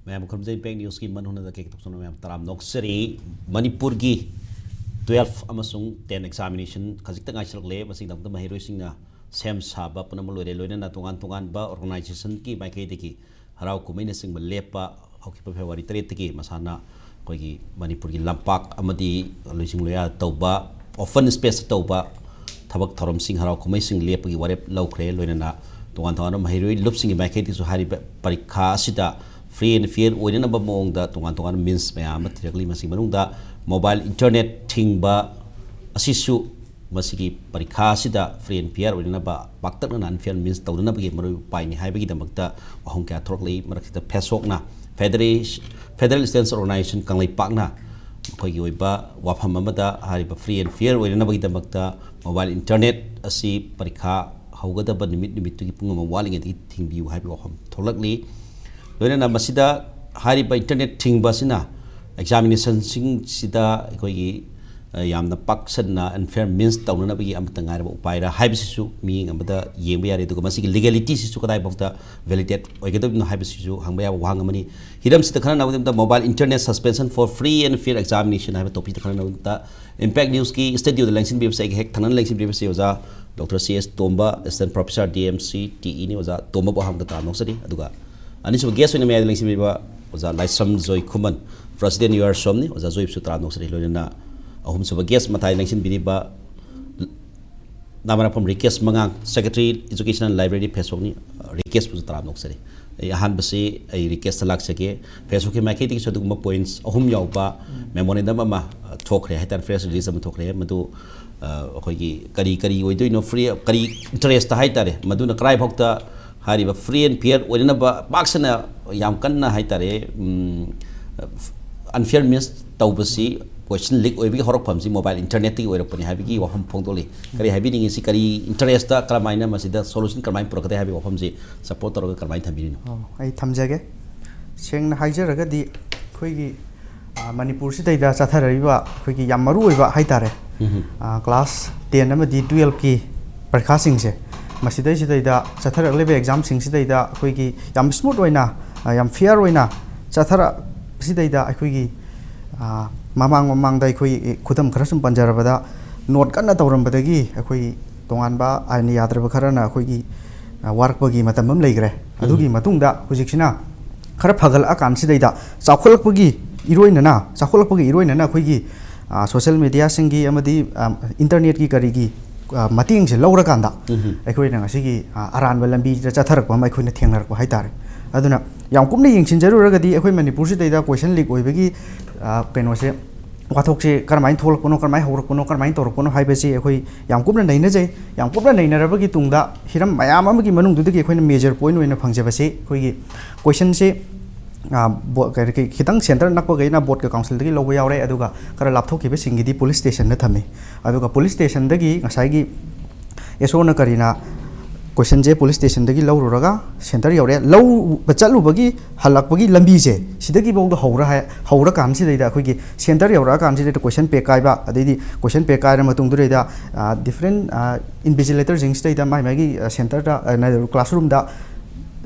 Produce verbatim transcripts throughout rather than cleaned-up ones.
ꯃꯌꯥꯝ ꯈꯨꯔꯨꯝꯖꯩ꯫ ꯏꯝꯄꯦꯛ ꯅ꯭ꯌꯨꯁꯀꯤ ꯃꯟ ꯍꯨꯅꯗ ꯀꯦꯛ ꯇꯣꯛꯆꯅ ꯃꯌꯥꯝ ꯇꯔꯥꯝ ꯅꯣꯛꯆꯔꯤ꯫ ꯃꯅꯤꯄꯨꯔꯒꯤ twelve ꯑꯃꯁꯨꯡ ten examination ꯈꯖꯤꯛꯇ ꯉꯥꯏꯁꯤꯜꯂꯛꯂꯦ꯫ ꯃꯁꯤꯒꯤꯗꯃꯛꯇ ꯃꯍꯩꯔꯣꯏꯁꯤꯡꯅ ꯁꯦꯝ ꯁꯥꯕ ꯄꯨꯝꯅꯃꯛ ꯂꯣꯏꯔꯦ꯫ ꯂꯣꯏꯅꯅ ꯇꯣꯉꯥꯟ ꯇꯣꯉꯥꯟꯕ organizationꯒꯤ ꯃꯥꯏꯀꯩꯗꯒꯤ ꯍꯔꯥꯎ ꯀꯨꯝꯍꯩꯅꯆꯤꯡꯕ ꯂꯦꯞꯄ ꯍꯧꯈꯤꯕ February ꯇꯔꯦꯠꯇꯒꯤ ꯃꯁꯥꯅ ꯑꯩꯈꯣꯏꯒꯤ ꯃꯅꯤꯄꯨꯔꯒꯤ ꯂꯝꯄꯥꯛ ꯑꯃꯗꯤ ꯂꯣꯏꯁꯤꯡ ꯂꯣꯌꯥ ꯇꯧꯕ, open space ꯇꯧꯕ ꯊꯕꯛ ꯊꯧꯔꯝꯁꯤꯡ, ꯍꯔꯥꯎ ꯀꯨꯝꯍꯩꯁꯤꯡ ꯂꯦꯞꯄꯒꯤ ꯋꯥꯔꯦꯞ ꯂꯧꯈ꯭ꯔꯦ꯫ ꯂꯣꯏꯅꯅ ꯇꯣꯉꯥꯟ ꯇꯣꯉꯥꯟꯕ ꯃꯍꯩꯔꯣꯏ ꯂꯨꯞꯁꯤꯡꯒꯤ ꯃꯥꯏꯀꯩꯗꯒꯤꯁꯨ ꯍꯥꯏꯔꯤꯕ ꯄꯔꯤꯈꯥ ꯑꯁꯤꯗ free and fair ꯑꯣꯏꯅꯅꯕ ꯃꯑꯣꯡꯗ ꯇꯣꯉꯥꯟ ꯇꯣꯉꯥꯟꯕ means ꯃꯌꯥꯝ ꯑꯃ ꯊꯤꯔꯛꯂꯤ꯫ ꯃꯁꯤꯒꯤ ꯃꯅꯨꯡꯗ mobile internet ꯊꯤꯡꯕ ꯑꯁꯤꯁꯨ ꯃꯁꯤꯒꯤ ꯄꯔꯤꯈꯥ ꯑꯁꯤꯗ free and fair ꯑꯣꯏꯅꯅꯕ ꯄꯥꯛꯇꯛꯅꯅ unfair means ꯇꯧꯗꯅꯕꯒꯤ ꯃꯔꯨ ꯎꯄꯥꯏꯅꯤ ꯍꯥꯏꯕꯒꯤꯗꯃꯛꯇ ꯋꯥꯍꯪ ꯀꯌꯥ ꯊꯣꯔꯛꯂꯤ꯫ ꯃꯔꯛꯁꯤꯗ ꯐꯦꯁꯣꯛꯅ, Federation, Federal Students Organization ꯀꯪꯂꯩꯄꯥꯛꯅ ꯃꯈꯣꯏꯒꯤ ꯑꯣꯏꯕ ꯋꯥꯐꯝ ꯑꯃꯗ ꯍꯥꯏꯔꯤꯕ free and fair ꯑꯣꯏꯅꯅꯕꯒꯤꯗꯃꯛꯇ mobile internet ꯑꯁꯤ ꯄꯔꯤꯈꯥ ꯍꯧꯒꯗꯕ ꯅꯨꯃꯤꯠ, ꯅꯨꯃꯤꯠꯇꯨꯒꯤ ꯄꯨꯡ ꯑꯃ ꯋꯥꯠꯂꯤꯉꯩꯗꯒꯤ ꯊꯤꯡꯕꯤꯌꯨ ꯍꯥꯏꯕꯒꯤ ꯋꯥꯐꯝ ꯊꯣꯛꯂꯛꯂꯤ꯫ ꯂꯣꯏꯅꯅ ꯃꯁꯤꯗ ꯍꯥꯏꯔꯤꯕ internet ꯊꯤꯡꯕ ꯑꯁꯤꯅ examinationꯁꯤꯡꯁꯤꯗ ꯑꯩꯈꯣꯏꯒꯤ, ꯑ, ꯌꯥꯝꯅ ꯄꯥꯛ ꯁꯟꯅ unfair means ꯇꯧꯅꯅꯕꯒꯤ ꯑꯃꯠꯇ ꯉꯥꯏꯔꯕ ꯎꯄꯥꯏꯔ ꯍꯥꯏꯕꯁꯤꯁꯨ ꯃꯤꯠꯌꯦꯡ ꯑꯃꯗ ꯌꯦꯡꯕ ꯌꯥꯔꯦ꯫ ꯑꯗꯨꯒ ꯃꯁꯤꯒꯤ legalityꯁꯤꯁꯨ ꯀꯗꯥꯏꯐꯥꯎꯗ validate ꯑꯣꯏꯒꯗꯕꯅꯣ ꯍꯥꯏꯕꯁꯤꯁꯨ ꯍꯪꯕ ꯌꯥꯕ ꯋꯥꯍꯪ ꯑꯃꯅꯤ꯫ ꯍꯤꯔꯝꯁꯤꯗ ꯈꯟꯅꯅꯕ ꯃꯇꯝꯗ mobile internet suspension for free and fair examination ꯍꯥꯏꯕ topicꯇ ꯈꯟꯅꯅꯕ ꯃꯇꯝꯗ ꯏꯝꯄꯦꯛ ꯅ꯭ꯌꯨꯁꯀꯤ studioꯗ ꯂꯦꯡꯁꯤꯟꯕꯤꯕꯁꯦ, ꯑꯩꯒ ꯍꯦꯛ ꯊꯪꯅꯅ ꯂꯦꯡꯁꯤꯟꯕꯤꯕꯁꯦ ꯑꯣꯖꯥ ꯗꯣꯛꯇꯔ ꯁꯤ ꯑꯦꯁ ꯇꯣꯝꯕ, assistant professor, D M C, T Eꯅꯤ꯫ ꯑꯣꯖꯥ ꯇꯣꯝꯕꯕꯨ ꯑꯍꯥꯟꯕꯗ ꯇꯔꯥꯝꯅ ꯑꯣꯛꯆꯔꯤ꯫ ꯑꯗꯨꯒ ꯑꯅꯤꯁꯨꯕ guest ꯑꯣꯏꯅ ꯃꯌꯥꯏꯗ ꯂꯦꯡꯁꯤꯟꯕꯤꯕ ꯑꯣꯖꯥ ꯂꯥꯏꯁ꯭ꯔꯝ ꯖꯣꯏꯈꯨꯃꯟ, president, U R SOMꯅꯤ꯫ ꯑꯣꯖꯥ ꯖꯣꯏꯕꯨꯁꯨ ꯇꯔꯥꯝꯅ ꯑꯣꯛꯆꯔꯤ꯫ ꯂꯣꯏꯅꯅ ꯑꯍꯨꯝꯁꯨꯕ guest ꯃꯇꯥꯏ ꯂꯦꯡꯁꯤꯟꯕꯤꯔꯤꯕ ꯅꯥꯃꯔꯥꯐꯝ ꯔꯤꯀꯦꯁ ꯃꯉꯥꯡ, secretary, education and library, ꯐꯦꯁꯣꯛꯅꯤ꯫ ꯔꯤꯀꯦꯁꯄꯨꯁꯨ ꯇꯔꯥꯝꯅ ꯑꯣꯛꯆꯔꯤ꯫ ꯑꯩ ꯑꯍꯥꯟꯕꯁꯤ ꯑꯩ ꯔꯤꯀꯦꯁꯇ ꯂꯥꯛꯆꯒꯦ꯫ ꯐꯦꯁꯣꯛꯀꯤ ꯃꯥꯏꯀꯩꯗꯒꯤꯁꯨ ꯑꯗꯨꯒꯨꯝꯕ points ꯑꯍꯨꯝ ꯌꯥꯎꯕ memorandum ꯑꯃ, ꯑ, ꯊꯣꯛꯈ꯭ꯔꯦ ꯍꯥꯏꯇꯥꯔꯦ, press release ꯑꯃ ꯊꯣꯛꯈ꯭ꯔꯦ꯫ ꯃꯗꯨ, ꯑ, ꯑꯩꯈꯣꯏꯒꯤ ꯀꯔꯤ, ꯀꯔꯤ ꯑꯣꯏꯗꯣꯏꯅꯣ, free, ꯀꯔꯤ interestꯇ ꯍꯥꯏꯇꯥꯔꯦ, ꯃꯗꯨꯅ ꯀꯔꯥꯏꯐꯥꯎꯗ ꯍꯥꯏꯔꯤꯕ free and fair ꯑꯣꯏꯅꯅꯕ ꯄꯥꯛ ꯁꯟꯅ ꯌꯥꯝ ꯀꯟꯅ ꯍꯥꯏꯇꯥꯔꯦ, ꯎꯝ, unfair means ꯇꯧꯕꯁꯤ question leak ꯑꯣꯏꯕꯒꯤ ꯍꯧꯔꯛꯐꯝꯁꯤ mobile internetꯇꯒꯤ ꯑꯣꯏꯔꯛꯄꯅꯤ ꯍꯥꯏꯕꯒꯤ ꯋꯥꯐꯝ ꯐꯣꯡꯗꯣꯛꯂꯤ꯫ ꯀꯔꯤ ꯍꯥꯏꯕꯤꯅꯤꯡꯉꯤ? ꯁꯤ ꯀꯔꯤ interestꯇ ꯀꯔꯝꯍꯥꯏꯅ ꯃꯁꯤꯗ solution ꯀꯔꯝꯍꯥꯏꯅ ꯄꯨꯔꯛꯀꯗꯒꯦ ꯍꯥꯏꯕꯒꯤ ꯋꯥꯐꯝꯁꯤ support ꯇꯧꯔꯒ ꯀꯔꯝꯍꯥꯏꯅ ꯊꯝꯕꯤꯔꯤꯅꯣ? ꯑꯣ, ꯑꯩ ꯊꯝꯖꯒꯦ꯫ ꯁꯦꯡꯅ ꯍꯥꯏꯖꯔꯒꯗꯤ ꯑꯩꯈꯣꯏꯒꯤ, ꯑ, ꯃꯅꯤꯄꯨꯔꯁꯤꯗꯩꯗ ꯆꯠꯊꯔꯛꯏꯕ ꯑꯩꯈꯣꯏꯒꯤ ꯌꯥꯝ ꯃꯔꯨ ꯑꯣꯏꯕ ꯍꯥꯏꯇꯥꯔꯦ, ꯎꯝ꯫ ꯑ, class ten ꯑꯃꯗꯤ twelveꯀꯤ ꯄꯔꯤꯈꯥꯁꯤꯡꯁꯦ, ꯃꯁꯤꯗꯩꯁꯤꯗꯩꯗ ꯆꯠꯊꯔꯛꯂꯤꯕ examꯁꯤꯡꯁꯤꯗꯩꯗ ꯑꯩꯈꯣꯏꯒꯤ ꯌꯥꯝ smooth ꯑꯣꯏꯅ, ꯑ, ꯌꯥꯝ fair ꯑꯣꯏꯅ ꯆꯠꯊꯔꯛꯄꯁꯤꯗꯩꯗ ꯑꯩꯈꯣꯏꯒꯤ, ꯑ, ꯃꯃꯥꯡ ꯃꯃꯥꯡꯗ ꯑꯩꯈꯣꯏ ꯈꯨꯗꯝ ꯈꯔ ꯁꯨꯝ ꯄꯟꯖꯔꯕꯗ, ꯅꯣꯠ ꯀꯟꯅ ꯇꯧꯔꯝꯕꯗꯒꯤ ꯑꯩꯈꯣꯏ ꯇꯣꯉꯥꯟꯕ ꯑꯥꯏꯟ ꯌꯥꯗ꯭ꯔꯕ ꯈꯔꯅ ꯑꯩꯈꯣꯏꯒꯤ, ꯑ, ꯋꯥꯔꯛꯄꯒꯤ ꯃꯇꯝ ꯑꯃ ꯂꯩꯈ꯭ꯔꯦ꯫ ꯑꯗꯨꯒꯤ ꯎꯝ꯫ ꯃꯇꯨꯡꯗ ꯍꯧꯖꯤꯛꯁꯤꯅ ꯈꯔ ꯐꯒꯠꯂꯛꯑꯀꯥꯟꯁꯤꯗꯩꯗ ꯆꯥꯎꯈꯠꯂꯛꯄꯒꯤ ꯏꯔꯣꯏꯅꯅ, ꯆꯥꯎꯈꯠꯂꯛꯄꯒꯤ ꯏꯔꯣꯏꯅꯅ ꯑꯩꯈꯣꯏꯒꯤ, ꯑ, ꯁꯣꯁꯦꯜ ꯃꯦꯗꯤꯌꯥꯁꯤꯡꯒꯤ ꯑꯃꯗꯤ, ꯑ, ꯏꯟꯇꯔꯅꯦꯠꯀꯤ ꯀꯔꯤꯒꯤ, ꯑ, ꯃꯇꯦꯡꯁꯦ ꯂꯧꯔꯀꯥꯟꯗ ꯎꯝ꯫ ꯑꯩꯈꯣꯏꯅ ꯉꯁꯤꯒꯤ, ꯑ, ꯑꯔꯥꯟꯕ ꯂꯝꯕꯤꯗ ꯆꯠꯊꯔꯛꯄ ꯑꯃ ꯑꯩꯈꯣꯏꯅ ꯊꯦꯡꯅꯔꯛꯄ ꯍꯥꯏꯇꯥꯔꯦ꯫ ꯑꯗꯨꯅ ꯌꯥꯝ ꯀꯨꯞꯅ ꯌꯦꯡꯁꯤꯟꯖꯔꯨꯔꯒꯗꯤ ꯑꯩꯈꯣꯏ ꯃꯅꯤꯄꯨꯔꯁꯤꯗꯩꯗ ꯀꯣꯏꯁꯟ ꯂꯤꯛ ꯑꯣꯏꯕꯒꯤ, ꯑ, ꯀꯩꯅꯣꯁꯦ, ꯋꯥꯊꯣꯛꯁꯦ ꯀꯔꯝꯍꯥꯏꯅ ꯊꯣꯛꯂꯛꯄꯅꯣ, ꯀꯔꯝꯍꯥꯏꯅ ꯍꯧꯔꯛꯄꯅꯣ, ꯀꯔꯝꯍꯥꯏꯅ ꯇꯧꯔꯛꯄꯅꯣ ꯍꯥꯏꯕꯁꯤ ꯑꯩꯈꯣꯏ ꯌꯥꯝ ꯀꯨꯞꯅ ꯅꯩꯅꯖꯩ꯫ ꯌꯥꯝ ꯀꯨꯞꯅ ꯅꯩꯅꯔꯕꯒꯤ ꯇꯨꯡꯗ ꯍꯤꯔꯝ ꯃꯌꯥꯝ ꯑꯃꯒꯤ ꯃꯅꯨꯡꯗꯨꯗꯒꯤ ꯑꯩꯈꯣꯏꯅ ꯃꯦꯖꯔ ꯄꯣꯏꯟ ꯑꯣꯏꯅ ꯐꯪꯖꯕꯁꯦ ꯑꯩꯈꯣꯏꯒꯤ ꯀꯣꯏꯁꯟꯁꯦ, ꯑ, ꯕꯣ-, ꯀꯔꯤ, ꯀꯔꯤ, ꯈꯤꯇꯪ ꯁꯦꯟꯇꯔ ꯅꯛꯄꯈꯩꯅ ꯕꯣꯔꯗꯀ ꯀꯥꯎꯟꯁꯤꯜꯗꯒꯤ ꯂꯧꯕ ꯌꯥꯎꯔꯦ, ꯑꯗꯨꯒ ꯈꯔ ꯂꯥꯞꯊꯣꯛꯈꯤꯕꯁꯤꯡꯒꯤꯗꯤ ꯄꯨꯂꯤꯁ ꯁ꯭ꯇꯦꯁꯟꯗ ꯊꯝꯃꯤ꯫ ꯑꯗꯨꯒ ꯄꯨꯂꯤꯁ ꯁ꯭ꯇꯦꯁꯟꯗꯒꯤ ꯉꯁꯥꯏꯒꯤ ꯑꯦꯁ ꯑꯣꯅ ꯀꯔꯤꯅ ꯀꯣꯏꯁꯟꯁꯦ ꯄꯨꯂꯤꯁ ꯁ꯭ꯇꯦꯁꯟꯗꯒꯤ ꯂꯧꯔꯨꯔꯒ ꯁꯦꯟꯇꯔ ꯌꯧꯔꯦ꯫ ꯂꯧꯕ ꯆꯠꯂꯨꯕꯒꯤ ꯍꯜꯂꯛꯄꯒꯤ ꯂꯝꯕꯤꯁꯦ ꯁꯤꯗꯒꯤꯐꯥꯎꯗ ꯍꯧꯔ ꯍꯥꯏ-, ꯍꯧꯔꯀꯥꯟꯁꯤꯗꯩꯗ ꯑꯩꯈꯣꯏꯒꯤ ꯁꯦꯟꯇꯔ ꯌꯧꯔꯛꯑꯀꯥꯟꯁꯤꯗꯩꯗ ꯀꯣꯏꯁꯟ ꯄꯦꯛ ꯀꯥꯏꯕ, ꯑꯗꯩꯗꯤ ꯀꯣꯏꯁꯟ ꯄꯦꯛ ꯀꯥꯏꯔ ꯃꯇꯨꯡꯗꯨꯗꯩꯗ, ꯑ, ꯗꯤꯐ꯭ꯔꯦꯟ, ꯑ, ꯏꯟꯚꯤꯖꯤꯂꯦꯇꯔꯁꯤꯡꯁꯤꯗꯩꯗ ꯃꯥꯏ ꯃꯥꯏꯒꯤ, ꯑ, ꯁꯦꯟꯇꯔꯗ, ꯑ, ꯅ-, ꯀ꯭ꯂꯥꯁꯔꯨꯝꯗ,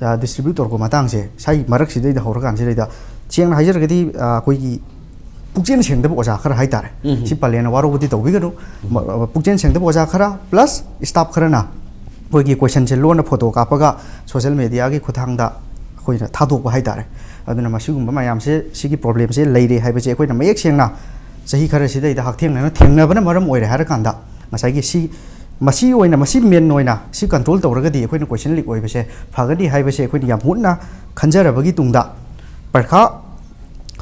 ꯑ, ꯗꯤꯁꯇ꯭ꯔꯤꯕ꯭ꯌꯨꯠ ꯇꯧꯔꯛꯄ ꯃꯇꯥꯡꯁꯦ, ꯁꯥꯏ ꯃꯔꯛꯁꯤꯗꯩꯗ ꯍꯧꯔꯀꯥꯟꯁꯤꯗꯩꯗ ꯁꯦꯡꯅ ꯍꯥꯏꯖꯔꯒꯗꯤ, ꯑ, ꯑꯩꯈꯣꯏꯒꯤ ꯄꯨꯛꯆꯦꯜ ꯁꯦꯡꯗꯕ ꯑꯣꯖꯥ ꯈꯔ ꯍꯥꯏꯇꯥꯔꯦ꯫ ꯎꯝ꯫ ꯁꯤ ꯄꯜꯂꯦꯅ ꯋꯥꯔꯧꯕꯗꯤ ꯇꯧꯕꯤꯒꯅꯨ꯫ ꯃ-, ꯄꯨꯛꯆꯦꯜ ꯁꯦꯡꯗꯕ ꯑꯣꯖꯥ ꯈꯔ plus staff ꯈꯔꯅ ꯑꯩꯈꯣꯏꯒꯤ ꯀꯣꯏꯁꯟꯁꯦ ꯂꯣꯟꯅ ꯐꯣꯇꯣ ꯀꯥꯞꯄꯒ ꯁꯣꯁꯦꯜ ꯃꯦꯗꯤꯌꯥꯒꯤ ꯈꯨꯠꯊꯥꯡꯗ ꯑꯩꯈꯣꯏꯅ ꯊꯥꯗꯣꯛꯄ ꯍꯥꯏꯇꯥꯔꯦ꯫ ꯑꯗꯨꯅ ꯃꯁꯤꯒꯨꯝꯕ ꯃꯌꯥꯝꯁꯦ, ꯁꯤꯒꯤ ꯄ꯭ꯔꯣꯕ꯭ꯂꯦꯝꯁꯦ ꯂꯩꯔꯦ ꯍꯥꯏꯕꯁꯦ ꯑꯩꯈꯣꯏꯅ ꯃꯌꯦꯛ ꯁꯦꯡꯅ ꯆꯍꯤ ꯈꯔꯁꯤꯗꯩꯗ ꯍꯛꯊꯦꯡꯅꯅ ꯊꯦꯡꯅꯕꯅ ꯃꯔꯝ ꯑꯣꯏꯔꯦ ꯍꯥꯏꯔꯀꯥꯟꯗ ꯉꯁꯥꯏꯒꯤ ꯁꯤ, ꯃꯁꯤ ꯑꯣꯏꯅ, ꯃꯁꯤ ꯃꯦꯟ ꯑꯣꯏꯅ ꯁꯤ ꯀꯟꯇ꯭ꯔꯣꯜ ꯇꯧꯔꯒꯗꯤ ꯑꯩꯈꯣꯏꯅ ꯀꯣꯏꯁꯟ ꯂꯤꯛ ꯑꯣꯏꯕꯁꯦ ꯐꯒꯅꯤ ꯍꯥꯏꯕꯁꯦ ꯑꯩꯈꯣꯏꯅ ꯌꯥꯝ ꯃꯨꯟꯅ ꯈꯟꯖꯔꯕꯒꯤ ꯇꯨꯡꯗ ꯄꯔꯤꯈꯥ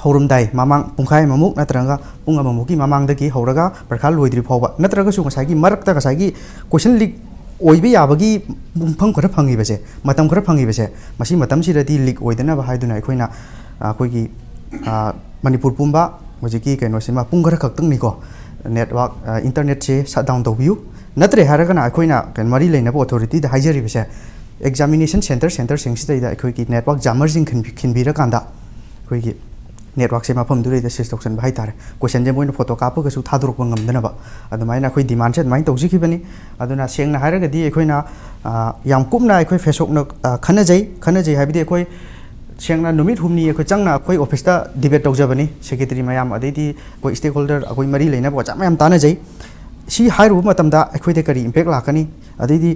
ꯍꯧꯔꯝꯗꯥꯏ ꯃꯃꯥꯡ ꯄꯨꯡꯈꯥꯏ ꯑꯃꯃꯨꯛ ꯅꯠꯇ꯭ꯔꯒ ꯄꯨꯡ ꯑꯃꯃꯨꯛꯀꯤ ꯃꯃꯥꯡꯗꯒꯤ ꯍꯧꯔꯒ ꯄꯔꯤꯈꯥ ꯂꯣꯏꯗ꯭ꯔꯤ ꯐꯥꯎꯕ, ꯅꯠꯇ꯭ꯔꯒꯁꯨ ꯉꯁꯥꯏꯒꯤ ꯃꯔꯛꯇ ꯉꯁꯥꯏꯒꯤ ꯀꯣꯏꯁꯟ ꯂꯤꯛ ꯑꯣꯏꯕ ꯌꯥꯕꯒꯤ ꯄꯨꯡꯐꯝ ꯈꯔ ꯐꯪꯉꯤꯕꯁꯦ, ꯃꯇꯝ ꯈꯔ ꯐꯪꯉꯤꯕꯁꯦ, ꯃꯁꯤ ꯃꯇꯝꯁꯤꯗꯗꯤ ꯂꯤꯛ ꯑꯣꯏꯗꯅꯕ ꯍꯥꯏꯗꯨꯅ ꯑꯩꯈꯣꯏꯅ, ꯑ, ꯑꯩꯈꯣꯏꯒꯤ, ꯑ, ꯃꯅꯤꯄꯨꯔ ꯄꯨꯝꯕ ꯍꯧꯖꯤꯛꯀꯤ ꯀꯩꯅꯣꯁꯤꯃ ꯄꯨꯡ ꯈꯔ ꯈꯛꯇꯪꯅꯤꯀꯣ, ꯅꯦꯠꯋꯥꯛ, ꯑ, ꯏꯟꯇꯔꯅꯦꯠꯁꯦ ꯁꯠ ꯗꯥꯎꯟ ꯇꯧꯕꯤꯌꯨ꯫ ꯅꯠꯇ꯭ꯔꯦ ꯍꯥꯏꯔꯒꯅ ꯑꯩꯈꯣꯏꯅ ꯀꯩꯅꯣ ꯃꯔꯤ ꯂꯩꯅꯕ ꯑꯣꯊꯣꯔꯤꯇꯤꯗ ꯍꯥꯏꯖꯔꯤꯕꯁꯦ, ꯑꯦꯛꯖꯥꯃꯤꯅꯦꯁꯟ ꯁꯦꯟꯇꯔ ꯁꯦꯟꯇꯔꯁꯤꯡꯁꯤꯗꯩꯗ ꯑꯩꯈꯣꯏꯒꯤ ꯅꯦꯠꯋꯥꯛ ꯖꯥꯃꯔꯁꯤꯡ ꯈꯤꯟꯕꯤ-, ꯈꯤꯟꯕꯤꯔꯀꯥꯟꯗ ꯑꯩꯈꯣꯏꯒꯤ ꯅꯦꯠꯋꯥꯛꯁꯦ ꯃꯐꯝꯗꯨꯗꯩꯗ ꯁꯤꯁ ꯇꯧꯁꯟꯕ ꯍꯥꯏꯇꯥꯔꯦ꯫ ꯀꯣꯏꯁꯟꯁꯦ ꯃꯣꯏꯅ ꯐꯣꯇꯣ ꯀꯥꯞꯄꯒꯁꯨ ꯊꯥꯗꯣꯔꯛꯄ ꯉꯝꯗꯅꯕ ꯑꯗꯨꯃꯥꯏꯅ ꯑꯩꯈꯣꯏ ꯗꯤꯃꯥꯟꯁꯦ ꯑꯗꯨꯃꯥꯏꯅ ꯇꯧꯖꯈꯤꯕꯅꯤ꯫ ꯑꯗꯨꯅ ꯁꯦꯡꯅ ꯍꯥꯏꯔꯒꯗꯤ ꯑꯩꯈꯣꯏꯅ, ꯑ, ꯌꯥꯝ ꯀꯨꯞꯅ ꯑꯩꯈꯣꯏ ꯐꯦꯁꯣꯛꯅ, ꯑ, ꯈꯟꯅꯖꯩ꯫ ꯈꯟꯅꯖꯩ ꯍꯥꯏꯕꯗꯤ ꯑꯩꯈꯣꯏ ꯁꯦꯡꯅ ꯅꯨꯃꯤꯠ ꯍꯨꯝꯅꯤ ꯑꯩꯈꯣꯏ ꯆꯪꯅ ꯑꯩꯈꯣꯏ ꯑꯣꯐꯤꯁꯇ ꯗꯤꯕꯦꯠ ꯇꯧꯖꯕꯅꯤ, ꯁꯦꯀ꯭ꯔꯦꯇꯔꯤ ꯃꯌꯥꯝ, ꯑꯗꯩꯗꯤ ꯑꯩꯈꯣꯏ ꯁ꯭ꯇꯦꯛ ꯍꯣꯜꯗꯔ, ꯑꯩꯈꯣꯏ ꯃꯔꯤ ꯂꯩꯅꯕ ꯑꯣꯖꯥ ꯃꯌꯥꯝ ꯇꯥꯟꯅꯖꯩ꯫ ꯁꯤ ꯍꯥꯏꯔꯨꯕ ꯃꯇꯝꯗ ꯑꯩꯈꯣꯏꯗ ꯀꯔꯤ ꯏꯝꯄꯦꯛ ꯂꯥꯛꯀꯅꯤ, ꯑꯗꯩꯗꯤ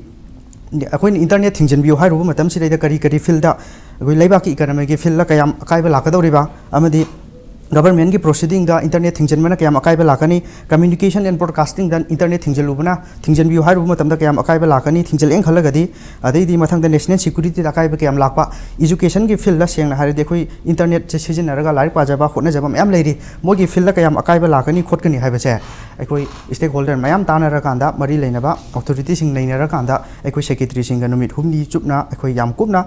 ꯑꯩꯈꯣꯏꯅ ꯏꯟꯇꯔꯅꯦꯠ ꯊꯤꯡꯖꯤꯟꯕꯤꯌꯨ ꯍꯥꯏꯔꯨꯕ ꯃꯇꯝꯁꯤꯗꯩꯗ ꯀꯔꯤ ꯀꯔꯤ ꯐꯤꯜꯗ, ꯑꯩꯈꯣꯏ ꯂꯩꯕꯥꯛꯀꯤ ꯏꯀꯅꯣꯃꯤꯒꯤ ꯐꯤꯜꯗ ꯀꯌꯥꯝ ꯑꯀꯥꯏꯕ ꯂꯥꯛꯀꯗꯧꯔꯤꯕ, ꯑꯃꯗꯤ ꯒꯚꯔꯟꯃꯦꯟꯒꯤ ꯄ꯭ꯔꯣꯁꯤꯗꯤꯡꯗ ꯏꯟꯇꯔꯅꯦꯠ ꯊꯤꯡꯖꯤꯟꯕꯅ ꯀꯌꯥꯝ ꯑꯀꯥꯏꯕ ꯂꯥꯛꯀꯅꯤ, ꯀꯝꯃ꯭ꯌꯨꯅꯤꯀꯦꯁꯟ ꯑꯦꯟ ꯕ꯭ꯔꯣꯗꯀꯥꯁꯇꯤꯡꯗ ꯏꯟꯇꯔꯅꯦꯠ ꯊꯤꯡꯖꯤꯜꯂꯨꯕꯅ, ꯊꯤꯡꯖꯤꯟꯕꯤꯌꯨ ꯍꯥꯏꯔꯨꯕ ꯃꯇꯝꯗ ꯀꯌꯥꯝ ꯑꯀꯥꯏꯕ ꯂꯥꯛꯀꯅꯤ, ꯊꯤꯡꯖꯤꯜꯂꯦꯅ ꯈꯜꯂꯒꯗꯤ, ꯑꯗꯩꯗꯤ ꯃꯊꯪꯗ ꯅꯦꯁꯅꯦꯜ ꯁꯦꯀ꯭ꯌꯨꯔꯤꯇꯤꯗ ꯑꯀꯥꯏꯕ ꯀꯌꯥꯝ ꯂꯥꯛꯄ, ꯏꯖꯨꯀꯦꯁꯟꯒꯤ ꯐꯤꯜꯗ ꯁꯦꯡꯅ ꯍꯥꯏꯔꯗꯤ ꯑꯩꯈꯣꯏ ꯏꯟꯇꯔꯅꯦꯠꯁꯦ ꯁꯤꯖꯤꯟꯅꯔꯒ ꯂꯥꯏꯔꯤꯛ ꯄꯥꯖꯕ ꯈꯣꯠꯅꯖꯕ ꯃꯌꯥꯝ ꯂꯩꯔꯤ, ꯃꯣꯏꯒꯤ ꯐꯤꯜꯗ ꯀꯌꯥꯝ ꯑꯀꯥꯏꯕ ꯂꯥꯛꯀꯅꯤ ꯈꯣꯠꯀꯅꯤ ꯍꯥꯏꯕꯁꯦ ꯑꯩꯈꯣꯏ ꯁ꯭ꯇꯦꯛ ꯍꯣꯜꯗꯔ ꯃꯌꯥꯝ ꯇꯥꯟꯅꯔꯀꯥꯟꯗ, ꯃꯔꯤ ꯂꯩꯅꯕ ꯑꯣꯊꯣꯔꯤꯇꯤꯁꯤꯡ ꯅꯩꯅꯔꯀꯥꯟꯗ ꯑꯩꯈꯣꯏ ꯁꯦꯀ꯭ꯔꯦꯇꯔꯤꯁꯤꯡꯒ ꯅꯨꯃꯤꯠ ꯍꯨꯝꯅꯤ ꯆꯨꯞꯅ ꯑꯩꯈꯣꯏ ꯌꯥꯝ ꯀꯨꯞꯅ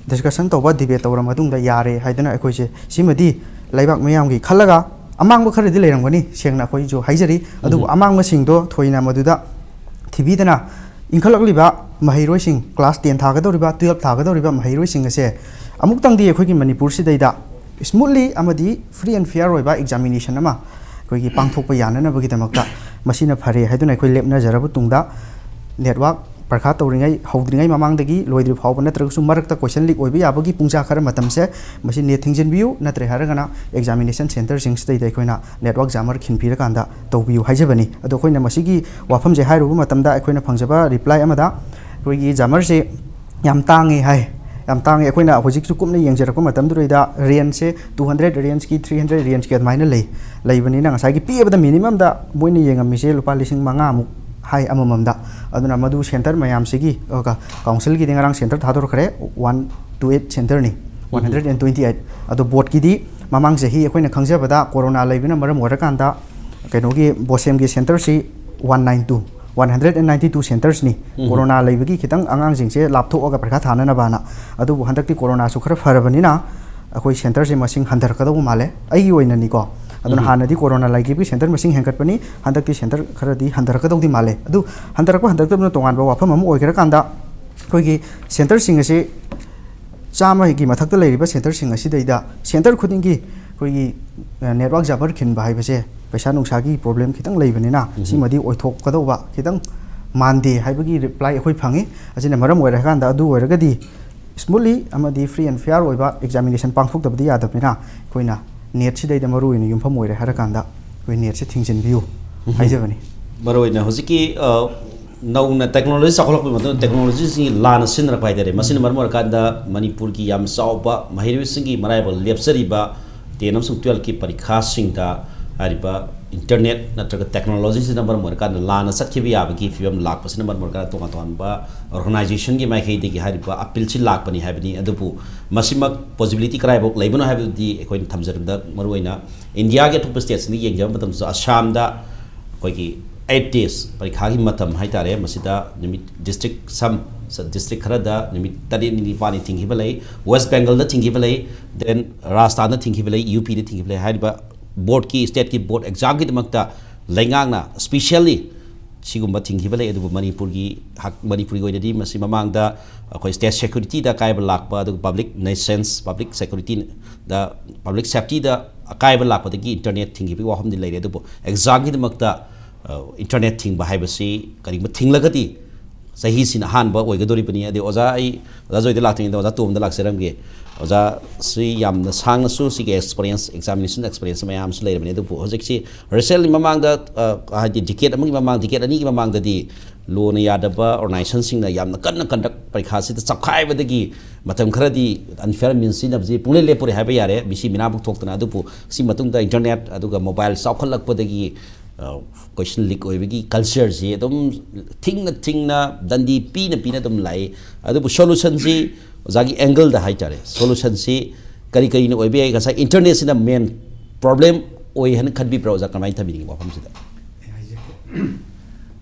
ꯗꯤꯁꯀꯁꯟ ꯇꯧꯕ, ꯗꯤꯕꯦꯠ ꯇꯧꯔ ꯃꯇꯨꯡꯗ ꯌꯥꯔꯦ ꯍꯥꯏꯗꯅ ꯑꯩꯈꯣꯏꯁꯦ ꯁꯤꯃꯗꯤ ꯂꯩꯕꯥꯛ ꯃꯤꯌꯥꯝꯒꯤ ꯈꯜꯂꯒ, ꯑꯃꯥꯡꯕ ꯈꯔꯗꯤ ꯂꯩꯔꯝꯒꯅꯤ, ꯁꯦꯡꯅ ꯑꯩꯈꯣꯏꯁꯨ ꯍꯥꯏꯖꯔꯤ, ꯑꯗꯨꯕꯨ ꯎꯝ꯫ ꯑꯃꯥꯡꯕꯁꯤꯡꯗꯣ ꯊꯣꯏꯅ ꯃꯗꯨꯗ ꯊꯤꯕꯤꯗꯅ, ꯏꯟꯈꯠꯂꯛꯂꯤꯕ ꯃꯍꯩꯔꯣꯏꯁꯤꯡ, ꯀ꯭ꯂꯥꯁ ꯇꯦꯟ ꯊꯥꯒꯗꯧꯔꯤꯕ, ꯇꯨꯌꯦꯜꯞ ꯊꯥꯒꯗꯧꯔꯤꯕ ꯃꯍꯩꯔꯣꯏꯁꯤꯡ ꯑꯁꯦ ꯑꯃꯨꯛꯇꯪꯗꯤ ꯑꯩꯈꯣꯏꯒꯤ ꯃꯅꯤꯄꯨꯔꯁꯤꯗꯩꯗ ꯁ꯭ꯃꯨꯠꯂꯤ ꯑꯃꯗꯤ ꯐ꯭ꯔꯤ ꯑꯦꯟ ꯐꯤꯌꯔ ꯑꯣꯏꯕ ꯑꯦꯛꯖꯥꯃꯤꯅꯦꯁꯟ ꯑꯃ ꯑꯩꯈꯣꯏꯒꯤ ꯄꯥꯡꯊꯣꯛꯄ ꯌꯥꯅꯅꯕꯒꯤꯗꯃꯛꯇ ꯃꯁꯤꯅ ꯐꯔꯦ ꯍꯥꯏꯗꯨꯅ ꯑꯩꯈꯣꯏ ꯂꯦꯞꯅꯖꯔꯕ ꯇꯨꯡꯗ, ꯅꯦꯠꯋꯥꯛ ꯄꯔꯤꯈꯥ ꯇꯧꯔꯤꯉꯩ, ꯍꯧꯗ꯭ꯔꯤꯉꯩ ꯃꯃꯥꯡꯗꯒꯤ ꯂꯣꯏꯗ꯭ꯔꯤ ꯐꯥꯎꯕ ꯅꯠꯇ꯭ꯔꯒꯁꯨ ꯃꯔꯛꯇ ꯀꯣꯏꯁꯟ ꯂꯤꯛ ꯑꯣꯏꯕ ꯌꯥꯕꯒꯤ ꯄꯨꯡꯖꯥ ꯈꯔ ꯃꯇꯝꯁꯦ ꯃꯁꯤ ꯅꯦꯠ ꯊꯤꯡꯖꯤꯟꯕꯤꯌꯨ, ꯅꯠꯇ꯭ꯔꯦ ꯍꯥꯏꯔꯒꯅ ꯑꯦꯛꯖꯥꯃꯤꯅꯦꯁꯟ ꯁꯦꯟꯇꯔꯁꯤꯡꯁꯤꯗꯩꯗ ꯑꯩꯈꯣꯏꯅ ꯅꯦꯠꯋꯥꯛ ꯖꯥꯃꯔ ꯈꯤꯟꯕꯤꯔꯀꯥꯟꯗ ꯇꯧꯕꯤꯌꯨ ꯍꯥꯏꯖꯕꯅꯤ꯫ ꯑꯗꯣ ꯑꯩꯈꯣꯏꯅ ꯃꯁꯤꯒꯤ ꯋꯥꯐꯝꯁꯦ ꯍꯥꯏꯔꯨꯕ ꯃꯇꯝꯗ ꯑꯩꯈꯣꯏꯅ ꯐꯪꯖꯕ ꯔꯤꯄ꯭ꯂꯥꯏ ꯑꯃꯗ ꯑꯩꯈꯣꯏꯒꯤ ꯖꯥꯃꯔꯁꯦ ꯌꯥꯝ ꯇꯥꯡꯉꯦ ꯍꯥꯏ꯫ ꯌꯥꯝ ꯇꯥꯡꯉꯦ꯫ ꯑꯩꯈꯣꯏꯅ ꯍꯧꯖꯤꯛꯁꯨ ꯀꯨꯞꯅ ꯌꯦꯡꯖꯔꯛꯄ ꯃꯇꯝꯗꯨꯗꯩꯗ ꯔꯦꯟꯖꯁꯦ ꯇꯨ ꯍꯟꯗ꯭ꯔꯦꯠ ꯔꯦꯟꯖꯀꯤ, ꯊ꯭ꯔꯤ ꯍꯟꯗ꯭ꯔꯦꯠ ꯔꯦꯟꯖꯀꯤ ꯑꯗꯨꯃꯥꯏꯅ ꯂꯩ꯫ ꯂꯩꯕꯅꯤꯅ ꯉꯁꯥꯏꯒꯤ ꯄꯤꯛꯑꯕꯗ ꯃꯤꯅꯤꯃꯝꯗ ꯃꯣꯏꯅ ꯌꯦꯡꯉꯝꯃꯤꯁꯦ ꯂꯨꯄꯥ ꯂꯤꯁꯤꯡ ꯃꯉꯥꯃꯨꯛ ꯍꯥꯏ ꯑꯃꯃꯝꯗ꯫ ꯑꯗꯨꯅ ꯃꯗꯨ ꯁꯦꯟꯇꯔ ꯃꯌꯥꯝꯁꯤꯒꯤ, ꯑ, ꯀ-, ꯀꯥꯎꯟꯁꯤꯜꯒꯤꯗꯤ ꯉꯔꯥꯡ ꯁꯦꯟꯇꯔ ꯊꯥꯗꯣꯔꯛꯈ꯭ꯔꯦ, ꯋꯥꯟ ꯇꯨ ꯑꯩꯠ ꯁꯦꯟꯇꯔꯅꯤ, ꯎꯝ꯫ One hundred and twenty eight. ꯑꯗꯣ ꯕꯣꯔꯗꯀꯤꯗꯤ ꯃꯃꯥꯡ ꯆꯍꯤ ꯑꯩꯈꯣꯏꯅ ꯈꯪꯖꯕꯗ ꯀꯣꯔꯣꯅꯥ ꯂꯩꯕꯅ ꯃꯔꯝ ꯑꯣꯏꯔꯀꯥꯟꯗ ꯀꯩꯅꯣꯒꯤ ꯕꯣꯁꯦꯝꯒꯤ ꯁꯦꯟꯇꯔꯁꯤ one nine two, one hundred and ninety two ꯁꯦꯟꯇꯔꯁꯅꯤ꯫ ꯎꯝ꯫ ꯀꯣꯔꯣꯅꯥ ꯂꯩꯕꯒꯤ ꯈꯤꯇꯪ ꯑꯉꯥꯡꯁꯤꯡꯁꯦ ꯂꯥꯞꯊꯣꯛꯑꯒ ꯄꯔꯤꯈꯥ ꯊꯥꯅꯅꯕꯅ꯫ ꯑꯗꯨꯕꯨ ꯍꯟꯗꯛꯇꯤ ꯀꯣꯔꯣꯅꯥꯁꯨ ꯈꯔ ꯐꯔꯕꯅꯤꯅ ꯑꯩꯈꯣꯏ ꯁꯦꯟꯇꯔꯁꯦ ꯃꯁꯤꯡ ꯍꯟꯊꯔꯛꯀꯗꯧꯕ ꯃꯥꯜꯂꯦ, ꯑꯩꯒꯤ ꯑꯣꯏꯅꯅꯤꯀꯣ꯫ ꯑꯗꯨꯅ ꯎꯝ꯫ ꯍꯥꯟꯅꯗꯤ ꯀꯣꯔꯣꯅꯥ ꯂꯩꯈꯤꯕꯒꯤ ꯁꯦꯟꯇꯔ ꯃꯁꯤꯡ ꯍꯦꯟꯒꯠꯄꯅꯤ, ꯍꯟꯗꯛꯇꯤ ꯁꯦꯟꯇꯔ ꯈꯔꯗꯤ ꯍꯟꯊꯔꯛꯀꯗꯧꯗꯤ ꯃꯥꯜꯂꯦ꯫ ꯑꯗꯨ ꯍꯟꯊꯔꯛꯄ ꯍꯟꯊꯔꯛꯇꯕꯅ ꯇꯣꯉꯥꯟꯕ ꯋꯥꯐꯝ ꯑꯃ ꯑꯣꯏꯈ꯭ꯔꯀꯥꯟꯗ, ꯑꯩꯈꯣꯏꯒꯤ ꯁꯦꯟꯇꯔꯁꯤꯡ ꯑꯁꯤ ꯆꯥꯝꯃꯒꯤ ꯃꯊꯛꯇ ꯂꯩꯔꯤꯕ ꯁꯦꯟꯇꯔꯁꯤꯡ ꯑꯁꯤꯗꯩꯗ ꯁꯦꯟꯇꯔ ꯈꯨꯗꯤꯡꯒꯤ ꯑꯩꯈꯣꯏꯒꯤ, ꯑ, ꯅꯦꯠꯋꯥꯛ ꯖꯥꯃꯔ ꯈꯤꯟꯕ ꯍꯥꯏꯕꯁꯦ ꯄꯩꯁꯥ ꯅꯨꯡꯁꯥꯒꯤ ꯄ꯭ꯔꯣꯕ꯭ꯂꯦꯝ ꯈꯤꯇꯪ ꯂꯩꯕꯅꯤꯅ, ꯎꯝ꯫ ꯁꯤꯃꯗꯤ ꯑꯣꯏꯊꯣꯛꯀꯗꯧꯕ ꯈꯤꯇꯪ ꯃꯥꯟꯗꯦ ꯍꯥꯏꯕꯒꯤ ꯔꯤꯄ꯭ꯂꯥꯏ ꯑꯩꯈꯣꯏ ꯐꯪꯉꯤ꯫ ꯑꯁꯤꯅ ꯃꯔꯝ ꯑꯣꯏꯔꯀꯥꯟꯗ ꯑꯗꯨ ꯑꯣꯏꯔꯒꯗꯤ Smoothly ꯑꯃꯗꯤ free and fair ꯑꯣꯏꯕ examination ꯄꯥꯡꯊꯣꯛꯇꯕꯗꯤ ꯌꯥꯗꯕꯅꯤꯅ, ꯑꯩꯈꯣꯏꯅ NETꯁꯤꯗꯩꯗ ꯃꯔꯨ ꯑꯣꯏꯅ ꯌꯨꯝꯐꯝ ꯑꯣꯏꯔꯦ ꯍꯥꯏꯔꯀꯥꯟꯗ ꯑꯩꯈꯣꯏ NETꯁꯦ ꯊꯤꯡꯖꯤꯟꯕꯤꯌꯨ ꯍꯥꯏꯖꯕꯅꯤ꯫ ꯃꯔꯨꯑꯣꯏꯅ ꯍꯧꯖꯤꯛꯀꯤ, ꯑ, ꯅꯧꯅ technology ꯆꯥꯎꯈꯠꯂꯛꯄꯒꯤ ꯃꯇꯨꯡ ꯏꯟꯅ technologyꯁꯤꯡꯒꯤ ꯂꯥꯟꯅ ꯁꯤꯖꯤꯟꯅꯔꯛꯄ ꯍꯥꯏꯇꯥꯔꯦ, ꯃꯁꯤꯅ ꯃꯔꯝ ꯑꯣꯏꯔꯀꯥꯟꯗ ꯃꯅꯤꯄꯨꯔꯒꯤ ꯌꯥꯝ ꯆꯥꯎꯕ ꯃꯍꯩꯔꯣꯏꯁꯤꯡꯒꯤ ꯃꯔꯥꯏꯕꯛ ꯂꯦꯞꯆꯔꯤꯕ ten ꯑꯃꯁꯨꯡ twelveꯀꯤ ꯄꯔꯤꯈꯥꯁꯤꯡꯗ ꯍꯥꯏꯔꯤꯕ internet ꯅꯠꯇ꯭ꯔꯒ technologyꯁꯤꯅ ꯃꯔꯝ ꯑꯣꯏꯔꯀꯥꯟꯗ ꯂꯥꯟꯅ ꯆꯠꯈꯤꯕ ꯌꯥꯕꯒꯤ ꯐꯤꯕꯝ ꯂꯥꯛꯄꯁꯤꯅ ꯃꯔꯝ ꯑꯣꯏꯔꯀꯥꯟꯗ ꯇꯣꯉꯥꯟ ꯇꯣꯉꯥꯟꯕ organizationꯒꯤ ꯃꯥꯏꯀꯩꯗꯒꯤ ꯍꯥꯏꯔꯤꯕ appealꯁꯤ ꯂꯥꯛꯄꯅꯤ ꯍꯥꯏꯕꯅꯤ꯫ ꯑꯗꯨꯕꯨ ꯃꯁꯤꯃꯛ possibility ꯀꯗꯥꯏꯐꯥꯎ ꯂꯩꯕꯅꯣ ꯍꯥꯏꯕꯗꯨꯗꯤ ꯑꯩꯈꯣꯏꯅ ꯊꯝꯖꯔꯕꯗ, ꯃꯔꯨꯑꯣꯏꯅ ꯏꯟꯗꯤꯌꯥꯒꯤ ꯑꯇꯣꯞꯄ stateꯁꯤꯡꯗ ꯌꯦꯡꯖꯕ ꯃꯇꯝꯗꯁꯨ ꯑꯁꯥꯝꯗ ꯑꯩꯈꯣꯏꯒꯤ eight days ꯄꯔꯤꯈꯥꯒꯤ ꯃꯇꯝ ꯍꯥꯏꯇꯥꯔꯦ, ꯃꯁꯤꯗ ꯅꯨꯃꯤꯠ district, some district ꯈꯔꯗ ꯅꯨꯃꯤꯠ ꯇꯔꯦꯠꯅꯤ ꯅꯤꯄꯥꯜꯅꯤ ꯊꯤꯡꯈꯤꯕ ꯂꯩ, West Bengalꯗ ꯊꯤꯡꯈꯤꯕ ꯂꯩ, then ꯔꯥꯖꯁꯊꯥꯟꯗ ꯊꯤꯡꯈꯤꯕ ꯂꯩ, UPꯗ ꯊꯤꯡꯈꯤꯕ ꯂꯩ꯫ ꯍꯥꯏꯔꯤꯕ boardꯀꯤ, stateꯀꯤ board examꯒꯤꯗꯃꯛꯇ ꯂꯩꯉꯥꯛꯅ specially ꯁꯤꯒꯨꯝꯕ ꯊꯤꯡꯈꯤꯕ ꯂꯩ꯫ ꯑꯗꯨꯕꯨ ꯃꯅꯤꯄꯨꯔꯒꯤ ꯍꯛ-, ꯃꯅꯤꯄꯨꯔꯒꯤ ꯑꯣꯏꯅꯗꯤ ꯃꯁꯤ ꯃꯃꯥꯡꯗ ꯑꯩꯈꯣꯏ state securityꯗ ꯑꯀꯥꯏꯕ ꯂꯥꯛꯄ, ꯑꯗꯨꯒ public nuisance, public securityꯗ, public safetyꯗ ꯑꯀꯥꯏꯕ ꯂꯥꯛꯄꯗꯒꯤ internet ꯊꯤꯡꯈꯤꯕꯒꯤ ꯋꯥꯐꯝꯗꯤ ꯂꯩꯔꯦ꯫ ꯑꯗꯨꯕꯨ examꯒꯤꯗꯃꯛꯇ, ꯑ, internet ꯊꯤꯡꯕ ꯍꯥꯏꯕꯁꯤ ꯀꯔꯤꯒꯨꯝꯕ ꯊꯤꯡꯂꯒꯗꯤ ꯆꯍꯤꯁꯤꯅ ꯑꯍꯥꯟꯕ ꯑꯣꯏꯒꯗꯧꯔꯤꯕꯅꯤ꯫ ꯑꯗꯩ ꯑꯣꯖꯥ, ꯑꯩ ꯑꯣꯖꯥ ꯖꯣꯏꯗ ꯂꯥꯛꯇ꯭ꯔꯤꯉꯩꯗ ꯑꯣꯖꯥ ꯇꯣꯝꯗ ꯂꯥꯛꯆꯔꯝꯒꯦ꯫ ꯑꯣꯖꯥ, ꯁꯤ ꯌꯥꯝꯅ ꯁꯥꯡꯅꯁꯨ ꯁꯤꯒꯤ experience, examination experience ꯃꯌꯥꯝꯁꯨ ꯂꯩꯔꯕꯅꯤ꯫ ꯑꯗꯨꯕꯨ ꯍꯧꯖꯤꯛꯁꯤ recently ꯃꯃꯥꯡꯗ, ꯑ, ꯍꯥꯏꯗꯤ decade ꯑꯃꯒꯤ ꯃꯃꯥꯡ, decade ꯑꯅꯤꯒꯤ ꯃꯃꯥꯡꯗꯗꯤ ꯂꯣꯅ ꯌꯥꯗꯕ organizationꯁꯤꯡꯅ ꯌꯥꯝꯅ ꯀꯟꯅ conduct, ꯄꯔꯤꯈꯥꯁꯤꯗ ꯆꯞꯈꯥꯏꯕꯗꯒꯤ ꯃꯇꯝ ꯈꯔꯗꯤ unfair means ꯁꯤꯖꯤꯟꯅꯕꯁꯤ ꯄꯨꯡꯂꯦꯞ ꯂꯦꯞꯄꯨꯔꯦ ꯍꯥꯏꯕ ꯌꯥꯔꯦ, ꯃꯤꯁꯤ ꯃꯤꯅꯥ ꯄꯨꯊꯣꯛꯇꯅ꯫ ꯑꯗꯨꯕꯨ ꯁꯤ ꯃꯇꯨꯡꯗ internet ꯑꯗꯨꯒ mobile ꯆꯥꯎꯈꯠꯂꯛꯄꯗꯒꯤ, ꯑ, question leak ꯑꯣꯏꯕꯒꯤ cultureꯁꯤ ꯑꯗꯨꯝ ꯊꯤꯡꯅ ꯊꯤꯡꯅ, ꯗꯟꯗꯤ ꯄꯤꯅ ꯄꯤꯅ ꯑꯗꯨꯝ ꯂꯥꯛꯏ꯫ ꯑꯗꯨꯕꯨ solutionꯁꯤ ꯑꯣꯖꯥꯒꯤ angleꯗ ꯍꯥꯏꯇꯥꯔꯦ, solutionꯁꯤ ꯀꯔꯤ ꯀꯔꯤꯅ ꯑꯣꯏꯕ ꯌꯥꯏ? ꯉꯁꯥꯏ internetꯁꯤꯅ main problem ꯑꯣꯏ ꯍꯥꯏꯅ ꯈꯟꯕꯤꯕ꯭ꯔꯥ ꯑꯣꯖꯥ? ꯀꯃꯥꯏꯅ ꯊꯝꯕꯤꯅꯤꯡꯉꯤ ꯋꯥꯐꯝꯁꯤꯗ? ꯑꯩ ꯍꯥꯏꯖꯒꯦ꯫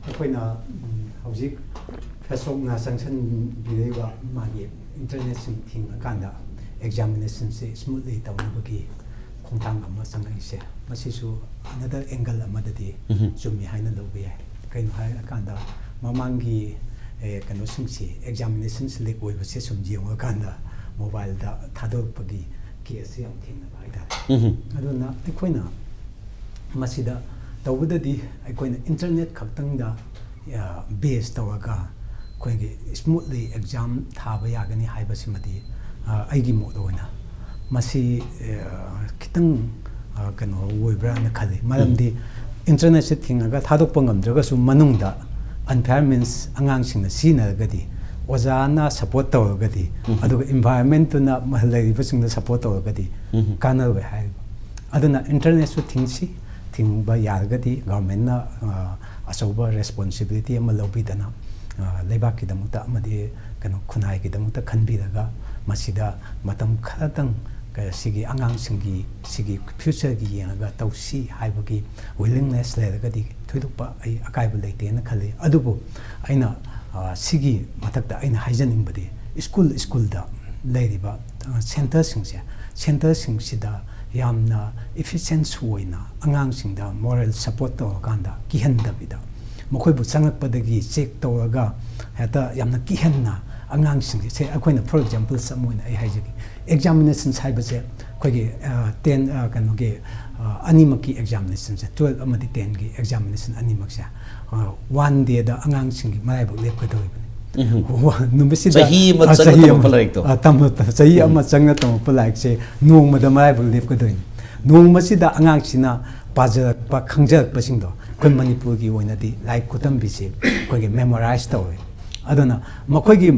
ꯑꯩꯈꯣꯏꯅ, ꯎꯝ, ꯍꯧꯖꯤꯛ ꯐꯦꯁꯕꯨꯛꯅ ꯆꯪꯁꯤꯟꯕꯤꯔꯤꯕ ꯃꯥꯒꯤ internetꯁꯤꯡ ꯊꯤꯡꯉꯀꯥꯟꯗ examinationꯁꯦ smoothly ꯇꯧꯅꯕꯒꯤ ꯈꯣꯡꯊꯥꯡ ꯑꯃ ꯆꯪꯉꯛꯏꯁꯦ, ꯃꯁꯤꯁꯨ another angle ꯑꯃꯗꯗꯤ ꯎꯝꯍꯨꯝ꯫ ꯆꯨꯝꯃꯤ ꯍꯥꯏꯅ ꯂꯧꯕ ꯌꯥꯏ꯫ ꯀꯩꯅꯣ ꯍꯥꯏꯔꯀꯥꯟꯗ ꯃꯃꯥꯡꯒꯤ, ꯑꯦ, ꯀꯩꯅꯣꯁꯤꯡꯁꯤ, examinations leak ꯑꯣꯏꯕꯁꯦ ꯁꯨꯝ ꯌꯦꯡꯉꯀꯥꯟꯗ mobileꯗ ꯊꯥꯗꯣꯔꯛꯄꯒꯤ caseꯁꯦ ꯌꯥꯝ ꯊꯦꯡꯅꯕ ꯍꯥꯏꯇꯥꯔꯦ꯫ ꯎꯝꯍꯨꯝ꯫ ꯑꯗꯨꯅ ꯑꯩꯈꯣꯏꯅ ꯃꯁꯤꯗ ꯇꯧꯕꯗꯗꯤ ꯑꯩꯈꯣꯏꯅ internet ꯈꯛꯇꯪꯗ, ꯑ, base ꯇꯧꯔꯒ ꯑꯩꯈꯣꯏꯒꯤ ꯁ꯭ꯃꯨꯠꯂꯤ ꯑꯦꯛꯖꯥꯝ ꯊꯥꯕ ꯌꯥꯒꯅꯤ ꯍꯥꯏꯕꯁꯤꯃꯗꯤ, ꯑ, ꯑꯩꯒꯤ ꯃꯣꯠ ꯑꯣꯏꯅ ꯃꯁꯤ, ꯑ, ꯈꯤꯇꯪ, ꯑ, ꯀꯩꯅꯣ ꯑꯣꯏꯕ꯭ꯔꯥꯅ ꯈꯜꯂꯤ꯫ ꯃꯔꯝꯗꯤ ꯏꯟꯇꯔꯅꯦꯠꯁꯦ ꯊꯤꯡꯉꯒ ꯊꯥꯗꯣꯛꯄ ꯉꯝꯗ꯭ꯔꯒꯁꯨ, ꯃꯅꯨꯡꯗ ꯑꯟꯐꯦꯌꯔ ꯃꯤꯟꯁ ꯑꯉꯥꯡꯁꯤꯡꯅ ꯁꯤꯖꯤꯟꯅꯔꯒꯗꯤ, ꯑꯣꯖꯥꯅ ꯁꯞꯄꯣꯔꯠ ꯇꯧꯔꯒꯗꯤ, ꯑꯗꯨꯒ ꯏꯟꯚꯥꯏꯔꯣꯟꯃꯦꯟꯇꯨꯅ ꯃ-, ꯂꯩꯔꯤꯕꯁꯤꯡꯗ ꯁꯞꯄꯣꯔꯠ ꯇꯧꯔꯒꯗꯤ ꯀꯥꯟꯅꯔꯣꯏ ꯍꯥꯏꯔꯤꯕ꯫ ꯑꯗꯨꯅ ꯏꯟꯇꯔꯅꯦꯠꯁꯨ ꯊꯤꯡꯁꯤ, ꯊꯤꯡꯕ ꯌꯥꯔꯒꯗꯤ ꯒꯚꯔꯟꯃꯦꯟꯠꯅ, ꯑ, ꯑꯆꯧꯕ ꯔꯦꯁꯄꯣꯟꯁꯤꯕꯤꯂꯤꯇꯤ ꯑꯃ ꯂꯧꯕꯤꯗꯅ, ꯑ, ꯂꯩꯕꯥꯛꯀꯤꯗꯃꯛꯇ ꯑꯃꯗꯤ ꯀꯩꯅꯣ ꯈꯨꯟꯅꯥꯏꯒꯤꯗꯃꯛꯇ ꯈꯟꯕꯤꯔꯒ, ꯃꯁꯤꯗ ꯃꯇꯝ ꯈꯔꯇꯪ ꯀ-, ꯁꯤꯒꯤ ꯑꯉꯥꯡꯁꯤꯡꯒꯤ, ꯁꯤꯒꯤ ꯐ꯭ꯌꯨꯆꯔꯒꯤ ꯌꯦꯡꯉꯒ ꯇꯧꯁꯤ ꯍꯥꯏꯕꯒꯤ ꯋꯤꯂꯤꯡꯅꯦꯁ ꯂꯩꯔꯒꯗꯤ ꯊꯣꯏꯗꯣꯛꯄ ꯑꯩ ꯑꯀꯥꯏꯕ ꯂꯩꯇꯦꯅ ꯈꯜꯂꯤ꯫ ꯑꯗꯨꯕꯨ ꯑꯩꯅ, ꯑ, ꯁꯤꯒꯤ ꯃꯊꯛꯇ ꯑꯩꯅ ꯍꯥꯏꯖꯅꯤꯡꯕꯗꯤ, ꯁ꯭ꯀꯨꯜ ꯁ꯭ꯀꯨꯜꯗ ꯂꯩꯔꯤꯕ, ꯑ, ꯁꯦꯟꯇꯔꯁꯤꯡꯁꯦ, ꯁꯦꯟꯇꯔꯁꯤꯡꯁꯤꯗ ꯌꯥꯝꯅ ꯏꯐꯤꯁꯦꯟꯁ ꯑꯣꯏꯅ ꯑꯉꯥꯡꯁꯤꯡꯗ ꯃꯣꯔꯦꯜ ꯁꯄꯣꯔꯠ ꯇꯧꯔꯀꯥꯟꯗ, ꯀꯤꯍꯟꯗꯕꯤꯗ, ꯃꯈꯣꯏꯕꯨ ꯆꯪꯂꯛꯄꯗꯒꯤ ꯆꯦꯛ ꯇꯧꯔꯒ ꯍꯦꯛꯇ ꯌꯥꯝꯅ ꯀꯤꯍꯟꯅ ꯑꯉꯥꯡꯁꯤꯡꯁꯦ, ꯁꯦ, ꯑꯩꯈꯣꯏꯅ, ꯐꯣꯔ ꯑꯦꯛꯖꯥꯝꯄꯜꯁ ꯑꯃ ꯑꯣꯏꯅ ꯑꯩ ꯍꯥꯏꯖꯒꯦ, ꯑꯦꯛꯖꯥꯃꯤꯅꯦꯁꯟꯁ ꯍꯥꯏꯕꯁꯦ ꯑꯩꯈꯣꯏꯒꯤ, ꯑ, ꯇꯦꯟ, ꯑ, ꯀꯩꯅꯣꯒꯤ, ꯑ, ꯑꯅꯤꯃꯛꯀꯤ ꯑꯦꯛꯖꯥꯃꯤꯅꯦꯁꯟꯁꯦ, ꯇꯨꯋꯦꯜꯐ ꯑꯃꯗꯤ ꯇꯦꯟꯒꯤ ꯑꯦꯛꯖꯥꯃꯤꯅꯦꯁꯟ ꯑꯅꯤꯃꯛꯁꯦ, ꯑ, ꯋꯥꯟ ꯗꯦꯗ ꯑꯉꯥꯡꯁꯤꯡꯒꯤ ꯃꯔꯥꯏꯕꯛ ꯂꯦꯞꯀꯗꯧꯔꯤꯕꯅꯤ꯫ ꯋꯥ-, ꯅꯨꯃꯤꯠꯁꯤꯗ, ꯆꯍꯤ ꯑꯃ ꯑ, ꯆꯪꯅ ꯆꯍꯤ ꯇꯝꯃꯛꯄ ꯑꯃ, ꯂꯥꯏꯔꯤꯛꯇꯣ꯫ ꯑ, ꯇꯝꯃꯛꯄ, ꯆꯍꯤ ꯑꯃ ꯆꯪꯅ ꯇꯝꯃꯛꯄ ꯂꯥꯏꯔꯤꯛꯁꯦ ꯅꯣꯡꯃꯗ ꯃꯔꯥꯏꯕꯛ ꯂꯦꯞꯀꯗꯣꯏꯅꯤ꯫ ꯅꯣꯡꯃꯁꯤꯗ ꯑꯉꯥꯡꯁꯤꯅ ꯄꯥꯖꯔꯛꯄ, ꯈꯪꯖꯔꯛꯄꯁꯤꯡꯗꯣ, ꯑꯩꯈꯣꯏ ꯃꯅꯤꯄꯨꯔꯒꯤ ꯑꯣꯏꯅꯗꯤ ꯂꯥꯏꯔꯤꯛ ꯈꯨꯇꯝꯕꯤꯁꯦ ꯑꯩꯈꯣꯏꯒꯤ ꯃꯦꯃꯣꯔꯥꯏꯁ ꯇꯧꯋꯦ꯫ ꯑꯗꯨꯅ ꯃꯈꯣꯏꯒꯤ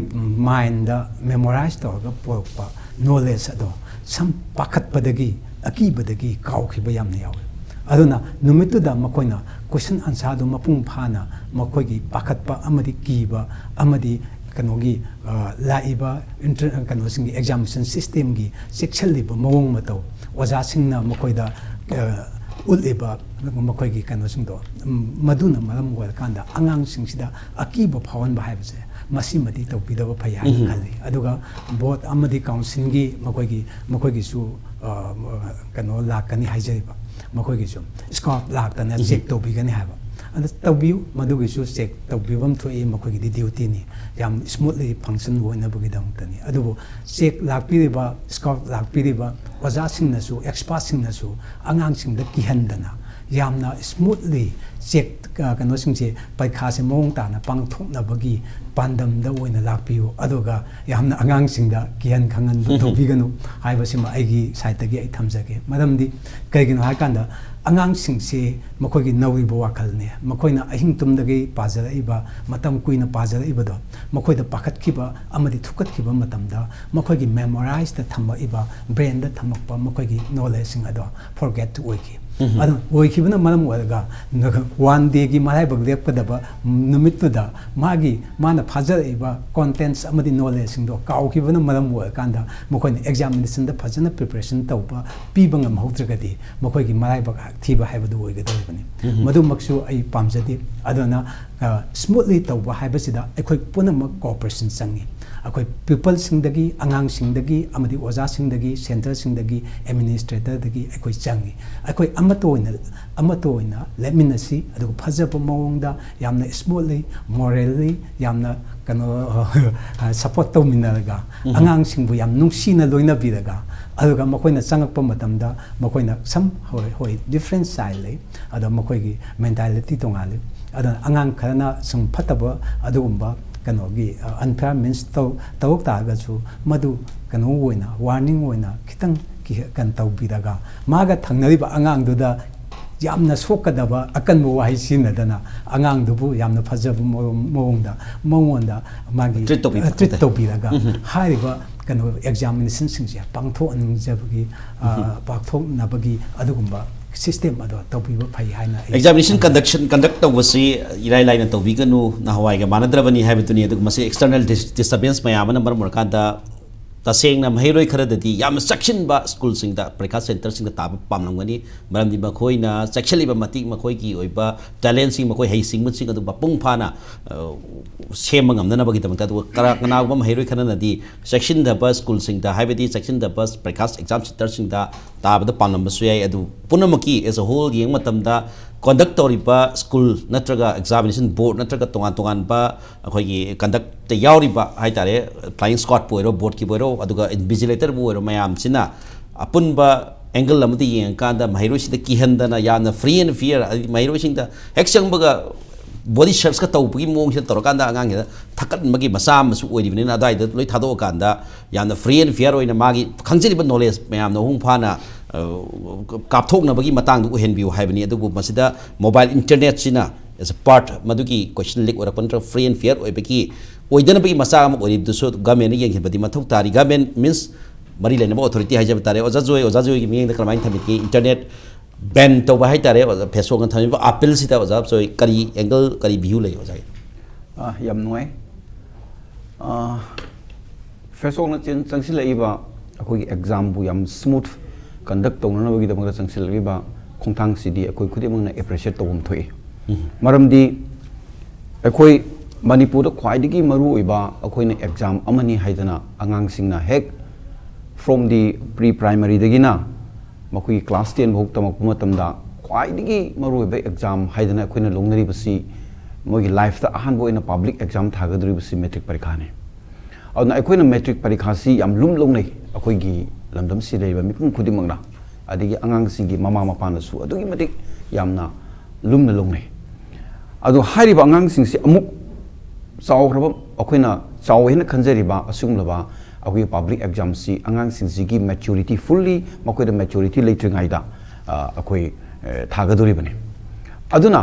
ꯃꯥꯏꯟꯗ ꯃꯦꯃꯣꯔꯥꯏꯁ ꯇꯧꯔꯒ ꯄꯨꯔꯛꯄ ꯅꯣꯂꯦꯖ ꯑꯗꯣ ꯁꯝ ꯄꯥꯈꯠꯄꯗꯒꯤ, ꯑꯀꯤꯕꯗꯒꯤ ꯀꯥꯎꯈꯤꯕ ꯌꯥꯝꯅ ꯌꯥꯎꯋꯦ꯫ ꯑꯗꯨꯅ ꯅꯨꯃꯤꯠꯇꯨꯗ ꯃꯈꯣꯏꯅ ꯀꯣꯏꯁꯟ ꯑꯟꯁꯥꯔꯗꯨ ꯃꯄꯨꯡ ꯐꯥꯅ, ꯃꯈꯣꯏꯒꯤ ꯄꯥꯈꯠꯄ ꯑꯃꯗꯤ ꯀꯤꯕ ꯑꯃꯗꯤ ꯀꯩꯅꯣꯒꯤ, ꯑ, ꯂꯥꯛꯏꯕ ꯏꯟꯇꯔ-, ꯀꯩꯅꯣꯁꯤꯡꯒꯤ ꯑꯦꯛꯖꯥꯃꯤꯅꯦꯁꯟ ꯁꯤꯁꯇꯦꯝꯒꯤ ꯆꯦꯛꯁꯤꯜꯂꯤꯕ ꯃꯑꯣꯡ ꯃꯇꯧ, ꯑꯣꯖꯥꯁꯤꯡꯅ ꯃꯈꯣꯏꯗ, ꯑ, ꯎꯠꯂꯤꯕ ꯃꯈꯣꯏꯒꯤ ꯀꯩꯅꯣꯁꯤꯡꯗꯣ, ꯎꯝ, ꯃꯗꯨꯅ ꯃꯔꯝ ꯑꯣꯏꯔꯀꯥꯟꯗ ꯑꯉꯥꯡꯁꯤꯡꯁꯤꯗ ꯑꯀꯤꯕ ꯐꯥꯎꯍꯟꯕ ꯍꯥꯏꯕꯁꯦ, ꯃꯁꯤꯃꯗꯤ ꯇꯧꯕꯤꯗꯕ ꯐꯩ ꯍꯥꯏꯅ ꯈꯜꯂꯤ꯫ ꯑꯗꯨꯒ ꯕꯣꯔꯗ ꯑꯃꯗꯤ ꯀꯥꯎꯟꯁꯤꯜꯒꯤ ꯃꯈꯣꯏꯒꯤ, ꯃꯈꯣꯏꯒꯤꯁꯨ, ꯑ, ꯀꯩꯅꯣ ꯂꯥꯛꯀꯅꯤ ꯍꯥꯏꯖꯔꯤꯕ, ꯃꯈꯣꯏꯒꯤꯁꯨ ꯁ꯭ꯀꯥꯎꯠ ꯂꯥꯛꯇꯅ ꯆꯦꯛ ꯇꯧꯕꯤꯒꯅꯤ ꯍꯥꯏꯕ꯫ ꯑꯗꯨ ꯇꯧꯕꯤꯌꯨ, ꯃꯗꯨꯒꯤꯁꯨ ꯆꯦꯛ ꯇꯧꯕꯤꯐꯝ ꯊꯣꯛꯏ, ꯃꯈꯣꯏꯒꯤꯗꯤ ꯗ꯭ꯌꯨꯇꯤꯅꯤ, ꯌꯥꯝ ꯁ꯭ꯃꯨꯠꯂꯤ ꯐꯪꯁꯟ ꯑꯣꯏꯅꯕꯒꯤꯗꯃꯛꯇꯅꯤ꯫ ꯑꯗꯨꯕꯨ ꯆꯦꯛ ꯂꯥꯛꯄꯤꯔꯤꯕ, ꯁ꯭ꯀꯥꯎꯠ ꯂꯥꯛꯄꯤꯔꯤꯕ ꯑꯣꯖꯥꯁꯤꯡꯅꯁꯨ, ꯑꯦꯛꯁꯄꯥꯔꯠꯁꯤꯡꯅꯁꯨ ꯑꯉꯥꯡꯁꯤꯡꯗ ꯀꯤꯍꯟꯗꯅ, ꯌꯥꯝꯅ ꯁ꯭ꯃꯨꯠꯂꯤ ꯆꯦꯛ ꯀꯩꯅꯣꯁꯤꯡꯁꯦ, ꯄꯔꯤꯈꯥꯁꯦ ꯃꯑꯣꯡ ꯇꯥꯅ ꯄꯥꯡꯊꯣꯛꯅꯕꯒꯤ ꯄꯥꯟꯗꯝꯗ ꯑꯣꯏꯅ ꯂꯥꯛꯄꯤꯌꯨ꯫ ꯑꯗꯨꯒ ꯌꯥꯝꯅ ꯑꯉꯥꯡꯁꯤꯡꯗ ꯀꯤꯍꯟ ꯈꯪꯍꯟꯕ ꯇꯧꯕꯤꯒꯅꯨ ꯍꯥꯏꯕꯁꯤꯃ ꯑꯩꯒꯤ ꯁꯥꯏꯠꯇꯒꯤ ꯑꯩ ꯊꯝꯖꯒꯦ꯫ ꯃꯔꯝꯗꯤ ꯀꯩꯒꯤꯅꯣ ꯍꯥꯏꯀꯥꯟꯗ, ꯑꯉꯥꯡꯁꯤꯡꯁꯤ ꯃꯈꯣꯏꯒꯤ ꯅꯧꯔꯤꯕ ꯋꯥꯈꯜꯅꯦ, ꯃꯈꯣꯏꯅ ꯑꯍꯤꯡ ꯇꯨꯝꯗꯒꯩ ꯄꯥꯖꯔꯛꯏꯕ, ꯃꯇꯝ ꯀꯨꯏꯅ ꯄꯥꯖꯔꯛꯏꯕꯗꯣ, ꯃꯈꯣꯏꯗ ꯄꯥꯈꯠꯈꯤꯕ ꯑꯃꯗꯤ ꯊꯨꯛꯀꯠꯈꯤꯕ ꯃꯇꯝꯗ ꯃꯈꯣꯏꯒꯤ ꯃꯦꯃꯣꯔꯥꯏꯖꯇ ꯊꯝꯃꯛꯏꯕ, ꯕ꯭ꯔꯦꯟꯗ ꯊꯝꯃꯛꯄ ꯃꯈꯣꯏꯒꯤ ꯅꯣꯂꯦꯖꯁꯤꯡ ꯑꯗꯣ ꯐꯣꯔꯒꯦꯠ ꯑꯣꯏꯈꯤ꯫ ꯑꯗꯨ ꯑꯣꯏꯈꯤꯕꯅ ꯃꯔꯝ ꯑꯣꯏꯔꯒ ꯋꯥꯟ ꯗꯦꯒꯤ ꯃꯔꯥꯏꯕꯛ ꯂꯦꯞꯀꯗꯕ ꯅꯨꯃꯤꯠꯇꯨꯗ ꯃꯥꯒꯤ, ꯃꯥꯅ ꯐꯥꯖꯔꯛꯏꯕ ꯀꯣꯟꯇꯦꯟꯁ ꯑꯃꯗꯤ ꯅꯣꯂꯦꯖꯁꯤꯡꯗꯣ ꯀꯥꯎꯈꯤꯕꯅ ꯃꯔꯝ ꯑꯣꯏꯔꯀꯥꯟꯗ ꯃꯈꯣꯏꯅ ꯑꯦꯛꯖꯥꯃꯤꯅꯦꯁꯟꯗ ꯐꯖꯅ ꯄ꯭ꯔꯤꯄꯦꯔꯦꯁꯟ ꯇꯧꯕ, ꯄꯤꯕ ꯉꯝꯍꯧꯗ꯭ꯔꯒꯗꯤ ꯃꯈꯣꯏꯒꯤ ꯃꯔꯥꯏꯕꯛ ꯊꯤꯕ ꯍꯥꯏꯕꯗꯨ ꯑꯣꯏꯒꯗꯧꯔꯤꯕꯅꯤ꯫ ꯃꯗꯨꯃꯛꯁꯨ ꯑꯩ ꯄꯥꯝꯖꯗꯦ꯫ ꯑꯗꯨꯅ ꯁ꯭ꯃꯨꯠꯂꯤ ꯇꯧꯕ ꯍꯥꯏꯕꯁꯤꯗ ꯑꯩꯈꯣꯏ ꯄꯨꯝꯅꯃꯛ ꯀꯣꯑꯣꯄꯔꯦꯁꯟ ꯆꯪꯉꯤ꯫ ꯑꯩꯈꯣꯏ ꯄ꯭ꯌꯨꯄꯜꯁꯤꯡꯗꯒꯤ, ꯑꯉꯥꯡꯁꯤꯡꯗꯒꯤ ꯑꯃꯗꯤ ꯑꯣꯖꯥꯁꯤꯡꯗꯒꯤ, ꯁꯦꯟꯇꯔꯁꯤꯡꯗꯒꯤ, ꯑꯦꯗꯃꯤꯅꯤꯁꯇ꯭ꯔꯦꯇꯔꯗꯒꯤ ꯑꯩꯈꯣꯏ ꯆꯪꯉꯤ꯫ ꯑꯩꯈꯣꯏ ꯑꯃꯠꯇ ꯑꯣꯏꯅ, ꯑꯃꯠꯇ ꯑꯣꯏꯅ ꯂꯦꯞꯃꯤꯟꯅꯁꯤ, ꯑꯗꯨꯒ ꯐꯖꯕ ꯃꯑꯣꯡꯗ, ꯌꯥꯝꯅ ꯁ꯭ꯃꯨꯠꯂꯤ, ꯃꯣꯔꯦꯜꯂꯤ, ꯌꯥꯝꯅ ꯀꯩꯅꯣ ꯁꯞꯄꯣꯔꯠ ꯇꯧꯃꯤꯟꯅꯔꯒ, ꯑꯉꯥꯡꯁꯤꯡꯕꯨ ꯌꯥꯝ ꯅꯨꯡꯁꯤꯅ ꯂꯣꯏꯅꯕꯤꯔꯒ, ꯑꯗꯨꯒ ꯃꯈꯣꯏꯅ ꯆꯪꯉꯛꯄ ꯃꯇꯝꯗ ꯃꯈꯣꯏꯅ ꯁꯝ, ꯍꯣꯏ, ꯍꯣꯏ, ꯗꯤꯐ꯭ꯔꯦꯟ ꯁ꯭ꯇꯥꯏꯜ ꯂꯩ, ꯑꯗꯣ ꯃꯈꯣꯏꯒꯤ ꯃꯦꯟꯇꯥꯂꯤꯇꯤ ꯇꯣꯉꯥꯜꯂꯤ꯫ ꯑꯗꯨꯅ ꯑꯉꯥꯡ ꯈꯔꯅ ꯁꯨꯝ ꯐꯠꯇꯕ ꯑꯗꯨꯒꯨꯝꯕ ꯀꯩꯅꯣꯒꯤ, ꯑ, ꯑꯟꯐꯤꯌꯥꯔ ꯃꯤꯟꯁ ꯇꯧ-, ꯇꯧꯔꯛ ꯇꯥꯔꯒꯁꯨ, ꯃꯗꯨ ꯀꯩꯅꯣ ꯑꯣꯏꯅ, ꯋꯥꯔꯅꯤꯡ ꯑꯣꯏꯅ ꯈꯤꯇꯪ ꯀꯤ-, ꯀꯩꯅꯣ ꯇꯧꯕꯤꯔꯒ, ꯃꯥꯒ ꯊꯪꯅꯔꯤꯕ ꯑꯉꯥꯡꯗꯨꯗ ꯌꯥꯝꯅ ꯁꯣꯛꯀꯗꯕ ꯑꯀꯟꯕ ꯋꯥꯍꯩ ꯁꯤꯖꯤꯟꯅꯗꯅ, ꯑꯉꯥꯡꯗꯨꯕꯨ ꯌꯥꯝꯅ ꯐꯖꯕ ꯃꯑꯣꯡ-, ꯃꯑꯣꯡꯗ ꯃꯉꯣꯟꯗ ꯃꯥꯒꯤ, treat ꯇꯧꯕꯤꯕ ꯑ, treat ꯍꯥꯏꯇꯥꯔꯦ꯫ ꯇꯧꯕꯤꯔꯒ, ꯍꯥꯏꯔꯤꯕ ꯀꯩꯅꯣ ꯑꯦꯛꯖꯥꯃꯤꯅꯦꯁꯟꯁꯤꯡꯁꯦ ꯄꯥꯡꯊꯣꯛꯍꯟꯅꯤꯡꯖꯕꯒꯤ, ꯑ, ꯄꯥꯡꯊꯣꯛꯅꯕꯒꯤ ꯑꯗꯨꯒꯨꯝꯕ ꯁꯤꯁꯇꯦꯝ ꯑꯗꯣ ꯇꯧꯕꯤꯕ ꯐꯩ ꯍꯥꯏꯅ ꯑꯩ examination conduction, conduct ꯇꯧꯕꯁꯤ ꯏꯔꯥꯏ ꯂꯥꯏꯅ ꯇꯧꯕꯤꯒꯅꯨ, ꯅꯍꯥꯟꯋꯥꯏꯒ ꯃꯥꯟꯅꯗ꯭ꯔꯕꯅꯤ ꯍꯥꯏꯕꯗꯨꯅꯤ꯫ ꯑꯗꯨꯒ ꯃꯁꯤ external dis-, disturbance ꯃꯌꯥꯝ ꯑꯃꯅ ꯃꯔꯝ ꯑꯣꯏꯔꯀꯥꯟꯗ, ꯇꯁꯦꯡꯅ ꯃꯍꯩꯔꯣꯏ ꯈꯔꯗꯗꯤ ꯌꯥꯝꯅ ꯆꯦꯛꯁꯤꯟꯕ ꯁ꯭ꯀꯨꯜꯁꯤꯡꯗ, ꯄꯔꯤꯈꯥ ꯁꯦꯟꯇꯔꯁꯤꯡꯗ ꯇꯥꯕ ꯄꯥꯝꯂꯝꯒꯅꯤ꯫ ꯃꯔꯝꯗꯤ ꯃꯈꯣꯏꯅ ꯆꯦꯛꯁꯤꯜꯂꯤꯕ ꯃꯇꯤꯛ ꯃꯈꯣꯏꯒꯤ ꯑꯣꯏꯕ ꯇꯦꯂꯦꯟꯁꯤꯡ, ꯃꯈꯣꯏ ꯍꯩꯁꯤꯡꯕꯁꯤꯡ ꯑꯗꯨ ꯃꯄꯨꯡ ꯐꯥꯅ, ꯑ, ꯁꯦꯝꯕ ꯉꯝꯅꯅꯕꯒꯤꯗꯃꯛꯇ꯫ ꯑꯗꯨꯒ ꯀꯔꯥ-, ꯀꯅꯥꯒꯨꯝꯕ ꯃꯍꯩꯔꯣꯏ ꯈꯔꯅꯗꯤ ꯆꯦꯛꯁꯤꯟꯗꯕ ꯁ꯭ꯀꯨꯜꯁꯤꯡꯗ, ꯍꯥꯏꯕꯗꯤ ꯆꯦꯛꯁꯤꯟꯗꯕ ꯄꯔꯤꯈꯥ exam centreꯁꯤꯡꯗ ꯇꯥꯕꯗ ꯄꯥꯝꯂꯝꯕꯁꯨ ꯌꯥꯏ꯫ ꯑꯗꯨ ꯄꯨꯝꯅꯃꯛꯀꯤ as a whole ꯌꯦꯡꯕ ꯃꯇꯝꯗ, conduct ꯇꯧꯔꯤꯕ ꯁ꯭ꯀꯨꯜ ꯅꯠꯇ꯭ꯔꯒ examination board ꯅꯠꯇ꯭ꯔꯒ ꯇꯣꯉꯥꯟ ꯇꯣꯉꯥꯟꯕ ꯑꯩꯈꯣꯏꯒꯤ conductꯇ ꯌꯥꯎꯔꯤꯕ ꯍꯥꯏꯇꯥꯔꯦ, flying squadꯄꯨ ꯑꯣꯏꯔꯣ, boardꯀꯤꯕꯨ ꯑꯣꯏꯔꯣ, ꯑꯗꯨꯒ invigilatorꯕꯨ ꯑꯣꯏꯔꯣ, ꯃꯌꯥꯝꯁꯤꯅ ꯑꯄꯨꯟꯕ ꯑꯦꯡꯒꯜ ꯑꯃꯗ ꯌꯦꯡꯉꯀꯥꯟꯗ ꯃꯍꯩꯔꯣꯏꯁꯤꯡꯗ ꯀꯤꯍꯟꯗꯅ ꯌꯥꯝꯅ free and fair, ꯍꯥꯏꯗꯤ ꯃꯍꯩꯔꯣꯏꯁꯤꯡꯗ ꯍꯦꯛ ꯆꯪꯕꯒ body searchꯀ ꯇꯧꯕꯒꯤ ꯃꯑꯣꯡꯁꯤꯗ ꯇꯧꯔꯀꯥꯟꯗ ꯑꯉꯥꯡꯁꯤꯗ ꯊꯛꯀꯠꯕꯒꯤ ꯃꯆꯥꯛ ꯑꯃꯁꯨ ꯑꯣꯏꯔꯤꯕꯅꯤꯅ, ꯑꯗꯨꯋꯥꯏꯗ ꯂꯣꯏ ꯊꯥꯗꯣꯛꯑꯀꯥꯟꯗ ꯌꯥꯝꯅ free and fair ꯑꯣꯏꯅ ꯃꯥꯒꯤ ꯈꯪꯖꯔꯤꯕ knowledge ꯃꯌꯥꯝꯅ ꯃꯄꯨꯡ ꯐꯥꯅ ꯑ, ꯀꯥꯞꯊꯣꯛꯅꯕꯒꯤ ꯃꯇꯥꯡꯗꯨ ꯑꯣꯏꯍꯟꯕꯤꯌꯨ ꯍꯥꯏꯕꯅꯤ꯫ ꯑꯗꯨꯕꯨ ꯃꯁꯤꯗ mobile internetꯁꯤꯅ as a part ꯃꯗꯨꯒꯤ question leak ꯑꯣꯏꯔꯛꯄ ꯅꯠꯇ꯭ꯔꯒ free and fair ꯑꯣꯏꯕꯒꯤ, ꯑꯣꯏꯗꯅꯕꯒꯤ ꯃꯆꯥꯛ ꯑꯃ ꯑꯣꯏꯔꯤꯕꯗꯨꯁꯨ governmentꯅ ꯌꯦꯡꯁꯤꯟꯕꯗꯤ ꯃꯊꯧ ꯇꯥꯔꯤ꯫ Government means ꯃꯔꯤ ꯂꯩꯅꯕ authority ꯍꯥꯏꯖꯕ ꯇꯥꯔꯦ꯫ ꯑꯣꯖꯥ ꯖꯣꯏ, ꯑꯣꯖꯥ ꯖꯣꯏꯒꯤ ꯃꯤꯠꯌꯦꯡꯗ ꯀꯔꯝꯍꯥꯏꯅ ꯊꯝꯕꯤꯒꯦ? Internet ban ꯇꯧꯕ ꯍꯥꯏꯇꯥꯔꯦ, ꯑꯣꯖꯥ, Facebookꯅ ꯊꯝꯃꯤꯕ appealꯁꯤꯗ ꯑꯣꯖꯥ ꯖꯣꯏ ꯀꯔꯤ angle, ꯀꯔꯤ view ꯂꯩ ꯑꯣꯖꯥꯒꯤ? ꯑꯥ, ꯌꯥꯝ ꯅꯨꯡꯉꯥꯏ꯫ ꯑꯥ, Facebookꯅ ꯆꯦꯟ-, ꯆꯪꯁꯤꯜꯂꯛꯏꯕ ꯑꯩꯈꯣꯏꯒꯤ examꯕꯨ ꯌꯥꯝ smooth conduct ꯇꯧꯅꯅꯕꯒꯤꯗꯃꯛꯇ ꯆꯪꯁꯤꯜꯂꯛꯂꯤꯕ ꯈꯣꯡꯊꯥꯡꯁꯤꯗꯤ ꯑꯩꯈꯣꯏ ꯈꯨꯗꯤꯡꯃꯛꯅ appreciate ꯇꯧꯐꯝ ꯊꯣꯛꯏ꯫ ꯎꯝ꯫ ꯃꯔꯝꯗꯤ ꯑꯩꯈꯣꯏ ꯃꯅꯤꯄꯨꯔꯗ ꯈ꯭ꯋꯥꯏꯗꯒꯤ ꯃꯔꯨꯑꯣꯏꯕ ꯑꯩꯈꯣꯏꯅ exam ꯑꯃꯅꯤ ꯍꯥꯏꯗꯅ ꯑꯉꯥꯡꯁꯤꯡꯅ ꯍꯦꯛ from the pre primaryꯗꯒꯤꯅ ꯃꯈꯣꯏꯒꯤ class ten ꯐꯥꯎ ꯇꯝꯃꯛꯄ ꯃꯇꯝꯗ ꯈ꯭ꯋꯥꯏꯗꯒꯤ ꯃꯔꯨꯑꯣꯏꯕ exam ꯍꯥꯏꯗꯅ ꯑꯩꯈꯣꯏꯅ ꯂꯧꯅꯔꯤꯕꯁꯤ ꯃꯣꯏꯒꯤ lifeꯇ ꯑꯍꯥꯟꯕ ꯑꯣꯏꯅ public exam ꯊꯥꯒꯗꯧꯔꯤꯕꯁꯤ matric ꯄꯔꯤꯈꯥꯅꯤ꯫ ꯑꯗꯨꯅ ꯑꯩꯈꯣꯏꯅ matric ꯄꯔꯤꯈꯥꯁꯤ ꯌꯥꯝ ꯂꯨꯝ ꯂꯧꯅꯩ, ꯑꯩꯈꯣꯏꯒꯤ ꯂꯝꯗꯝꯁꯤꯗ ꯂꯩꯔꯤꯕ ꯃꯤꯄꯨꯝ ꯈꯨꯗꯤꯡꯃꯛꯅ, ꯑꯗꯒꯤ ꯑꯉꯥꯡꯁꯤꯡꯒꯤ ꯃꯃꯥ ꯃꯄꯥꯅꯁꯨ ꯑꯗꯨꯛꯀꯤ ꯃꯇꯤꯛ ꯌꯥꯝꯅ ꯂꯨꯝꯅ ꯂꯧꯅꯩ꯫ ꯑꯗꯣ ꯍꯥꯏꯔꯤꯕ ꯑꯉꯥꯡꯁꯤꯡꯁꯤ ꯑꯃꯨꯛ ꯆꯥꯎꯈ꯭ꯔꯕ, ꯑꯩꯈꯣꯏꯅ ꯆꯥꯎꯋꯦ ꯍꯥꯏꯅ ꯈꯟꯖꯔꯤꯕ ꯑꯁꯤꯒꯨꯝꯂꯕ ꯑꯩꯈꯣꯏꯒꯤ public examꯁꯤ ꯑꯉꯥꯡꯁꯤꯡꯁꯤꯒꯤ maturity, fully ꯃꯈꯣꯏꯗ maturity ꯂꯩꯇ꯭ꯔꯤꯉꯩꯗ, ꯑ, ꯑꯩꯈꯣꯏ, ꯑ, ꯊꯥꯒꯗꯧꯔꯤꯕꯅꯤ꯫ ꯑꯗꯨꯅ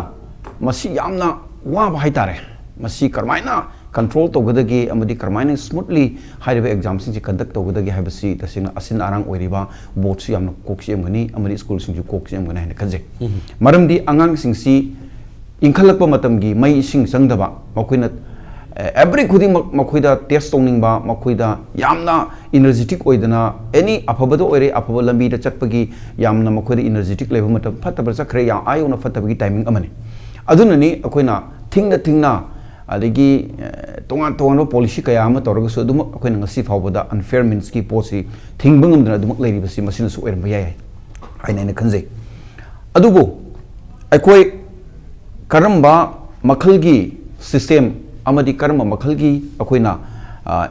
ꯃꯁꯤ ꯌꯥꯝꯅ ꯋꯥꯕ ꯍꯥꯏꯇꯥꯔꯦ꯫ ꯃꯁꯤ ꯀꯔꯝꯍꯥꯏꯅ control ꯇꯧꯒꯗꯒꯦ ꯑꯃꯗꯤ ꯀꯔꯝꯍꯥꯏꯅ smoothly ꯍꯥꯏꯔꯤꯕ examꯁꯤꯡꯁꯤ conduct ꯇꯧꯒꯗꯒꯦ ꯍꯥꯏꯕꯁꯤ ꯇꯁꯦꯡꯅ ꯑꯁꯤꯟ ꯑꯔꯥꯡ ꯑꯣꯏꯔꯤꯕ boardꯁꯨ ꯌꯥꯝꯅ ꯀꯣꯛ ꯆꯤꯛꯑꯝꯒꯅꯤ ꯑꯃꯗꯤ schoolꯁꯤꯡꯁꯨ ꯀꯣꯛ ꯆꯤꯛꯑꯝꯒꯅꯤ ꯍꯥꯏꯅ ꯈꯟꯖꯩ꯫ ꯎꯝ꯫ ꯃꯔꯝꯗꯤ ꯑꯉꯥꯡꯁꯤꯡꯁꯤ ꯏꯟꯈꯠꯂꯛꯄ ꯃꯇꯝꯒꯤ ꯃꯩ ꯏꯁꯤꯡ ꯆꯪꯗꯕ, ꯃꯈꯣꯏꯅ, ꯑꯦ, every ꯈꯨꯗꯤꯡꯃꯛ ꯃꯈꯣꯏꯗ test ꯇꯧꯅꯤꯡꯕ, ꯃꯈꯣꯏꯗ ꯌꯥꯝꯅ energetic ꯑꯣꯏꯗꯅ, any ꯑꯐꯕꯗ ꯑꯣꯏꯔꯦ, ꯑꯐꯕ ꯂꯝꯕꯤꯗ ꯆꯠꯄꯒꯤ ꯌꯥꯝꯅ ꯃꯈꯣꯏꯗ energetic ꯂꯩꯕ ꯃꯇꯝ, ꯐꯠꯇꯕ ꯆꯠꯈ꯭ꯔꯦ, ꯌꯥꯝ ꯑꯥ ꯌꯧꯅ ꯐꯠꯇꯕꯒꯤ timing ꯑꯃꯅꯤ꯫ ꯑꯗꯨꯅꯅꯤ ꯑꯩꯈꯣꯏꯅ ꯊꯤꯡꯅ ꯊꯤꯡꯅ, ꯑꯗꯒꯤ, ꯑꯦ, ꯇꯣꯉꯥꯟ ꯇꯣꯉꯥꯟꯕ policy ꯀꯌꯥ ꯑꯃ ꯇꯧꯔꯒꯁꯨ ꯑꯗꯨꯃꯛ ꯑꯩꯈꯣꯏꯅ ꯉꯁꯤ ꯐꯥꯎꯕꯗ unfair meansꯀꯤ ꯄꯣꯠꯁꯤ ꯊꯤꯡꯕ ꯉꯝꯗꯅ ꯑꯗꯨꯃꯛ ꯂꯩꯔꯤꯕꯁꯤ ꯃꯁꯤꯅꯁꯨ ꯑꯣꯏꯔꯝꯕ ꯌꯥꯏ ꯍꯥꯏꯅ ꯑꯩꯅ ꯈꯟꯖꯩ꯫ ꯑꯗꯨꯕꯨ ꯑꯩꯈꯣꯏ ꯀꯔꯝꯕ ꯃꯈꯜꯒꯤ system ꯑꯃꯗꯤ ꯀꯔꯝꯕ ꯃꯈꯜꯒꯤ ꯑꯩꯈꯣꯏꯅ,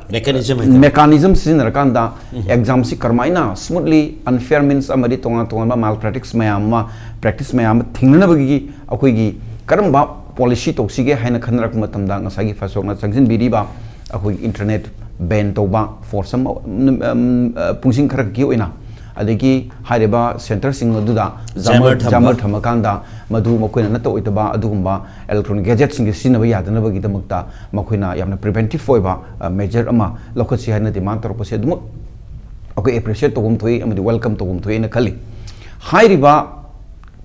mechanism mechanism ꯁꯤꯖꯤꯟꯅꯔꯀꯥꯟꯗ exam ꯁꯤ ꯀꯔꯝꯍꯥꯏꯅ smoothly, unfair means ꯑꯃꯗꯤ ꯇꯣꯉꯥꯟ ꯇꯣꯉꯥꯟꯕ malpractice ꯃꯌꯥꯝ ꯑꯃ, practice ꯃꯌꯥꯝ ꯑꯃ ꯊꯤꯡꯅꯅꯕꯒꯤ ꯑꯩꯈꯣꯏꯒꯤ ꯀꯔꯝꯕ policy ꯇꯧꯁꯤꯒꯦ ꯍꯥꯏꯅ ꯈꯟꯅꯔꯛꯄ ꯃꯇꯝꯗ, ꯉꯁꯥꯏꯒꯤ ꯐꯦꯁꯣꯛꯅ ꯆꯪꯁꯤꯟꯕꯤꯔꯤꯕ ꯑꯩꯈꯣꯏꯒꯤ internet ban ꯇꯧꯕ force ꯑꯃ, ꯎꯝ, ꯎꯝ, ꯑ, ꯄꯨꯡꯁꯤꯡ ꯈꯔ ꯈꯛꯀꯤ ꯑꯣꯏꯅ, ꯑꯗꯒꯤ ꯍꯥꯏꯔꯤꯕ centre ꯁꯤꯡ ꯑꯗꯨꯗ jammer jammer ꯊꯝꯕ꯫ Jammer ꯊꯝꯃꯀꯥꯟꯗ ꯃꯗꯨ ꯃꯈꯣꯏꯅ ꯅꯠꯇ ꯑꯣꯏꯗꯕ ꯑꯗꯨꯒꯨꯝꯕ electronic gadget ꯁꯤꯡꯁꯦ ꯁꯤꯖꯤꯟꯅꯕ ꯌꯥꯗꯅꯕꯒꯤꯗꯃꯛꯇ ꯃꯈꯣꯏꯅ ꯌꯥꯝꯅ preventive ꯑꯣꯏꯕ, ꯑ, measure ꯑꯃ ꯂꯧꯈꯠꯁꯤ ꯍꯥꯏꯅ demand ꯇꯧꯔꯛꯄꯁꯦ ꯑꯗꯨꯃꯛ ꯑꯩꯈꯣꯏ appreciate ꯇꯧꯐꯝ ꯊꯣꯛꯏ ꯑꯃꯗꯤ welcome ꯇꯧꯐꯝ ꯊꯣꯛꯏꯅ ꯈꯜꯂꯤ꯫ ꯍꯥꯏꯔꯤꯕ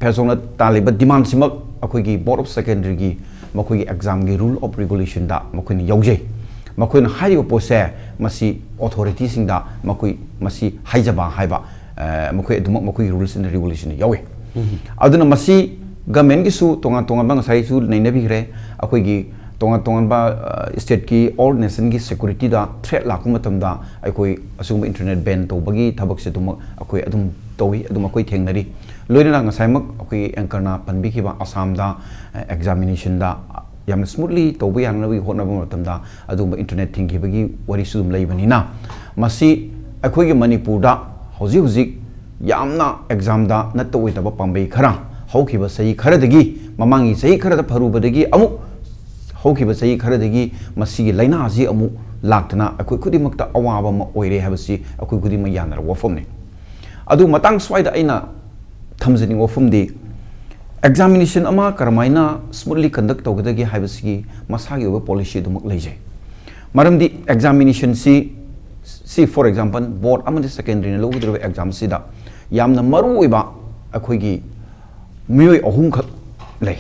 ꯐꯦꯁꯣꯛꯅ ꯇꯥꯜꯂꯤꯕ demand ꯁꯤꯃꯛ ꯑꯩꯈꯣꯏꯒꯤ Board of Secondary ꯒꯤ ꯃꯈꯣꯏꯒꯤ exam ꯒꯤ rule of regulation ꯗ ꯃꯈꯣꯏꯅ ꯌꯥꯎꯖꯩ꯫ ꯃꯈꯣꯏꯅ ꯍꯥꯏꯔꯤꯕ ꯄꯣꯠꯁꯦ ꯃꯁꯤ authority ꯁꯤꯡꯗ ꯃꯈꯣꯏ ꯃꯁꯤ ꯍꯥꯏꯖꯕ ꯍꯥꯏꯕ, ꯑ, ꯃꯈꯣꯏ ꯑꯗꯨꯃꯛ ꯃꯈꯣꯏꯒꯤ rules and regulation ꯗ ꯌꯥꯎꯏ꯫ ꯑꯗꯨꯅ ꯃꯁꯤ government ꯀꯤꯁꯨ ꯇꯣꯉꯥꯟ ꯇꯣꯉꯥꯟꯕ ꯉꯁꯥꯏꯁꯨ ꯅꯩꯅꯕꯤꯈ꯭ꯔꯦ꯫ ꯑꯩꯈꯣꯏꯒꯤ ꯇꯣꯉꯥꯟ ꯇꯣꯉꯥꯟꯕ, ꯑ, state ꯀꯤ or nation ꯒꯤ security ꯗ threat ꯂꯥꯛꯄ ꯃꯇꯝꯗ ꯑꯩꯈꯣꯏ ꯑꯁꯤꯒꯨꯝꯕ internet ban ꯇꯧꯕꯒꯤ ꯊꯕꯛꯁꯦ ꯑꯗꯨꯃꯛ ꯑꯩꯈꯣꯏ ꯑꯗꯨꯝ ꯇꯧꯏ, ꯑꯗꯨꯝ ꯑꯩꯈꯣꯏ ꯊꯦꯡꯅꯔꯤ꯫ ꯂꯣꯏꯅꯅ ꯉꯁꯥꯏꯃꯛ ꯑꯩꯈꯣꯏꯒꯤ anchor ꯅ ꯄꯟꯕꯤꯈꯤꯕ ꯑꯁꯥꯝꯗ, ꯑ, examination ꯗ ꯌꯥꯝꯅ smoothly ꯇꯧꯕ ꯌꯥꯅꯅꯕꯒꯤ ꯍꯣꯠꯅꯕ ꯃꯇꯝꯗ ꯑꯗꯨꯒꯨꯝꯕ internet ꯊꯤꯡꯈꯤꯕꯒꯤ ꯋꯥꯔꯤꯁꯨ ꯑꯗꯨꯝ ꯂꯩꯕꯅꯤꯅ, ꯃꯁꯤ ꯑꯩꯈꯣꯏꯒꯤ ꯃꯅꯤꯄꯨꯔꯗ ꯍꯧꯖꯤꯛ ꯍꯧꯖꯤꯛ ꯌꯥꯝꯅ exam ꯗ ꯅꯠꯇ ꯑꯣꯏꯗꯕ ꯄꯥꯝꯕꯩ ꯈꯔ ꯍꯧꯈꯤꯕ ꯆꯍꯤ ꯈꯔꯗꯒꯤ, ꯃꯃꯥꯡꯒꯤ ꯆꯍꯤ ꯈꯔꯗ ꯐꯔꯨꯕꯗꯒꯤ ꯑꯃꯨꯛ ꯍꯧꯈꯤꯕ ꯆꯍꯤ ꯈꯔꯗꯒꯤ ꯃꯁꯤꯒꯤ ꯂꯥꯏꯅꯥ ꯑꯁꯤ ꯑꯃꯨꯛ ꯂꯥꯛꯇꯅ ꯑꯩꯈꯣꯏ ꯈꯨꯗꯤꯡꯃꯛꯇ ꯑꯋꯥꯕ ꯑꯃ ꯑꯣꯏꯔꯦ ꯍꯥꯏꯕꯁꯤ ꯑꯩꯈꯣꯏ ꯈꯨꯗꯤꯡꯃꯛ ꯌꯥꯅꯔꯕ ꯋꯥꯐꯝꯅꯤ꯫ ꯑꯗꯨ ꯃꯇꯥꯡ ꯁ꯭ꯋꯥꯏꯗ ꯑꯩꯅ ꯊꯝꯖꯅꯤꯡꯕ ꯋꯥꯐꯝꯗꯤ, examination ꯑꯃ ꯀꯔꯝꯍꯥꯏꯅ smoothly conduct ꯇꯧꯒꯗꯒꯦ ꯍꯥꯏꯕꯁꯤꯒꯤ ꯃꯁꯥꯒꯤ ꯑꯣꯏꯕ policy ꯑꯗꯨꯃꯛ ꯂꯩꯖꯩ꯫ ꯃꯔꯝꯗꯤ examination ꯁꯤ, ꯁꯤ for example board ꯑꯃꯗꯤ secondary ꯅ ꯂꯧꯒꯗꯧꯔꯤꯕ exam ꯁꯤꯗ ꯌꯥꯝꯅ ꯃꯔꯨ ꯑꯣꯏꯕ ꯑꯩꯈꯣꯏꯒꯤ ꯃꯤꯑꯣꯏ ꯑꯍꯨꯝꯈꯛ ꯂꯩ꯫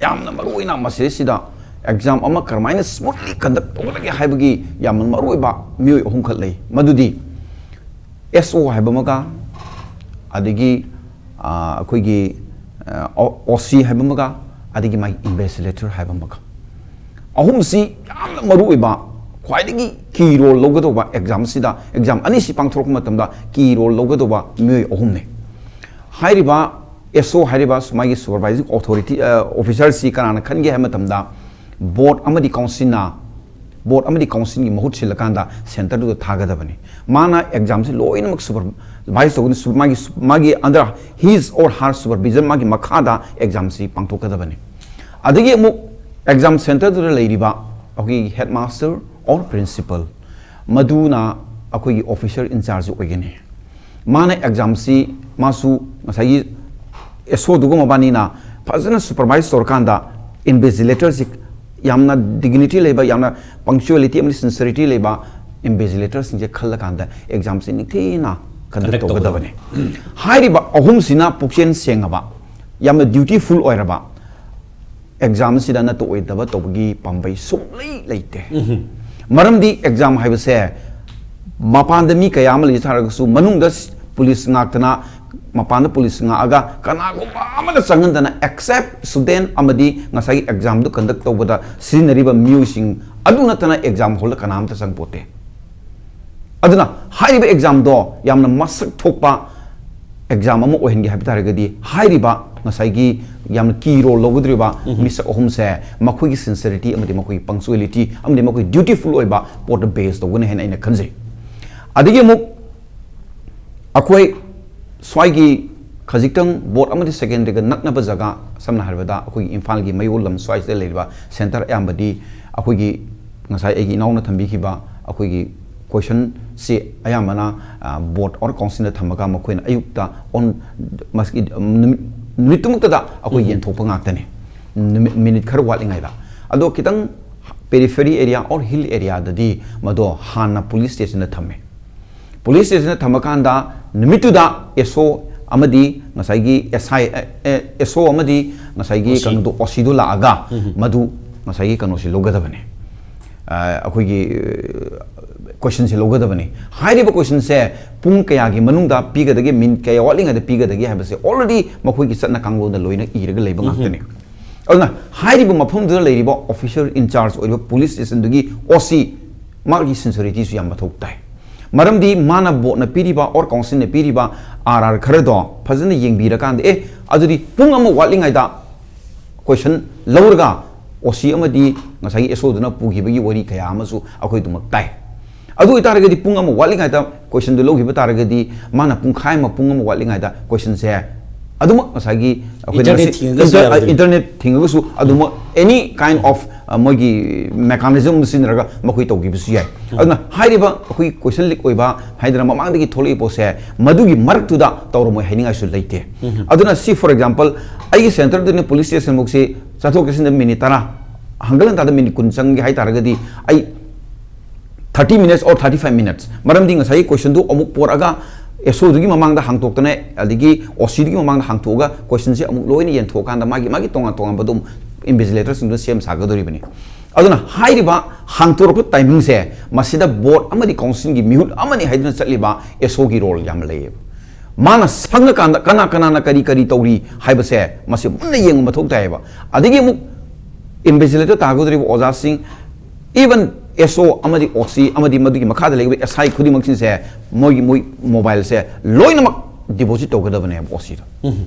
ꯌꯥꯝꯅ ꯃꯔꯨ ꯑꯣꯏꯅ ꯃꯁꯤꯗꯩꯁꯤꯗ exam ꯑꯃ ꯀꯔꯝꯍꯥꯏꯅ smoothly conduct ꯇꯧꯒꯗꯒꯦ ꯍꯥꯏꯕꯒꯤ ꯌꯥꯝꯅ ꯃꯔꯨ ꯑꯣꯏꯕ ꯃꯤꯑꯣꯏ ꯑꯍꯨꯝꯈꯛ ꯂꯩ꯫ ꯃꯗꯨꯗꯤ S O ꯍꯥꯏꯕ ꯑꯃꯒ, ꯑꯗꯒꯤ, ꯑ, ꯑꯩꯈꯣꯏꯒꯤ, ꯑ, O-, O C ꯍꯥꯏꯕ ꯑꯃꯒ, ꯑꯗꯒꯤ ꯃꯥꯒꯤ invigilator ꯍꯥꯏꯕ ꯑꯃꯒ꯫ ꯑꯍꯨꯝꯁꯤ ꯌꯥꯝꯅ ꯃꯔꯨ ꯑꯣꯏꯕ, ꯈ꯭ꯋꯥꯏꯗꯒꯤ key role ꯂꯧꯒꯗꯧꯕ exam ꯁꯤꯗ, exam ꯑꯅꯤꯁꯤ ꯄꯥꯡꯊꯣꯔꯛꯄ ꯃꯇꯝꯗ key role ꯂꯧꯒꯗꯧꯕ ꯃꯤꯑꯣꯏ ꯑꯍꯨꯝꯅꯤ꯫ ꯍꯥꯏꯔꯤꯕ S O ꯍꯥꯏꯔꯤꯕ ꯃꯥꯒꯤ supervising authority, ꯑ, officer ꯁꯤ ꯀꯅꯥꯅ ꯈꯟꯒꯦ ꯍꯥꯏꯕ ꯃꯇꯝꯗ, board ꯑꯃꯗꯤ council ꯅ ꯕꯣꯔꯗ ꯑꯃꯗꯤ ꯀꯥꯎꯟꯁꯤꯜꯒꯤ ꯃꯍꯨꯠ ꯁꯤꯜꯂꯀꯥꯟꯗ ꯁꯦꯟꯇꯔꯗꯨꯗ ꯊꯥꯒꯗꯕꯅꯤ꯫ ꯃꯥꯅ ꯑꯦꯛꯖꯥꯝꯁꯤ ꯂꯣꯏꯅꯃꯛ ꯁꯨꯄꯔꯚꯥꯏꯁ ꯇꯧꯒꯅꯤ꯫ ꯁꯨ- ꯃꯥꯒꯤ ꯁꯨ- ꯃꯥꯒꯤ under his or her supervision, ꯃꯥꯒꯤ ꯃꯈꯥꯗ ꯑꯦꯛꯖꯥꯝꯁꯤ ꯄꯥꯡꯊꯣꯛꯀꯗꯕꯅꯤ꯫ ꯑꯗꯒꯤ ꯑꯃꯨꯛ ꯑꯦꯛꯖꯥꯝ ꯁꯦꯟꯇꯔꯗꯨꯗ ꯂꯩꯔꯤꯕ ꯑꯩꯈꯣꯏꯒꯤ headmaster or principal, ꯃꯗꯨꯅ ꯑꯩꯈꯣꯏꯒꯤ officer in charge ꯑꯣꯏꯒꯅꯤ꯫ ꯃꯥꯅ ꯑꯦꯛꯖꯥꯝꯁꯤ ꯃꯥꯁꯨ ꯉꯁꯥꯏꯒꯤ ꯑꯦꯁ ꯑꯣꯗꯨꯒ ꯃꯕꯥꯅꯤꯅ ꯐꯖꯅ ꯁꯨꯄꯔꯚꯥꯏꯁ ꯇꯧꯔꯀꯥꯟꯗ ꯏꯟꯚꯤꯖꯤꯂꯦꯇꯔꯁꯤ ꯌꯥꯝꯅ ꯗꯤꯒꯅꯤꯇꯤ ꯂꯩꯕ, ꯌꯥꯝꯅ ꯄꯪꯆꯨꯋꯦꯂꯤꯇꯤ ꯑꯃꯗꯤ ꯁꯤꯟꯁꯤꯌꯔꯤꯇꯤ ꯂꯩꯕ ꯏꯟꯚꯤꯖꯤꯂꯦꯇꯔꯁꯤꯡꯁꯦ ꯈꯜꯂꯀꯥꯟꯗ ꯑꯦꯛꯖꯥꯝꯁꯤ ꯅꯤꯡꯊꯤꯅ ꯀꯟꯗꯛ ꯀꯟꯗꯛ ꯇꯧꯒꯗꯕꯅꯤ꯫ ꯍꯥꯏꯔꯤꯕ ꯑꯍꯨꯝꯁꯤꯅ ꯄꯨꯛꯆꯦꯜ ꯁꯦꯡꯉꯕ, ꯌꯥꯝꯅ ꯗ꯭ꯌꯨꯇꯤꯐꯨꯜ ꯑꯣꯏꯔꯕ, ꯑꯦꯛꯖꯥꯝꯁꯤꯗ ꯅꯠꯇ ꯑꯣꯏꯗꯕ ꯇꯧꯕꯒꯤ ꯄꯥꯝꯕꯩ ꯁꯨꯡꯂꯩ ꯂꯩꯇꯦ꯫ ꯃꯔꯝꯗꯤ ꯑꯦꯛꯖꯥꯝ ꯍꯥꯏꯕꯁꯦ ꯃꯄꯥꯟꯗ ꯃꯤ ꯀꯌꯥ ꯑꯃ ꯂꯩꯖ ꯇꯥꯔꯒꯁꯨ ꯃꯅꯨꯡꯗ ꯄꯨꯂꯤꯁ ꯉꯥꯛꯇꯅ, ꯃꯄꯥꯟꯗ ꯄꯨꯂꯤꯁ ꯉꯥꯛꯑꯒ ꯀꯅꯥꯒꯨꯝꯕ ꯑꯃꯠꯇ ꯆꯪꯍꯟꯗꯅ except student ꯑꯃꯗꯤ ꯉꯁꯥꯏꯒꯤ ꯑꯦꯛꯖꯥꯝꯗꯨ ꯀꯟꯗꯛ ꯇꯧꯕꯗ ꯁꯤꯖꯤꯟꯅꯔꯤꯕ ꯃꯤꯑꯣꯏꯁꯤꯡ ꯑꯗꯨ ꯅꯠꯇꯅ ꯑꯦꯛꯖꯥꯝ ꯍꯣꯜꯗ ꯀꯅꯥꯝꯇ ꯆꯪꯄꯣꯠꯇꯦ꯫ ꯑꯗꯨꯅ ꯍꯥꯏꯔꯤꯕ ꯑꯦꯛꯖꯥꯝꯗꯣ ꯌꯥꯝꯅ ꯃꯁꯛ ꯊꯣꯛꯄ ꯑꯦꯛꯖꯥꯝ ꯑꯃ ꯑꯣꯏꯍꯟꯒꯦ ꯍꯥꯏꯕ ꯇꯥꯔꯒꯗꯤ ꯍꯥꯏꯔꯤꯕ ꯉꯁꯥꯏꯒꯤ ꯌꯥꯝꯅ ꯀꯤ ꯔꯣꯜ ꯂꯧꯒꯗꯧꯔꯤꯕ ꯃꯤꯁꯛ ꯑꯍꯨꯝꯁꯦ ꯃꯈꯣꯏꯒꯤ ꯁꯤꯟꯁꯤꯌꯔꯤꯇꯤ ꯑꯃꯗꯤ ꯃꯈꯣꯏꯒꯤ ꯄꯪꯆꯨꯋꯦꯂꯤꯇꯤ ꯑꯃꯗꯤ ꯃꯈꯣꯏꯒꯤ ꯗ꯭ꯌꯨꯇꯤꯐꯨꯜ ꯑꯣꯏꯕ ꯄꯣꯠꯇ ꯕꯦꯖ ꯇꯧꯒꯅꯤ ꯍꯥꯏꯅ ꯑꯩꯅ ꯈꯟꯖꯩ꯫ ꯑꯗꯒꯤ ꯑꯃꯨꯛ ꯑꯩꯈꯣꯏ ꯁ꯭ꯋꯥꯏꯒꯤ ꯈꯖꯤꯛꯇꯪ ꯕꯣꯔꯗ ꯑꯃꯗꯤ ꯁꯦꯀꯦꯟꯗꯔꯤꯒ ꯅꯛꯅꯕ ꯖꯒꯥ, ꯁꯝꯅ ꯍꯥꯏꯔꯕꯗ ꯑꯩꯈꯣꯏꯒꯤ ꯏꯝꯐꯥꯜꯒꯤ ꯃꯌꯣꯜ ꯂꯝ ꯁ꯭ꯋꯥꯏꯁꯤꯗ ꯂꯩꯔꯤꯕ ꯁꯦꯟꯇꯔ ꯑꯌꯥꯝꯕꯗꯤ ꯑꯩꯈꯣꯏꯒꯤ ꯉꯁꯥꯏ ꯑꯩꯒꯤ ꯏꯅꯥꯎꯅ ꯊꯝꯕꯤꯈꯤꯕ ꯑꯩꯈꯣꯏꯒꯤ ꯀꯣꯏꯁꯟꯁꯤ ꯑꯌꯥꯝꯕꯅ ꯕꯣꯔꯗ ꯑꯣꯔ ꯀꯥꯎꯟꯁꯤꯜꯅ ꯊꯝꯃꯒ ꯃꯈꯣꯏꯅ ꯑꯌꯨꯛꯇ ꯑꯣꯟ ꯃꯁꯤꯒꯤ ꯅꯨꯃꯤꯠ ꯅꯨꯃꯤꯠꯇꯨꯃꯛꯇꯗ ꯑꯩꯈꯣꯏ ꯌꯦꯟꯊꯣꯛꯄ ꯉꯥꯛꯇꯅꯤ꯫ ꯅꯨꯃꯤꯠ ꯃꯤꯅꯤꯠ ꯈꯔ ꯋꯥꯠꯂꯤꯉꯩꯗ꯫ ꯑꯗꯣ ꯈꯤꯇꯪ ꯄꯦꯔꯤꯐꯦꯔꯤ ꯑꯦꯔꯤꯌꯥ ꯑꯣꯔ ꯍꯤꯜ ꯑꯦꯔꯤꯌꯥꯗꯗꯤ ꯃꯗꯣ ꯍꯥꯟꯅ ꯄꯨꯂꯤꯁ ꯁ꯭ꯇꯦꯁꯟꯗ ꯊꯝꯃꯦ꯫ ꯄꯨꯂꯤꯁ ꯁ꯭ꯇꯦꯁꯟꯗ ꯊꯝꯃꯀꯥꯟꯗ ꯅꯨꯃꯤꯠꯇꯨꯗ ꯑꯦꯁ ꯑꯣ ꯑꯃꯗꯤ ꯉꯁꯥꯏꯒꯤ ꯑꯦꯁ ꯑꯥꯏ, ꯑꯦ, ꯑꯦ, ꯑꯦꯁ ꯑꯣ ꯑꯃꯗꯤ ꯉꯁꯥꯏꯒꯤ ꯑꯣ ꯁꯤ꯫ ꯀꯩꯅꯣꯗꯣ, ꯑꯣ ꯁꯤꯗꯣ ꯂꯥꯛꯑꯒ ꯎꯝ꯫ ꯃꯗꯨ ꯉꯁꯥꯏꯒꯤ ꯀꯩꯅꯣꯁꯤ ꯂꯧꯒꯗꯕꯅꯦ꯫ ꯑ, ꯑꯩꯈꯣꯏꯒꯤ, ꯑ, ꯀꯣꯏꯁꯟꯁꯦ ꯂꯧꯒꯗꯕꯅꯤ꯫ ꯍꯥꯏꯔꯤꯕ ꯀꯣꯏꯁꯟꯁꯦ ꯄꯨꯡ ꯀꯌꯥꯒꯤ ꯃꯅꯨꯡꯗ ꯄꯤꯒꯗꯒꯦ, ꯃꯤꯅꯤꯠ ꯀꯌꯥ ꯋꯥꯠꯂꯤꯉꯩꯗ ꯄꯤꯒꯗꯒꯦ ꯍꯥꯏꯕꯁꯦ already ꯃꯈꯣꯏꯒꯤ ꯆꯠꯅ ꯀꯥꯡꯂꯣꯟꯗ ꯂꯣꯏꯅ ꯏꯔꯒ ꯂꯩꯕ ꯎꯝ꯫ ꯉꯥꯛꯇꯅꯤ꯫ ꯑꯗꯨꯅ ꯍꯥꯏꯔꯤꯕ ꯃꯐꯝꯗꯨꯗ ꯂꯩꯔꯤꯕ officer in charge ꯑꯣꯏꯔꯤꯕ ꯄꯨꯂꯤꯁ ꯁ꯭ꯇꯦꯁꯟꯗꯨꯒꯤ ꯑꯣ ꯁꯤ, ꯃꯥꯒꯤ ꯁꯤꯟꯁꯤꯌꯔꯤꯇꯤꯁꯨ ꯌꯥꯝ ꯃꯊꯧ ꯇꯥꯏ꯫ ꯃꯔꯝꯗꯤ ꯃꯥꯅ ꯕꯣꯔꯗꯅ ꯄꯤꯔꯤꯕ ꯑꯣꯔ ꯀꯥꯎꯟꯁꯤꯜꯅ ꯄꯤꯔꯤꯕ ꯑꯥꯔ ꯑꯥꯔ ꯈꯔꯗꯣ ꯐꯖꯅ ꯌꯦꯡꯕꯤꯔꯀꯥꯟꯗ, "ꯑꯦ, ꯑꯗꯨꯗꯤ ꯄꯨꯡ ꯑꯃ ꯋꯥꯠꯂꯤꯉꯩꯗ ꯀꯣꯏꯁꯟ ꯂꯧꯔꯒ ꯑꯣ ꯁꯤ ꯑꯃꯗꯤ ꯉꯁꯥꯏꯒꯤ ꯑꯦꯁ ꯑꯣꯗꯨꯅ ꯄꯨꯈꯤꯕꯒꯤ ꯋꯥꯔꯤ ꯀꯌꯥ ꯑꯃꯁꯨ ꯑꯩꯈꯣꯏ ꯑꯗꯨꯃꯛ ꯇꯥꯏ꯫ ꯑꯗꯨ ꯑꯣꯏꯇꯥꯔꯒꯗꯤ ꯄꯨꯡ ꯑꯃ ꯋꯥꯠꯂꯤꯉꯩꯗ ꯀꯣꯏꯁꯟꯗꯨ ꯂꯧꯈꯤꯕ ꯇꯥꯔꯒꯗꯤ ꯃꯥꯅ ꯄꯨꯡꯈꯥꯏ ꯑꯃ, ꯄꯨꯡ ꯑꯃ ꯋꯥꯠꯂꯤꯉꯩꯗ ꯀꯣꯏꯁꯟꯁꯦ ꯑꯗꯨꯃꯛ ꯉꯁꯥꯏꯒꯤ ꯑꯩꯈꯣꯏꯅ Internet ꯉꯁꯤ ꯊꯤꯡꯉꯒꯁꯨ inter-, ꯌꯥꯔꯣꯏꯗꯣꯏꯅꯤ꯫ Internet ꯊꯤꯡꯉꯒꯁꯨ ꯑꯗꯨꯃꯛ any kind of, ꯑ, ꯃꯣꯏꯒꯤ mechanism ꯑꯃ ꯁꯤꯖꯤꯟꯅꯔꯒ ꯃꯈꯣꯏ ꯇꯧꯈꯤꯕꯁꯨ ꯌꯥꯏ꯫ ꯑꯗꯨꯅ ꯍꯥꯏꯔꯤꯕ ꯑꯩꯈꯣꯏꯒꯤ ꯀꯣꯏꯁꯟ ꯂꯤꯛ ꯑꯣꯏꯕ ꯍꯥꯏꯗꯅ ꯃꯃꯥꯡꯗꯒꯤ ꯊꯣꯛꯂꯛꯏ ꯄꯣꯠꯁꯦ ꯃꯗꯨꯒꯤ ꯃꯔꯛꯇꯨꯗ ꯇꯧꯔꯝꯃꯣꯏ ꯍꯥꯏꯅꯤꯡꯉꯥꯏꯁꯨ ꯂꯩꯇꯦ꯫ ꯑꯗꯨꯅ ꯁꯤ, for example, ꯑꯩꯒꯤ centreꯗꯨꯅ police stationꯐꯧꯁꯤ ꯆꯠꯊꯣꯛ ꯆꯠꯁꯤꯟꯗ minute ꯇꯔꯥ, ꯍꯪꯒꯠ ꯍꯟꯗꯥꯗ minute ꯀꯨꯟ ꯆꯪꯒꯦ ꯍꯥꯏ ꯇꯥꯔꯒꯗꯤ ꯑꯩ thirty minutes or thirty five minutes, ꯃꯔꯝꯗꯤ ꯉꯁꯥꯏꯒꯤ ꯀꯣꯏꯁꯟꯗꯨ ꯑꯃꯨꯛ ꯄꯣꯔꯛꯑꯒ ꯑꯦꯁ ꯑꯣꯗꯨꯒꯤ ꯃꯃꯥꯡꯗ ꯍꯥꯡꯇꯣꯛꯇꯅ, ꯑꯗꯒꯤ ꯑꯣ ꯁꯤꯗꯨꯒꯤ ꯃꯃꯥꯡꯗ ꯍꯥꯡꯇꯣꯛꯑꯒ ꯀꯣꯏꯁꯟꯁꯦ ꯑꯃꯨꯛ ꯂꯣꯏꯅ ꯌꯦꯟꯊꯣꯛꯑꯀꯥꯟꯗ ꯃꯥꯒꯤ, ꯃꯥꯒꯤ ꯇꯣꯉꯥꯟ ꯇꯣꯉꯥꯟꯕ ꯑꯗꯨꯝ invigilatorꯁꯤꯡꯗꯨꯅ ꯁꯦꯝ ꯁꯥꯒꯗꯧꯔꯤꯕꯅꯤ꯫ ꯑꯗꯨꯅ ꯍꯥꯏꯔꯤꯕ ꯍꯥꯡꯇꯣꯔꯛꯄ timingꯁꯦ ꯃꯁꯤꯗ board ꯑꯃꯗꯤ councilꯒꯤ ꯃꯤꯍꯨꯠ ꯑꯃꯅꯤ ꯍꯥꯏꯗꯨꯅ ꯆꯠꯂꯤꯕ ꯑꯦꯁ ꯑꯣꯒꯤ role ꯌꯥꯝꯅ ꯂꯩꯌꯦꯕ꯫ ꯃꯥꯅ ꯁꯪꯉꯀꯥꯟꯗ ꯀꯅꯥ ꯀꯅꯥꯅ ꯀꯔꯤ ꯀꯔꯤ ꯇꯧꯔꯤ ꯍꯥꯏꯕꯁꯦ ꯃꯁꯤ ꯃꯨꯟꯅ ꯌꯦꯡꯕ ꯃꯊꯧ ꯇꯥꯏꯌꯦꯕ꯫ ꯑꯗꯒꯤ ꯑꯃꯨꯛ invigilator ꯇꯥꯒꯗꯧꯔꯤꯕ ꯑꯣꯖꯥꯁꯤꯡ, even ꯑꯦꯁ ꯑꯣ ꯑꯃꯗꯤ ꯑꯣ ꯁꯤ ꯑꯃꯗꯤ ꯃꯗꯨꯒꯤ ꯃꯈꯥꯗ ꯂꯩꯔꯤꯕ ꯑꯦꯁ ꯑꯥꯏ ꯈꯨꯗꯤꯡꯃꯛꯁꯤꯡꯁꯦ ꯃꯣꯏꯒꯤ, ꯃꯣꯏ mobileꯁꯦ ꯂꯣꯏꯅꯃꯛ deposit ꯇꯧꯒꯗꯕꯅꯦꯕ ꯑꯣ ꯁꯤꯗ꯫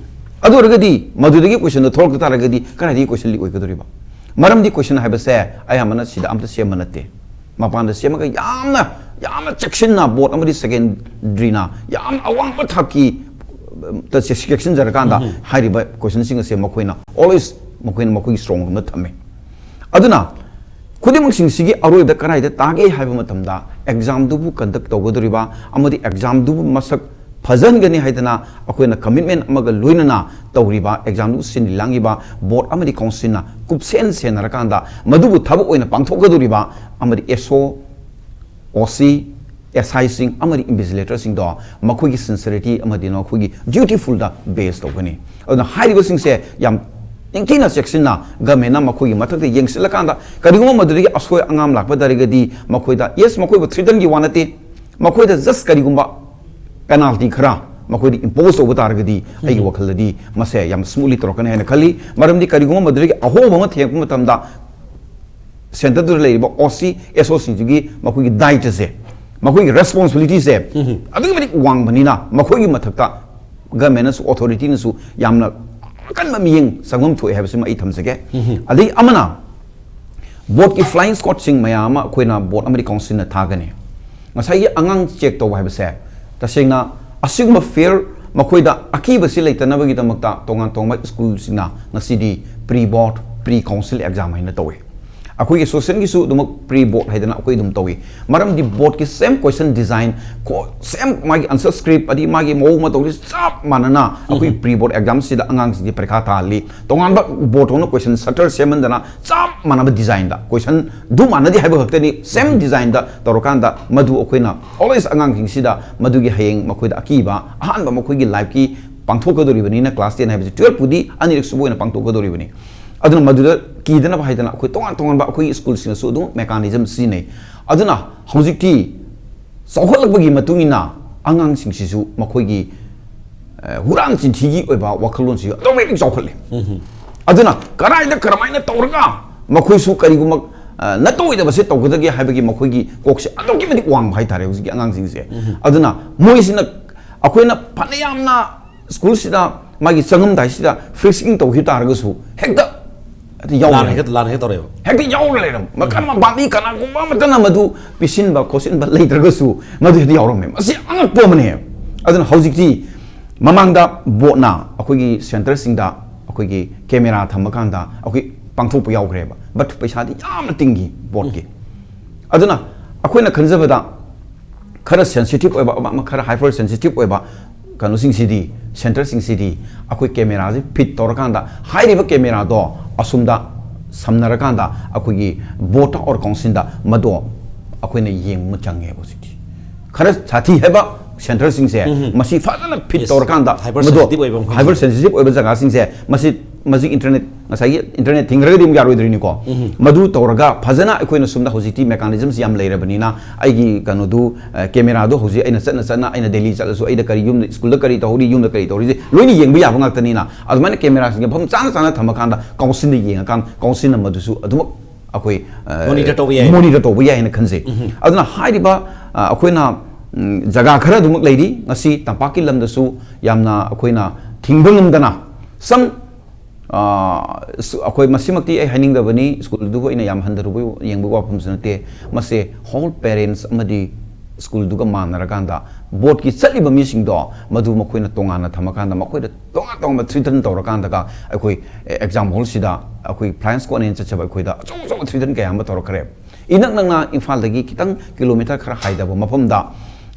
ꯑꯗꯨ ꯑꯣꯏꯔꯒꯗꯤ ꯃꯗꯨꯗꯒꯤ ꯀꯣꯏꯁꯟꯗꯣ ꯊꯣꯛꯂꯛꯄ ꯇꯥꯔꯒꯗꯤ ꯀꯗꯥꯏꯗꯒꯤ ꯀꯣꯏꯁꯟ ꯂꯤꯛ ꯑꯣꯏꯒꯗꯧꯔꯤꯕ? ꯃꯔꯝꯗꯤ ꯀꯣꯏꯁꯟ ꯍꯥꯏꯕꯁꯦ ꯑꯌꯥꯝꯕꯅ ꯁꯤꯗ ꯑꯝꯇ ꯁꯦꯝꯕ ꯅꯠꯇꯦ꯫ ꯃꯄꯥꯟꯗ ꯁꯦꯝꯃꯒ ꯌꯥꯝꯅ, ꯌꯥꯝꯅ ꯆꯦꯛꯁꯤꯟꯅ board ꯑꯃꯗꯤ secretaryꯅ ꯌꯥꯝꯅ ꯑꯋꯥꯡꯕ ꯊꯥꯛꯀꯤ, ꯎꯝ, ꯆꯦꯛꯁꯤꯟꯖꯔꯀꯥꯟꯗ ꯍꯥꯏꯔꯤꯕ ꯀꯣꯏꯁꯟꯁꯤꯡ ꯑꯁꯦ ꯃꯈꯣꯏꯅ always ꯃꯈꯣꯏꯅ ꯃꯈꯣꯏꯒꯤ strong roomꯗ ꯊꯝꯃꯦ꯫ ꯑꯗꯨꯅ ꯈꯨꯗꯤꯡꯃꯛꯁꯤꯡꯁꯤꯒꯤ ꯑꯔꯣꯏꯕꯗ ꯀꯗꯥꯏꯗ ꯇꯥꯒꯦ ꯍꯥꯏꯕ ꯃꯇꯝꯗ examꯗꯨꯕꯨ conduct ꯇꯧꯒꯗꯧꯔꯤꯕ ꯑꯃꯗꯤ examꯗꯨꯕꯨ ꯃꯁꯛ ꯐꯖꯍꯟꯒꯅꯤ ꯍꯥꯏꯗꯅ ꯑꯩꯈꯣꯏꯅ commitment ꯑꯃꯒ ꯂꯣꯏꯅꯅ ꯇꯧꯔꯤꯕ examꯗꯨꯕꯨ ꯁꯤꯟ ꯂꯥꯡꯉꯤꯕ board ꯑꯃꯗꯤ councilꯅ ꯀꯨꯞꯁꯦꯟ ꯁꯦꯟꯅꯔꯀꯥꯟꯗ ꯃꯗꯨꯕꯨ ꯊꯕꯛ ꯑꯣꯏꯅ ꯄꯥꯡꯊꯣꯛꯀꯗꯧꯔꯤꯕ ꯑꯃꯗꯤ ꯑꯦꯁ ꯑꯣ, ꯑꯣ ꯁꯤ, ꯑꯦꯁ ꯑꯥꯏꯁꯤꯡ ꯑꯃꯗꯤ invigilatorꯁꯤꯡꯗꯣ ꯃꯈꯣꯏꯒꯤ sincerity ꯑꯃꯗꯤ ꯃꯈꯣꯏꯒꯤ dutifulꯗ base ꯇꯧꯒꯅꯤ꯫ ꯑꯗꯨꯅ ꯍꯥꯏꯔꯤꯕꯁꯤꯡꯁꯦ ꯌꯥꯝ ꯅꯤꯡꯊꯤꯅ ꯆꯦꯛꯁꯤꯟꯅ governmentꯅ ꯃꯈꯣꯏꯒꯤ ꯃꯊꯛꯇ ꯌꯦꯡꯁꯤꯜꯂꯀꯥꯟꯗ ꯀꯔꯤꯒꯨꯝꯕ ꯃꯗꯨꯗꯒꯤ ꯑꯁꯣꯏ ꯑꯉꯥꯝ ꯂꯥꯛꯄ ꯇꯥꯔꯒꯗꯤ ꯃꯈꯣꯏꯗ, yes, ꯃꯈꯣꯏꯕꯨ threatenꯒꯤ ꯋꯥ ꯅꯠꯇꯦ, ꯃꯈꯣꯏꯗ just ꯀꯔꯤꯒꯨꯝꯕ penalty ꯈꯔ ꯃꯈꯣꯏꯗ impose ꯇꯧꯕ ꯇꯥꯔꯒꯗꯤ ꯑꯩꯒꯤ ꯋꯥꯈꯜꯗꯗꯤ ꯃꯁꯦ ꯌꯥꯝ smoothly ꯇꯧꯔꯛꯀꯅꯤ ꯍꯥꯏꯅ ꯈꯜꯂꯤ꯫ ꯃꯔꯝꯗꯤ ꯀꯔꯤꯒꯨꯝꯕ ꯃꯗꯨꯗꯒꯤ ꯑꯍꯣꯡꯕ ꯑꯃ ꯊꯦꯡꯂꯛꯄ ꯃꯇꯝꯗ centreꯗꯨꯗ ꯂꯩꯔꯤꯕ ꯑꯣ ꯁꯤ, ꯑꯦꯁ ꯑꯣꯁꯤꯡꯁꯤꯒꯤ ꯃꯈꯣꯏꯒꯤ ꯗꯥꯏꯇꯁꯦ, ꯃꯈꯣꯏꯒꯤ responsibilityꯁꯦ ꯑꯗꯨꯛꯀꯤ ꯃꯇꯤꯛ ꯋꯥꯡꯕꯅꯤꯅ ꯃꯈꯣꯏꯒꯤ ꯃꯊꯛꯇ governmentꯅꯁꯨ, authorityꯅꯁꯨ ꯌꯥꯝꯅ ꯑꯀꯟꯕ ꯃꯤꯠꯌꯦꯡ ꯆꯪꯐꯝ ꯊꯣꯛꯑꯦ ꯍꯥꯏꯕꯁꯤꯃ ꯑꯩ ꯊꯝꯖꯒꯦ꯫ ꯑꯗꯒꯤ ꯑꯃꯅ ꯕꯣꯔꯗꯀꯤ ꯐ꯭ꯂꯥꯏꯌꯤꯡ ꯁ꯭ꯀ꯭ꯋꯥꯗꯁꯤꯡ ꯃꯌꯥꯝ ꯑꯃ ꯑꯩꯈꯣꯏꯅ ꯕꯣꯔꯗ ꯑꯃꯗꯤ ꯀꯥꯎꯟꯁꯤꯜꯅ ꯊꯥꯒꯅꯤ꯫ ꯉꯁꯥꯏꯒꯤ ꯑꯉꯥꯡ ꯆꯦꯛ ꯇꯧꯕ ꯍꯥꯏꯕꯁꯦ, ꯇꯁꯦꯡꯅ ꯑꯁꯤꯒꯨꯝꯕ ꯐꯤꯌꯔ, ꯃꯈꯣꯏꯗ ꯑꯀꯤꯕꯁꯤ ꯂꯩꯇꯅꯕꯒꯤꯗꯃꯛꯇ ꯇꯣꯉꯥꯟ ꯇꯣꯉꯥꯟꯕ ꯁ꯭ꯀꯨꯜꯁꯤꯡꯅ ꯉꯁꯤꯗꯤ ꯄ꯭ꯔꯤ ꯕꯣꯔꯗ, ꯄ꯭ꯔꯤ ꯀꯥꯎꯟꯁꯤꯜ ꯑꯦꯛꯖꯥꯝ ꯍꯥꯏꯅ ꯇꯧꯏ꯫ ꯑꯩꯈꯣꯏꯒꯤ ꯁꯣꯁꯦꯜꯒꯤꯁꯨ ꯑꯗꯨꯃꯛ ꯄ꯭ꯔꯤ ꯕꯣꯔꯗ ꯍꯥꯏꯗꯅ ꯑꯩꯈꯣꯏ ꯑꯗꯨꯝ ꯇꯧꯏ꯫ ꯃꯔꯝꯗꯤ ꯕꯣꯔꯗꯀꯤ ꯁꯦꯝ ꯀꯣꯏꯁꯟ ꯗꯤꯖꯥꯏꯟ, ꯁꯦꯝ ꯃꯥꯒꯤ ꯑꯟꯁꯔ ꯁ꯭ꯀ꯭ꯔꯤꯞ, ꯑꯗꯒꯤ ꯃꯥꯒꯤ ꯃꯑꯣꯡ ꯃꯇꯧꯁꯤ ꯆꯞ ꯃꯥꯟꯅꯅ ꯑꯩꯈꯣꯏ ꯄ꯭ꯔꯤ ꯕꯣꯔꯗ ꯑꯦꯛꯖꯥꯝꯁꯤꯗ ꯑꯉꯥꯡꯁꯤꯡꯁꯤ ꯄꯔꯤꯈꯥ ꯊꯥꯍꯜꯂꯤ꯫ ꯇꯣꯉꯥꯟꯕ ꯕꯣꯔꯗ ꯊꯣꯛꯅ ꯀꯣꯏꯁꯟ ꯁꯇꯔ ꯁꯦꯝꯍꯟꯗꯅ ꯆꯞ ꯃꯥꯟꯅꯕ ꯗꯤꯖꯥꯏꯟꯗ, ꯀꯣꯏꯁꯟ ꯑꯗꯨ ꯃꯥꯟꯅꯗꯦ ꯍꯥꯏꯕ ꯈꯛꯇꯅꯤ, ꯁꯦꯝ ꯗꯤꯖꯥꯏꯟꯗ ꯇꯧꯔꯀꯥꯟꯗ ꯃꯗꯨ ꯑꯩꯈꯣꯏꯅ ꯑꯣꯜꯋꯦꯁ ꯑꯉꯥꯡꯁꯤꯡꯁꯤꯗ ꯃꯗꯨꯒꯤ ꯍꯌꯦꯡ ꯃꯈꯣꯏꯗ ꯑꯀꯤꯕ, ꯑꯍꯥꯟꯕ ꯃꯈꯣꯏꯒꯤ ꯂꯥꯏꯐꯀꯤ ꯄꯥꯡꯊꯣꯛꯀꯗꯧꯔꯤꯕꯅꯤꯅ, ꯀ꯭ꯂꯥꯁ ꯇꯦꯟ ꯍꯥꯏꯕꯁꯤ ꯇꯨꯌꯦꯜꯐꯄꯨꯗꯤ ꯑꯅꯤꯔꯛ ꯁꯨꯕ ꯑꯣꯏꯅ ꯄꯥꯡꯊꯣꯛꯀꯗꯧꯔꯤꯕꯅꯤ꯫ ꯑꯗꯨꯅ ꯃꯗꯨꯗ ꯀꯤꯗꯅꯕ ꯍꯥꯏꯗꯅ ꯑꯩꯈꯣꯏ ꯇꯣꯉꯥꯟ ꯇꯣꯉꯥꯟꯕ ꯑꯩꯈꯣꯏꯒꯤ ꯁ꯭ꯀꯨꯜꯁꯤꯡꯅꯁꯨ ꯑꯗꯨꯝ ꯃꯦꯀꯥꯅꯤꯖꯝ ꯁꯤꯖꯤꯟꯅꯩ꯫ ꯑꯗꯨꯅ ꯍꯧꯖꯤꯛꯇꯤ ꯆꯥꯎꯈꯠꯂꯛꯄꯒꯤ ꯃꯇꯨꯡ ꯏꯟꯅ ꯑꯉꯥꯡꯁꯤꯡꯁꯤꯁꯨ ꯃꯈꯣꯏꯒꯤ, ꯑ, ꯍꯨꯔꯥꯟ ꯆꯤꯟꯊꯤꯒꯤ ꯑꯣꯏꯕ ꯋꯥꯈꯜꯂꯣꯟꯁꯤ ꯑꯗꯨꯛꯀꯤ ꯃꯇꯤꯛ ꯆꯥꯎꯈꯠꯂꯦ꯫ ꯑꯗꯨꯅ ꯀꯗꯥꯏꯗ ꯀꯔꯝꯍꯥꯏꯅ ꯇꯧꯔꯒ ꯃꯈꯣꯏꯁꯨ ꯀꯔꯤꯒꯨꯝꯕ, ꯑ, ꯅꯠꯇ ꯑꯣꯏꯗꯕꯁꯦ ꯇꯧꯒꯗꯒꯦ ꯍꯥꯏꯕꯒꯤ ꯃꯈꯣꯏꯒꯤ ꯀꯣꯛꯁꯦ ꯑꯗꯨꯛꯀꯤ ꯃꯇꯤꯛ ꯋꯥꯡꯕ ꯍꯥꯏꯇꯥꯔꯦ ꯍꯧꯖꯤꯛꯀꯤ ꯑꯉꯥꯡꯁꯤꯡꯁꯦ꯫ ꯑꯗꯨꯅ ꯃꯣꯏꯁꯤꯅ ꯑꯩꯈꯣꯏꯅ ꯐꯅ ꯌꯥꯝꯅ ꯁ꯭ꯀꯨꯜꯁꯤꯗ ꯃꯥꯒꯤ ꯆꯪꯉꯝꯗꯥꯏꯁꯤꯗ ꯐ꯭ꯔꯤꯁꯀꯤꯡ ꯇꯧꯈꯤꯕ ꯇꯥꯔꯒꯁꯨ ꯍꯦꯛꯇ, ꯍꯦꯛꯇ ꯌꯥꯎꯔꯦ꯫ ꯂꯥꯟꯅ ꯍꯦꯛꯇ, ꯂꯥꯟꯅ ꯍꯦꯛꯇ ꯇꯧꯔꯛꯑꯦꯕ꯫ ꯍꯦꯛꯇ ꯌꯥꯎꯔ ꯂꯩꯔꯝ-, ꯃꯈꯜ ꯃꯄꯥꯟꯗꯤ ꯀꯅꯥꯒꯨꯝꯕ ꯑꯃꯠꯇꯅ ꯃꯗꯨ ꯄꯤꯁꯤꯟꯕ ꯈꯣꯠꯆꯤꯟꯕ ꯂꯩꯇ꯭ꯔꯒꯁꯨ ꯃꯗꯨ ꯍꯦꯛꯇ ꯌꯥꯎꯔꯝꯃꯦ꯫ ꯃꯁꯤ ꯑꯉꯛꯄ ꯑꯃꯅꯦ꯫ ꯑꯗꯨꯅ ꯍꯧꯖꯤꯛꯇꯤ ꯃꯃꯥꯡꯗ ꯕꯣꯔꯗꯅ ꯑꯩꯈꯣꯏꯒꯤ ꯁꯦꯟꯇꯔꯁꯤꯡꯗ ꯑꯩꯈꯣꯏꯒꯤ ꯀꯦꯃꯦꯔꯥ ꯊꯝꯃꯀꯥꯟꯗ ꯑꯩꯈꯣꯏ ꯄꯥꯡꯊꯣꯛꯄ ꯌꯥꯎꯈ꯭ꯔꯦꯕ, ꯕꯠ ꯄꯩꯁꯥꯗꯤ ꯌꯥꯝꯅ ꯇꯤꯡꯈꯤ ꯕꯣꯔꯗꯀꯤ꯫ ꯑꯗꯨꯅ ꯑꯩꯈꯣꯏꯅ ꯈꯟꯖꯕꯗ ꯈꯔ ꯁꯦꯟꯁꯤꯇꯤꯞ ꯑꯣꯏꯕ, ꯑꯃ, ꯑꯃ ꯈꯔ ꯍꯥꯏꯄꯔ ꯁꯦꯟꯁꯤꯇꯤꯞ ꯑꯣꯏꯕ ꯀꯩꯅꯣꯁꯤꯡꯁꯤꯗꯤ, ꯁꯦꯟꯇꯔꯁꯤꯡꯁꯤꯗꯤ ꯑꯩꯈꯣꯏ ꯀꯦꯃꯦꯔꯥꯁꯦ ꯐꯤꯠ ꯇꯧꯔꯀꯥꯟꯗ ꯍꯥꯏꯔꯤꯕ ꯀꯦꯃꯦꯔꯥꯗꯣ ꯑꯁꯨꯝꯗ ꯁꯝꯅꯔꯀꯥꯟꯗ ꯑꯩꯈꯣꯏꯒꯤ ꯕꯣꯔꯗ ꯑꯣꯔ ꯀꯥꯎꯟꯁꯤꯜꯗ ꯃꯗꯣ ꯑꯩꯈꯣꯏꯅ ꯌꯦꯡꯕ ꯑꯃ ꯆꯪꯉꯦꯕ ꯍꯧꯖꯤꯛꯇꯤ꯫ ꯈꯔ ꯁꯥꯊꯤ ꯍꯥꯏꯕ ꯁꯦꯟꯇꯔꯁꯤꯡꯁꯦ ꯎꯝ꯫ ꯃꯁꯤ ꯐꯖꯅ ꯐꯤꯠ ꯌꯦꯁ꯫ ꯇꯧꯔꯀꯥꯟꯗ ꯍꯥꯏꯄꯔ ꯃꯗꯣ ꯁꯦꯟꯁꯤꯇꯤꯞ ꯑꯣꯏꯕ ꯃꯐꯝꯁꯦ꯫ ꯍꯥꯏꯄꯔ ꯁꯦꯟꯁꯤꯇꯤꯞ ꯑꯣꯏꯕ ꯖꯒꯥꯁꯤꯡꯁꯦ ꯃꯁꯤ, ꯃꯁꯤ ꯏꯟꯇꯔꯅꯦꯠ, ꯉꯁꯥꯏꯒꯤ ꯏꯟꯇꯔꯅꯦꯠ ꯊꯤꯡꯈ꯭ꯔꯒꯗꯤ ꯑꯃꯨꯛ ꯌꯥꯔꯣꯏꯗꯣꯏꯅꯤꯀꯣ꯫ ꯎꯝ꯫ ꯃꯗꯨ ꯇꯧꯔꯒ ꯐꯖꯅ ꯑꯩꯈꯣꯏꯅ ꯁꯣꯝꯗ ꯍꯧꯖꯤꯛꯇꯤ ꯃꯦꯀꯥꯅꯤꯖꯝꯁꯤ ꯌꯥꯝ ꯂꯩꯔꯕꯅꯤꯅ ꯑꯩꯒꯤ ꯀꯩꯅꯣꯗꯨ, ꯑ, ꯀꯦꯃꯦꯔꯥꯗꯣ ꯍꯧꯖꯤꯛ ꯑꯩꯅ ꯆꯠꯅ ꯆꯠꯅ ꯑꯩꯅ ꯗꯦꯜꯂꯤ ꯆꯠꯂꯁꯨ ꯑꯩꯅ ꯀꯔꯤ ꯌꯨꯝꯗ, ꯁ꯭ꯀꯨꯜꯗ ꯀꯔꯤ ꯇꯧꯍꯧꯔꯤ, ꯌꯨꯝꯗ ꯀꯔꯤ ꯇꯧꯔꯤꯁꯦ ꯂꯣꯏꯅ ꯌꯦꯡꯕ ꯌꯥꯕ ꯉꯥꯛꯇꯅꯤꯅ ꯑꯗꯨꯃꯥꯏꯅ ꯀꯦꯃꯦꯔꯥꯁꯤꯡꯁꯦ ꯃꯐꯝ ꯆꯥꯅ ꯆꯥꯅ ꯊꯝꯃꯀꯥꯟꯗ ꯀꯥꯎꯟꯁꯤꯜꯗ ꯌꯦꯡꯉꯀꯥꯟꯗ ꯀꯥꯎꯟꯁꯤꯜꯅ ꯃꯗꯨꯁꯨ ꯑꯗꯨꯃꯛ ꯑꯩꯈꯣꯏ, ꯑ, ꯃꯣꯅꯤꯇꯔ ꯇꯧꯕ ꯌꯥꯏ꯫ ꯃꯣꯅꯤꯇꯔ ꯇꯧꯕ ꯌꯥꯏ ꯍꯥꯏꯅ ꯈꯟꯖꯩ꯫ ꯎꯝ꯫ ꯑꯗꯨꯅ ꯍꯥꯏꯔꯤꯕ, ꯑ, ꯑꯩꯈꯣꯏꯅ, ꯎꯝ, ꯖꯒꯥ ꯈꯔ ꯑꯗꯨꯃꯛ ꯂꯩꯔꯤ꯫ ꯉꯁꯤ ꯇꯝꯄꯥꯛꯀꯤ ꯂꯝꯗꯁꯨ ꯌꯥꯝꯅ ꯑꯩꯈꯣꯏꯅ ꯊꯤꯡꯕ ꯉꯝꯗꯅ ꯁꯝ ꯑꯩꯈꯣꯏ ꯃꯁꯤꯃꯛꯇꯤ ꯑꯩ ꯍꯥꯏꯅꯤꯡꯗꯕꯅꯤ, ꯁ꯭ꯀꯨꯜꯗꯨꯕꯨ ꯑꯩꯅ ꯌꯥꯝ ꯍꯟꯊꯔꯨꯕ ꯌꯦꯡꯕꯒꯤ ꯋꯥꯐꯝꯁꯨ ꯅꯠꯇꯦ꯫ ꯃꯁꯦ ꯍꯣꯜ ꯄꯦꯔꯦꯟꯁ ꯑꯃꯗꯤ ꯁ꯭ꯀꯨꯜꯗꯨꯒ ꯃꯥꯟꯅꯔꯀꯥꯟꯗ ꯕꯣꯔꯗꯀꯤ ꯆꯠꯂꯤꯕ ꯃꯤꯁꯤꯡꯗꯣ ꯃꯗꯨ ꯃꯈꯣꯏꯅ ꯇꯣꯉꯥꯟꯅ ꯊꯝꯃꯀꯥꯟꯗ ꯃꯈꯣꯏꯗ ꯇꯣꯉꯥꯟ ꯇꯣꯉꯥꯟꯕ ꯊ꯭ꯔꯤꯇꯟ ꯇꯧꯔꯀꯥꯟꯗꯒ ꯑꯩꯈꯣꯏ ꯑꯦꯛꯖꯥꯝ ꯍꯣꯜꯁꯤꯗ ꯑꯩꯈꯣꯏ ꯐ꯭ꯂꯥꯏꯌꯤꯡ ꯁ꯭ꯀ꯭ꯋꯥꯗꯅ ꯆꯠꯆꯕ ꯑꯩꯈꯣꯏꯗ ꯑꯆꯧ ꯑꯆꯧꯕ ꯊ꯭ꯔꯤꯇꯟ ꯀꯌꯥ ꯑꯃ ꯇꯧꯔꯛꯈ꯭ꯔꯦ꯫ ꯏꯅꯛ ꯅꯛꯅ ꯏꯝꯐꯥꯜꯗꯒꯤ ꯈꯤꯇꯪ ꯀꯤꯂꯣꯃꯤꯇꯔ ꯈꯔ ꯍꯥꯏꯗꯕ ꯃꯐꯝꯗ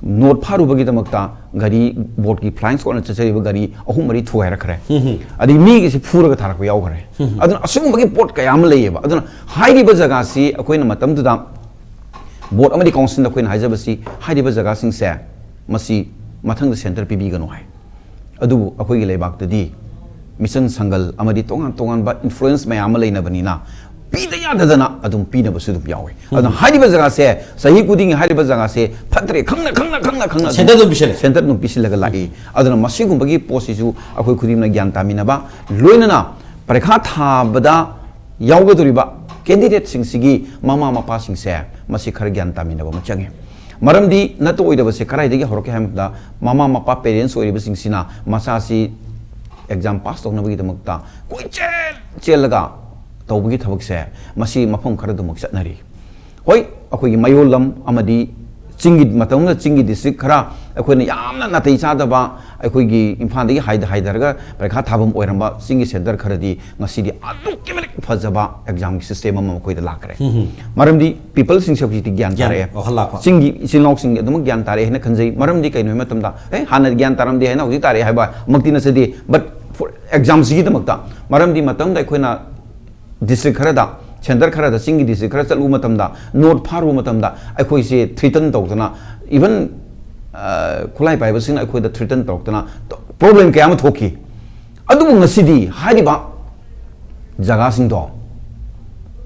ꯅꯣꯠ ꯐꯥꯔꯨꯕꯒꯤꯗꯃꯛꯇ ꯒꯥꯔꯤ, ꯕꯣꯔꯗꯀꯤ ꯐ꯭ꯂꯥꯏꯌꯤꯡ ꯁ꯭ꯀ꯭ꯋꯥꯗꯅ ꯆꯠꯆꯔꯤꯕ ꯒꯥꯔꯤ ꯑꯍꯨꯝ ꯃꯔꯤ ꯊꯨꯒꯥꯏꯔꯛꯈ꯭ꯔꯦ꯫ ꯑꯗꯩ ꯃꯤꯒꯤꯁꯤ ꯐꯨꯔꯒ ꯊꯥꯔꯛꯄ ꯌꯥꯎꯈ꯭ꯔꯦ꯫ ꯑꯗꯨꯅ ꯑꯁꯤꯒꯨꯝꯕꯒꯤ ꯄꯣꯠ ꯀꯌꯥ ꯑꯃ ꯂꯩꯌꯦꯕ꯫ ꯑꯗꯨꯅ ꯍꯥꯏꯔꯤꯕ ꯖꯒꯥꯁꯤ ꯑꯩꯈꯣꯏꯅ ꯃꯇꯝꯗꯨꯗ ꯕꯣꯔꯗ ꯑꯃꯗꯤ ꯀꯥꯎꯟꯁꯤꯜꯗ ꯑꯩꯈꯣꯏꯅ ꯍꯥꯏꯖꯕꯁꯤ, ꯍꯥꯏꯔꯤꯕ ꯖꯒꯥꯁꯤꯡꯁꯦ ꯃꯁꯤ ꯃꯊꯪꯗ ꯁꯦꯟꯇꯔ ꯄꯤꯕꯤꯒꯅꯨ ꯍꯥꯏ꯫ ꯑꯗꯨꯕꯨ ꯑꯩꯈꯣꯏꯒꯤ ꯂꯩꯕꯥꯛꯇꯗꯤ ꯃꯤꯆꯪ ꯁꯪꯒꯜ ꯑꯃꯗꯤ ꯇꯣꯉꯥꯟ ꯇꯣꯉꯥꯟꯕ ꯏꯟꯐ꯭ꯂꯨꯌꯦꯟꯁ ꯃꯌꯥꯝ ꯑꯃ ꯂꯩꯅꯕꯅꯤꯅ ꯄꯤꯗ ꯌꯥꯗꯗꯅ ꯑꯗꯨꯝ ꯄꯤꯅꯕꯁꯨ ꯑꯗꯨꯝ ꯌꯥꯎꯋꯤ꯫ ꯑꯗꯨꯅ ꯍꯥꯏꯔꯤꯕ ꯖꯒꯥꯁꯦ, ꯆꯍꯤ ꯈꯨꯗꯤꯡꯒꯤ ꯍꯥꯏꯔꯤꯕ ꯖꯒꯥꯁꯦ ꯐꯠꯇ꯭ꯔꯦ ꯈꯪꯅ ꯈꯪꯅ ꯈꯪꯅ ꯈꯪꯅ ꯑꯗꯨꯝ ꯁꯦꯟꯇꯔ ꯑꯗꯨꯝ ꯄꯤꯁꯤꯜꯂꯦ꯫ ꯁꯦꯟꯇꯔ ꯑꯗꯨꯝ ꯄꯤꯁꯤꯜꯂꯒ ꯂꯥꯛꯏ꯫ ꯑꯗꯨꯅ ꯃꯁꯤꯒꯨꯝꯕꯒꯤ ꯄꯣꯠꯁꯤꯁꯨ ꯑꯩꯈꯣꯏ ꯈꯨꯗꯤꯡꯃꯛꯅ ꯒ꯭ꯌꯥꯟ ꯇꯥꯃꯤꯟꯅꯕ, ꯂꯣꯏꯅꯅ ꯄꯔꯤꯈꯥ ꯊꯥꯕꯗ ꯌꯥꯎꯒꯗꯧꯔꯤꯕ ꯀꯦꯟꯗꯤꯗꯦꯠꯁꯤꯡꯁꯤꯒꯤ ꯃꯃꯥ ꯃꯄꯥꯁꯤꯡꯁꯦ ꯃꯁꯤ ꯈꯔ ꯒ꯭ꯌꯥꯟ ꯇꯥꯃꯤꯟꯅꯕ ꯑꯃ ꯆꯪꯉꯤ꯫ ꯃꯔꯝꯗꯤ ꯅꯠꯇ ꯑꯣꯏꯗꯕꯁꯦ ꯀꯗꯥꯏꯗꯒꯤ ꯍꯧꯔꯛꯀꯦ ꯍꯥꯏꯕ ꯃꯇꯝꯗ, ꯃꯃꯥ ꯃꯄꯥ, ꯄꯦꯔꯦꯟꯁ ꯑꯣꯏꯔꯤꯕꯁꯤꯡꯁꯤꯅ ꯃꯆꯥꯁꯤ ꯑꯦꯛꯖꯥꯝ ꯄꯥꯁ ꯇꯧꯅꯕꯒꯤꯗꯃꯛꯇ ꯀꯣꯏꯆꯦꯜ ꯆꯦꯜꯂꯒ ꯇꯧꯕꯒꯤ ꯊꯕꯛꯁꯦ ꯃꯁꯤ ꯃꯐꯝ ꯈꯔꯗꯃꯛ ꯆꯠꯅꯔꯤ꯫ ꯍꯣꯏ, ꯑꯩꯈꯣꯏꯒꯤ ꯃꯌꯣꯜ ꯂꯝ ꯑꯃꯗꯤ ꯆꯤꯡꯒꯤ, ꯃꯇꯝ ꯑꯃꯗ ꯆꯤꯡꯒꯤ ꯗꯤꯁꯇ꯭ꯔꯤꯛ ꯈꯔ, ꯑꯩꯈꯣꯏꯅ ꯌꯥꯝꯅ ꯅꯥꯇꯩ ꯆꯥꯗꯕ, ꯑꯩꯈꯣꯏꯒꯤ ꯏꯝꯐꯥꯜꯗꯒꯤ ꯍꯥꯏꯗ-, ꯍꯥꯏꯊꯔꯒ ꯄꯔꯤꯈꯥ ꯊꯥꯐꯝ ꯑꯣꯏꯔꯝꯕ ꯆꯤꯡꯒꯤ ꯁꯦꯟꯇꯔ ꯈꯔꯗꯤ ꯉꯁꯤꯗꯤ ꯑꯗꯨꯛꯀꯤ ꯃꯇꯤꯛ ꯐꯖꯕ ꯑꯦꯛꯖꯥꯝꯒꯤ ꯁꯤꯁꯇꯦꯝ ꯑꯃ ꯃꯈꯣꯏꯗ ꯂꯥꯛꯈ꯭ꯔꯦ꯫ ꯃꯔꯝꯗꯤ ꯄꯤꯄꯜꯁꯤꯡꯁꯦ ꯍꯧꯖꯤꯛꯇꯤ ꯒ꯭ꯌꯥꯟ ꯒ꯭ꯌꯥꯟ ꯇꯥꯔꯛꯑꯦ꯫ ꯋꯥꯈꯜ ꯂꯥꯛꯄ꯫ ꯆꯤꯡꯒꯤ ꯏꯆꯤꯜ ꯏꯅꯥꯎꯁꯤꯡ ꯑꯗꯨꯃꯛ ꯒ꯭ꯌꯥꯟ ꯇꯥꯔꯛꯑꯦ ꯍꯥꯏꯅ ꯈꯟꯖꯩ꯫ ꯃꯔꯝꯗꯤ ꯀꯩꯅꯣ ꯍꯥꯏꯕ ꯃꯇꯝꯗ, "ꯑꯦ, ꯍꯥꯟꯅ ꯒ꯭ꯌꯥꯟ ꯇꯥꯔꯝꯗꯦ ꯍꯥꯏꯅ ꯍꯧꯖꯤꯛ ꯇꯥꯔꯛꯑꯦ" ꯍꯥꯏꯕ ꯃꯛꯇꯤ ꯅꯠꯆꯗꯦ, but for ꯑꯦꯛꯖꯥꯝꯁꯤꯒꯤꯗꯃꯛꯇ꯫ ꯃꯔꯝꯗꯤ ꯃꯇꯝꯗ ꯑꯩꯈꯣꯏꯅ ꯗꯤꯁꯇ꯭ꯔꯤꯛ ꯈꯔꯗ, ꯁꯦꯟꯇꯔ ꯈꯔꯗ, ꯆꯤꯡꯒꯤ ꯗꯤꯁꯇ꯭ꯔꯤꯛ ꯈꯔ ꯆꯠꯂꯨꯕ ꯃꯇꯝꯗ, ꯅꯣꯠ ꯐꯥꯔꯨꯕ ꯃꯇꯝꯗ ꯑꯩꯈꯣꯏꯁꯦ ꯊ꯭ꯔꯤꯇꯟ ꯇꯧꯗꯅ, ꯏꯚꯟ, ꯑ, ꯈꯨꯠꯂꯥꯏ ꯄꯥꯏꯕꯁꯤꯡꯅ ꯑꯩꯈꯣꯏꯗ ꯊ꯭ꯔꯤꯇꯟ ꯇꯧꯔꯛꯇꯅ ꯄ꯭ꯔꯣꯕ꯭ꯂꯦꯝ ꯀꯌꯥ ꯑꯃ ꯊꯣꯛꯈꯤ꯫ ꯑꯗꯨꯕꯨ ꯉꯁꯤꯗꯤ ꯍꯥꯏꯔꯤꯕ ꯖꯒꯥꯁꯤꯡꯗꯣ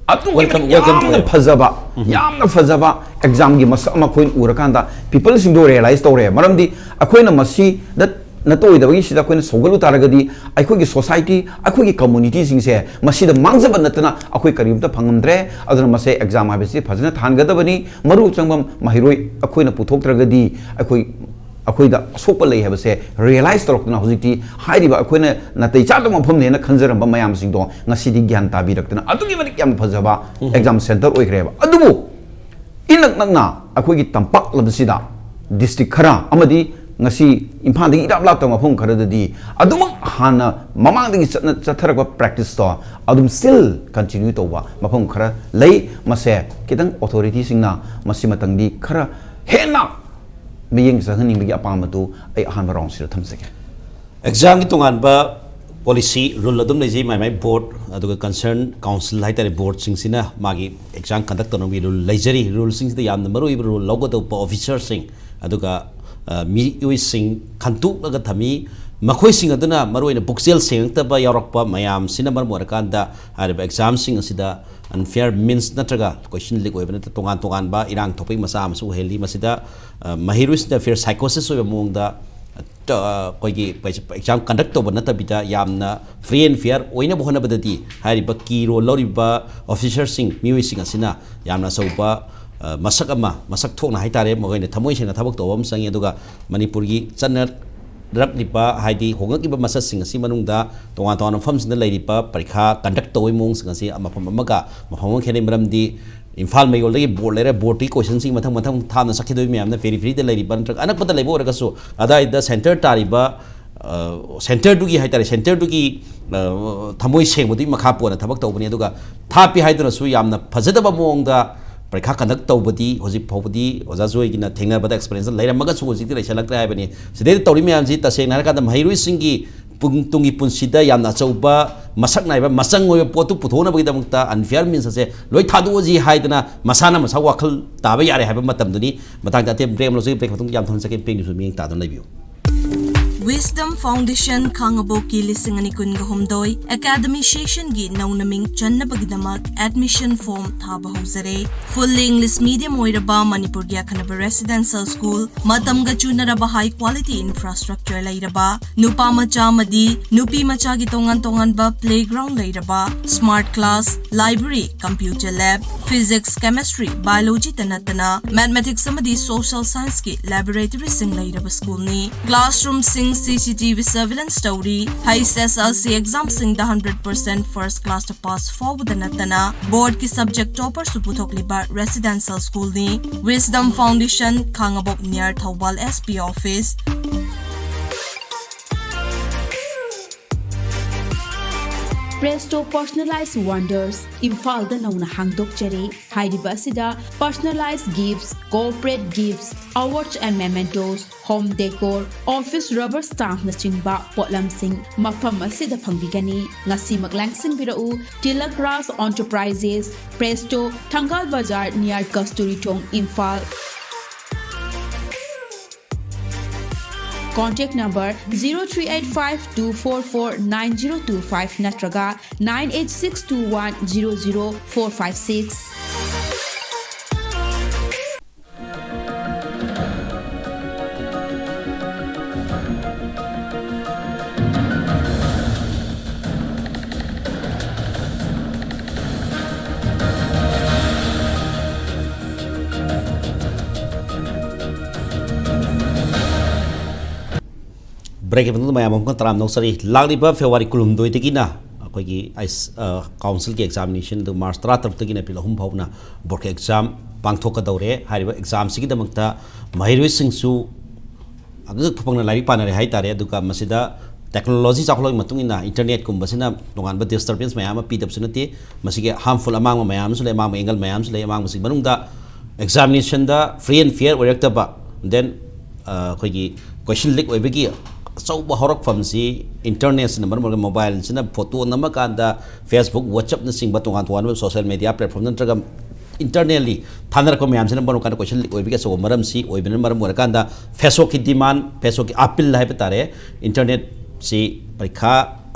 ꯑꯗꯨꯛꯀꯤ ꯃꯇꯤꯛ ꯌꯥꯝꯅ ꯐꯖꯕ, ꯌꯥꯝꯅ ꯐꯖꯕ ꯑꯦꯛꯖꯥꯝꯒꯤ ꯃꯁꯛ ꯑꯃ ꯑꯩꯈꯣꯏꯅ ꯎꯔꯀꯥꯟꯗ ꯄꯤꯄꯜꯁꯤꯡꯗꯣ ꯔꯤꯌꯦꯂꯥꯏꯁ ꯇꯧꯔꯦ꯫ ꯃꯔꯝꯗꯤ ꯑꯩꯈꯣꯏꯅ ꯃꯁꯤꯗ ꯅꯠꯇ ꯑꯣꯏꯗꯕꯒꯤ ꯁꯤꯗ ꯑꯩꯈꯣꯏꯅ ꯁꯧꯒꯠꯂꯨ ꯇꯥꯔꯒꯗꯤ ꯑꯩꯈꯣꯏꯒꯤ ꯁꯣꯁꯥꯏꯇꯤ, ꯑꯩꯈꯣꯏꯒꯤ ꯀꯝꯃꯨꯅꯤꯇꯤꯁꯤꯡꯁꯦ ꯃꯁꯤꯗ ꯃꯥꯡꯖꯕ ꯅꯠꯇꯅ ꯑꯩꯈꯣꯏ ꯀꯔꯤꯝꯇ ꯐꯪꯉꯝꯗ꯭ꯔꯦ꯫ ꯑꯗꯨꯅ ꯃꯁꯦ ꯑꯦꯛꯖꯥꯝ ꯍꯥꯏꯕꯁꯤ ꯐꯖꯅ ꯊꯥꯍꯟꯒꯗꯕꯅꯤ꯫ ꯃꯔꯨ ꯆꯪꯐꯝ ꯃꯍꯩꯔꯣꯏ ꯑꯩꯈꯣꯏꯅ ꯄꯨꯊꯣꯛꯇ꯭ꯔꯒꯗꯤ ꯑꯩꯈꯣꯏ ꯑꯩꯈꯣꯏꯗ ꯑꯁꯣꯛꯄ ꯂꯩ ꯍꯥꯏꯕꯁꯦ ꯔꯤꯌꯦꯂꯥꯏꯁ ꯇꯧꯔꯛꯇꯅ, ꯍꯧꯖꯤꯛꯇꯤ ꯍꯥꯏꯔꯤꯕ ꯑꯩꯈꯣꯏꯅ ꯅꯥꯇꯩ ꯆꯥꯗꯕ ꯃꯐꯝꯅꯦꯅ ꯈꯟꯖꯔꯝꯕ ꯃꯌꯥꯝꯁꯤꯡꯗꯣ ꯉꯁꯤꯗꯤ ꯒ꯭ꯌꯥꯟ ꯇꯥꯕꯤꯔꯛꯇꯅ ꯑꯗꯨꯛꯀꯤ ꯃꯇꯤꯛ ꯌꯥꯝꯅ ꯐꯖꯕ ꯑꯦꯛꯖꯥꯝ ꯁꯦꯟꯇꯔ ꯑꯣꯏꯈ꯭ꯔꯦꯕ꯫ ꯑꯗꯨꯕꯨ ꯏꯅꯛ ꯅꯛꯅ ꯑꯩꯈꯣꯏꯒꯤ ꯇꯝꯄꯥꯛ ꯂꯝꯁꯤꯗ ꯗꯤꯁꯇ꯭ꯔꯤꯛ ꯈꯔ ꯑꯃꯗꯤ ꯉꯁꯤ ꯏꯝꯐꯥꯜꯗꯒꯤ ꯏꯔꯥꯞ ꯂꯥꯞꯇꯕ ꯃꯐꯝ ꯈꯔꯗꯗꯤ ꯑꯗꯨꯃꯛ ꯍꯥꯟꯅ ꯃꯃꯥꯡꯗꯒꯤ ꯆꯠꯅ ꯆꯠꯊꯔꯛꯄ ꯄ꯭ꯔꯦꯛꯇꯤꯁꯇꯣ ꯑꯗꯨꯝ ꯁ꯭ꯇꯤꯜ ꯀꯟꯇꯤꯅ꯭ꯌꯨ ꯇꯧꯕ ꯃꯐꯝ ꯈꯔ ꯂꯩ꯫ ꯃꯁꯦ ꯈꯤꯇꯪ ꯑꯣꯊꯣꯔꯤꯇꯤꯁꯤꯡꯅ ꯃꯁꯤ ꯃꯇꯪꯗꯤ ꯈꯔ ꯍꯦꯟꯅ ꯃꯤꯠꯌꯦꯡ ꯆꯪꯍꯟꯅꯤꯡꯕꯒꯤ ꯑꯄꯥꯝꯕꯗꯨ ꯑꯩ ꯑꯍꯥꯟꯕ ꯔꯥꯎꯟꯁꯤꯗ ꯊꯝꯖꯒꯦ꯫ ꯑꯦꯛꯖꯥꯝꯒꯤ ꯇꯣꯉꯥꯟꯕ ꯄꯣꯂꯤꯁꯤ, ꯔꯨꯜ ꯑꯗꯨꯝ ꯂꯩꯖꯩ꯫ ꯃꯥꯏ ꯃꯥꯏ ꯕꯣꯔꯗ, ꯑꯗꯨꯒ ꯀꯟꯁꯔꯟ ꯀꯥꯎꯟꯁꯤꯜ ꯍꯥꯏꯇꯥꯔꯦ, ꯕꯣꯔꯗꯁꯤꯡꯁꯤꯅ ꯃꯥꯒꯤ ꯑꯦꯛꯖꯥꯝ ꯀꯟꯗꯛ ꯇꯧꯅꯕꯒꯤ ꯔꯨꯜ ꯂꯩꯖꯔꯤ꯫ ꯔꯨꯜꯁꯤꯡꯁꯤꯗ ꯌꯥꯝꯅ ꯃꯔꯨꯑꯣꯏꯕ ꯔꯨꯜ ꯂꯧꯒꯗꯧꯕ ꯑꯣꯐꯤꯁꯔꯁꯤꯡ, ꯑꯗꯨꯒ ꯑ, ꯃꯤꯑꯣꯏꯁꯤꯡ ꯈꯟꯇꯣꯛꯂꯒ ꯊꯝꯃꯤ꯫ ꯃꯈꯣꯏꯁꯤꯡ ꯑꯗꯨꯅ ꯃꯔꯨꯑꯣꯏꯅ ꯄꯨꯛꯆꯦꯜ ꯁꯦꯡꯉꯛꯇꯕ ꯌꯥꯎꯔꯛꯄ ꯃꯌꯥꯝꯁꯤꯅ ꯃꯔꯝ ꯑꯣꯏꯔꯀꯥꯟꯗ ꯍꯥꯏꯔꯤꯕ ꯑꯦꯛꯖꯥꯝꯁꯤꯡ ꯑꯁꯤꯗ ꯑꯟꯐꯤꯌꯔ ꯃꯤꯟꯁ ꯅꯠꯇ꯭ꯔꯒ ꯀꯣꯏꯁꯟ ꯂꯤꯛ ꯑꯣꯏꯕ ꯅꯠꯇ꯭ꯔꯒ ꯇꯣꯉꯥꯟ ꯇꯣꯉꯥꯟꯕ ꯏꯔꯥꯡ ꯊꯣꯛꯄꯒꯤ ꯃꯆꯥꯛ ꯑꯃꯁꯨ ꯑꯣꯏꯍꯜꯂꯤ꯫ ꯃꯁꯤꯗ ꯑ, ꯃꯍꯩꯔꯣꯏꯁꯤꯡꯗ ꯐꯤꯌꯔ ꯁꯥꯏꯀꯣꯁꯤꯁ ꯑꯣꯏꯕ ꯃꯑꯣꯡꯗ, ꯑ, ꯑꯩꯈꯣꯏꯒꯤ ꯑꯦꯛꯖꯥꯝ ꯀꯟꯗꯛ ꯇꯧꯕ ꯅꯠꯇꯕꯤꯗ ꯌꯥꯝꯅ ꯐ꯭ꯔꯤ ꯑꯦꯟ ꯐꯤꯌꯔ ꯑꯣꯏꯅꯕ ꯍꯣꯠꯅꯕꯗꯗꯤ ꯍꯥꯏꯔꯤꯕ ꯀꯤ ꯔꯣꯜ ꯂꯧꯔꯤꯕ ꯑꯣꯐꯤꯁꯔꯁꯤꯡ, ꯃꯤꯑꯣꯏꯁꯤꯡ ꯑꯁꯤꯅ ꯌꯥꯝꯅ ꯑꯆꯧꯕ, ꯑ, ꯃꯁꯛ ꯑꯃ, ꯃꯁꯛ ꯊꯣꯛꯅ ꯍꯥꯏꯇꯥꯔꯦ, ꯃꯈꯣꯏꯅ ꯊꯃꯣꯏ ꯁꯦꯡꯅ ꯊꯕꯛ ꯇꯧꯕ ꯑꯃ ꯆꯪꯉꯤ꯫ ꯑꯗꯨꯒ ꯃꯅꯤꯄꯨꯔꯒꯤ ꯆꯠꯅꯔꯛꯂꯤꯕ, ꯍꯥꯏꯗꯤ ꯍꯣꯡꯂꯛꯂꯤꯕ ꯃꯁꯛꯁꯤꯡ ꯑꯁꯤ ꯃꯅꯨꯡꯗ ꯇꯣꯉꯥꯟ ꯇꯣꯉꯥꯟꯕ ꯃꯐꯝꯁꯤꯡꯗ ꯂꯩꯔꯤꯕ ꯄꯔꯤꯈꯥ ꯀꯟꯗꯛ ꯇꯧꯕꯒꯤ ꯃꯑꯣꯡꯁꯤꯡ ꯑꯁꯤ ꯃꯐꯝ ꯑꯃꯒ ꯃꯐꯝ ꯑꯃ ꯈꯦꯠꯅꯩ꯫ ꯃꯔꯝꯗꯤ ꯏꯝꯐꯥꯜ ꯃꯌꯣꯜꯗꯒꯤ ꯕꯣꯔꯗ ꯂꯩꯔꯦ, ꯕꯣꯔꯗꯇꯒꯤ ꯀꯣꯏꯁꯟꯁꯤꯡ ꯃꯊꯪ ꯃꯊꯪ ꯊꯥꯅ ꯆꯠꯈꯤꯗꯣꯏ ꯃꯌꯥꯝꯅ ꯄꯦꯔꯤꯐꯦꯔꯤꯗ ꯂꯩꯔꯤꯕ ꯅꯠꯇ꯭ꯔꯒ ꯑꯅꯛꯄꯗ ꯂꯩꯕ ꯑꯣꯏꯔꯒꯁꯨ ꯑꯗꯥꯏꯗ ꯁꯦꯟꯇꯔ ꯇꯥꯔꯤꯕ, ꯑ, ꯁꯦꯟꯇꯔꯗꯨꯒꯤ ꯍꯥꯏꯇꯥꯔꯦ, ꯁꯦꯟꯇꯔꯗꯨꯒꯤ, ꯑ, ꯊꯃꯣꯏ ꯁꯦꯡꯕꯗꯨꯒꯤ ꯃꯈꯥ ꯄꯣꯟꯅ ꯊꯕꯛ ꯇꯧꯕꯅꯤ꯫ ꯑꯗꯨꯒ ꯊꯥꯞꯄꯤ ꯍꯥꯏꯗꯨꯅꯁꯨ ꯌꯥꯝꯅ ꯐꯖꯗꯕ ꯃꯑꯣꯡꯗ ꯄꯔꯤꯈꯥ ꯀꯟꯗꯛ ꯇꯧꯕꯗꯤ ꯍꯧꯖꯤꯛ ꯐꯥꯎꯕꯗꯤ ꯑꯣꯖꯥ ꯖꯣꯏꯒꯤꯅ ꯊꯦꯡꯅꯕꯗ ꯑꯦꯛꯁꯄꯤꯔꯤꯌꯦꯟꯁ ꯂꯩꯔꯝꯃꯒꯁꯨ ꯍꯧꯖꯤꯛꯇꯤ ꯂꯩꯁꯜꯂꯛꯇ꯭ꯔꯦ ꯍꯥꯏꯕꯅꯤ꯫ ꯁꯤꯗꯩꯗ ꯇꯧꯔꯤ ꯃꯌꯥꯝꯁꯤ ꯇꯁꯦꯡꯅ ꯍꯥꯏꯔꯀꯥꯟꯗ ꯃꯍꯩꯔꯣꯏꯁꯤꯡꯒꯤ ꯄꯨꯡ ꯇꯨꯡꯒꯤ ꯄꯨꯟꯁꯤꯗ ꯌꯥꯝꯅ ꯑꯆꯧꯕ ꯃꯁꯛ ꯅꯥꯏꯕ ꯃꯆꯪ ꯑꯣꯏꯕ ꯄꯣꯠꯇꯨ ꯄꯨꯊꯣꯛꯅꯕꯒꯤꯗꯃꯛꯇ ꯑꯟꯐꯤꯌꯔ ꯃꯤꯟꯁ ꯑꯁꯦ ꯂꯣꯏ ꯊꯥꯗꯣꯛꯑꯁꯤ ꯍꯥꯏꯗꯅ ꯃꯁꯥꯅ ꯃꯁꯥ ꯋꯥꯈꯜ ꯇꯥꯕ ꯌꯥꯔꯦ ꯍꯥꯏꯕ ꯃꯇꯝꯗꯨꯅꯤ꯫ ꯃꯇꯥꯡꯗ ꯑꯇꯦꯟ ꯕ꯭ꯔꯦꯛ ꯑꯃ ꯂꯧꯖꯒꯦ꯫ ꯕ꯭ꯔꯦꯛ ꯃꯇꯨꯡꯗ ꯌꯥꯝ ꯊꯨꯅ ꯆꯠꯀꯦ꯫ ꯄꯦꯡꯗꯨꯁꯨ ꯃꯤꯠꯌꯦꯡ ꯇꯥꯗꯨꯅ ꯂꯩꯕꯤꯌꯨ꯫ Wisdom Foundation ꯈꯥꯉꯕꯣꯛꯀꯤ ꯂꯤꯁꯤꯡ ꯑꯅꯤ ꯀꯨꯟꯒ ꯍꯨꯝꯗꯣꯏ academic session ꯒꯤ ꯅꯧꯅ ꯃꯤꯡ ꯆꯟꯅꯕꯒꯤꯗꯃꯛ admission form ꯊꯥꯕ ꯍꯧꯖꯔꯦ꯫ Fully English medium ꯑꯣꯏꯔꯕ ꯃꯅꯤꯄꯨꯔꯒꯤ ꯑꯈꯟꯅꯕ residential school, ꯃꯇꯝꯒ ꯆꯨꯅꯔꯕ high quality infrastructure ꯂꯩꯔꯕ, ꯅꯨꯄꯥ ꯃꯆꯥ ꯑꯃꯗꯤ ꯅꯨꯄꯤ ꯃꯆꯥꯒꯤ ꯇꯣꯉꯥꯟ ꯇꯣꯉꯥꯟꯕ playground ꯂꯩꯔꯕ, smart class, library, computer lab, physics, chemistry, biology ꯇ ꯅꯠꯇꯅ mathematics ꯑꯃꯗꯤ social science ꯀꯤ laboratory ꯁꯤꯡ ꯂꯩꯔꯕ school ꯅꯤ꯫ Classroom ꯁꯤꯡ C C T V surveillance ꯇꯧꯔꯤ꯫ H S L C exam ꯁꯤꯡꯗ hundred percent first class ꯇ pass ꯐꯥꯎꯕꯗ ꯅꯠꯇꯅ board ꯀꯤ subject topper ꯁꯨ ꯄꯨꯊꯣꯛꯂꯤꯕ residential school ꯅꯤ꯫ Wisdom Foundation, ꯈꯥꯉꯕꯣꯛ near Thoubal S P office꯫ Presto Personalized Wonders, ꯏꯝꯐꯥꯜꯗ ꯅꯧꯅ ꯍꯥꯡꯗꯣꯛꯆꯔꯤ꯫ ꯍꯥꯏꯔꯤꯕ ꯑꯁꯤꯗ personalized gifts, corporate gifts, awards and mementos, home decor, office rubber stamp ꯅꯆꯤꯡꯕ ꯄꯣꯠꯂꯝꯁꯤꯡ ꯃꯐꯝ ꯑꯁꯤꯗ ꯐꯪꯕꯤꯒꯅꯤ꯫ ꯉꯁꯤꯃꯛ ꯂꯥꯡꯁꯤꯟꯕꯤꯔꯛꯎ꯫ Tilak Raj Enterprises, Presto, ꯊꯪꯒꯥꯜ ꯕꯖꯥꯔ, near ꯀꯁꯇꯨꯔꯤ ꯊꯣꯡ, Imphal. Contact number zero three eight five two four four nine zero two five ꯅꯠꯇ꯭ꯔꯒ nine eight six two one zero zero four five six꯫ Break ꯀꯤ ꯃꯇꯨꯡꯗ ꯃꯌꯥꯝ ꯑꯃꯨꯛꯀ ꯇꯔꯥꯝꯅ ꯑꯣꯛꯆꯔꯤ꯫ ꯂꯥꯛꯂꯤꯕ February ꯀꯨꯟꯍꯨꯝꯗꯣꯏꯗꯒꯤꯅ ꯑꯩꯈꯣꯏꯒꯤ ꯑꯥꯏꯁ-, ꯑ, council ꯒꯤ examination, ꯑꯗꯨꯒ March ꯇꯔꯥꯇꯔꯨꯛꯇꯒꯤꯅ April ꯑꯍꯨꯝ ꯐꯥꯎꯕꯅ board ꯀꯤ exam ꯄꯥꯡꯊꯣꯛꯀꯗꯧꯔꯦ꯫ ꯍꯥꯏꯔꯤꯕ exam ꯁꯤꯒꯤꯗꯃꯛꯇ ꯃꯍꯩꯔꯣꯏꯁꯤꯡꯁꯨ ꯑꯉꯛ ꯑꯐꯪꯅ ꯂꯥꯏꯔꯤꯛ ꯄꯥꯅꯔꯦ ꯍꯥꯏꯇꯥꯔꯦ꯫ ꯑꯗꯨꯒ ꯃꯁꯤꯗ technology ꯆꯥꯎꯈꯠꯂꯛꯄꯒꯤ ꯃꯇꯨꯡ ꯏꯟꯅ internet ꯀꯨꯝꯕꯁꯤꯅ ꯇꯣꯉꯥꯟꯕ disturbance ꯃꯌꯥꯝ ꯑꯃ ꯄꯤꯗꯕꯁꯨ ꯅꯠꯇꯦ꯫ ꯃꯁꯤꯒꯤ harmful ꯑꯃꯥꯡꯕ ꯃꯌꯥꯝ ꯑꯃꯁꯨ ꯂꯩ, ꯑꯃꯥꯡꯕ angle ꯃꯌꯥꯝ ꯑꯃꯁꯨ ꯂꯩ꯫ ꯑꯃꯥꯡꯕꯁꯤꯒꯤ ꯃꯅꯨꯡꯗ examination the free and fair ꯑꯣꯏꯔꯛꯇꯕ, then, ꯑ, ꯑꯩꯈꯣꯏꯒꯤ question leak ꯑꯣꯏꯕꯒꯤ ꯑꯆꯧꯕ ꯍꯧꯔꯛꯐꯝꯁꯤ internet ꯁꯤꯅ ꯃꯔꯝ ꯑꯣꯏꯔꯒ, mobile ꯁꯤꯅ photo ꯅꯝꯃꯀꯥꯟꯗ Facebook, WhatsApp ꯅꯆꯤꯡꯕ ꯇꯣꯉꯥꯟ ꯇꯣꯉꯥꯟꯕ social media platform ꯅꯠꯇ꯭ꯔꯒ ꯏꯟꯇꯔꯅꯦꯜꯂꯤ ꯊꯥꯅꯔꯛꯄ ꯃꯌꯥꯝꯁꯤꯅ ꯃꯔꯝ ꯑꯣꯏꯔꯀꯥꯟꯗ ꯀꯣꯏꯁꯟ ꯂꯤꯛ ꯑꯣꯏꯕꯒꯤ ꯑꯆꯧꯕ ꯃꯔꯝꯁꯤ ꯑꯣꯏꯕꯅ ꯃꯔꯝ ꯑꯣꯏꯔꯀꯥꯟꯗ ꯐꯦꯁꯣꯛꯀꯤ ꯗꯤꯃꯥꯟ, ꯐꯦꯁꯣꯛꯀꯤ ꯑꯥꯄꯤꯜ ꯍꯥꯏꯕ ꯇꯥꯔꯦ, ꯏꯟꯇꯔꯅꯦꯠꯁꯤ ꯄꯔꯤꯈꯥ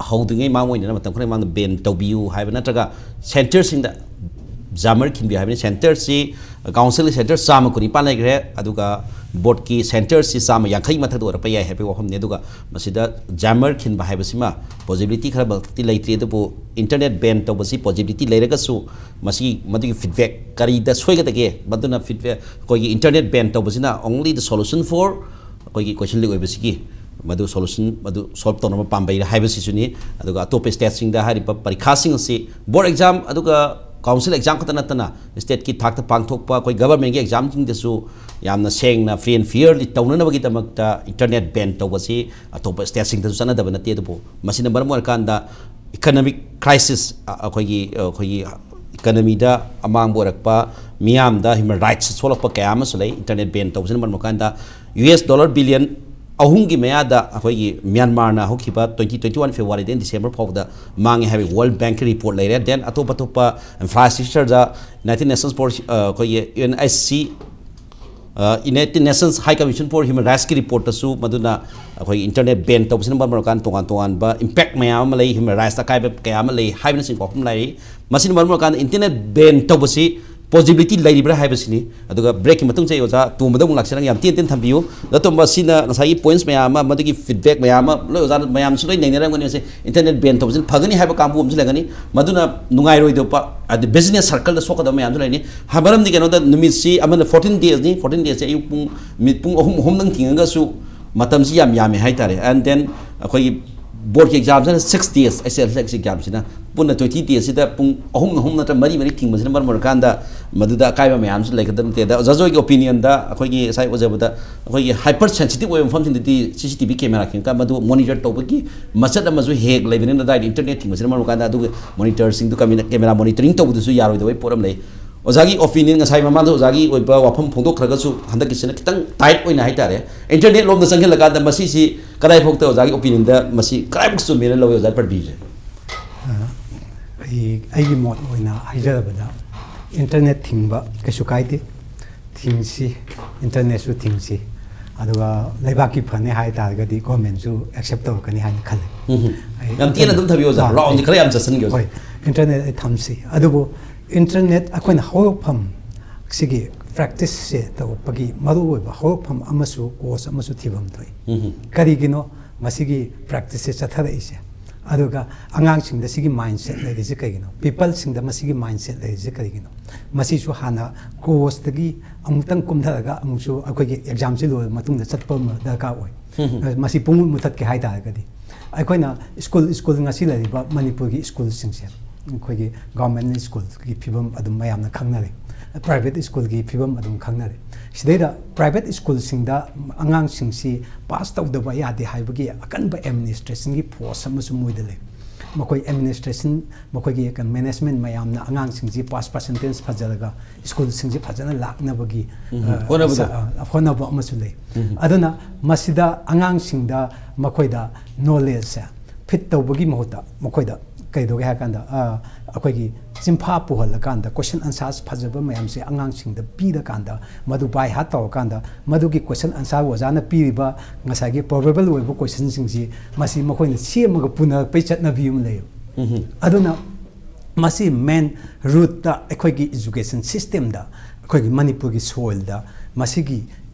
ꯍꯧꯗ꯭ꯔꯤꯉꯩ ꯃꯃꯥꯡ ꯑꯣꯏꯅ ꯃꯇꯝ ꯈꯔꯒꯤ ꯃꯃꯥꯡꯗ ꯕꯦꯟ ꯇꯧꯕꯤꯌꯨ ꯍꯥꯏꯕ ꯅꯠꯇ꯭ꯔꯒ ꯁꯦꯟꯇꯔꯁꯤꯡꯗ ꯖꯥꯃꯔ ꯈꯤꯟꯕꯤꯌꯨ ꯍꯥꯏꯕꯅꯤ꯫ ꯁꯦꯟꯇꯔꯁꯤ ꯀꯥꯎꯟꯁꯤꯜꯒꯤ ꯁꯦꯟꯇꯔ ꯆꯥꯝꯃ ꯀꯨꯟꯅꯤꯄꯥꯟ ꯂꯩꯈ꯭ꯔꯦ, ꯑꯗꯨꯒ ꯕꯣꯔꯗꯀꯤ ꯁꯦꯟꯇꯔꯁꯤ ꯆꯥꯝꯃ ꯌꯥꯡꯈꯩ ꯃꯊꯛꯇ ꯑꯣꯏꯔꯛꯄ ꯌꯥꯏ ꯍꯥꯏꯕꯒꯤ ꯋꯥꯐꯝꯅꯤ꯫ ꯑꯗꯨꯒ ꯃꯁꯤꯗ ꯖꯥꯃꯔ ꯈꯤꯟꯕ ꯍꯥꯏꯕꯁꯤꯃ ꯄꯣꯖꯤꯕꯤꯂꯤꯇꯤ ꯈꯔꯃꯛꯇꯤ ꯂꯩꯇ꯭ꯔꯤ, ꯑꯗꯨꯕꯨ ꯏꯟꯇꯔꯅꯦꯠ ꯕꯦꯟ ꯇꯧꯕꯁꯤ ꯄꯣꯖꯤꯕꯤꯂꯤꯇꯤ ꯂꯩꯔꯒꯁꯨ ꯃꯁꯤ, ꯃꯗꯨꯒꯤ ꯐꯤꯗꯕꯦꯛ ꯀꯔꯤꯗ ꯁꯣꯏꯒꯗꯒꯦ? ꯃꯗꯨꯅ ꯐꯤꯗꯕꯦꯛ, ꯑꯩꯈꯣꯏꯒꯤ ꯏꯟꯇꯔꯅꯦꯠ ꯕꯦꯟ ꯇꯧꯕꯁꯤꯅ only the solution for ꯑꯩꯈꯣꯏꯒꯤ ꯀꯣꯏꯁꯟ ꯂꯤꯛ ꯑꯣꯏꯕꯁꯤꯒꯤ ꯃꯗꯨ ꯁꯣꯂꯨꯁꯟ, ꯃꯗꯨ ꯁꯣꯜꯕ ꯇꯧꯅꯕ ꯄꯥꯝꯕꯩꯔꯥ ꯍꯥꯏꯕꯁꯤꯁꯨꯅꯤ꯫ ꯑꯗꯨꯒ ꯑꯇꯣꯞꯄ ꯁ꯭ꯇꯦꯠꯁꯤꯡꯗ ꯍꯥꯏꯔꯤꯕ ꯄꯔꯤꯈꯥꯁꯤꯡ ꯑꯁꯤ ꯕꯣꯔꯗ ꯑꯦꯛꯖꯥꯝ ꯑꯗꯨꯒ ꯀꯥꯎꯟꯁꯤꯜ ꯑꯦꯛꯖꯥꯝ ꯈꯛꯇ ꯅꯠꯇꯅ ꯁ꯭ꯇꯦꯠꯀꯤ ꯊꯥꯛꯇ ꯄꯥꯡꯊꯣꯛꯄ ꯑꯩꯈꯣꯏ ꯒꯚꯔꯟꯃꯦꯟꯠꯀꯤ ꯑꯦꯛꯖꯥꯝꯁꯤꯡꯗꯁꯨ ꯌꯥꯝꯅ ꯁꯦꯡꯅ, ꯐ꯭ꯔꯤ ꯑꯦꯟ ꯐꯤꯌꯔꯂꯤ ꯇꯧꯅꯅꯕꯒꯤꯗꯃꯛꯇ ꯏꯟꯇꯔꯅꯦꯠ ꯕꯦꯟ ꯇꯧꯕꯁꯤ ꯑꯇꯣꯞꯄ ꯁ꯭ꯇꯦꯠꯁꯤꯡꯗꯁꯨ ꯆꯠꯅꯗꯕ ꯅꯠꯇꯦ꯫ ꯑꯗꯨꯕꯨ ꯃꯁꯤꯅ ꯃꯔꯝ ꯑꯣꯏꯔꯀꯥꯟꯗ ꯏꯀꯅꯃꯤꯛ ꯀ꯭ꯔꯥꯏꯁꯤꯁ, ꯑ, ꯑꯩꯈꯣꯏꯒꯤ, ꯑꯩꯈꯣꯏꯒꯤ ꯏꯀꯅꯃꯤꯗ ꯑꯃꯥꯡꯕ ꯑꯣꯏꯔꯛꯄ, ꯃꯤꯌꯥꯝꯗ ꯍ꯭ꯌꯨꯃꯦꯟ ꯔꯥꯏꯠꯁ ꯁꯣꯛꯂꯛꯄ ꯀꯌꯥ ꯑꯃꯁꯨ ꯂꯩ꯫ ꯏꯟꯇꯔꯅꯦꯠ ꯕꯦꯟ ꯇꯧꯕꯁꯤꯅ ꯃꯔꯝ ꯑꯣꯏꯔꯀꯥꯟꯗ ꯌꯨ ꯑꯦꯁ ꯗꯣꯂꯔ ꯕꯤꯂꯤꯌꯟ ꯑꯍꯨꯝꯒꯤ ꯃꯌꯥꯗ ꯑꯩꯈꯣꯏꯒꯤ ꯃ꯭ꯌꯥꯟꯃꯥꯔꯅ ꯍꯧꯈꯤꯕ twenty twenty one February ꯗꯒꯤ December ꯐꯥꯎꯕꯗ ꯃꯥꯡꯉꯦ ꯍꯥꯏꯕꯒꯤ ꯋꯥꯔꯜ ꯕꯦꯡꯛꯀꯤ ꯔꯤꯄꯣꯔꯠ ꯂꯩꯔꯦ꯫ ꯗꯦꯟ ꯑꯇꯣꯞ ꯑꯇꯣꯞꯄ ꯏꯟꯐ꯭ꯔꯥꯁ꯭ꯇ꯭ꯔꯛꯆꯔꯗ United Nations for, ꯑ, ꯑꯩꯈꯣꯏꯒꯤ ꯌꯨ ꯑꯦꯟ ꯑꯥꯏ ꯁꯤ, ꯑ, United Nations High Commission for Human Rightsꯀꯤ ꯔꯤꯄꯣꯔꯠꯇꯁꯨ ꯃꯗꯨꯅ ꯑꯩꯈꯣꯏꯒꯤ ꯏꯟꯇꯔꯅꯦꯠ ꯕꯦꯟ ꯇꯧꯕꯁꯤꯅ ꯃꯔꯝ ꯑꯣꯏꯔꯀꯥꯟꯗ ꯇꯣꯉꯥꯟ ꯇꯣꯉꯥꯟꯕ ꯏꯝꯄꯦꯛ ꯃꯌꯥꯝ ꯑꯃ ꯂꯩ, ꯍ꯭ꯌꯨꯃꯦꯟ ꯔꯥꯏꯠꯁꯇ ꯑꯀꯥꯏꯕ ꯀꯌꯥ ꯑꯃ ꯂꯩ ꯍꯥꯏꯕꯅꯆꯤꯡꯕ ꯋꯥꯐꯝ ꯂꯩꯔꯤ꯫ ꯃꯁꯤꯅ ꯃꯔꯝ ꯑꯣꯏꯔꯀꯥꯟꯗ ꯏꯟꯇꯔꯅꯦꯠ ꯕꯦꯟ ꯇꯧꯕꯁꯤ ꯄꯣꯖꯤꯕꯤꯂꯤꯇꯤ ꯂꯩꯔꯤꯕ꯭ꯔꯥ ꯍꯥꯏꯕꯁꯤꯅꯤ꯫ ꯑꯗꯨꯒ ꯕ꯭ꯔꯦꯛꯀꯤ ꯃꯇꯨꯡꯁꯦ ꯑꯩ ꯑꯣꯖꯥ ꯇꯣꯝꯕꯗ ꯑꯃꯨꯛ ꯂꯥꯛꯆꯔꯒꯦ꯫ ꯌꯥꯝ ꯇꯦꯟ ꯇꯦꯟ ꯊꯝꯕꯤꯌꯨ꯫ ꯑꯣꯖꯥ ꯇꯣꯝꯕ, ꯁꯤꯅ ꯉꯁꯥꯏꯒꯤ ꯄꯣꯏꯟꯠꯁ ꯃꯌꯥꯝ ꯑꯃ, ꯃꯗꯨꯒꯤ ꯐꯤꯗꯕꯦꯛ ꯃꯌꯥꯝ ꯑꯃ ꯂꯣꯏ ꯑꯣꯖꯥ ꯃꯌꯥꯝꯁꯨ ꯂꯣꯏ ꯅꯩꯅꯔꯝꯒꯅꯤ꯫ ꯃꯁꯤ ꯏꯟꯇꯔꯅꯦꯠ ꯕꯦꯟ ꯇꯧꯕꯁꯤꯅ ꯐꯒꯅꯤ ꯍꯥꯏꯕ ꯀꯥꯡꯕꯨ ꯑꯃꯁꯨ ꯂꯩꯒꯅꯤ, ꯃꯗꯨꯅ ꯅꯨꯡꯉꯥꯏꯔꯣꯏꯗꯕ, ꯍꯥꯏꯗꯤ ꯕꯤꯖꯤꯅꯦꯁ ꯁꯔꯀꯜꯗ ꯁꯣꯛꯀꯗꯕ ꯃꯌꯥꯝꯁꯨ ꯂꯩꯅꯤ꯫ ꯍꯥ, ꯃꯔꯝꯗꯤ ꯀꯩꯅꯣꯗ ꯅꯨꯃꯤꯠꯁꯤ ꯑꯃꯅ ꯐꯣꯔꯇꯤꯟ ꯗꯦꯖꯅꯤ, ꯐꯣꯔꯇꯤꯟ ꯗꯦꯖꯁꯦ ꯑꯌꯨꯛ ꯄꯨꯡ, ꯃꯤꯠ ꯄꯨꯡ ꯑꯍꯨꯝ, ꯑꯍꯨꯝꯗꯪ ꯊꯤꯡꯉꯒꯁꯨ ꯃꯇꯝꯁꯤ ꯌꯥꯝ ꯌꯥꯝꯃꯦ ꯍꯥꯏꯇꯥꯔꯦ꯫ ꯑꯦꯟ ꯗꯦꯟ ꯑꯩꯈꯣꯏꯒꯤ ꯕꯣꯔꯗꯀꯤ ꯑꯦꯛꯖꯥꯝꯁꯤꯅ ꯁꯤꯛꯁ ꯗꯦꯖ, ꯑꯩꯆ ꯑꯦꯁ ꯑꯦꯜ ꯁꯤ ꯑꯦꯛꯖꯥꯝꯁꯤꯅ ꯄꯨꯟꯅ ꯇ꯭ꯋꯦꯟꯇꯤ ꯗꯦꯖꯁꯤꯗ ꯄꯨꯡ ꯑꯍꯨꯝ, ꯑꯍꯨꯝ ꯅꯠꯇ꯭ꯔꯒ ꯃꯔꯤ, ꯃꯔꯤ ꯊꯤꯡꯕꯁꯤꯅ ꯃꯔꯝ ꯑꯣꯏꯔꯀꯥꯟꯗ ꯃꯗꯨꯗ ꯑꯀꯥꯏꯕ ꯃꯌꯥꯝꯁꯨ ꯂꯩꯒꯗꯕ ꯅꯠꯇꯦ꯫ ꯑꯗ ꯑꯣꯖꯥ ꯖꯣꯏꯒꯤ ꯑꯣꯄꯤꯅꯤꯌꯟꯗ ꯑꯩꯈꯣꯏꯒꯤ ꯉꯁꯥꯏ ꯑꯣꯏꯖꯕꯗ ꯑꯩꯈꯣꯏꯒꯤ ꯍꯥꯏꯄꯔ ꯁꯦꯟꯁꯤꯇꯤꯚ ꯑꯣꯏꯕ ꯃꯐꯝꯁꯤꯡꯗꯗꯤ ꯁꯤ ꯁꯤ ꯇꯤ ꯚꯤ ꯀꯦꯃꯦꯔꯥ ꯈꯤꯡꯀ ꯃꯗꯨ ꯃꯣꯅꯤꯇꯔ ꯇꯧꯕꯒꯤ ꯃꯆꯠ ꯑꯃꯁꯨ ꯍꯦꯛ ꯂꯩꯕꯅꯤꯅ, ꯑꯗꯥꯏꯗ ꯏꯟꯇꯔꯅꯦꯠ ꯊꯤꯡꯕꯁꯤꯅ ꯃꯔꯝ ꯑꯣꯏꯔꯀꯥꯟꯗ ꯑꯗꯨꯒꯤ ꯃꯣꯅꯤꯇꯔꯁꯤꯡꯗꯨ ꯀꯦꯃꯦꯔꯥ ꯃꯣꯅꯤꯇꯔꯤꯡ ꯇꯧꯕꯗꯨꯁꯨ ꯌꯥꯔꯣꯏꯗꯕꯒꯤ ꯄꯣꯠ ꯑꯃ ꯂꯩ꯫ ꯑꯣꯖꯥꯒꯤ ꯑꯣꯄꯤꯅꯤꯌꯟ ꯉꯁꯥꯏ ꯃꯃꯥꯡꯗ ꯑꯣꯖꯥꯒꯤ ꯑꯣꯏꯕ ꯋꯥꯐꯝ ꯐꯣꯡꯗꯣꯛꯈ꯭ꯔꯒꯁꯨ ꯍꯟꯗꯛꯀꯤꯁꯤꯅ ꯈꯤꯇꯪ ꯇꯥꯏꯠ ꯑꯣꯏꯅ ꯍꯥꯏꯇꯥꯔꯦ, ꯏꯟꯇꯔꯅꯦꯠ ꯂꯣꯝꯗ ꯆꯪꯁꯤꯜꯂꯀꯥꯟꯗ ꯃꯁꯤꯁꯤ ꯀꯗꯥꯏꯐꯥꯎꯇ ꯑꯣꯖꯥꯒꯤ ꯑꯣꯄꯤꯅꯤꯌꯟꯗ ꯃꯁꯤ ꯀꯗꯥꯏꯐꯥꯎ ꯆꯨꯝꯃꯦꯅ ꯂꯧꯏ ꯑꯣꯖꯥ ꯄ꯭ꯔꯗꯤꯞꯁꯦ? ꯑ, ꯑꯩ, ꯑꯩꯒꯤ ꯃꯣꯠ ꯑꯣꯏꯅ ꯍꯥꯏꯖꯔꯕꯗ, ꯏꯟꯇꯔꯅꯦꯠ ꯊꯤꯡꯕ ꯀꯩꯁꯨ ꯀꯥꯏꯗꯦ, ꯊꯤꯡꯁꯤ, ꯏꯟꯇꯔꯅꯦꯠꯁꯨ ꯊꯤꯡꯁꯤ, ꯑꯗꯨꯒ ꯂꯩꯕꯥꯛꯀꯤ ꯐꯅꯤ ꯍꯥꯏ ꯇꯥꯔꯒꯗꯤ ꯒꯣꯔꯃꯦꯟꯁꯨ ꯑꯦꯛꯁꯦꯞ ꯇꯧꯔꯛꯀꯅꯤ ꯍꯥꯏꯅ ꯈꯜꯂꯤ꯫ ꯎꯝ꯫ ꯑꯩ ꯌꯥꯝ ꯇꯦꯟꯅ ꯑꯗꯨꯝ ꯊꯝꯕꯤꯌꯨ, ꯑꯣꯖꯥ꯫ ꯑꯥ, ꯔꯥꯎꯟꯁꯦ ꯈꯔ ꯌꯥꯝ ꯆꯠꯁꯤꯟꯒꯦ, ꯑꯣꯖꯥ꯫ ꯍꯣꯏ, ꯏꯟꯇꯔꯅꯦꯠ ꯑꯩ ꯊꯝꯁꯤ꯫ ꯑꯗꯨꯕꯨ ꯏꯟꯇꯔꯅꯦꯠ ꯑꯩꯈꯣꯏꯅ ꯍꯧꯔꯛꯐꯝ, ꯁꯤꯒꯤ ꯄ꯭ꯔꯦꯛꯇꯤꯁꯁꯦ ꯇꯧꯔꯛꯄꯒꯤ ꯃꯔꯨꯑꯣꯏꯕ ꯍꯧꯔꯛꯐꯝ ꯑꯃꯁꯨ ꯀꯣꯁ ꯑꯃꯁꯨ ꯊꯤꯐꯝ ꯊꯣꯛꯏ꯫ ꯎꯝ꯫ ꯀꯔꯤꯒꯤꯅꯣ ꯃꯁꯤꯒꯤ ꯄ꯭ꯔꯦꯛꯇꯤꯁꯁꯦ ꯆꯠꯊꯔꯛꯏꯁꯦ? ꯑꯗꯨꯒ ꯑꯉꯥꯡꯁꯤꯡꯗ ꯁꯤꯒꯤ ꯃꯥꯏꯟꯁꯦꯠ ꯂꯩꯔꯤꯁꯦ ꯀꯩꯒꯤꯅꯣ? ꯄꯤꯄꯜꯁꯤꯡꯗ ꯃꯁꯤꯒꯤ ꯃꯥꯏꯟꯁꯦꯠ ꯂꯩꯔꯤꯁꯦ ꯀꯔꯤꯒꯤꯅꯣ? ꯃꯁꯤꯁꯨ ꯍꯥꯟꯅ ꯀꯣꯁꯇꯒꯤ ꯑꯃꯨꯛꯇꯪ ꯀꯨꯝꯊꯔꯒ ꯑꯃꯨꯛꯁꯨ ꯑꯩꯈꯣꯏꯒꯤ ꯑꯦꯛꯖꯥꯝꯁꯤ ꯂꯣꯏꯔꯕ ꯃꯇꯨꯡꯗ ꯆꯠꯄ ꯑꯃ ꯗꯔꯀꯥꯔ ꯑꯣꯏ꯫ ꯎꯝ꯫ ꯃꯁꯤ ꯄꯨꯡꯃꯨꯠ ꯃꯨꯊꯠꯀꯦ ꯍꯥꯏ ꯇꯥꯔꯒꯗꯤ ꯑꯩꯈꯣꯏꯅ ꯁ꯭ꯀꯨꯜ, ꯁ꯭ꯀꯨꯜ ꯉꯁꯤ ꯂꯩꯔꯤꯕ ꯃꯅꯤꯄꯨꯔꯒꯤ ꯁ꯭ꯀꯨꯜꯁꯤꯡꯁꯦ, ꯑꯩꯈꯣꯏꯒꯤ ꯒꯚꯔꯟꯃꯦꯟ ꯁ꯭ꯀꯨꯜꯒꯤ ꯐꯤꯕꯝ ꯑꯗꯨꯝ ꯃꯌꯥꯝꯅ ꯈꯪꯅꯔꯦ, ꯄ꯭ꯔꯥꯏꯚꯦꯠ ꯁ꯭ꯀꯨꯜꯒꯤ ꯐꯤꯕꯝ ꯑꯗꯨꯝ ꯈꯪꯅꯔꯦ꯫ ꯁꯤꯗꯩꯗ ꯄ꯭ꯔꯥꯏꯚꯦꯠ ꯁ꯭ꯀꯨꯜꯁꯤꯡꯗ ꯑꯉꯥꯡꯁꯤꯡꯁꯤ ꯄꯥꯁ ꯇꯧꯗꯕ ꯌꯥꯗꯦ ꯍꯥꯏꯕꯒꯤ ꯑꯀꯟꯕ ꯑꯦꯗꯃꯤꯅꯤꯁꯇ꯭ꯔꯦꯁꯟꯒꯤ ꯐꯣꯔꯁ ꯑꯃꯁꯨ ꯃꯣꯏꯗ ꯂꯩ꯫ ꯃꯈꯣꯏ ꯑꯦꯗꯃꯤꯅꯤꯁꯇ꯭ꯔꯦꯁꯟ, ꯃꯈꯣꯏꯒꯤ ꯃꯦꯅꯦꯖꯃꯦꯟ ꯃꯌꯥꯝꯅ ꯑꯉꯥꯡꯁꯤꯡꯁꯤ ꯄꯥꯁ ꯄꯥꯔꯁꯦꯟꯇꯦꯖ ꯐꯖꯔꯒ ꯁ꯭ꯀꯨꯜꯁꯤꯡꯁꯤ ꯐꯖꯅ ꯂꯥꯛꯅꯕꯒꯤ, ꯎꯝ, ꯑ, ꯍꯣꯠꯅꯕꯗꯣ꯫ ꯑ, ꯍꯣꯠꯅꯕ ꯑꯃꯁꯨ ꯂꯩ꯫ ꯎꯝ꯫ ꯑꯗꯨꯅ ꯃꯁꯤꯗ ꯑꯉꯥꯡꯁꯤꯡꯗ ꯃꯈꯣꯏꯗ ꯅꯣꯂꯦꯖꯁꯦ ꯐꯤꯠ ꯇꯧꯕꯒꯤ ꯃꯍꯨꯠꯇ ꯃꯈꯣꯏꯗ ꯀꯩꯗꯧꯒꯦ ꯍꯥꯏ ꯀꯥꯟꯗ, ꯑ, ꯑꯩꯈꯣꯏꯒꯤ ꯆꯤꯟꯐꯥ ꯄꯨꯍꯜꯂꯀꯥꯟꯗ ꯀꯣꯏꯁꯟ ꯑꯟꯁꯥꯔꯁ ꯐꯖꯕ ꯃꯌꯥꯝꯁꯦ ꯑꯉꯥꯡꯁꯤꯡꯗ ꯄꯤꯔꯀꯥꯟꯗ ꯃꯗꯨ ꯕꯥꯏ ꯍꯥꯔꯠ ꯇꯧꯔꯀꯥꯟꯗ ꯃꯗꯨꯒꯤ ꯀꯣꯏꯁꯟ ꯑꯟꯁꯥꯔ ꯑꯣꯖꯥꯅ ꯄꯤꯔꯤꯕ ꯉꯁꯥꯏꯒꯤ ꯄ꯭ꯔꯣꯕꯦꯕꯜ ꯑꯣꯏꯕ ꯀꯣꯏꯁꯟꯁꯤꯡꯁꯤ ꯃꯁꯤ ꯃꯈꯣꯏꯅ ꯁꯦꯝꯃꯒ ꯄꯨꯅꯔꯛꯄꯩ ꯆꯠꯅꯕꯤ ꯑꯃ ꯂꯩꯌꯦꯕ꯫ ꯎꯝ꯫ ꯑꯗꯨꯅ ꯃꯁꯤ ꯃꯦꯟ ꯔꯨꯠꯇ ꯑꯩꯈꯣꯏꯒꯤ ꯏꯖꯨꯀꯦꯁꯟ ꯁꯤꯁꯇꯦꯝꯗ, ꯑꯩꯈꯣꯏꯒꯤ ꯃꯅꯤꯄꯨꯔꯒꯤ ꯁꯣꯏꯜꯗ ꯃꯁꯤꯒꯤ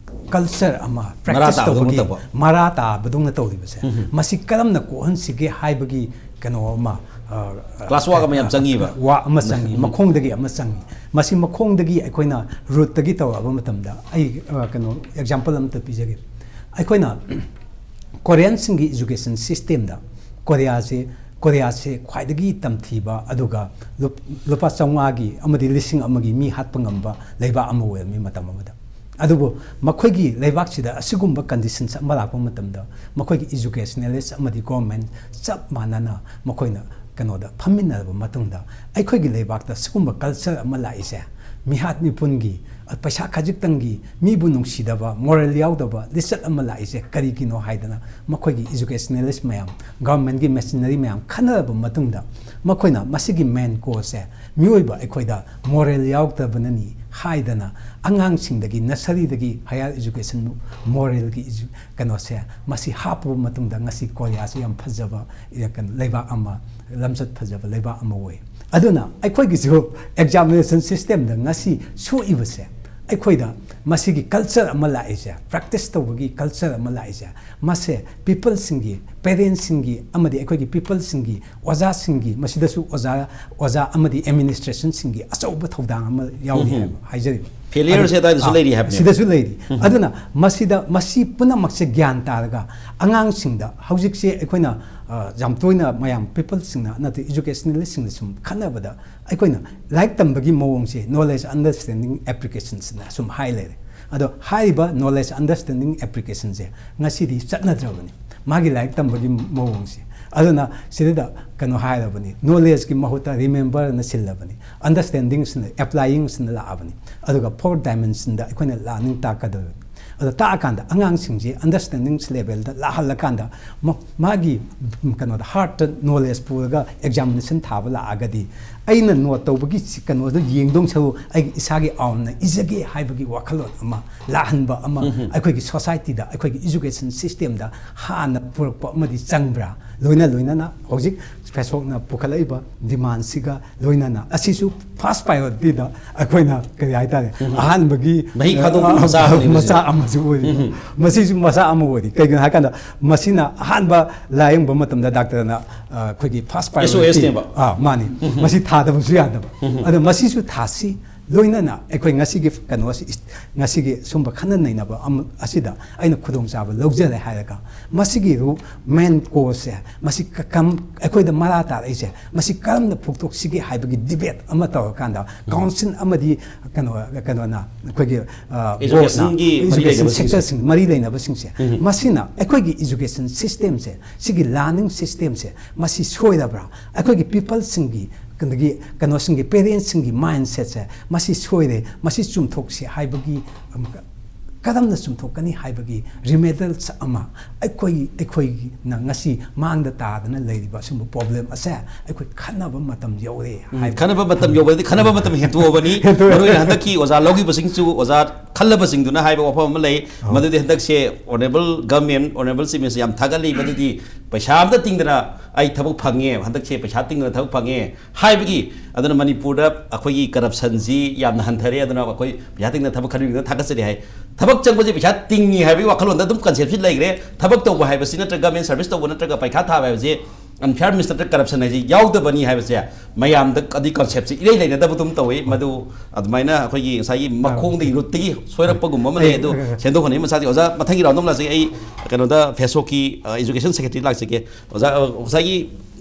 ꯀꯜꯆꯔ ꯑꯃ ꯃꯔꯥ ꯄ꯭ꯔꯦꯛꯇꯤꯁ ꯇꯥꯕꯗꯧꯅ ꯇꯧꯕꯒꯤ ꯇꯧꯕ꯫ ꯃꯔꯥ ꯇꯥꯕꯗꯧꯅ ꯇꯧꯔꯤꯕꯁꯦ, ꯎꯝ꯫ ꯃꯁꯤ ꯀꯔꯝꯅ ꯀꯣꯛꯍꯟꯁꯤꯒꯦ ꯍꯥꯏꯕꯒꯤ ꯀꯩꯅꯣ ꯑꯃ, ꯑ, ꯀ꯭ꯂꯥꯁ ꯋꯥꯔꯛ ꯑꯃ ꯌꯥꯝ ꯆꯪꯉꯤꯕ꯫ ꯋꯥ ꯑꯃ ꯆꯪꯉꯤ, ꯎꯝ꯫ ꯃꯈꯣꯡꯗꯒꯤ ꯑꯃ ꯆꯪꯉꯤ꯫ ꯃꯁꯤ ꯃꯈꯣꯡꯗꯒꯤ ꯑꯩꯈꯣꯏꯅ ꯔꯨꯠꯇꯒꯤ ꯇꯧꯔꯛꯑꯕ ꯃꯇꯝꯗ, ꯑꯩ, ꯑ, ꯀꯩꯅꯣ ꯑꯦꯛꯖꯥꯝꯄꯜ ꯑꯃꯇ ꯄꯤꯖꯒꯦ꯫ ꯑꯩꯈꯣꯏꯅ ꯀꯣꯔꯤꯌꯟꯁꯤꯡꯒꯤ ꯏꯖꯨꯀꯦꯁꯟ ꯁꯤꯁꯇꯦꯝꯗ ꯀꯣꯔꯤꯌꯥꯁꯦ, ꯀꯣꯔꯤꯌꯥꯁꯦ ꯈ꯭ꯋꯥꯏꯗꯒꯤ ꯇꯝꯊꯤꯕ, ꯑꯗꯨꯒ ꯂꯨꯞ-, ꯂꯨꯄꯥ ꯆꯥꯝꯃꯉꯥꯒꯤ ꯑꯃꯗꯤ ꯂꯤꯁꯤꯡ ꯑꯃꯒꯤ ꯃꯤ ꯍꯥꯠꯄ ꯉꯝꯕ ꯂꯩꯕꯥꯛ ꯑꯃ ꯑꯣꯏꯔꯝꯃꯤ ꯃꯇꯝ ꯑꯃꯗ꯫ ꯑꯗꯨꯕꯨ ꯃꯈꯣꯏꯒꯤ ꯂꯩꯕꯥꯛꯁꯤꯗ ꯑꯁꯤꯒꯨꯝꯕ ꯀꯟꯗꯤꯁꯟꯁ ꯑꯃ ꯂꯥꯛꯄ ꯃꯇꯝꯗ ꯃꯈꯣꯏꯒꯤ ꯏꯖꯨꯀꯦꯁꯅꯦꯂꯤꯁ ꯑꯃꯗꯤ ꯒꯣꯔꯃꯦꯟ ꯆꯞ ꯃꯥꯟꯅꯅ ꯃꯈꯣꯏꯅ ꯀꯩꯅꯣꯗ ꯐꯝꯃꯤꯟꯅꯔꯕ ꯃꯇꯨꯡꯗ ꯑꯩꯈꯣꯏꯒꯤ ꯂꯩꯕꯥꯛꯇ ꯁꯤꯒꯨꯝꯕ ꯀꯜꯆꯔ ꯑꯃ ꯂꯥꯛꯏꯁꯦ ꯃꯤꯍꯥꯠ ꯃꯤꯄꯨꯟꯒꯤ ꯄꯩꯁꯥ ꯈꯖꯤꯛꯇꯪꯒꯤ ꯃꯤꯕꯨ ꯅꯨꯡꯁꯤꯗꯕ, moral ꯌꯥꯎꯗꯕ ꯂꯤꯆꯠ ꯑꯃ ꯂꯥꯛꯏꯁꯦ ꯀꯔꯤꯒꯤꯅꯣ ꯍꯥꯏꯗꯅ ꯃꯈꯣꯏꯒꯤ educationalist ꯃꯌꯥꯝ, governmentꯀꯤ machinery ꯃꯌꯥꯝ ꯈꯟꯅꯔꯕ ꯃꯇꯨꯡꯗ ꯃꯈꯣꯏꯅ ꯃꯁꯤꯒꯤ main causeꯁꯦ ꯃꯤꯑꯣꯏꯕ ꯑꯩꯈꯣꯏꯗ moral ꯌꯥꯎꯗꯕꯅꯅꯤ ꯍꯥꯏꯗꯅ ꯑꯉꯥꯡꯁꯤꯡꯗꯒꯤ, nurseryꯗꯒꯤ higher education moralꯒꯤ edu-, ꯀꯩꯅꯣꯁꯦ ꯃꯁꯤ ꯍꯥꯞꯄꯕ ꯃꯇꯨꯡꯗ ꯉꯁꯤ ꯀꯣꯔꯤꯌꯥꯁꯤ ꯌꯥꯝ ꯐꯖꯕ, ꯀꯩꯅꯣ, ꯂꯩꯕꯥꯛ ꯑꯃ, ꯂꯝꯆꯠ ꯐꯖꯕ ꯂꯩꯕꯥꯛ ꯑꯃ ꯑꯣꯏ꯫ ꯑꯗꯨꯅ ꯑꯩꯈꯣꯏꯒꯤꯁꯨ examination systemꯗ ꯉꯁꯤ ꯁꯣꯛꯏꯕꯁꯦ ꯑꯩꯈꯣꯏꯗ ꯃꯁꯤꯒꯤ culture ꯑꯃ ꯂꯥꯛꯏꯁꯦ, practice ꯇꯧꯕꯒꯤ culture ꯑꯃ ꯂꯥꯛꯏꯁꯦ, ꯃꯁꯦ peopleꯁꯤꯡꯒꯤ, parentsꯁꯤꯡꯒꯤ ꯑꯃꯗꯤ ꯑꯩꯈꯣꯏꯒꯤ peopleꯁꯤꯡꯒꯤ, ꯑꯣꯖꯥꯁꯤꯡꯒꯤ, ꯃꯁꯤꯗꯁꯨ ꯑꯣꯖꯥ, ꯑꯣꯖꯥ ꯑꯃꯗꯤ administrationꯁꯤꯡꯒꯤ ꯑꯆꯧꯕ ꯊꯧꯗꯥꯡ ꯑꯃ ꯌꯥꯎꯔꯤ ꯎꯝ꯫ ꯍꯥꯏꯕ ꯍꯥꯏꯖꯔꯤꯕ꯫ Failureꯁꯦ ꯑꯗꯨ-, ꯑꯗꯥꯏꯗꯁꯨ ꯑꯥ, ꯂꯩꯔꯤ ꯍꯥꯏꯕꯅꯦꯕ꯫ ꯁꯤꯗꯁꯨ ꯂꯩꯔꯤ꯫ ꯎꯝ꯫ ꯑꯗꯨꯅ ꯃꯁꯤꯗ, ꯃꯁꯤ ꯄꯨꯝꯅꯃꯛꯁꯦ ꯒ꯭ꯌꯥꯟ ꯇꯥꯔꯒ ꯑꯉꯥꯡꯁꯤꯡꯗ ꯍꯧꯖꯤꯛꯁꯦ ꯑꯩꯈꯣꯏꯅ, ꯑ, ꯌꯥꯝ ꯇꯣꯏꯅ ꯃꯌꯥꯝ peopleꯁꯤꯡꯅ ꯅꯠꯇ꯭ꯔꯒ educationalistꯁꯤꯡꯅ ꯁꯨꯝ ꯈꯟꯅꯕꯗ ꯑꯩꯈꯣꯏꯅ ꯂꯥꯏꯔꯤꯛ ꯇꯝꯕꯒꯤ ꯃꯑꯣꯡꯁꯦ knowledge, understanding, applicationsꯅ ꯁꯨꯝ ꯍꯥꯏ ꯂꯩꯔꯦ꯫ ꯑꯗꯣ ꯍꯥꯏꯔꯤꯕ knowledge, understanding, applicationꯁꯦ ꯉꯁꯤꯗꯤ ꯆꯠꯅꯗ꯭ꯔꯕꯅꯤ꯫ ꯃꯥꯒꯤ ꯂꯥꯏꯔꯤꯛ ꯇꯝꯕꯒꯤ ꯃꯑꯣꯡꯁꯦ꯫ ꯑꯗꯨꯅ ꯁꯤꯗ ꯀꯩꯅꯣ ꯍꯥꯏꯔꯕꯅꯤ, knowledgeꯀꯤ ꯃꯍꯨꯠꯇ rememberꯅ ꯁꯤꯜꯂꯕꯅꯤ, understandingꯁꯤꯅ, applyingꯁꯤꯅ ꯂꯥꯛꯑꯕꯅꯤ꯫ ꯑꯗꯨꯒ fourth dimensionꯗ ꯑꯩꯈꯣꯏꯅ ꯂꯥꯛꯅꯤꯡ ꯇꯥꯛꯀꯗꯧꯔꯤꯕꯅꯤ꯫ ꯑꯗꯣ ꯇꯥꯛꯑꯀꯥꯟꯗ ꯑꯉꯥꯡꯁꯤꯡꯁꯦ understanding levelꯗ ꯂꯥꯛꯍꯜꯂꯀꯥꯟꯗ ꯃ-, ꯃꯥꯒꯤ, ꯎꯝ, ꯀꯩꯅꯣꯗ heartꯇ knowledge ꯄꯨꯔꯒ examination ꯊꯥꯕ ꯂꯥꯛꯑꯒꯗꯤ ꯑꯩꯅ note ꯇꯧꯕꯒꯤ ꯁꯤ-, ꯀꯩꯅꯣꯗꯣ ꯌꯦꯡꯗꯧ ꯁꯔꯨꯛ ꯑꯩꯒꯤ ꯏꯁꯥꯒꯤ ownꯅ ꯏꯖꯒꯦ ꯍꯥꯏꯕꯒꯤ ꯋꯥꯈꯜꯂꯣꯟ ꯑꯃ ꯂꯥꯛꯍꯟꯕ ꯑꯃ ꯎꯝ꯫ ꯑꯩꯈꯣꯏꯒꯤ societyꯗ, ꯑꯩꯈꯣꯏꯒꯤ education systemꯗ ꯍꯥꯟꯅ ꯄꯨꯔꯛꯄ ꯑꯃꯗꯤ ꯆꯪꯕ꯭ꯔꯥ? ꯂꯣꯏꯅ ꯂꯣꯏꯅꯅ ꯍꯧꯖꯤꯛ ꯐꯦꯁꯕꯨꯛꯅ ꯄꯨꯈꯠꯂꯛꯏꯕ demandꯁꯤꯒ ꯂꯣꯏꯅꯅ ꯑꯁꯤꯁꯨ first priorityꯗ ꯑꯩꯈꯣꯏꯅ ꯀꯔꯤ ꯍꯥꯏꯇꯥꯔꯦ, ꯎꯝ꯫ ꯑꯍꯥꯟꯕꯒꯤ, ꯃꯍꯩ ꯊꯥꯗꯣꯛꯄꯒꯤ ꯑ, ꯃꯆꯥ ꯑꯃꯅꯤ ꯃꯆꯥ ꯍꯧꯖꯤꯛ꯫ ꯑꯃꯁꯨ ꯑꯣꯏꯔꯤꯕ꯫ ꯎꯝ꯫ ꯃꯁꯤꯁꯨ ꯃꯆꯥ ꯑꯃ ꯑꯣꯏꯔꯤ꯫ ꯀꯩꯒꯤꯅꯣ ꯍꯥꯏꯀꯥꯟꯗ ꯃꯁꯤꯅ ꯑꯍꯥꯟꯕ ꯂꯥꯌꯦꯡꯕ ꯃꯇꯝꯗ doctorꯅ, ꯑ, ꯑꯩꯈꯣꯏꯒꯤ first priority, SOSꯅꯦꯕ꯫ ꯑ, ꯃꯥꯅꯤ꯫ ꯎꯝ꯫ ꯃꯁꯤ ꯊꯥꯗꯕꯁꯨ ꯌꯥꯗꯕ꯫ ꯎꯝ꯫ ꯑꯗꯣ ꯃꯁꯤꯁꯨ ꯊꯥꯁꯤ꯫ ꯂꯣꯏꯅꯅ ꯑꯩꯈꯣꯏ ꯉꯁꯤꯒꯤ ꯀꯩꯅꯣꯁꯤ, ꯉꯁꯤꯒꯤ ꯁꯨꯝꯕ ꯈꯟꯅ ꯅꯩꯅꯕ ꯑꯃ, ꯑꯁꯤꯗ ꯑꯩꯅ ꯈꯨꯗꯣꯡꯆꯥꯕ ꯂꯧꯖꯔꯦ ꯍꯥꯏꯔꯒ, ꯃꯁꯤꯒꯤ ꯔꯨ-, main causeꯁꯦ, ꯃꯁꯤ ꯀ-, ꯀꯝ-, ꯑꯩꯈꯣꯏꯗ ꯃꯔꯥ ꯇꯥꯔꯛꯏꯁꯦ, ꯃꯁꯤ ꯀꯔꯝꯅ ꯐꯨꯛꯇꯣꯛꯁꯤꯒꯦ ꯍꯥꯏꯕꯒꯤ debate ꯑꯃ ꯇꯧꯔꯀꯥꯟꯗ, council ꯑꯃꯗꯤ ꯀꯩꯅꯣ, ꯀꯩꯅꯣꯅ, ꯑꯩꯈꯣꯏꯒꯤ, ꯑ, educationꯒꯤ boardꯅ, ꯃꯔꯤ education ꯂꯩꯅꯕꯁꯤꯡꯁꯦ꯫ Sectorꯁꯤꯡ, ꯃꯔꯤ ꯂꯩꯅꯕꯁꯤꯡꯁꯦ, ꯎꯝ꯫ ꯃꯁꯤꯅ ꯑꯩꯈꯣꯏꯒꯤ education systemꯁꯦ, ꯁꯤꯒꯤ learning systemꯁꯦ, ꯃꯁꯤ ꯁꯣꯏꯔꯕ꯭ꯔꯥ? ꯑꯩꯈꯣꯏꯒꯤ peopleꯁꯤꯡꯒꯤ ꯑꯗꯒꯤ ꯀꯩꯅꯣꯁꯤꯡꯒꯤ, ꯄꯦꯔꯦꯟꯁꯁꯤꯡꯒꯤ ꯃꯥꯏꯟꯁꯦꯠꯁꯦ, ꯃꯁꯤ ꯁꯣꯏꯔꯦ, ꯃꯁꯤ ꯆꯨꯝꯊꯣꯛꯁꯤ ꯍꯥꯏꯕꯒꯤ, ꯀꯔꯝꯅ ꯆꯨꯝꯊꯣꯛꯀꯅꯤ ꯍꯥꯏꯕꯒꯤ ꯔꯤꯃꯦꯗꯜꯁ ꯑꯃ ꯑꯩꯈꯣꯏ, ꯑꯩꯈꯣꯏꯅ ꯉꯁꯤ ꯃꯥꯡꯗ ꯇꯥꯗꯅ ꯂꯩꯔꯤꯕ ꯑꯁꯤꯒꯨꯝꯕ ꯄ꯭ꯔꯣꯕ꯭ꯂꯦꯝ ꯑꯁꯦ ꯑꯩꯈꯣꯏ ꯈꯟꯅꯕ ꯃꯇꯝ ꯌꯧꯔꯦ ꯎꯝ, ꯍꯥꯏꯕ ꯈꯟꯅꯕ ꯃꯇꯝ ꯌꯧꯕꯗꯤ, ꯈꯟꯅꯕ ꯃꯇꯝ ꯍꯦꯟꯇꯣꯛꯑꯕꯅꯤ꯫ ꯍꯦꯟꯇꯣꯛꯑꯦ꯫ ꯃꯔꯨꯑꯣꯏꯅ ꯍꯟꯗꯛꯀꯤ ꯑꯣꯖꯥ ꯂꯧꯈꯤꯕꯁꯤꯡꯁꯨ, ꯑꯣꯖꯥ ꯈꯜꯂꯕꯁꯤꯡꯗꯨꯅ ꯍꯥꯏꯕ ꯋꯥꯐꯝ ꯑꯃ ꯂꯩ, ꯑꯧ꯫ ꯃꯗꯨꯗꯤ ꯍꯟꯗꯛꯁꯦ Honourable Government, Honourable Chief Minister ꯌꯥꯝ ꯊꯥꯒꯠꯂꯤ, ꯃꯗꯨꯗꯤ ꯄꯩꯁꯥ ꯑꯝꯇ ꯇꯤꯡꯗꯅ ꯑꯩ ꯊꯕꯛ ꯐꯪꯉꯦ, ꯍꯟꯗꯛꯁꯦ ꯄꯩꯁꯥ ꯇꯤꯡꯗꯅ ꯊꯕꯛ ꯐꯪꯉꯦ ꯍꯥꯏꯕꯒꯤ꯫ ꯑꯗꯨꯅ ꯃꯅꯤꯄꯨꯔꯗ ꯑꯩꯈꯣꯏꯒꯤ ꯀꯔꯞꯁꯟꯁꯤ ꯌꯥꯝꯅ ꯍꯟꯊꯔꯦ, ꯑꯗꯨꯅ ꯑꯩꯈꯣꯏ ꯄꯩꯁꯥ ꯇꯤꯡꯗꯅ ꯊꯕꯛ ꯈꯟꯕꯤꯕꯗ ꯊꯥꯒꯠꯆꯔꯤ ꯍꯥꯏ꯫ ꯊꯕꯛ ꯆꯪꯕꯁꯦ ꯄꯩꯁꯥ ꯇꯤꯡꯉꯤ ꯍꯥꯏꯕꯒꯤ ꯋꯥꯈꯜꯂꯣꯟꯗ ꯑꯗꯨꯝ ꯀꯟꯁꯦꯞꯁꯤ ꯂꯩꯈ꯭ꯔꯦ꯫ ꯊꯕꯛ ꯇꯧꯕ ꯍꯥꯏꯕꯁꯤ ꯅꯠꯇ꯭ꯔꯒ government service ꯇꯧꯕ ꯅꯠꯇ꯭ꯔꯒ ꯄꯩꯈꯥ ꯊꯥꯕ ꯍꯥꯏꯕꯁꯤ unfair means ꯅꯠꯇ꯭ꯔꯒ ꯀꯔꯞꯁꯟ ꯍꯥꯏꯁꯤ ꯌꯥꯎꯗꯕꯅꯤ ꯍꯥꯏꯕꯁꯦ ꯃꯌꯥꯝꯗ ꯑꯗꯨꯒꯤ ꯀꯟꯁꯦꯞꯁꯤ ꯏꯔꯩ ꯂꯩꯅꯗꯕꯗꯨꯝ ꯇꯧꯏ꯫ ꯃꯗꯨ ꯑꯗꯨꯃꯥꯏꯅ ꯑꯩꯈꯣꯏꯒꯤ ꯉꯁꯥꯏꯒꯤ ꯃꯈꯣꯡꯗꯒꯤ, ꯔꯨꯠꯇꯒꯤ ꯁꯣꯏꯔꯛꯄꯒꯨꯝꯕ ꯑꯃ ꯂꯩ꯫ ꯑꯗꯨ ꯑꯩ ꯁꯦꯝꯗꯣꯛ ꯍꯟꯅꯕꯒꯤ ꯃꯆꯥꯛꯇꯤ ꯑꯣꯖꯥ ꯃꯊꯪꯒꯤ ꯔꯥꯎꯟꯗ ꯑꯃ ꯂꯥꯛꯆꯒꯦ꯫ ꯑꯩ ꯀꯩꯅꯣꯗ ꯐꯦꯁꯣꯛꯀꯤ, ꯑ, education secretary ꯂꯥꯛꯆꯒꯦ꯫ ꯑꯣꯖꯥ, ꯑ, ꯉꯁꯥꯏꯒꯤ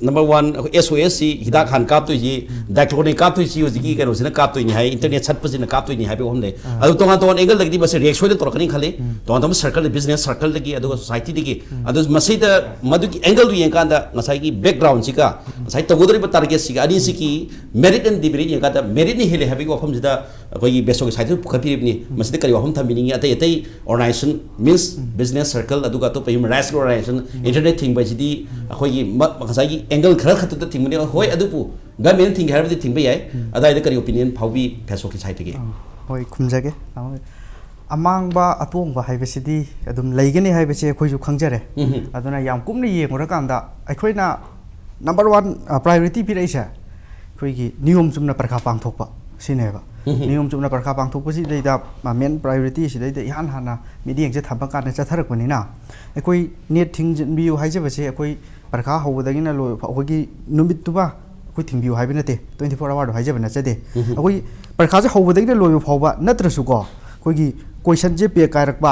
number one, ꯑꯩꯈꯣꯏ S O S ꯁꯤ ꯍꯤꯗꯥꯛ ꯍꯥꯟꯅ ꯀꯥꯞꯇꯣꯏꯁꯤ, ꯗꯥꯏꯀ꯭ꯂꯣꯅꯦ ꯀꯥꯞꯇꯣꯏꯁꯤ, ꯍꯧꯖꯤꯛꯀꯤ ꯀꯩꯅꯣꯁꯤꯅ ꯀꯥꯞꯇꯣꯏꯅꯤ ꯍꯥꯏ, internet ꯁꯠꯄꯁꯤꯅ ꯀꯥꯞꯇꯣꯏꯅꯤ ꯍꯥꯏꯕ ꯋꯥꯐꯝ ꯂꯩ꯫ ꯑꯥ꯫ ꯑꯗꯨ ꯇꯣꯉꯥꯟ ꯇꯣꯉꯥꯟ angle ꯗꯒꯤꯗꯤ ꯃꯁꯤ react ꯁꯣꯏꯗꯅ ꯇꯧꯔꯛꯀꯅꯤ ꯈꯜꯂꯤ꯫ ꯎꯝ꯫ ꯇꯣꯉꯥꯟ ꯇꯣꯉꯥꯟꯕ circle, business circle ꯗꯒꯤ, ꯑꯗꯨꯒ society ꯗꯒꯤ꯫ ꯎꯝ꯫ ꯑꯗꯨ ꯃꯁꯤꯗ ꯃꯗꯨꯒꯤ angle ꯗꯨ ꯌꯦꯡꯀꯥꯟꯗ ꯉꯁꯥꯏꯒꯤ background ꯁꯤꯒ, ꯎꯝ꯫ ꯉꯁꯥꯏ ꯇꯧꯒꯗꯧꯔꯤꯕ target ꯁꯤꯒ ꯑꯅꯤꯁꯤꯒꯤ merit and demerit ꯌꯦꯡꯀꯥꯟꯗ merit ꯅ ꯍꯦꯜꯂꯤ ꯍꯥꯏꯕꯒꯤ ꯋꯥꯐꯝꯁꯤꯗ ꯑꯩꯈꯣꯏꯒꯤ ꯕꯦꯁꯣꯛꯀꯤ side ꯇꯁꯨ ꯄꯨꯈꯠꯄꯤꯔꯤꯕꯅꯤ꯫ ꯎꯝ꯫ ꯃꯁꯤꯗ ꯀꯔꯤ ꯋꯥꯐꯝ ꯊꯝꯕꯤꯅꯤꯡꯉꯤ? ꯑꯇꯩ ꯑꯇꯩ organization, means ꯎꯝ꯫ Business circle, ꯑꯗꯨꯒ ꯑꯇꯣꯞꯄ human rights organization, ꯎꯝ꯫ Internet ꯊꯤꯡꯕ ꯍꯥꯏꯁꯤꯗꯤ ꯎꯝ꯫ ꯑꯩꯈꯣꯏꯒꯤ ꯃ-, ꯉꯁꯥꯏꯒꯤ angle ꯈꯔ ꯈꯛꯇꯗ ꯊꯤꯡꯕꯅꯤ꯫ ꯍꯣꯏ, ꯎꯝ꯫ ꯑꯗꯨꯕꯨ government ꯅ ꯊꯤꯡꯒꯦ ꯍꯥꯏꯔꯕꯗꯤ ꯊꯤꯡꯕ ꯌꯥꯏ꯫ ꯎꯝ꯫ ꯑꯗꯥꯏꯗ ꯀꯔꯤ opinion ꯐꯥꯎꯕꯤ ꯐꯦꯁꯣꯛꯀꯤ side ꯇꯒꯤ? ꯑꯥ, ꯍꯣꯏ, ꯈꯨꯝꯖꯒꯦ꯫ ꯑꯃꯥꯡꯕ ꯑꯇꯣꯡꯕ ꯍꯥꯏꯕꯁꯤꯗꯤ ꯑꯗꯨꯝ ꯂꯩꯒꯅꯤ ꯍꯥꯏꯕꯁꯦ ꯑꯩꯈꯣꯏꯁꯨ ꯈꯪꯖꯔꯦ꯫ ꯎꯝ꯫ ꯑꯗꯨꯅ ꯌꯥꯝ ꯀꯨꯞꯅ ꯌꯦꯡꯉꯨꯔꯀꯥꯟꯗ ꯑꯩꯈꯣꯏꯅ number one, ꯑ, priority ꯄꯤꯔꯛꯏꯁꯦ ꯑꯩꯈꯣꯏꯒꯤ ꯅꯤꯌꯣꯝ ꯆꯨꯝꯅ ꯄꯔꯤꯈꯥ ꯄꯥꯡꯊꯣꯛꯄ ꯁꯤꯅꯦꯕ꯫ ꯎꯝ꯫ ꯅꯤꯌꯣꯝ ꯆꯨꯝꯅ ꯄꯔꯤꯈꯥ ꯄꯥꯡꯊꯣꯛꯄꯁꯤꯗꯩꯗ, ꯑ, main priority ꯁꯤꯗꯩꯗ ꯏꯍꯥꯟ ꯍꯥꯟꯅ ꯃꯤꯠꯌꯦꯡꯁꯦ ꯊꯝꯕ ꯀꯥꯟꯗ ꯆꯠꯊꯔꯛꯄꯅꯤꯅ ꯑꯩꯈꯣꯏ NET ꯊꯤꯡꯖꯤꯟꯕꯤꯌꯨ ꯍꯥꯏꯖꯕꯁꯦ ꯑꯩꯈꯣꯏ ꯄꯔꯤꯈꯥ ꯍꯧꯕꯗꯒꯤꯅ ꯂꯣꯏꯕ ꯐꯥꯎ ꯑꯩꯈꯣꯏꯒꯤ ꯅꯨꯃꯤꯠꯇꯨꯃ ꯑꯩꯈꯣꯏ ꯊꯤꯡꯕꯤꯌꯨ ꯍꯥꯏꯕ ꯅꯠꯇꯦ, twenty four hour ꯗꯣ ꯍꯥꯏꯖꯕ ꯅꯠꯆꯗꯦ꯫ ꯎꯝ꯫ ꯑꯩꯈꯣꯏ ꯄꯔꯤꯈꯥꯁꯦ ꯍꯧꯕꯗꯒꯤꯅ ꯂꯣꯏꯕ ꯐꯥꯎꯕ ꯅꯠꯇ꯭ꯔꯁꯨꯀꯣ, ꯑꯩꯈꯣꯏꯒꯤ question ꯁꯦ ꯄꯦꯛ ꯀꯥꯏꯔꯛꯄ,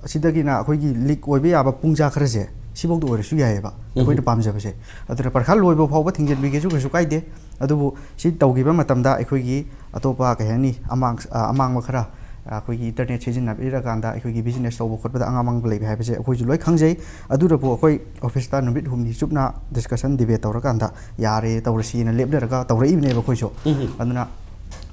ꯑꯁꯤꯗꯒꯤꯅ ꯑꯩꯈꯣꯏꯒꯤ leak ꯑꯣꯏꯕ ꯌꯥꯕ ꯄꯨꯡꯖꯥ ꯈꯔꯁꯦ, ꯁꯤꯐꯧꯗ ꯑꯣꯏꯔꯁꯨ ꯌꯥꯏꯑꯕ ꯑꯩꯈꯣꯏꯅ ꯎꯝ꯫ ꯄꯥꯝꯖꯕꯁꯦ꯫ ꯑꯗꯨꯅ ꯄꯔꯤꯈꯥ ꯂꯣꯏꯕ ꯐꯥꯎꯕ ꯊꯤꯡꯖꯤꯟꯕꯤꯒꯦꯁꯨ ꯀꯩꯁꯨ ꯀꯥꯏꯗꯦ꯫ ꯑꯗꯨꯕꯨ ꯁꯤ ꯇꯧꯈꯤꯕ ꯃꯇꯝꯗ ꯑꯩꯈꯣꯏꯒꯤ ꯑꯇꯣꯞꯄ, ꯀꯩ ꯍꯥꯏꯅꯤ, ꯑꯃꯥꯡ-, ꯑ, ꯑꯃꯥꯡꯕ ꯈꯔ, ꯑꯩꯈꯣꯏꯒꯤ internet ꯁꯤꯖꯤꯟꯅꯕꯤꯔꯀꯥꯟꯗ ꯑꯩꯈꯣꯏꯒꯤ business ꯇꯧꯕ ꯈꯣꯠꯄꯗ ꯑꯉꯥꯡ ꯑꯃꯥꯡꯕ ꯂꯩꯕ ꯍꯥꯏꯕꯁꯦ ꯑꯩꯈꯣꯏꯁꯨ ꯂꯣꯏ ꯈꯪꯖꯩ꯫ ꯑꯗꯨꯅꯕꯨ ꯑꯩꯈꯣꯏ office ꯇ ꯅꯨꯃꯤꯠ ꯍꯨꯝꯅꯤ ꯆꯨꯞꯅ discussion, debate ꯇꯧꯔꯀꯥꯟꯗ ꯌꯥꯔꯦ, ꯇꯧꯔꯁꯤꯅ ꯂꯦꯞꯅꯔꯒ ꯇꯧꯔꯛꯏꯕꯅꯦꯕ ꯑꯩꯈꯣꯏꯁꯨ꯫ ꯑꯗꯨꯅ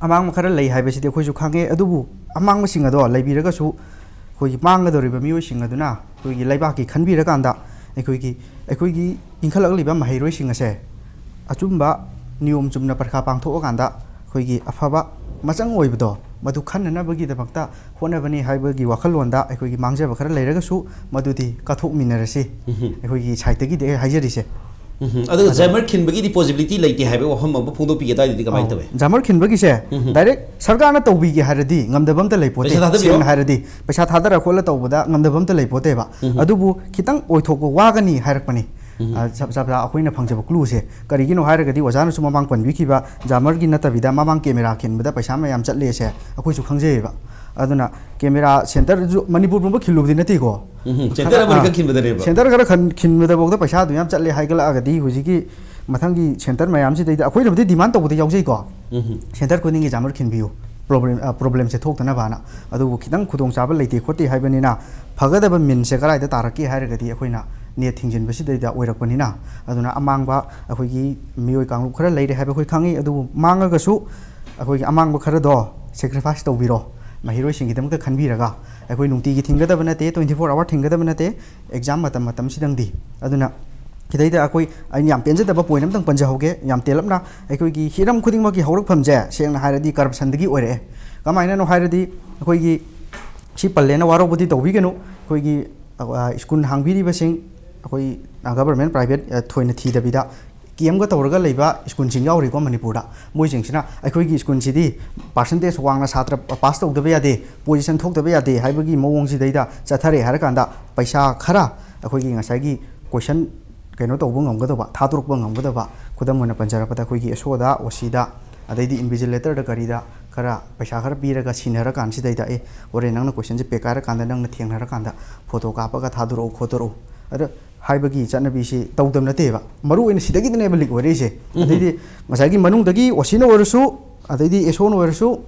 ꯑꯃꯥꯡꯕ ꯈꯔ ꯂꯩ ꯍꯥꯏꯕꯁꯤꯗꯤ ꯑꯩꯈꯣꯏꯁꯨ ꯈꯪꯉꯦ꯫ ꯑꯗꯨꯕꯨ ꯑꯃꯥꯡꯕꯁꯤꯡ ꯑꯗꯣ ꯂꯩꯕꯤꯔꯒꯁꯨ ꯑꯩꯈꯣꯏꯒꯤ ꯃꯥꯡꯒꯗꯧꯔꯤꯕ ꯃꯤꯑꯣꯏꯁꯤꯡ ꯑꯗꯨꯅ ꯑꯩꯈꯣꯏꯒꯤ ꯂꯩꯕꯥꯛꯀꯤ ꯈꯟꯕꯤꯔꯀꯥꯟꯗ ꯑꯩꯈꯣꯏꯒꯤ, ꯑꯩꯈꯣꯏꯒꯤ ꯏꯟꯈꯠꯂꯛꯂꯤꯕ ꯃꯍꯩꯔꯣꯏꯁꯤꯡ ꯑꯁꯦ ꯑꯆꯨꯝꯕ ꯅꯤꯌꯣꯝ ꯆꯨꯝꯅ ꯄꯔꯤꯈꯥ ꯄꯥꯡꯊꯣꯛꯑꯀꯥꯟꯗ ꯑꯩꯈꯣꯏꯒꯤ ꯑꯐꯕ ꯃꯆꯪ ꯑꯣꯏꯕꯗꯣ ꯃꯗꯨ ꯈꯟꯅꯅꯕꯒꯤꯗꯃꯛꯇ ꯍꯣꯠꯅꯕꯅꯤ ꯍꯥꯏꯕꯒꯤ ꯋꯥꯈꯜꯂꯣꯟꯗ ꯑꯩꯈꯣꯏꯒꯤ ꯃꯥꯡꯖꯕ ꯈꯔ ꯂꯩꯔꯒꯁꯨ ꯃꯗꯨꯗꯤ ꯀꯠꯊꯣꯛꯃꯤꯟꯅꯔꯁꯤ꯫ ꯑꯩꯈꯣꯏꯒꯤ side ꯇꯒꯤꯗꯤ ꯑꯩ ꯍꯥꯏꯖꯔꯤꯁꯦ꯫ ꯎꯝ, ꯑꯗꯨꯒ ꯑꯗꯣ JAMAR ꯈꯤꯟꯕꯒꯤꯗꯤ possibility ꯂꯩꯇꯦ ꯍꯥꯏꯕ ꯋꯥꯐꯝ ꯑꯃ ꯐꯣꯡꯗꯣꯛꯄꯤꯒꯦ, ꯑꯗꯨꯋꯥꯏꯗꯨꯗꯤ ꯀꯃꯥꯏꯅ ꯑꯧ, ꯇꯧꯋꯤ? JAMAR ꯈꯤꯟꯕꯒꯤꯁꯦ ꯎꯝ꯫ Direct ꯁꯔꯀꯥꯔꯅ ꯇꯧꯕꯤꯒꯦ ꯍꯥꯏꯔꯗꯤ ꯉꯝꯗꯕ ꯑꯝꯇ ꯂꯩꯄꯣꯠꯇꯦ꯫ ꯄꯩꯁꯥ ꯊꯥꯗꯕꯤꯔꯣ? ꯁꯦꯡꯅ ꯍꯥꯏꯔꯗꯤ ꯄꯩꯁꯥ ꯊꯥꯗꯔ ꯈꯣꯠꯂ ꯇꯧꯕꯗ ꯉꯝꯗꯕ ꯑꯝꯇ ꯂꯩꯄꯣꯠꯇꯦꯕ꯫ ꯎꯝ꯫ ꯑꯗꯨꯕꯨ ꯈꯤꯇꯪ ꯑꯣꯏꯊꯣꯛꯄ ꯋꯥꯒꯅꯤ ꯍꯥꯏꯔꯛꯄꯅꯤ꯫ ꯎꯝ꯫ ꯑ, ꯆꯞ ꯆꯥꯕ ꯑꯩꯈꯣꯏꯅ ꯐꯪꯖꯕ clue ꯁꯦ꯫ ꯀꯔꯤꯒꯤꯅꯣ ꯍꯥꯏꯔꯒꯗꯤ ꯑꯣꯖꯥꯅꯁꯨ ꯃꯃꯥꯡ ꯄꯟꯕꯤꯈꯤꯕ JAMAR ꯒꯤ ꯅꯠꯇꯕꯤꯗ ꯃꯃꯥꯡ camera ꯈꯤꯟꯕꯗ ꯄꯩꯁꯥ ꯃꯌꯥꯝ ꯆꯠꯂꯦꯁꯦ ꯑꯩꯈꯣꯏꯁꯨ ꯈꯪꯖꯩꯌꯦꯕ꯫ ꯑꯗꯨꯅ camera centre ꯁꯨ ꯃꯅꯤꯄꯨꯔ ꯄꯨꯝꯕ ꯈꯤꯜꯂꯨꯕꯗꯤ ꯅꯠꯇꯦꯀꯣ꯫ ꯎꯝ, centre ꯈꯔ, ꯑꯃꯅꯤꯈꯛ ꯑꯥ, ꯈꯤꯟꯕꯗꯅꯦꯕ꯫ Centre ꯈꯔ ꯈꯟ-, ꯈꯤꯟꯕꯗꯐꯥꯎꯗ ꯄꯩꯁꯥ ꯑꯗꯨ ꯌꯥꯝ ꯆꯠꯂꯦ ꯍꯥꯏꯒꯠꯂꯛꯑꯒꯗꯤ ꯍꯧꯖꯤꯛꯀꯤ ꯃꯊꯪꯒꯤ centre ꯃꯌꯥꯝꯁꯤꯗꯩꯗ ꯑꯩꯈꯣꯏꯅꯕꯨꯗꯤ demand ꯇꯧꯕꯗ ꯌꯥꯎꯖꯩꯀꯣ꯫ ꯎꯝ꯫ Centre ꯈꯨꯗꯤꯡꯒꯤ JAMAR ꯈꯤꯟꯕꯤꯌꯨ, problem, ꯑ, problem ꯁꯦ ꯊꯣꯛꯇꯅꯕꯅ꯫ ꯑꯗꯨꯕꯨ ꯈꯤꯇꯪ ꯈꯨꯗꯣꯡꯆꯥꯕ ꯂꯩꯇꯦ ꯈꯣꯠꯇꯦ ꯍꯥꯏꯕꯅꯤꯅ ꯐꯒꯗꯕ means ꯁꯦ ꯀꯗꯥꯏꯗ ꯇꯥꯔꯛꯀꯦ ꯍꯥꯏꯔꯒꯗꯤ ꯑꯩꯈꯣꯏꯅ net ꯊꯤꯡꯖꯤꯟꯕꯁꯤꯗꯩꯗ ꯑꯣꯏꯔꯛꯄꯅꯤꯅ꯫ ꯑꯗꯨꯅ ꯑꯃꯥꯡꯕ ꯑꯩꯈꯣꯏꯒꯤ ꯃꯤꯑꯣꯏ ꯀꯥꯡꯂꯨꯞ ꯈꯔ ꯂꯩꯔꯦ ꯍꯥꯏꯕ ꯑꯩꯈꯣꯏ ꯈꯪꯉꯤ꯫ ꯑꯗꯨꯕꯨ ꯃꯥꯡꯉꯒꯁꯨ ꯑꯩꯈꯣꯏꯒꯤ ꯑꯃꯥꯡꯕ ꯈꯔꯗꯣ sacrifice ꯇꯧꯕꯤꯔꯣ꯫ ꯃꯍꯩꯔꯣꯏꯁꯤꯡꯒꯤꯗꯃꯛꯇ ꯈꯟꯕꯤꯔꯒ ꯑꯩꯈꯣꯏ ꯅꯨꯡꯇꯤꯒꯤ ꯊꯤꯡꯒꯗꯕ ꯅꯠꯇꯦ, twenty four hour ꯊꯤꯡꯒꯗꯕ ꯅꯠꯇꯦ꯫ Exam ꯃꯇꯝ ꯃꯇꯝꯁꯤꯗꯪꯗꯤ꯫ ꯑꯗꯨꯅ ꯁꯤꯗꯩꯗ ꯑꯩꯈꯣꯏ, ꯑꯩꯅ ꯌꯥꯝ ꯄꯦꯟꯖꯗꯕ point ꯑꯝꯇꯪ ꯄꯟꯖꯍꯧꯒꯦ, ꯌꯥꯝ ꯇꯦꯜꯂꯞꯅ꯫ ꯑꯩꯈꯣꯏꯒꯤ ꯍꯤꯔꯝ ꯈꯨꯗꯤꯡꯃꯛꯀꯤ ꯍꯧꯔꯛꯐꯝꯁꯦ ꯁꯦꯡꯅ ꯍꯥꯏꯔꯗꯤ corruption ꯗꯒꯤ ꯑꯣꯏꯔꯛꯑꯦ꯫ ꯀꯃꯥꯏꯅꯅꯣ ꯍꯥꯏꯔꯗꯤ ꯑꯩꯈꯣꯏꯒꯤ ꯁꯤ ꯄꯜꯂꯦꯅ ꯋꯥꯔꯧꯕꯗꯤ ꯇꯧꯕꯤꯒꯅꯨ꯫ ꯑꯩꯈꯣꯏꯒꯤ, ꯑ, school ꯍꯥꯡꯕꯤꯔꯤꯕꯁꯤꯡ ꯑꯩꯈꯣꯏ, ꯑ, government private, ꯑ, ꯊꯣꯏꯅ ꯊꯤꯗꯕꯤꯗ ꯀꯦꯝꯒ ꯇꯧꯔꯒ ꯂꯩꯕ school ꯁꯤꯡ ꯌꯥꯎꯔꯤꯀꯣ ꯃꯅꯤꯄꯨꯔꯗ꯫ ꯃꯣꯏꯁꯤꯡꯁꯤꯅ ꯑꯩꯈꯣꯏꯒꯤ school ꯁꯤꯗꯤ percentage ꯋꯥꯡꯅ ꯁꯥꯇ꯭ꯔ pass ꯇꯧꯗꯕ ꯌꯥꯗꯦ, position ꯊꯣꯛꯇꯕ ꯌꯥꯗꯦ ꯍꯥꯏꯕꯒꯤ ꯃꯑꯣꯡꯁꯤꯗꯩꯗ ꯆꯠꯊꯔꯦ ꯍꯥꯏꯔꯀꯥꯟꯗ ꯄꯩꯁꯥ ꯈꯔ ꯑꯩꯈꯣꯏꯒꯤ ꯉꯁꯥꯏꯒꯤ question ꯀꯩꯅꯣ ꯇꯧꯕ ꯉꯝꯒꯗꯕ, ꯊꯥꯗꯣꯔꯛꯄ ꯉꯝꯒꯗꯕ, ꯈꯨꯗꯝ ꯑꯣꯏꯅ ꯄꯟꯖꯔꯕꯗ ꯑꯩꯈꯣꯏꯒꯤ ꯑꯦꯁ ꯑꯣꯗ, ꯑꯣ ꯁꯤꯗ, ꯑꯗꯩꯗꯤ invigilator ꯗ ꯀꯔꯤꯗ ꯈꯔ ꯄꯩꯁꯥ ꯈꯔ ꯄꯤꯔꯒ ꯁꯤꯟꯅꯔꯀꯥꯟꯁꯤꯗꯩꯗ, "ꯑꯦ, ꯍꯣꯔꯦꯟ ꯅꯪꯅ question ꯁꯦ ꯄꯦꯛꯀꯥꯏꯔꯀꯥꯟꯗ ꯅꯪꯅ ꯊꯦꯡꯅꯔꯀꯥꯟꯗ photo ꯀꯥꯞꯄꯒ ꯊꯥꯗꯣꯔꯛꯎ ꯈꯣꯠꯇꯣꯔꯛꯎ"꯫ ꯑꯗ ꯍꯥꯏꯕꯒꯤ ꯆꯠꯅꯕꯤꯁꯤ ꯇꯧꯗꯕ ꯅꯠꯇꯦꯕ꯫ ꯃꯔꯨ ꯑꯣꯏꯅ ꯁꯤꯗꯒꯤꯗꯅꯦꯕ leak ꯑꯣꯏꯔꯛꯏꯁꯦ꯫ ꯎꯝ꯫ ꯑꯗꯩꯗꯤ ꯉꯁꯥꯏꯒꯤ ꯃꯅꯨꯡꯗꯒꯤ ꯑꯣ ꯁꯤꯅ ꯑꯣꯏꯔꯁꯨ, ꯑꯗꯩꯗꯤ ꯑꯦꯁ ꯑꯣꯅ ꯑꯣꯏꯔꯁꯨ,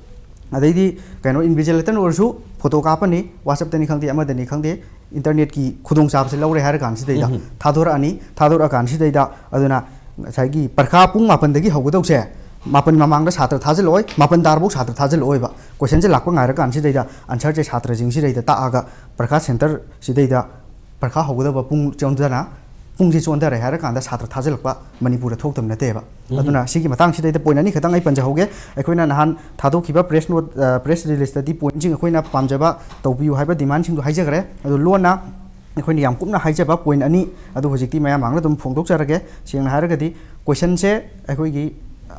ꯑꯗꯩꯗꯤ ꯀꯩꯅꯣ, ꯏꯟꯚꯤꯖꯤꯂꯦꯇꯔꯅ ꯑꯣꯏꯔꯁꯨ ꯐꯣꯇꯣ ꯀꯥꯞꯄꯅꯤ, ꯋꯥꯆꯞꯇꯅꯤ ꯈꯪꯗꯦ, ꯑꯃꯗꯅꯤ ꯈꯪꯗꯦ, ꯏꯟꯇꯔꯅꯦꯠꯀꯤ ꯈꯨꯗꯣꯡꯆꯥꯕꯁꯦ ꯂꯧꯔꯦ ꯍꯥꯏꯔ ꯀꯥꯟꯁꯤꯗꯩꯗ ꯎꯝ꯫ ꯊꯥꯗꯣꯔꯛꯑꯅꯤ꯫ ꯊꯥꯗꯣꯔꯛꯑꯀꯥꯟꯁꯤꯗꯩꯗ ꯑꯗꯨꯅ ꯉꯁꯥꯏꯒꯤ ꯄꯔꯤꯈꯥ ꯄꯨꯡ ꯃꯥꯄꯟꯗꯒꯤ ꯍꯧꯒꯗꯧꯁꯦ, ꯃꯥꯄꯟ ꯃꯃꯥꯡꯗ ꯁꯥꯇ꯭ꯔ ꯊꯥꯖꯤꯜꯂꯛꯑꯣꯏ, ꯃꯥꯄꯟ ꯇꯥꯔꯐꯥꯎ ꯁꯥꯇ꯭ꯔ ꯊꯥꯖꯤꯜꯂꯛꯑꯣꯏꯕ꯫ ꯀꯣꯏꯁꯟꯁꯦ ꯂꯥꯛꯄ ꯉꯥꯏꯔꯀꯥꯟꯁꯤꯗꯩꯗ ꯑꯟꯁꯔꯁꯦ ꯁꯥꯇ꯭ꯔꯁꯤꯡꯁꯤꯗꯩꯗ ꯇꯥꯛꯑꯒ ꯄꯔꯤꯈꯥ ꯁꯦꯟꯇꯔꯁꯤꯗꯩꯗ ꯄꯔꯤꯈꯥ ꯍꯧꯒꯗꯕ ꯄꯨꯡ ꯆꯣꯟꯊꯅ, ꯄꯨꯡꯁꯤ ꯆꯣꯟꯊꯔꯦ ꯍꯥꯏꯔꯀꯥꯟꯗ ꯁꯥꯇ꯭ꯔ ꯊꯥꯖꯤꯜꯂꯛꯄ ꯃꯅꯤꯄꯨꯔꯗ ꯊꯣꯛꯇꯕ ꯅꯠꯇꯦꯕ꯫ ꯎꯝ꯫ ꯑꯗꯨꯅ ꯁꯤꯒꯤ ꯃꯇꯥꯡꯁꯤꯗꯩꯗ ꯄꯣꯏꯟ ꯑꯅꯤ ꯈꯛꯇꯪ ꯑꯩ ꯄꯟꯖꯍꯧꯒꯦ꯫ ꯑꯩꯈꯣꯏꯅ ꯅꯍꯥꯟ ꯊꯥꯗꯣꯛꯈꯤꯕ ꯄ꯭ꯔꯦꯁ ꯅꯣꯠ, ꯑ, ꯄ꯭ꯔꯦꯁ ꯔꯤꯂꯤꯖꯇꯗꯤ ꯄꯣꯏꯟꯁꯤꯡ ꯑꯩꯈꯣꯏꯅ ꯄꯥꯝꯖꯕ ꯇꯧꯕꯤꯌꯨ ꯍꯥꯏꯕ ꯗꯤꯃꯥꯟꯁꯤꯡꯗꯣ ꯍꯥꯏꯖꯈ꯭ꯔꯦ꯫ ꯑꯗꯨ ꯂꯣꯟꯅ ꯑꯩꯈꯣꯏꯅ ꯌꯥꯝ ꯀꯨꯞꯅ ꯍꯥꯏꯖꯕ ꯄꯣꯏꯟ ꯑꯅꯤ ꯑꯗꯨ ꯍꯧꯖꯤꯛꯇꯤ ꯃꯌꯥꯝ ꯃꯥꯡꯗ ꯑꯗꯨꯝ ꯐꯣꯡꯗꯣꯛꯆꯔꯒꯦ꯫ ꯁꯦꯡꯅ ꯍꯥꯏꯔꯒꯗꯤ ꯀꯣꯏꯁꯟꯁꯦ ꯑꯩꯈꯣꯏꯒꯤ,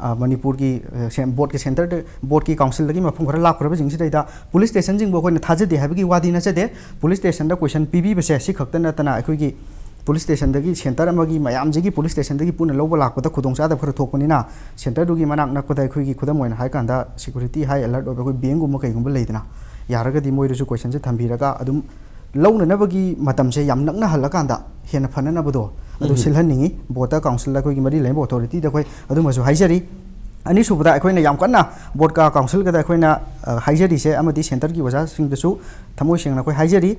ꯑ, ꯃꯅꯤꯄꯨꯔꯒꯤ, ꯑ, ꯁꯦꯟ-, ꯕꯣꯔꯗꯀꯤ ꯁꯦꯟꯇꯔꯗ, ꯕꯣꯔꯗꯀꯤ ꯀꯥꯎꯟꯁꯤꯜꯗꯒꯤ ꯃꯐꯝ ꯈꯔ ꯂꯥꯞꯈ꯭ꯔꯕꯁꯤꯡꯁꯤꯗꯩꯗ ꯄꯨꯂꯤꯁ ꯁ꯭ꯇꯦꯁꯟꯁꯤꯡꯕꯨ ꯑꯩꯈꯣꯏꯅ ꯊꯥꯖꯗꯦ ꯍꯥꯏꯕꯒꯤ ꯋꯥꯗꯤ ꯅꯠꯆꯗꯦ꯫ ꯄꯨꯂꯤꯁ ꯁ꯭ꯇꯦꯁꯟꯗ ꯀꯣꯏꯁꯟ ꯄꯤꯕꯤꯕꯁꯦ ꯁꯤ ꯈꯛꯇ ꯅꯠꯇꯅ ꯑꯩꯈꯣꯏꯒꯤ ꯄꯨꯂꯤꯁ ꯁ꯭ꯇꯦꯁꯟꯗꯒꯤ, ꯁꯦꯟꯇꯔ ꯑꯃꯒꯤ ꯃꯌꯥꯝꯁꯤꯒꯤ ꯄꯨꯂꯤꯁ ꯁ꯭ꯇꯦꯁꯟꯗꯒꯤ ꯄꯨꯟꯅ ꯂꯧꯕ ꯂꯥꯛꯄꯗ ꯈꯨꯗꯣꯡꯆꯥꯗꯕ ꯈꯔ ꯊꯣꯛꯄꯅꯤꯅ, ꯁꯦꯟꯇꯔꯗꯨꯒꯤ ꯃꯅꯥꯛ ꯅꯛꯄꯗ ꯑꯩꯈꯣꯏꯒꯤ, ꯈꯨꯗꯝ ꯑꯣꯏꯅ ꯍꯥꯏꯀꯥꯟꯗ, ꯁꯦꯀ꯭ꯌꯨꯔꯤꯇꯤ ꯍꯥꯏ ꯑꯦꯂꯔꯠ ꯑꯣꯏꯕ ꯑꯩꯈꯣꯏ ꯕꯦꯡꯒꯨꯝꯕ ꯀꯩꯒꯨꯝꯕ ꯂꯩꯗꯅ, ꯌꯥꯔꯒꯗꯤ ꯃꯣꯏꯗꯁꯨ ꯀꯣꯏꯁꯟꯁꯦ ꯊꯝꯕꯤꯔꯒ ꯑꯗꯨꯝ ꯂꯧꯅꯅꯕꯒꯤ ꯃꯇꯝꯁꯦ ꯌꯥꯝ ꯅꯛꯅꯍꯜꯂꯀꯥꯟꯗ ꯍꯦꯟꯅ ꯐꯅꯅꯕꯗꯣ ꯑꯗꯨ ꯎꯝ꯫ ꯁꯤꯜꯍꯟꯅꯤꯡꯉꯤ꯫ ꯕꯣꯔꯗꯇ, ꯀꯥꯎꯟꯁꯤꯜꯗ, ꯑꯩꯈꯣꯏꯒꯤ ꯃꯔꯤ ꯂꯩꯅꯕ ꯑꯣꯊꯣꯔꯤꯇꯤꯗ ꯑꯩꯈꯣꯏ ꯑꯗꯨꯃꯁꯨ ꯍꯥꯏꯖꯔꯤ꯫ ꯑꯅꯤꯁꯨꯕꯗ, ꯑꯩꯈꯣꯏꯅ ꯌꯥꯝ ꯀꯟꯅ ꯕꯣꯔꯗꯀ ꯀꯥꯎꯟꯁꯤꯜꯒꯗ ꯑꯩꯈꯣꯏꯅ, ꯑ, ꯍꯥꯏꯖꯔꯤꯁꯦ, ꯑꯃꯗꯤ ꯁꯦꯟꯇꯔꯒꯤ ꯑꯣꯖꯥꯁꯤꯡꯗꯁꯨ ꯊꯃꯣꯏ ꯁꯦꯡꯅ ꯑꯩꯈꯣꯏ ꯍꯥꯏꯖꯔꯤ,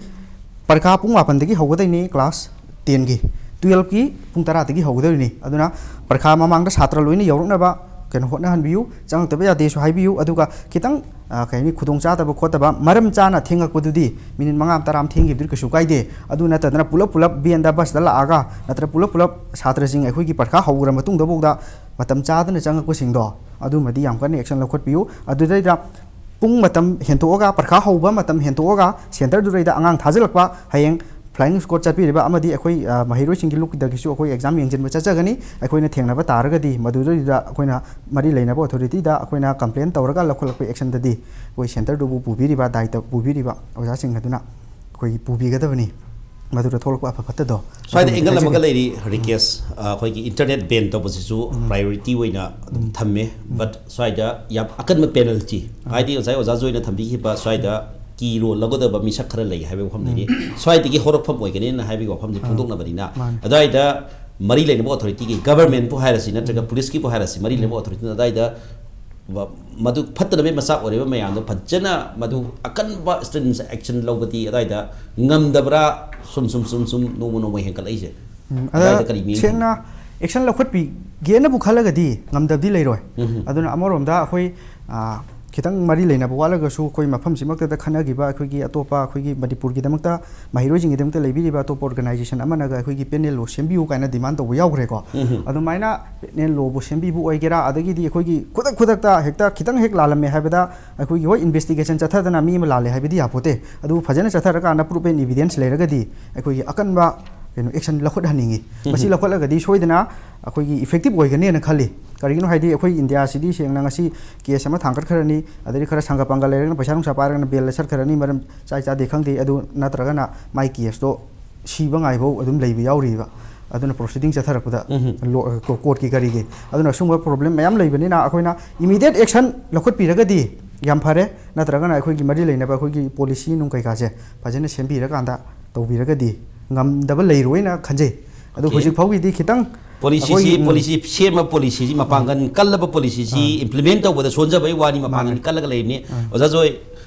ꯄꯔꯤꯈꯥ ꯄꯨꯡ ꯃꯥꯄꯟꯗꯒꯤ ꯍꯧꯒꯗꯣꯏꯅꯤ ꯀ꯭ꯂꯥꯁ ꯇꯦꯟꯒꯤ, ꯇꯨꯌꯦꯜꯐꯀꯤ ꯄꯨꯡ ꯇꯔꯥꯗꯒꯤ ꯍꯧꯒꯗꯣꯏꯅꯤ꯫ ꯑꯗꯨꯅ ꯄꯔꯤꯈꯥ ꯃꯃꯥꯡꯗ ꯁꯥꯇ꯭ꯔ ꯂꯣꯏꯅ ꯌꯧꯔꯛꯅꯕ ꯀꯩꯅꯣ ꯍꯣꯠꯅꯍꯟꯕꯤꯌꯨ, ꯆꯪꯉꯛꯇꯕ ꯌꯥꯗꯦꯁꯨ ꯍꯥꯏꯕꯤꯌꯨ꯫ ꯑꯗꯨꯒ ꯈꯤꯇꯪ, ꯑ, ꯀꯩ ꯍꯥꯏꯅꯤ, ꯈꯨꯗꯣꯡꯆꯥꯗꯕ ꯈꯣꯠꯇꯕ ꯃꯔꯝ ꯆꯥꯅ ꯊꯦꯡꯉꯛꯄꯗꯨꯗꯤ, ꯃꯤꯅꯤꯠ ꯃꯉꯥ ꯑꯃ ꯇꯔꯥ ꯑꯃ ꯊꯦꯡꯈꯤꯕꯗꯨꯗꯤ ꯀꯩꯁꯨ ꯀꯥꯏꯗꯦ꯫ ꯑꯗꯨ ꯅꯠꯇꯗꯅ ꯄꯨꯂꯞ ꯄꯨꯂꯞ ꯚꯦꯟꯗ, ꯕꯁꯇ ꯂꯥꯛꯑꯒ, ꯅꯠꯇ꯭ꯔ ꯄꯨꯂꯞ ꯄꯨꯂꯞ ꯁꯥꯇ꯭ꯔꯁꯤꯡ ꯑꯩꯈꯣꯏꯒꯤ ꯄꯔꯤꯈꯥ ꯍꯧꯈ꯭ꯔ ꯃꯇꯨꯡꯗꯐꯥꯎꯗ ꯃꯇꯝ ꯆꯥꯗꯅ ꯆꯪꯉꯛꯄꯁꯤꯡꯗꯣ, ꯑꯗꯨꯃꯗꯤ ꯌꯥꯝ ꯀꯟꯅ ꯑꯦꯛꯁꯟ ꯂꯧꯈꯠꯄꯤꯌꯨ꯫ ꯑꯗꯨꯗꯩꯗ ꯄꯨꯡ ꯃꯇꯝ ꯍꯦꯟꯇꯣꯛꯑꯒ, ꯄꯔꯤꯈꯥ ꯍꯧꯕ ꯃꯇꯝ ꯍꯦꯟꯇꯣꯛꯑꯒ ꯁꯦꯟꯇꯔꯗꯨꯗꯩꯗ ꯑꯉꯥꯡ ꯊꯥꯖꯤꯜꯂꯛꯄ, ꯍꯌꯦꯡ ꯐ꯭ꯂꯥꯏꯌꯤꯡ ꯁ꯭ꯀ꯭ꯋꯥꯗ ꯆꯠꯄꯤꯔꯤꯕ ꯑꯃꯗꯤ ꯑꯩꯈꯣꯏ, ꯑ, ꯃꯍꯩꯔꯣꯏꯁꯤꯡꯒꯤ ꯂꯨꯞꯀꯤꯗꯒꯤꯁꯨ ꯑꯩꯈꯣꯏ ꯑꯦꯛꯖꯥꯝ ꯌꯦꯡꯁꯤꯟꯕ ꯆꯠꯆꯒꯅꯤ꯫ ꯑꯩꯈꯣꯏꯅ ꯊꯦꯡꯅꯕ ꯇꯥꯔꯒꯗꯤ ꯃꯗꯨꯗꯩꯗꯨꯗ ꯑꯩꯈꯣꯏꯅ ꯃꯔꯤ ꯂꯩꯅꯕ ꯑꯣꯊꯣꯔꯤꯇꯤꯗ ꯑꯩꯈꯣꯏꯅ ꯀꯝꯄ꯭ꯂꯦꯟ ꯇꯧꯔꯒ ꯂꯧꯈꯠꯂꯛꯄ ꯑꯦꯛꯁꯟꯗꯗꯤ ꯑꯩꯈꯣꯏ ꯁꯦꯟꯇꯔꯗꯨꯕꯨ ꯄꯨꯕꯤꯔꯤꯕ, ꯗꯥꯏꯇ ꯄꯨꯕꯤꯔꯤꯕ ꯑꯣꯖꯥꯁꯤꯡ ꯑꯗꯨꯅ ꯑꯩꯈꯣꯏꯒꯤ ꯄꯨꯕꯤꯒꯗꯕꯅꯤ꯫ ꯃꯗꯨꯗ ꯊꯣꯛꯂꯛꯄ ꯑꯐ ꯐꯠꯇꯗꯣ ꯁ꯭ꯋꯥꯏꯗ ꯑꯗꯨꯃꯗꯤ ꯑꯦꯡꯒꯜ ꯑꯃꯒ ꯍꯥꯏꯖꯒꯦ꯫ ꯂꯩꯔꯤ, ꯔꯤꯀꯦꯁ꯫ ꯑ, ꯑꯩꯈꯣꯏꯒꯤ ꯏꯟꯇꯔꯅꯦꯠ ꯕꯦꯟ ꯇꯧꯕꯁꯤꯁꯨ ꯎꯝ꯫ ꯄ꯭ꯔꯥꯏꯌꯣꯔꯤꯇꯤ ꯑꯣꯏꯅ ꯑꯗꯨꯝ ꯎꯝ꯫ ꯊꯝꯃꯦ꯫ ꯎꯝ꯫ ꯕꯠ ꯁ꯭ꯋꯥꯏꯗ ꯌꯥꯝ ꯑꯀꯟꯕ ꯄꯦꯅꯜꯇꯤ, ꯑꯥ꯫ ꯍꯥꯏꯗꯤ ꯉꯁꯥꯏ ꯑꯣꯖꯥ ꯖꯣꯏꯅ ꯊꯝꯕꯤꯈꯤꯕ, ꯁ꯭ꯋꯥꯏꯗ ꯀꯤ ꯔꯣꯜ ꯂꯧꯒꯗꯕ ꯃꯤꯁꯛ ꯈꯔ ꯂꯩ ꯍꯥꯏꯕ ꯋꯥꯐꯝ ꯂꯩꯔꯤ꯫ ꯎꯝ꯫ ꯁ꯭ꯋꯥꯏꯗꯒꯤ ꯍꯧꯔꯛꯐꯝ ꯑꯣꯏꯒꯅꯤꯅ ꯍꯥꯏꯕꯒꯤ ꯋꯥꯐꯝꯁꯦ ꯑꯥ꯫ ꯐꯣꯡꯗꯣꯛꯅꯕꯅꯤꯅ, ꯃꯥꯅꯦ꯫ ꯑꯗꯨꯋꯥꯏꯗ ꯃꯔꯤ ꯂꯩꯅꯕ ꯑꯣꯊꯣꯔꯤꯇꯤꯒꯤ, ꯒꯚꯔꯟꯃꯦꯟꯠꯄꯨ ꯍꯥꯏꯔꯁꯤ ꯅꯠꯇ꯭ꯔꯒ ꯎꯝ꯫ ꯄꯨꯂꯤꯁꯀꯤꯕꯨ ꯍꯥꯏꯔꯁꯤ, ꯃꯔꯤ ꯂꯩꯅꯕ ꯎꯝ꯫ ꯑꯣꯊꯣꯔꯤꯇꯤꯅ ꯑꯗꯨꯋꯥꯏꯗ ꯃꯗꯨ ꯐꯠꯇꯅꯕꯒꯤ ꯃꯆꯥꯛ ꯑꯣꯏꯔꯤꯕ ꯃꯌꯥꯝꯗꯣ ꯐꯖꯅ ꯃꯗꯨ ꯑꯀꯟꯕ stringent action ꯂꯧꯕꯗꯤ ꯑꯗꯨꯋꯥꯏꯗ ꯉꯝꯗꯕ꯭ꯔꯥ? ꯁꯨꯝ ꯁꯨꯝ ꯁꯨꯝ ꯁꯨꯝ ꯅꯣꯡꯃ ꯅꯣꯡꯃ ꯍꯦꯟꯒꯠꯂꯛꯏꯁꯦ꯫ ꯎꯝ, ꯑꯗ ꯑꯗꯨꯋꯥꯏꯗ ꯀꯔꯤ ꯃꯤꯠꯌꯦꯡ ꯁꯦꯡꯅ action ꯂꯧꯈꯠꯄꯤꯒꯦꯅꯕꯨ ꯈꯜꯂꯒꯗꯤ ꯉꯝꯗꯕꯗꯤ ꯂꯩꯔꯣꯏ꯫ ꯎꯝ꯫ ꯑꯗꯨꯅ ꯑꯃꯔꯣꯝꯗ ꯑꯩꯈꯣꯏ, ꯑ, ꯈꯤꯇꯪ ꯃꯔꯤ ꯂꯩꯅꯕ ꯋꯥꯠꯂꯒꯁꯨ ꯑꯩꯈꯣꯏ ꯃꯐꯝꯁꯤꯃꯛꯇꯗ ꯈꯟꯅꯈꯤꯕ ꯑꯩꯈꯣꯏꯒꯤ ꯑꯇꯣꯞꯄ ꯑꯩꯈꯣꯏꯒꯤ ꯃꯅꯤꯄꯨꯔꯒꯤꯗꯃꯛꯇ ꯃꯍꯩꯔꯣꯏꯁꯤꯡꯒꯤꯗꯃꯛꯇ ꯂꯩꯕꯤꯔꯤꯕ ꯑꯇꯣꯞꯄ organization ꯑꯃꯅꯒ ꯑꯩꯈꯣꯏꯒꯤ penal law ꯁꯦꯝꯕꯤꯌꯨ ꯀꯥꯏꯅ demand ꯇꯧꯕ ꯌꯥꯎꯈ꯭ꯔꯦꯀꯣ꯫ ꯎꯝ꯫ ꯑꯗꯨꯃꯥꯏꯅ penal lawꯕꯨ ꯁꯦꯝꯕꯤꯕ ꯑꯣꯏꯒꯦꯔꯥ, ꯑꯗꯒꯤꯗꯤ ꯑꯩꯈꯣꯏꯒꯤ ꯈꯨꯗꯛ ꯈꯨꯗꯛꯇ ꯍꯦꯛꯇ ꯈꯤꯇꯪ ꯍꯦꯛ ꯂꯥꯜꯂꯝꯃꯦ ꯍꯥꯏꯕꯗ ꯑꯩꯈꯣꯏꯒꯤ, ꯍꯣꯏ, investigation ꯆꯠꯊꯗꯅ ꯃꯤ ꯑꯃ ꯂꯥꯜꯂꯦ ꯍꯥꯏꯕꯗꯤ ꯌꯥꯄꯣꯠꯇꯦ, ꯑꯗꯨꯕꯨ ꯐꯖꯅ ꯆꯠꯊꯔꯀꯥꯟꯗ proof and evidence ꯂꯩꯔꯒꯗꯤ ꯑꯩꯈꯣꯏꯒꯤ ꯑꯀꯟꯕ ꯀꯩꯅꯣ action ꯂꯧꯈꯠꯍꯟꯅꯤꯡꯉꯤ꯫ ꯃꯁꯤ ꯂꯧꯈꯠꯂꯒꯗꯤ ꯁꯣꯏꯗꯅ ꯑꯩꯈꯣꯏꯒꯤ effective ꯑꯣꯏꯒꯅꯦꯅ ꯈꯜꯂꯤ꯫ ꯀꯔꯤꯒꯤꯅꯣ ꯍꯥꯏꯗꯤ ꯑꯩꯈꯣꯏ ꯏꯟꯗꯤꯌꯥꯁꯤꯗꯤ ꯁꯦꯡꯅ ꯉꯁꯤ case ꯑꯃ ꯊꯥꯡꯒꯠꯈ꯭ꯔꯅꯤ, ꯑꯗꯩꯗꯤ ꯈꯔ ꯁꯪꯒ ꯄꯪꯒ ꯂꯩꯔꯒꯅ ꯄꯩꯁꯥ ꯅꯨꯡꯁꯥ ꯄꯥꯏꯔꯒꯅ bailꯗ ꯆꯠꯈ꯭ꯔꯅꯤ, ꯃꯔꯝ ꯆꯥꯏ ꯆꯥꯗꯦ ꯈꯪꯗꯦ, ꯑꯗꯨ ꯅꯠꯇ꯭ꯔꯒꯅ ꯃꯥꯏ caseꯇꯣ ꯁꯤꯕ ꯉꯥꯏꯐꯧ ꯑꯗꯨꯝ ꯂꯩꯕ ꯌꯥꯎꯔꯤꯕ꯫ ꯑꯗꯨꯅ proceeding ꯆꯠꯊꯔꯛꯄꯗ ꯎꯝ꯫ ꯂꯣ-, ꯀꯣ-, courtꯀꯤ ꯀꯔꯤꯒꯤ꯫ ꯑꯗꯨꯅ ꯁꯨꯝꯕ problem ꯃꯌꯥꯝ ꯂꯩꯕꯅꯤꯅ ꯑꯩꯈꯣꯏꯅ immediate action ꯂꯧꯈꯠꯄꯤꯔꯒꯗꯤ ꯌꯥꯝ ꯐꯔꯦ, ꯅꯠꯇ꯭ꯔꯒꯅ ꯑꯩꯈꯣꯏꯒꯤ ꯃꯔꯤ ꯂꯩꯅꯕ ꯑꯩꯈꯣꯏꯒꯤ policy ꯅꯨꯡ ꯀꯩꯀꯥꯁꯦ ꯐꯖꯅ ꯁꯦꯝꯕꯤꯔꯀꯥꯟꯗ ꯇꯧꯕꯤꯔꯒꯗꯤ ꯉꯝꯗꯕ ꯂꯩꯔꯣꯏꯅ ꯈꯟꯖꯩ꯫ ꯑꯗꯨ Okay꯫ ꯍꯧꯖꯤꯛ ꯐꯥꯎꯒꯤꯗꯤ ꯈꯤꯇꯪ policyꯁꯤ, ꯑꯩꯈꯣꯏꯒꯤ, ꯎꯝ꯫ policy ꯁꯦꯝꯕ policyꯁꯤ, ꯃꯄꯥꯡꯒꯜ ꯀꯜꯂꯕ policyꯁꯤ implement ꯇꯧꯕꯗ ꯁꯣꯟꯖꯕꯒꯤ ꯋꯥꯅꯤ, ꯃꯄꯥꯡꯒꯜ ꯃꯥꯅꯦ꯫ ꯀꯜꯂꯒ ꯂꯩꯕꯅꯤ꯫ ꯑꯥ꯫ ꯑꯣꯖꯥꯁꯨ ꯍꯣꯏ,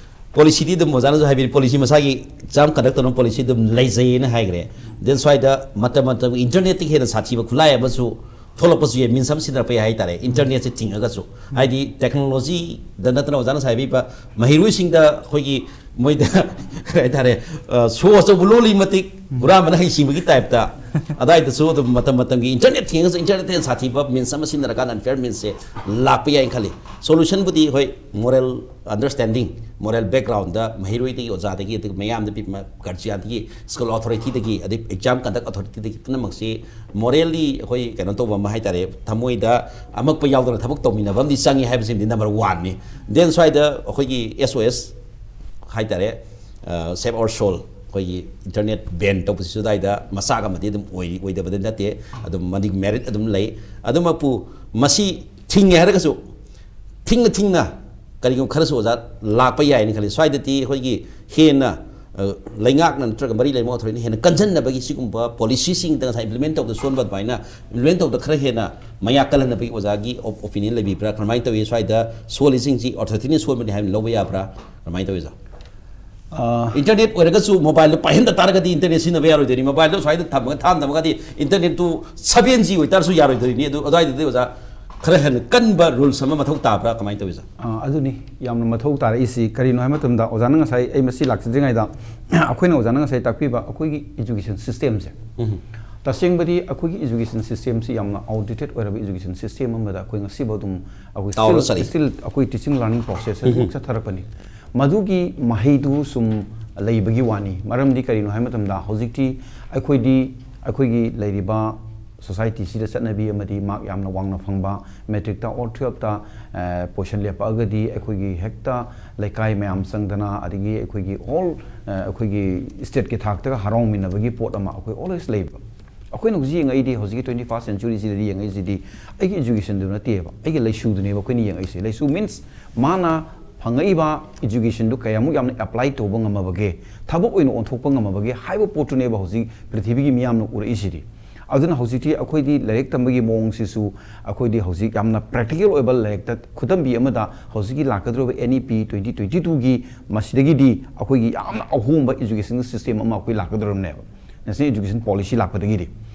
policyꯗꯤ ꯑꯗꯨꯝ ꯑꯣꯖꯥꯅꯁꯨ ꯍꯥꯏꯕꯤꯔꯤ, policy ꯃꯁꯥꯒꯤ exam conduct ꯇꯧꯅꯕ policy ꯑꯗꯨꯝ ꯂꯩꯖꯩꯅ ꯍꯥꯏꯈ꯭ꯔꯦ꯫ Then ꯁ꯭ꯋꯥꯏꯗ ꯃꯇꯝ ꯃꯇꯝꯒꯤ internetꯇꯒꯤ ꯍꯦꯟꯅ ꯁꯥꯊꯤꯕ ꯈꯨꯠꯂꯥꯏ ꯑꯃꯁꯨ ꯊꯣꯛꯂꯛꯄꯁꯨ ꯌꯥꯏ, means ꯑꯃ ꯁꯤꯖꯤꯟꯅꯔꯛꯄ ꯌꯥꯏ ꯍꯥꯏꯇꯥꯔꯦ, internetꯁꯦ ꯊꯤꯡꯉꯒꯁꯨ꯫ ꯍꯥꯏꯗꯤ technologyꯗ ꯅꯠꯇꯅ ꯑꯣꯖꯥꯅ ꯉꯁꯥꯏ ꯍꯥꯏꯕꯤꯕ ꯃꯍꯩꯔꯣꯏꯁꯤꯡꯗ ꯑꯩꯈꯣꯏꯒꯤ ꯃꯣꯏꯗ ꯀꯔꯤ ꯍꯥꯏꯇꯥꯔꯦ, ꯑ, ꯁꯣ ꯑꯆꯧꯕ ꯂꯣꯜꯂꯤ ꯃꯇꯤꯛ ꯍꯨꯔꯥꯟꯕꯅ ꯍꯩꯁꯤꯡꯕꯒꯤ typeꯇ ꯑꯗꯥꯏꯗꯁꯨ ꯑꯗꯨꯝ ꯃꯇꯝ ꯃꯇꯝꯒꯤ internet ꯊꯤꯡꯉꯒꯁꯨ internetꯇ ꯍꯦꯟꯅ ꯁꯥꯊꯤꯕ means ꯑꯃ ꯁꯤꯖꯤꯟꯅꯔꯀꯥꯟꯗ unfair meansꯁꯦ ꯂꯥꯛꯄ ꯌꯥꯏꯅ ꯈꯜꯂꯤ꯫ Solutionꯕꯨꯗꯤ ꯍꯣꯏ, moral understanding, moral backgroundꯗ ꯃꯍꯩꯔꯣꯏꯗꯒꯤ, ꯑꯣꯖꯥꯗꯒꯤ, ꯑꯗꯨꯒ ꯃꯌꯥꯝꯗ ꯄꯤ-, ꯃ-, guardianꯗꯒꯤ, school authorityꯗꯒꯤ, ꯑꯗꯩ exam conduct authorityꯗꯒꯤ ꯄꯨꯝꯅꯃꯛꯁꯤ morally ꯑꯩꯈꯣꯏ ꯀꯩꯅꯣ ꯇꯧꯕ ꯑꯃ ꯍꯥꯏꯇꯥꯔꯦ, ꯊꯃꯣꯏꯗ ꯑꯃꯛꯄ ꯌꯥꯎꯗꯅ ꯊꯕꯛ ꯇꯧꯃꯤꯟꯅꯕ ꯑꯃꯗꯤ ꯆꯪꯉꯤ ꯍꯥꯏꯕꯁꯤꯃꯗꯤ number oneꯅꯤ꯫ Then ꯁ꯭ꯋꯥꯏꯗ ꯑꯩꯈꯣꯏꯒꯤ S O S ꯍꯥꯏꯇꯥꯔꯦ, ꯑ, Save Our Soul, ꯑꯩꯈꯣꯏꯒꯤ internet ban ꯇꯧꯕꯁꯤꯁꯨ ꯑꯗꯨꯋꯥꯏꯗ ꯃꯆꯥꯛ ꯑꯃꯗꯤ ꯑꯗꯨꯝ ꯑꯣꯏ-, ꯑꯣꯏꯗꯕꯗꯤ ꯅꯠꯇꯦ, ꯑꯗꯨꯝ ꯃꯗꯨꯒꯤ merit ꯑꯗꯨꯝ ꯂꯩ꯫ ꯑꯗꯨꯃꯛꯄꯨ ꯃꯁꯤ ꯊꯤꯡꯉꯦ ꯍꯥꯏꯔꯒꯁꯨ ꯊꯤꯡꯅ ꯊꯤꯡꯅ ꯀꯔꯤꯒꯨꯝꯕ ꯈꯔꯁꯨ ꯑꯣꯖꯥ ꯂꯥꯛꯄ ꯌꯥꯏꯅ ꯈꯜꯂꯤ꯫ ꯁ꯭ꯋꯥꯏꯗꯗꯤ ꯑꯩꯈꯣꯏꯒꯤ ꯍꯦꯟꯅ, ꯑ, ꯂꯩꯉꯥꯛꯅ ꯅꯠꯇ꯭ꯔꯒ ꯃꯔꯤ ꯂꯩꯅꯕ authorityꯅ ꯍꯦꯟꯅ ꯀꯟꯁꯤꯟꯅꯕꯒꯤ ꯁꯤꯒꯨꯝꯕ policyꯁꯤꯡꯗ ꯉꯁꯥꯏ implement ꯇꯧꯕꯗ ꯁꯣꯟꯕ ꯑꯗꯨꯃꯥꯏꯅ implement ꯇꯧꯕꯗ ꯈꯔ ꯍꯦꯟꯅ ꯃꯌꯥ ꯀꯜꯍꯟꯅꯕꯒꯤ ꯑꯣꯖꯥꯒꯤ ꯑꯣꯞ-, ꯑꯣꯄꯤꯅꯤꯌꯟ ꯂꯩꯕꯤꯕ꯭ꯔꯥ? ꯀꯔꯝꯍꯥꯏꯅ ꯇꯧꯏ? ꯁ꯭ꯋꯥꯏꯗ ꯁꯣꯜꯂꯤꯁꯤꯡꯁꯤ ꯑꯣꯊꯣꯔꯤꯇꯤꯅ ꯁꯣꯟꯕꯅꯤ ꯍꯥꯏꯅ ꯂꯧꯕ ꯌꯥꯕ꯭ꯔꯥ? ꯀꯔꯝꯍꯥꯏꯅ ꯇꯧꯏ, ꯑꯣꯖꯥ? ꯑꯥ, ꯏꯟꯇꯔꯅꯦꯠ ꯑꯣꯏꯔꯒꯁꯨ ꯃꯣꯕꯥꯏꯜꯗ ꯄꯥꯏꯍꯟꯗ ꯇꯥꯔꯒꯗꯤ ꯏꯟꯇꯔꯅꯦꯠ ꯁꯤꯖꯤꯟꯅꯕ ꯌꯥꯔꯣꯏꯗꯣꯏꯅꯤ꯫ ꯃꯣꯕꯥꯏꯜꯗꯣ ꯁ꯭ꯋꯥꯏꯗ ꯊꯝꯃꯒ ꯊꯥꯝꯗꯕꯒꯗꯤ ꯏꯟꯇꯔꯅꯦꯠꯇꯨ ꯁꯚꯦꯟ ꯖꯤ ꯑꯣꯏꯇꯥꯔꯁꯨ ꯌꯥꯔꯣꯏꯗꯣꯏꯅꯤ꯫ ꯑꯗꯨ ꯑꯗꯨꯋꯥꯏꯗꯗꯤ, ꯑꯣꯖꯥ, ꯈꯔ ꯍꯦꯟꯅ ꯀꯟꯕ ꯔꯨꯜꯁ ꯑꯃ ꯃꯊꯧ ꯇꯥꯕ꯭ꯔꯥ? ꯀꯃꯥꯏꯅ ꯇꯧꯏ, ꯑꯣꯖꯥ? ꯑꯥ, ꯑꯗꯨꯅꯤ ꯌꯥꯝꯅ ꯃꯊꯧ ꯇꯥꯔꯛꯏꯁꯤ꯫ ꯀꯔꯤꯅꯣ ꯍꯥꯏꯕ ꯃꯇꯝꯗ, ꯑꯣꯖꯥꯅ ꯉꯁꯥꯏ, ꯑꯩ ꯃꯁꯤ ꯂꯥꯛꯆꯗ꯭ꯔꯤꯉꯩꯗ ꯑꯩꯈꯣꯏꯅ, ꯑꯣꯖꯥꯅ ꯉꯁꯥꯏ ꯇꯥꯛꯄꯤꯕ ꯑꯩꯈꯣꯏꯒꯤ ꯏꯖꯨꯀꯦꯁꯟ ꯁꯤꯁꯇꯦꯝꯁꯦ, ꯎꯝ꯫ ꯇꯁꯦꯡꯕꯗꯤ ꯑꯩꯈꯣꯏꯒꯤ ꯏꯖꯨꯀꯦꯁꯟ ꯁꯤꯁꯇꯦꯝꯁꯤ ꯌꯥꯝꯅ ꯑꯥꯎꯠꯗꯦꯇꯦꯠ ꯑꯣꯏꯔꯕ ꯏꯖꯨꯀꯦꯁꯟ ꯁꯤꯁꯇꯦꯝ ꯑꯃꯗ ꯑꯩꯈꯣꯏ ꯉꯁꯤꯐꯥꯎ ꯑꯗꯨꯝ ꯑꯩꯈꯣꯏ ꯇꯥꯎꯔ still, ꯆꯠꯂꯤ꯫ Still ꯑꯩꯈꯣꯏ ꯇꯤꯆꯤꯡ ꯂꯔꯅꯤꯡ ꯄ꯭ꯔꯣꯁꯦꯁꯁꯦ ꯎꯝ꯫ ꯑꯗꯨꯃꯛ ꯆꯠꯊꯔꯛꯄꯅꯤ꯫ ꯃꯗꯨꯒꯤ ꯃꯍꯩꯗꯨ ꯁꯨꯝ ꯂꯩꯕꯒꯤ ꯋꯥꯅꯤ꯫ ꯃꯔꯝꯗꯤ ꯀꯔꯤꯅꯣ ꯍꯥꯏꯕ ꯃꯇꯝꯗ, ꯍꯧꯖꯤꯛꯇꯤ ꯑꯩꯈꯣꯏꯗꯤ, ꯑꯩꯈꯣꯏꯒꯤ ꯂꯩꯔꯤꯕ ꯁꯣꯁꯥꯏꯇꯤꯁꯤꯗ ꯆꯠꯅꯕꯤ ꯑꯃꯗꯤ ꯃꯥꯔꯛ ꯌꯥꯝꯅ ꯋꯥꯡꯅ ꯐꯪꯕ, ꯃꯦꯇ꯭ꯔꯤꯛꯇ ꯑꯣꯔ ꯇꯨꯌꯦꯜꯞꯇ, ꯑ, ꯄꯣꯖꯤꯁꯟ ꯂꯦꯞꯄꯛꯑꯒꯗꯤ ꯑꯩꯈꯣꯏꯒꯤ ꯍꯦꯛꯇ ꯂꯩꯀꯥꯏ ꯃꯌꯥꯝ ꯆꯪꯗꯅ, ꯑꯗꯒꯤ ꯑꯩꯈꯣꯏꯒꯤ ꯑꯣꯜ, ꯑ, ꯑꯩꯈꯣꯏꯒꯤ ꯁ꯭ꯇꯦꯠꯀꯤ ꯊꯥꯛꯇꯒ ꯍꯔꯥꯎꯃꯤꯟꯅꯕꯒꯤ ꯄꯣꯠ ꯑꯃ ꯑꯩꯈꯣꯏ ꯑꯣꯜꯋꯦꯁ ꯂꯩꯕ꯫ ꯑꯩꯈꯣꯏꯅ ꯍꯧꯖꯤꯛ ꯌꯦꯡꯉꯛꯏꯗꯤ, ꯍꯧꯖꯤꯛꯀꯤ ꯇ꯭ꯋꯦꯟꯇꯤ ꯐꯥꯔꯁ ꯁꯦꯟꯆꯨꯔꯤꯁꯤꯗꯗꯤ ꯌꯦꯡꯉꯛꯏꯁꯤꯗꯤ ꯑꯩꯒꯤ ꯏꯖꯨꯀꯦꯁꯟꯗꯨ ꯅꯠꯇꯦꯕ, ꯑꯩꯒꯤ ꯂꯩꯁꯨꯗꯨꯅꯦꯕ ꯑꯩꯈꯣꯏꯅ ꯌꯦꯡꯉꯛꯏꯁꯦ꯫ ꯂꯩꯁꯨ ꯃꯤꯟꯁ ꯃꯥꯅ ꯐꯪꯉꯛꯏꯕ ꯏꯖꯨꯀꯦꯁꯟꯗꯨ ꯀꯌꯥꯃꯨꯛ ꯌꯥꯝꯅ ꯑꯦꯄ꯭ꯂꯥꯏ ꯇꯧꯕ ꯉꯝꯃꯕꯒꯦ, ꯊꯕꯛ ꯑꯣꯏꯅ ꯑꯣꯟꯊꯣꯛꯄ ꯉꯝꯃꯕꯒꯦ ꯍꯥꯏꯕ ꯄꯣꯠꯇꯨꯅꯦꯕ ꯍꯧꯖꯤꯛ ꯄ꯭ꯔꯤꯊꯤꯕꯤꯒꯤ ꯃꯤꯌꯥꯝꯅ ꯎꯔꯛꯏꯁꯤꯗꯤ꯫ ꯑꯗꯨꯅ ꯍꯧꯖꯤꯛꯇꯤ ꯑꯩꯈꯣꯏꯗꯤ ꯂꯥꯏꯔꯤꯛ ꯇꯝꯕꯒꯤ ꯃꯑꯣꯡꯁꯤꯁꯨ ꯑꯩꯈꯣꯏꯗꯤ ꯍꯧꯖꯤꯛ ꯌꯥꯝꯅ ꯄ꯭ꯔꯦꯛꯇꯤꯀꯦꯜ ꯑꯣꯏꯕ ꯂꯥꯏꯔꯤꯛꯇ ꯈꯨꯗꯝꯕꯤ ꯑꯃꯗ ꯍꯧꯖꯤꯛꯀꯤ ꯂꯥꯛꯀꯗꯧꯔꯤꯕ N E P twenty twenty twoꯒꯤ ꯃꯁꯤꯗꯒꯤꯗꯤ ꯑꯩꯈꯣꯏꯒꯤ ꯌꯥꯝꯅ ꯑꯍꯣꯡꯕ ꯏꯖꯨꯀꯦꯁꯟꯒꯤ ꯁꯤꯁꯇꯦꯝ ꯑꯃ ꯑꯩꯈꯣꯏ ꯂꯥꯛꯀꯗꯧꯔꯕꯅꯦꯕ꯫ National Education Policy ꯂꯥꯛꯄꯗꯒꯤꯗꯤ꯫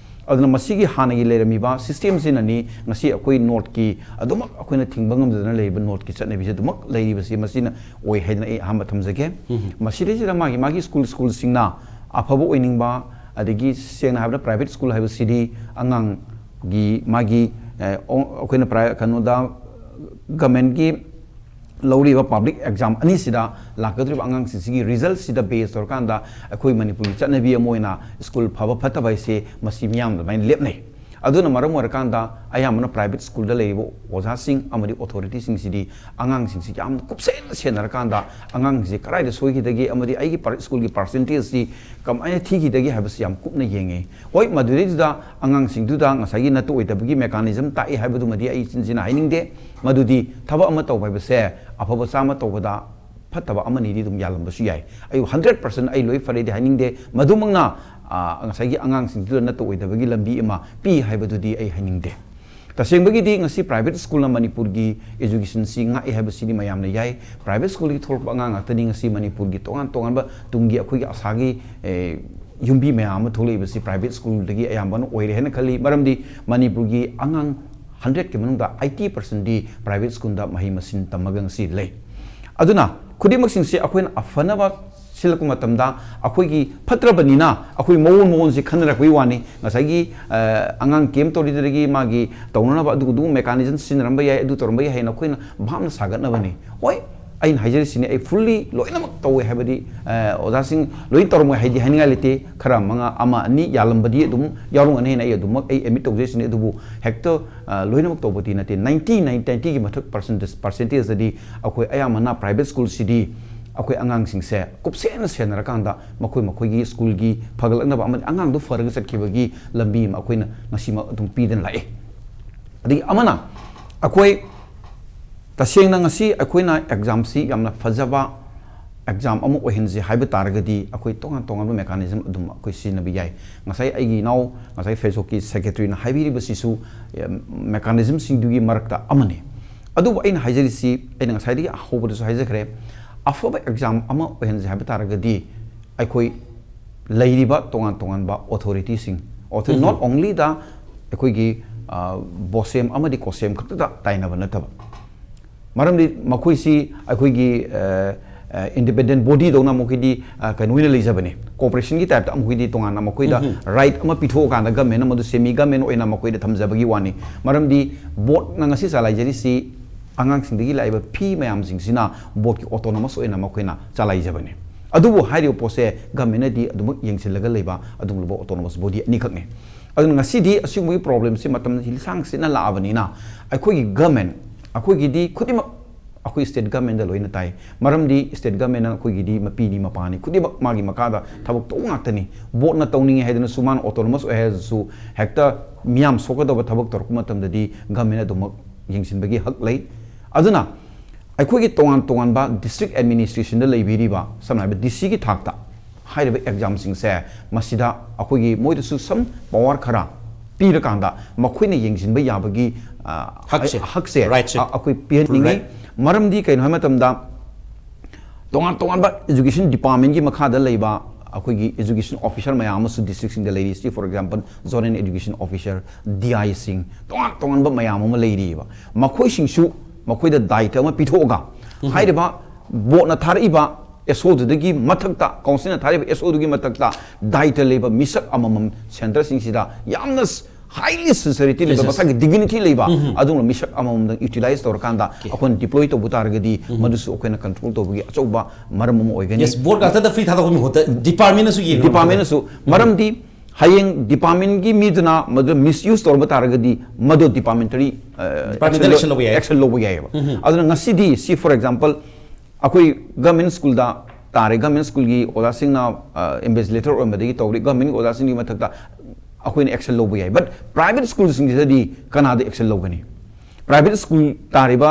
ꯑꯗꯨꯅ ꯃꯁꯤꯒꯤ ꯍꯥꯟꯅꯒꯤ ꯂꯩꯔꯝꯃꯤꯕ ꯁꯤꯁꯇꯦꯝꯁꯤꯅꯅꯤ ꯉꯁꯤ ꯑꯩꯈꯣꯏ ꯅꯣꯔꯠꯀꯤ ꯑꯗꯨꯃꯛ ꯑꯩꯈꯣꯏꯅ ꯊꯤꯡꯕ ꯉꯝꯗꯗꯅ ꯂꯩꯔꯤꯕ ꯅꯣꯔꯠꯀꯤ ꯆꯠꯅꯕꯤꯁꯦ ꯑꯗꯨꯃꯛ ꯂꯩꯔꯤꯕꯁꯤ ꯃꯁꯤꯅ ꯑꯣꯏ ꯍꯥꯏꯗꯅ ꯑꯩ ꯑꯍꯥꯟꯕ ꯊꯝꯖꯒꯦ꯫ ꯎꯝ꯫ ꯃꯁꯤꯗꯩꯁꯤꯗ ꯃꯥꯒꯤ, ꯃꯥꯒꯤ ꯁ꯭ꯀꯨꯜ, ꯁ꯭ꯀꯨꯜꯁꯤꯡꯅ ꯑꯐꯕ ꯑꯣꯏꯅꯤꯡꯕ, ꯑꯗꯒꯤ ꯁꯦꯡꯅ ꯍꯥꯏꯕꯗ ꯄ꯭ꯔꯥꯏꯚꯦꯠ ꯁ꯭ꯀꯨꯜ ꯍꯥꯏꯕꯁꯤꯗꯤ ꯑꯉꯥꯡꯒꯤ ꯃꯥꯒꯤ, ꯑꯦ, ꯑꯣ-, ꯑꯩꯈꯣꯏꯅ ꯄ꯭ꯔꯥꯏ-, ꯀꯩꯅꯣꯗ ꯒꯃꯦꯟꯒꯤ ꯂꯧꯔꯤꯕ ꯄꯕ꯭ꯂꯤꯛ ꯑꯦꯛꯖꯥꯝ ꯑꯅꯤꯁꯤꯗ ꯂꯥꯛꯀꯗꯧꯔꯤꯕ ꯑꯉꯥꯡꯁꯤꯡꯁꯤꯒꯤ ꯔꯤꯖꯜꯠꯁꯤꯗ ꯕꯦꯁ ꯇꯧꯔꯀꯥꯟꯗ ꯑꯩꯈꯣꯏ ꯃꯅꯤꯄꯨꯔꯒꯤ ꯆꯠꯅꯕꯤ ꯑꯃ ꯑꯣꯏꯅ ꯁ꯭ꯀꯨꯜ ꯐꯕ ꯐꯠꯇꯕ ꯍꯥꯏꯁꯦ ꯃꯁꯤ ꯃꯤꯌꯥꯝꯅ ꯑꯗꯨꯃꯥꯏꯅ ꯂꯦꯞꯅꯩ꯫ ꯑꯗꯨꯅ ꯃꯔꯝ ꯑꯣꯏꯔꯀꯥꯟꯗ ꯑꯌꯥꯝꯕꯅ ꯄ꯭ꯔꯥꯏꯚꯦꯠ ꯁ꯭ꯀꯨꯜꯗ ꯂꯩꯔꯤꯕ ꯑꯣꯖꯥꯁꯤꯡ ꯑꯃꯗꯤ ꯑꯣꯊꯣꯔꯤꯇꯤꯁꯤꯡꯁꯤꯗꯤ ꯑꯉꯥꯡꯁꯤꯡꯁꯤ ꯌꯥꯝꯅ ꯀꯨꯞꯁꯦꯟꯅ ꯁꯦꯟꯅꯔꯀꯥꯟꯗ ꯑꯉꯥꯡꯁꯤ ꯀꯗꯥꯏꯗ ꯁꯣꯏꯈꯤꯗꯒꯦ ꯑꯃꯗꯤ ꯑꯩꯒꯤ ꯄꯔ-, ꯁ꯭ꯀꯨꯜꯒꯤ ꯄꯥꯔꯁꯦꯟꯇꯦꯖꯁꯤ ꯀꯃꯥꯏꯅ ꯊꯤꯈꯤꯗꯒꯦ ꯍꯥꯏꯕꯁꯤ ꯌꯥꯝ ꯀꯨꯞꯅ ꯌꯦꯡꯉꯤ꯫ ꯍꯣꯏ, ꯃꯗꯨꯗꯩꯗꯨꯗ ꯑꯉꯥꯡꯁꯤꯡꯗꯨꯗ ꯉꯁꯥꯏꯒꯤ ꯅꯠꯇ ꯑꯣꯏꯗꯕꯒꯤ ꯃꯦꯀꯥꯅꯤꯖꯝ ꯇꯥꯛꯏ ꯍꯥꯏꯕꯗꯨꯃꯗꯤ ꯑꯩ ꯏꯆꯤꯟ ꯆꯤꯟꯅ ꯍꯥꯏꯅꯤꯡꯗꯦ꯫ ꯃꯗꯨꯗꯤ ꯊꯕꯛ ꯑꯃ ꯇꯧꯕ ꯍꯥꯏꯕꯁꯦ ꯑꯐꯕ ꯆꯥꯝꯃ ꯇꯧꯕꯗ ꯐꯠꯇꯕ ꯑꯃꯅꯤꯗꯤ ꯑꯗꯨꯝ ꯌꯥꯜꯂꯝꯕꯁꯨ ꯌꯥꯏ꯫ ꯑꯩ hundred percent ꯑꯩ ꯂꯣꯏ ꯐꯔꯦꯗꯤ ꯍꯥꯏꯅꯤꯡꯗꯦ꯫ ꯃꯗꯨꯃꯛꯅ, ꯑ, ꯉꯁꯥꯏꯒꯤ ꯑꯉꯥꯡꯁꯤꯡꯗꯨꯗ ꯅꯠꯇ ꯑꯣꯏꯗꯕꯒꯤ ꯂꯝꯕꯤ ꯑꯃ ꯄꯤ ꯍꯥꯏꯕꯗꯨꯗꯤ ꯑꯩ ꯍꯥꯏꯅꯤꯡꯗꯦ꯫ ꯇꯁꯦꯡꯕꯒꯤꯗꯤ ꯉꯁꯤ private schoolꯅ ꯃꯅꯤꯄꯨꯔꯒꯤ educationꯁꯤ ꯉꯥꯛꯑꯦ ꯍꯥꯏꯕꯁꯤꯗꯤ ꯃꯌꯥꯝꯅ ꯌꯥꯏ꯫ Private schoolꯗꯒꯤ ꯊꯣꯛꯂꯛꯄ ꯑꯉꯥꯡ ꯉꯥꯛꯇꯅꯤ ꯉꯁꯤ ꯃꯅꯤꯄꯨꯔꯒꯤ ꯇꯣꯉꯥꯟ ꯇꯣꯉꯥꯟꯕ ꯇꯨꯡꯒꯤ ꯑꯩꯈꯣꯏꯒꯤ ꯑꯁꯥꯒꯤ, ꯑꯦ, ꯌꯨꯝꯕꯤ ꯃꯌꯥꯝ ꯑꯃ ꯊꯣꯛꯂꯛꯏꯕꯁꯤ private schoolꯗꯒꯤ ꯑꯌꯥꯝꯕꯅ ꯑꯣꯏꯔꯦ ꯍꯥꯏꯅ ꯈꯜꯂꯤ꯫ ꯃꯔꯝꯗꯤ ꯃꯅꯤꯄꯨꯔꯒꯤ ꯑꯉꯥꯡ hundredꯀꯤ ꯃꯅꯨꯡꯗ eighty percentꯗꯤ private schoolꯗ ꯃꯍꯩ ꯃꯁꯤꯡ ꯇꯝꯃꯒ ꯉꯁꯤ ꯂꯩ꯫ ꯑꯗꯨꯅ ꯈꯨꯗꯤꯡꯃꯛꯁꯤꯡꯁꯦ ꯑꯩꯈꯣꯏꯅ ꯑꯐꯅꯕ ꯁꯤꯜꯂꯛꯄ ꯃꯇꯝꯗ ꯑꯩꯈꯣꯏꯒꯤ ꯐꯠꯇ꯭ꯔꯕꯅꯤꯅ ꯑꯩꯈꯣꯏ ꯃꯑꯣꯡ ꯃꯑꯣꯡꯁꯦ ꯈꯟꯅꯔꯛꯄꯒꯤ ꯋꯥꯅꯤ꯫ ꯉꯁꯥꯏꯒꯤ, ꯑ, ꯑꯉꯥꯡ camp ꯇꯧꯔꯤꯗꯨꯗꯒꯤ ꯃꯥꯒꯤ ꯇꯧꯅꯅꯕ ꯑꯗꯨ, ꯑꯗꯨꯒꯨꯝꯕ mechanism ꯁꯤꯖꯤꯟꯅꯔꯝꯕ ꯌꯥꯏ, ꯑꯗꯨ ꯇꯧꯔꯝꯕ ꯌꯥꯏ ꯍꯥꯏꯅ ꯑꯩꯈꯣꯏꯅ ꯚꯥꯞꯅ ꯁꯥꯒꯠꯅꯕꯅꯤ꯫ ꯍꯣꯏ, ꯑꯩꯅ ꯍꯥꯏꯖꯔꯤꯁꯤꯅꯤ, ꯑꯩ fully ꯂꯣꯏꯅꯃꯛ ꯇꯧꯋꯦ ꯍꯥꯏꯕꯗꯤ, ꯑ, ꯑꯣꯖꯥꯁꯤꯡ ꯂꯣꯏꯅ ꯇꯧꯔꯝꯃꯣꯏ ꯍꯥꯏꯗꯤ ꯍꯥꯏꯅꯤꯡꯉꯥꯏ ꯂꯩꯇꯦ꯫ ꯈꯔ ꯃꯉꯥ, ꯑꯃ, ꯑꯅꯤ ꯌꯥꯜꯂꯝꯕꯗꯤ ꯑꯗꯨꯝ ꯌꯥꯎꯔꯝꯒꯅꯤ ꯍꯥꯏꯅ ꯑꯩ ꯑꯗꯨꯃꯛ ꯑꯩ admit ꯇꯧꯖꯔꯤꯁꯤꯅꯤ꯫ ꯑꯗꯨꯕꯨ ꯍꯦꯛꯇ, ꯑ, ꯂꯣꯏꯅꯃꯛ ꯇꯧꯕꯗꯤ ꯅꯠꯇꯦ꯫ Ninety, ninety, ninetyꯒꯤ ꯃꯊꯛ percentage, percentageꯇꯗꯤ ꯑꯩꯈꯣꯏ ꯑꯌꯥꯝꯕꯅ private schoolꯁꯤꯗꯤ ꯑꯩꯈꯣꯏ ꯑꯉꯥꯡꯁꯤꯡꯁꯦ ꯀꯨꯞꯁꯦꯟꯅ ꯁꯦꯟꯅꯔꯀꯥꯟꯗ ꯃꯈꯣꯏ ꯃꯈꯣꯏꯒꯤ schoolꯒꯤ ꯐꯒꯠꯂꯛꯅꯕ ꯑꯃꯗꯤ ꯑꯉꯥꯡꯗꯨ ꯐꯔꯒ ꯆꯠꯈꯤꯕꯒꯤ ꯂꯝꯕꯤ ꯑꯃ ꯑꯩꯈꯣꯏꯅ ꯉꯁꯤꯃꯛ ꯑꯗꯨꯝ ꯄꯤꯗꯅ ꯂꯥꯛꯑꯦ꯫ ꯑꯗꯒꯤ ꯑꯃꯅ ꯑꯩꯈꯣꯏ ꯇꯁꯦꯡꯅ ꯉꯁꯤ ꯑꯩꯈꯣꯏꯅ examꯁꯤ ꯌꯥꯝꯅ ꯐꯖꯕ exam ꯑꯃ ꯑꯣꯏꯍꯟꯁꯦ ꯍꯥꯏꯕ ꯇꯥꯔꯒꯗꯤ ꯑꯩꯈꯣꯏ ꯇꯣꯉꯥꯟ ꯇꯣꯉꯥꯟꯕ mechanism ꯑꯗꯨꯝ ꯑꯩꯈꯣꯏ ꯁꯤꯖꯤꯟꯅꯕ ꯌꯥꯏ꯫ ꯉꯁꯥꯏ ꯑꯩꯒꯤ ꯏꯅꯥꯎ, ꯉꯁꯥꯏ ꯐꯦꯁꯕꯨꯛꯀꯤ secretaryꯅ ꯍꯥꯏꯕꯤꯔꯤꯕꯁꯤꯁꯨ, ꯑꯦ, mechanismꯁꯤꯡꯗꯨꯒꯤ ꯃꯔꯛꯇ ꯑꯃꯅꯤ꯫ ꯑꯗꯨꯕꯨ ꯑꯩꯅ ꯍꯥꯏꯖꯔꯤꯁꯤ, ꯑꯩꯅ ꯉꯁꯥꯏꯗꯒꯤ ꯍꯧꯕꯗꯁꯨ ꯍꯥꯏꯖꯈ꯭ꯔꯦ, ꯑꯐꯕ exam ꯑꯃ ꯑꯣꯏꯍꯟꯁꯦ ꯍꯥꯏꯕ ꯇꯥꯔꯒꯗꯤ ꯑꯩꯈꯣꯏ ꯂꯩꯔꯤꯕ ꯇꯣꯉꯥꯟ ꯇꯣꯉꯥꯟꯕ authorityꯁꯤꯡ, authority, not only the ꯑꯩꯈꯣꯏꯒꯤ, ꯑ, BOSEM ꯑꯃꯗꯤ COHSEM ꯈꯛꯇꯗ ꯇꯥꯏꯅꯕ ꯅꯠꯇꯕ, ꯃꯔꯝꯗꯤ ꯃꯈꯣꯏꯁꯤ ꯑꯩꯈꯣꯏꯒꯤ, ꯑ, ꯑ, independent bodyꯗꯧꯅ ꯃꯈꯣꯏꯗꯤ, ꯑ, ꯀꯩꯅꯣ ꯑꯣꯏꯅ ꯂꯩꯖꯕꯅꯤ, corporationꯒꯤ typeꯇ ꯃꯈꯣꯏꯗꯤ ꯇꯣꯉꯥꯟꯅ ꯃꯈꯣꯏꯗ right ꯑꯃ ꯄꯤꯊꯣꯛꯑꯀꯥꯟꯗ governmentꯅ ꯃꯗꯨ semi government ꯑꯣꯏꯅ ꯃꯈꯣꯏꯗ ꯊꯝꯖꯕꯒꯤ ꯋꯥꯅꯤ꯫ ꯃꯔꯝꯗꯤ boardꯅ ꯉꯁꯤ ꯆꯂꯥꯏꯖꯔꯤꯁꯤ ꯑꯉꯥꯡꯁꯤꯡꯗꯒꯤ ꯂꯥꯛꯏꯕ fee ꯃꯌꯥꯝꯁꯤꯡꯁꯤꯅ boardꯀꯤ autonomous ꯑꯣꯏꯅ ꯃꯈꯣꯏꯅ ꯆꯂꯥꯏꯖꯕꯅꯤ꯫ ꯑꯗꯨꯕꯨ ꯍꯥꯏꯔꯤꯕ ꯄꯣꯠꯁꯦ governmentꯅꯗꯤ ꯑꯗꯨꯃꯛ ꯌꯦꯡꯁꯤꯜꯂꯒ ꯂꯩꯕ ꯑꯗꯨꯒꯨꯝꯂꯕ autonomous body ꯑꯅꯤꯈꯛꯅꯤ꯫ ꯑꯗꯨꯅ ꯉꯁꯤꯗꯤ ꯑꯁꯤꯒꯨꯝꯕꯒꯤ problemꯁꯤ ꯃꯇꯝ ꯁꯥꯡ ꯆꯠꯅ ꯂꯥꯛꯑꯕꯅꯤꯅ ꯑꯩꯈꯣꯏꯒꯤ government, ꯑꯩꯈꯣꯏꯒꯤꯗꯤ ꯈꯨꯗꯤꯡꯃꯛ ꯑꯩꯈꯣꯏ state governmentꯗ ꯂꯣꯏꯅ ꯇꯥꯏ꯫ ꯃꯔꯝꯗꯤ state governmentꯅ ꯑꯩꯈꯣꯏꯒꯤꯗꯤ ꯃꯄꯤꯅꯤ ꯃꯄꯥꯅꯤ, ꯈꯨꯗꯤꯡꯃꯛ ꯃꯥꯒꯤ ꯃꯈꯥꯗ ꯊꯕꯛ ꯇꯧꯕ ꯉꯥꯛꯇꯅꯤ꯫ Boardꯅ ꯇꯧꯅꯤꯡꯉꯦ ꯍꯥꯏꯗꯨꯅꯁꯨ, ꯃꯥꯅ autonomous ꯑꯣꯏ ꯍꯥꯏꯔꯁꯨ, ꯍꯦꯛꯇ ꯃꯤꯌꯥꯝ ꯁꯣꯛꯀꯗꯧꯕ ꯊꯕꯛ ꯇꯧꯔꯛꯄ ꯃꯇꯝꯗꯗꯤ government ꯑꯗꯨꯃꯛ ꯌꯦꯡꯁꯤꯟꯕꯒꯤ ꯍꯛ ꯂꯩ꯫ ꯑꯗꯨꯅ ꯑꯩꯈꯣꯏꯒꯤ ꯇꯣꯉꯥꯟ ꯇꯣꯉꯥꯟꯕ district administrationꯗ ꯂꯩꯕꯤꯔꯤꯕ, ꯁꯝꯅ ꯍꯥꯏꯔꯕꯗ DCꯒꯤ ꯊꯥꯛꯇ ꯍꯥꯏꯔꯤꯕ examꯁꯤꯡꯁꯦ, ꯃꯁꯤꯗ ꯑꯩꯈꯣꯏꯒꯤ ꯃꯣꯏꯗꯁꯨ some power ꯈꯔ ꯄꯤꯔꯀꯥꯟꯗ ꯃꯈꯣꯏꯅ ꯌꯦꯡꯁꯤꯟꯕ ꯌꯥꯕꯒꯤ, ꯑ, ꯍꯛꯁꯦ, ꯍꯛꯁꯦ, rightꯁꯦ, ꯑ, ꯑꯩꯈꯣꯏ ꯄꯤꯍꯟꯅꯤꯡꯉꯤ꯫ right. ꯃꯔꯝꯗꯤ ꯀꯩꯅꯣ ꯍꯥꯏꯕ ꯃꯇꯝꯗ, ꯇꯣꯉꯥꯟ ꯇꯣꯉꯥꯟꯕ education departmentꯀꯤ ꯃꯈꯥꯗ ꯂꯩꯕ ꯑꯩꯈꯣꯏꯒꯤ education officer ꯃꯌꯥꯝ ꯑꯃꯁꯨ districtꯁꯤꯡꯗ ꯂꯩꯔꯤ꯫ See, for example, zonal education officer, D I ꯁꯤꯡ, ꯇꯣꯉꯥꯟ ꯇꯣꯉꯥꯟꯕ ꯃꯌꯥꯝ ꯑꯃ ꯂꯩꯔꯤꯕ꯫ ꯃꯈꯣꯏꯁꯤꯡꯁꯨ ꯃꯈꯣꯏꯗ ꯗꯥꯏꯇ ꯑꯃ ꯄꯤꯊꯣꯛꯑꯒ, ꯍꯥꯏꯔꯤꯕ boardꯅ ꯊꯥꯔꯛꯏꯕ S O ꯗꯨꯗꯒꯤ ꯃꯊꯛꯇ, councilꯅ ꯊꯥꯔꯛꯏꯕ S O ꯗꯨꯒꯤ ꯃꯊꯛꯇ ꯗꯥꯏꯇ ꯂꯩꯕ ꯃꯤꯁꯛ ꯑꯃꯃꯝ centreꯁꯤꯡꯁꯤꯗ ꯌꯥꯝꯅ highly sincerity ꯂꯩꯕ, Yes, yes. ꯃꯁꯥꯒꯤ dignity ꯂꯩꯕ ꯑꯗꯨꯒꯨꯝꯕ ꯃꯤꯁꯛ ꯑꯃꯃꯝꯗ utilize ꯇꯧꯔꯀꯥꯟꯗ ꯑꯩꯈꯣꯏꯅ deploy ꯇꯧꯕ ꯇꯥꯔꯒꯗꯤ, ꯃꯗꯨꯁꯨ ꯑꯩꯈꯣꯏꯅ control ꯇꯧꯕꯒꯤ ꯑꯆꯧꯕ ꯃꯔꯝ ꯑꯃ ꯑꯣꯏꯒꯅꯤ꯫ Yes, board ꯉꯥꯛꯇꯗ free ꯊꯥꯗꯣꯛꯄꯒꯤ ꯃꯍꯨꯠꯇ departmentꯅꯁꯨ ꯌꯦꯡꯅꯕ Departmentꯅꯁꯨ, ꯃꯔꯝꯗꯤ ꯍꯌꯦꯡ departmentꯀꯤ ꯃꯤꯗꯨꯅ ꯃꯗꯨ misuse ꯇꯧꯔꯝꯕ ꯇꯥꯔꯒꯗꯤ, ꯃꯗꯨ departmentary, ꯑ, Departmentꯅ action ꯂꯧꯕ ꯌꯥꯏ꯫ action ꯂꯧꯕ ꯌꯥꯏꯑꯕ꯫ ꯑꯗꯨꯅ ꯉꯁꯤꯗꯤ, see, for example, ꯑꯩꯈꯣꯏ government schoolꯗ ꯇꯥꯔꯦ, government schoolꯒꯤ ꯑꯣꯖꯥꯁꯤꯡꯅ, ꯑ, invigilator ꯑꯣꯏꯕꯗꯒꯤ ꯇꯧꯔꯤ, governmentꯒꯤ ꯑꯣꯖꯥꯁꯤꯡꯒꯤ ꯃꯊꯛꯇ ꯑꯩꯈꯣꯏꯅ action ꯂꯧꯕ ꯌꯥꯏ꯫ But private schoolꯁꯤꯡꯁꯤꯗꯗꯤ ꯀꯅꯥꯗ action ꯂꯧꯒꯅꯤ? Private school ꯇꯥꯔꯤꯕ,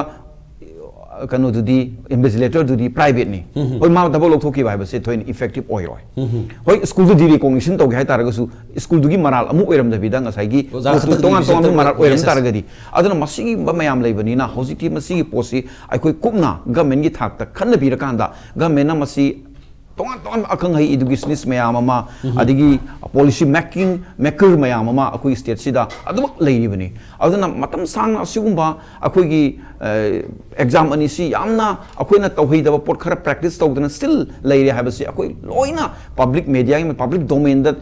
ꯑ, ꯀꯩꯅꯣꯗꯨꯗꯤ, invigilatorꯗꯨꯗꯤ privateꯅꯤ꯫ ꯍꯣꯏ, ꯃꯥ ꯊꯕꯛ ꯂꯧꯊꯣꯛꯈꯤꯕ ꯍꯥꯏꯕꯁꯦ ꯊꯣꯏꯅ effective ꯑꯣꯏꯔꯣꯏ꯫ ꯍꯣꯏ, schoolꯗꯨꯗꯤ recognition ꯇꯧꯒꯦ ꯍꯥꯏꯇꯥꯔꯒꯁꯨ, schoolꯗꯨꯒꯤ ꯃꯔꯥꯜ ꯑꯃꯨꯛ ꯑꯣꯏꯔꯝꯗꯕꯤꯗ ꯉꯁꯥꯏꯒꯤ ꯑꯣꯖꯥ ꯄꯣꯠꯇꯨ ꯈꯛꯇꯗꯤ ꯇꯣꯉꯥꯟ ꯇꯣꯉꯥꯟꯕ register ꯃꯔꯥꯜ ꯇꯧꯕ, yes, yes. ꯑꯣꯏꯔꯝ ꯇꯥꯔꯒꯗꯤ, ꯑꯗꯨꯅ ꯃꯁꯤꯒꯨꯝꯕ ꯃꯌꯥꯝ ꯂꯩꯕꯅꯤꯅ ꯍꯧꯖꯤꯛꯇꯤ ꯃꯁꯤꯒꯤ ꯄꯣꯠꯁꯤ ꯑꯩꯈꯣꯏ ꯀꯨꯞꯅ governmentꯀꯤ ꯊꯥꯛꯇ ꯈꯟꯅꯕꯤꯔꯀꯥꯟꯗ, governmentꯅ ꯃꯁꯤ ꯇꯣꯉꯥꯟ ꯇꯣꯉꯥꯟꯕ ꯑꯈꯪ ꯑꯍꯩ educationist ꯃꯌꯥꯝ ꯑꯃ, ꯑꯗꯒꯤ policy making maker ꯃꯌꯥꯝ ꯑꯃ ꯑꯩꯈꯣꯏꯒꯤ stateꯁꯤꯗ ꯑꯗꯨꯃꯛ ꯂꯩꯔꯤꯕꯅꯤ꯫ ꯑꯗꯨꯅ ꯃꯇꯝ ꯁꯥꯡꯅ ꯑꯁꯤꯒꯨꯝꯕ ꯑꯩꯈꯣꯏꯒꯤ, ꯑ, exam ꯑꯅꯤꯁꯤ ꯌꯥꯝꯅ ꯑꯩꯈꯣꯏꯅ ꯇꯧꯍꯩꯗꯕ ꯄꯣꯠ ꯈꯔ practice ꯇꯧꯗꯅ still ꯂꯩꯔꯦ ꯍꯥꯏꯕꯁꯤ ꯑꯩꯈꯣꯏ ꯂꯣꯏꯅ public mediaꯒꯤ, public domainꯗ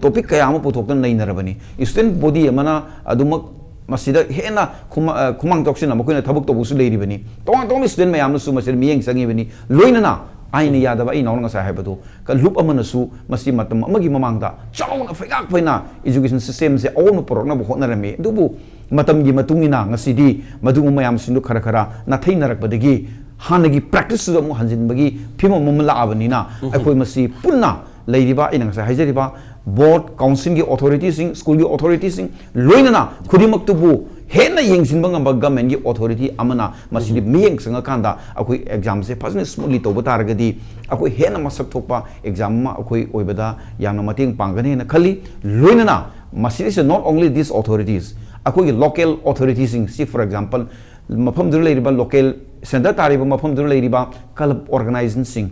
topic ꯀꯌꯥ ꯑꯃ ꯄꯨꯊꯣꯛꯇꯅ ꯅꯩꯅꯔꯕꯅꯤ꯫ Student body ꯑꯃꯅ ꯑꯗꯨꯃꯛ ꯃꯁꯤꯗ ꯍꯦꯟꯅ ꯈꯨꯃ-, ꯑ, ꯈꯨꯃꯥꯡ ꯆꯥꯎꯁꯤꯟꯅ ꯃꯈꯣꯏꯅ ꯊꯕꯛ ꯇꯧꯕꯁꯨ ꯂꯩꯔꯤꯕꯅꯤ꯫ ꯇꯣꯉꯥꯟ ꯇꯣꯉꯥꯟꯕ student ꯃꯌꯥꯝꯅꯁꯨ ꯃꯁꯤꯗ ꯃꯤꯠꯌꯦꯡ ꯆꯪꯉꯤꯕꯅꯤ꯫ ꯂꯣꯏꯅꯅ ꯑꯩꯅ ꯌꯥꯗꯕ, ꯑꯩ ꯏꯅꯥꯎꯅ ꯉꯁꯥꯏ ꯍꯥꯏꯕꯗꯨ, ꯀ-, ꯂꯨꯞ ꯑꯃꯅꯁꯨ ꯃꯁꯤ ꯃꯇꯝ ꯑꯃꯒꯤ ꯃꯃꯥꯡꯗ ꯆꯥꯎꯅ ꯐꯩꯒꯥꯛ ꯐꯩꯅ education systemꯁꯦ ꯑꯑꯣꯟꯕ ꯄꯨꯔꯛꯅꯕ ꯍꯣꯠꯅꯔꯝꯃꯤ꯫ ꯑꯗꯨꯕꯨ ꯃꯇꯝꯒꯤ ꯃꯇꯨꯡ ꯏꯟꯅ ꯉꯁꯤꯗꯤ ꯃꯗꯨꯒꯨꯝꯕ ꯃꯌꯥꯝꯁꯤꯡꯗꯨ ꯈꯔ ꯈꯔ ꯅꯥꯊꯩꯅꯔꯛꯄꯗꯒꯤ ꯍꯥꯟꯅꯒꯤ practiceꯇꯨꯗ ꯑꯃꯨꯛ ꯍꯟꯖꯤꯟꯕꯒꯤ ꯐꯤꯕꯝ ꯑꯃ ꯂꯥꯛꯑꯕꯅꯤꯅ, ꯑꯩꯈꯣꯏ ꯃꯁꯤ ꯄꯨꯟꯅ ꯂꯩꯔꯤꯕ, ꯑꯩꯅ ꯉꯁꯥꯏ ꯍꯥꯏꯖꯔꯤꯕ board, councilꯒꯤ authorityꯁꯤꯡ, schoolꯒꯤ authorityꯁꯤꯡ, ꯂꯣꯏꯅꯅ ꯈꯨꯗꯤꯡꯃꯛꯇꯨꯕꯨ ꯍꯦꯟꯅ ꯌꯦꯡꯁꯤꯟꯕ ꯉꯝꯕ ꯒꯃꯦꯟꯒꯤ ꯑꯣꯊꯣꯔꯤꯇꯤ ꯑꯃꯅ ꯃꯁꯤꯗꯤ ꯃꯤꯠꯌꯦꯡ ꯆꯪꯉꯀꯥꯟꯗ ꯑꯩꯈꯣꯏ ꯑꯦꯛꯖꯥꯝꯁꯦ ꯐꯖꯅ ꯁ꯭ꯃꯨꯠꯂꯤ ꯇꯧꯕ ꯇꯥꯔꯒꯗꯤ ꯑꯩꯈꯣꯏ ꯍꯦꯟꯅ ꯃꯁꯛ ꯊꯣꯛꯄ ꯑꯦꯛꯖꯥꯝ ꯑꯃ ꯑꯩꯈꯣꯏ ꯑꯣꯏꯕꯗ ꯌꯥꯝꯅ ꯃꯇꯦꯡ ꯄꯥꯡꯒꯅꯤ ꯍꯥꯏꯅ ꯈꯜꯂꯤ꯫ ꯂꯣꯏꯅꯅ ꯃꯁꯤꯗꯩꯁꯤꯗ not only these authorities, ꯑꯩꯈꯣꯏꯒꯤ ꯂꯣꯀꯦꯜ ꯑꯣꯊꯣꯔꯤꯇꯤꯁꯤꯡ, ꯁꯤ for example ꯃꯐꯝꯗꯨꯗ ꯂꯩꯔꯤꯕ ꯂꯣꯀꯦꯜ ꯁꯦꯟꯇꯔ ꯇꯥꯔꯤꯕ ꯃꯐꯝꯗꯨꯗ ꯂꯩꯔꯤꯕ ꯀ꯭ꯂꯕ ꯑꯣꯔꯒꯅꯥꯏꯖꯦꯁꯟꯁꯤꯡ,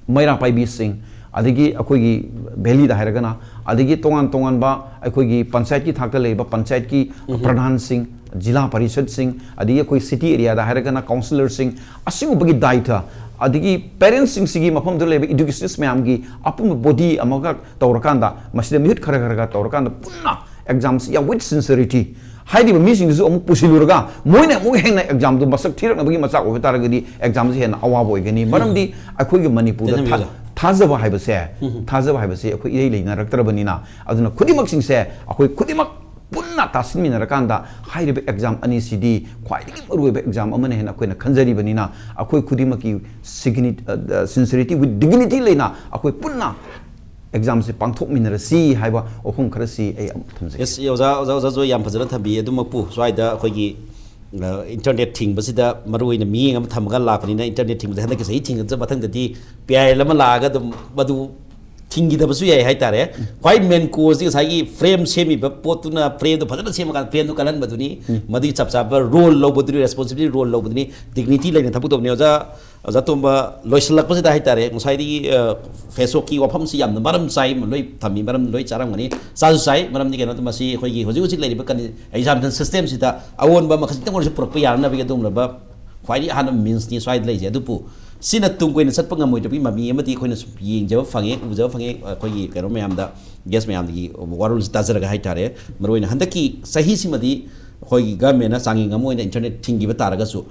ꯃꯩꯔꯥ ꯄꯥꯏꯕꯤꯁꯤꯡ, ꯑꯗꯒꯤ ꯑꯩꯈꯣꯏꯒꯤ ꯚꯦꯂꯤꯗ ꯍꯥꯏꯔꯒꯅ, ꯑꯗꯒꯤ ꯇꯣꯉꯥꯟ ꯇꯣꯉꯥꯟꯕ ꯑꯩꯈꯣꯏꯒꯤ ꯄꯟꯆꯥꯌꯠꯀꯤ ꯊꯥꯛꯇ ꯂꯩꯔꯤꯕ ꯄꯟꯆꯥꯌꯠꯀꯤ ꯄ꯭ꯔꯙꯥꯟꯁꯤꯡ, ꯖꯤꯂꯥ ꯄꯔꯤꯁꯠꯁꯤꯡ, ꯑꯗꯒꯤ ꯑꯩꯈꯣꯏ ꯁꯤꯇꯤ ꯑꯦꯔꯤꯌꯥꯗ ꯍꯥꯏꯔꯒꯅ ꯀꯥꯎꯟꯁꯤꯂꯔꯁꯤꯡ, ꯑꯁꯤꯒꯨꯝꯕꯒꯤ ꯗꯥꯏꯇ, ꯑꯗꯒꯤ ꯄꯦꯔꯦꯟꯁꯁꯤꯡꯁꯤꯒꯤ ꯃꯐꯝꯗꯨꯗ ꯂꯩꯕ ꯏꯗꯨꯀꯦꯁꯅꯤꯁ ꯃꯌꯥꯝꯒꯤ ꯑꯄꯨꯟꯕ ꯕꯣꯗꯤ ꯑꯃꯒ ꯇꯧꯔꯀꯥꯟꯗ, ꯃꯁꯤꯗ ꯃꯤꯍꯨꯠ ꯈꯔ ꯈꯔꯒ ꯇꯧꯔꯀꯥꯟꯗ ꯄꯨꯟꯅ ꯑꯦꯛꯖꯥꯝꯁꯤ, yeah, with sincerity, ꯍꯥꯏꯔꯤꯕ ꯃꯤꯁꯤꯡꯗꯨꯁꯨ ꯑꯃꯨꯛ ꯄꯨꯁꯤꯜꯂꯨꯔꯒ ꯃꯣꯏꯅ ꯑꯃꯨꯛ ꯍꯦꯟꯅ ꯑꯦꯛꯖꯥꯝꯗꯨ ꯃꯁꯛ ꯊꯤꯔꯛꯅꯕꯒꯤ ꯃꯆꯥꯛ ꯑꯣꯏꯕ ꯇꯥꯔꯒꯗꯤ ꯑꯦꯛꯖꯥꯝꯁꯤ ꯍꯦꯟꯅ ꯑꯋꯥꯕ ꯑꯣꯏꯒꯅꯤ꯫ ꯃꯔꯝꯗꯤ ꯑꯩꯈꯣꯏꯒꯤ ꯃꯅꯤꯄꯨꯔꯗ ꯊꯥ-, ꯊꯥꯖꯕ ꯍꯥꯏꯕꯁꯦ, ꯊꯥꯖꯕ ꯍꯥꯏꯕꯁꯦ ꯑꯩꯈꯣꯏ ꯏꯔꯩ ꯂꯩꯅꯔꯛꯇ꯭ꯔꯕꯅꯤꯅ, ꯑꯗꯨꯅ ꯈꯨꯗꯤꯡꯃꯛꯁꯤꯡꯁꯦ ꯑꯩꯈꯣꯏ ꯈꯨꯗꯤꯡꯃꯛ ꯄꯨꯟꯅ ꯇꯥꯁꯤꯟꯃꯤꯟꯅꯔꯀꯥꯟꯗ ꯍꯥꯏꯔꯤꯕ ꯑꯦꯛꯖꯥꯝ ꯑꯅꯤꯁꯤꯗꯤ ꯈ꯭ꯋꯥꯏꯗꯒꯤ ꯃꯔꯨꯑꯣꯏꯕ ꯑꯦꯛꯖꯥꯝ ꯑꯃꯅꯤ ꯍꯥꯏꯅ ꯑꯩꯈꯣꯏꯅ ꯈꯟꯖꯔꯤꯕꯅꯤꯅ, ꯑꯩꯈꯣꯏ ꯈꯨꯗꯤꯡꯃꯛꯀꯤ ꯁꯤꯒꯅꯤ-, ꯑ, sincerity with dignity ꯂꯩꯅ ꯑꯩꯈꯣꯏ ꯄꯨꯟꯅ ꯑꯦꯛꯖꯥꯝꯁꯦ ꯄꯥꯡꯊꯣꯛꯃꯤꯟꯅꯔꯁꯤ ꯍꯥꯏꯕ ꯋꯥꯐꯝ ꯈꯔꯁꯤ ꯑꯩ ꯑꯃꯨꯛ ꯊꯝꯖꯒꯦ꯫ Yes, ꯑꯣꯖꯥ, ꯑꯣꯖꯥ, ꯑꯣꯖꯥꯁꯨ ꯌꯥꯝ ꯐꯖꯅ ꯊꯝꯕꯤ꯫ ꯑꯗꯨꯃꯛꯄꯨ ꯁ꯭ꯋꯥꯏꯗ ꯑꯩꯈꯣꯏꯒꯤ, ꯑ, ꯏꯟꯇꯔꯅꯦꯠ ꯊꯤꯡꯕꯁꯤꯗ ꯃꯔꯨꯑꯣꯏꯅ ꯃꯤꯠꯌꯦꯡ ꯑꯃ ꯊꯝꯃꯒ ꯂꯥꯛꯄꯅꯤꯅ, ꯏꯟꯇꯔꯅꯦꯠ ꯊꯤꯡꯕꯁꯦ ꯍꯟꯗꯛꯀꯤ ꯆꯍꯤ ꯊꯤꯡꯒꯗ꯭ꯔꯥ, ꯃꯊꯪꯗꯗꯤ ꯄꯤ ꯑꯥꯏ ꯑꯦꯜ ꯑꯃ ꯂꯥꯛꯑꯒ ꯑꯗꯨꯝ ꯃꯗꯨ ꯊꯤꯡꯈꯤꯗꯕꯁꯨ ꯌꯥꯏ ꯍꯥꯏꯇꯥꯔꯦ꯫ ꯈ꯭ꯋꯥꯏ ꯃꯦꯟ ꯀꯣꯁꯇꯤ ꯉꯁꯥꯏꯒꯤ ꯐ꯭ꯔꯦꯝ ꯁꯦꯝꯃꯤꯕ ꯄꯣꯠꯇꯨꯅ, ꯐ꯭ꯔꯦꯝꯗꯣ ꯐꯖꯅ ꯁꯦꯝꯃꯀꯥꯟꯗ ꯐ꯭ꯔꯦꯝꯗꯣ ꯀꯜꯍꯟꯕꯗꯨꯅꯤ꯫ ꯃꯗꯨꯒꯤ ꯆꯞ ꯆꯥꯕ ꯔꯣꯜ ꯂꯧꯕꯗꯨꯅꯤ, ꯔꯦꯁꯄꯣꯟꯁꯤꯕꯤꯂꯤꯇꯤ ꯔꯣꯜ ꯂꯧꯕꯗꯨꯅꯤ, ꯗꯤꯒꯅꯤꯇꯤ ꯂꯩꯅ ꯊꯕꯛ ꯇꯧꯕꯅꯤ꯫ ꯑꯣꯖꯥ, ꯑꯣꯖꯥ ꯇꯣꯝꯕ, ꯂꯣꯏꯁꯤꯜꯂꯛꯄꯁꯤꯗ ꯍꯥꯏꯇꯥꯔꯦ, ꯉꯁꯥꯏꯗꯒꯤ, ꯑ, ꯐꯦꯁꯕꯨꯛꯀꯤ ꯋꯥꯐꯝꯁꯤ ꯌꯥꯝꯅ ꯃꯔꯝ ꯆꯥꯏ, ꯂꯣꯏ ꯊꯝꯃꯤ, ꯃꯔꯝ ꯂꯣꯏ ꯆꯥꯔꯝꯒꯅꯤ, ꯆꯥꯁꯨ ꯆꯥꯏ꯫ ꯃꯔꯝꯗꯤ ꯀꯩꯅꯣꯗ ꯃꯁꯤ ꯑꯩꯈꯣꯏꯒꯤ ꯍꯧꯖꯤꯛ ꯍꯧꯖꯤꯛ ꯂꯩꯔꯤꯕ ꯀꯟꯗꯤ-, ꯑꯦꯛꯖꯥꯝ ꯁꯤꯁꯇꯦꯝꯁꯤꯗ ꯑꯑꯣꯟꯕ ꯑꯃ ꯈꯖꯤꯛꯇꯪ ꯑꯣꯏꯔꯁꯨ ꯄꯨꯔꯛꯄ ꯌꯥꯅꯅꯕꯒꯤ ꯑꯗꯨꯒꯨꯝꯂꯕ ꯈ꯭ꯋꯥꯏꯗꯒꯤ ꯑꯍꯥꯟꯕ ꯃꯤꯟꯁꯅꯤ ꯁ꯭ꯋꯥꯏꯗ ꯂꯩꯁꯦ꯫ ꯑꯗꯨꯕꯨ ꯁꯤꯅ ꯇꯨꯡ ꯀꯣꯏꯅ ꯆꯠꯄ ꯉꯝꯃꯣꯏꯗꯕꯒꯤ ꯃꯃꯤ ꯑꯃꯗꯤ ꯑꯩꯈꯣꯏꯅ ꯁꯨꯝ ꯌꯦꯡꯖꯕ ꯐꯪꯉꯦ, ꯎꯖꯕ ꯐꯪꯉꯦ꯫ ꯑꯩꯈꯣꯏꯒꯤ ꯀꯩꯅꯣ ꯃꯌꯥꯝꯗ, ꯒꯦꯁ ꯃꯌꯥꯝꯗꯒꯤ ꯋꯥꯔꯣꯜꯁꯤ ꯇꯥꯖꯔꯒ ꯍꯥꯏꯇꯥꯔꯦ, ꯃꯔꯨꯑꯣꯏꯅ ꯍꯟꯗꯛꯀꯤ ꯆꯍꯤꯁꯤꯃꯗꯤ ꯑꯩꯈꯣꯏꯒꯤ ꯒꯚꯔꯟꯃꯦꯟꯅ ꯆꯥꯡꯌꯦꯡ ꯑꯃ ꯑꯣꯏꯅ ꯏꯟꯇꯔꯅꯦꯠ ꯊꯤꯡꯈꯤꯕ ꯇꯥꯔꯒꯁꯨ,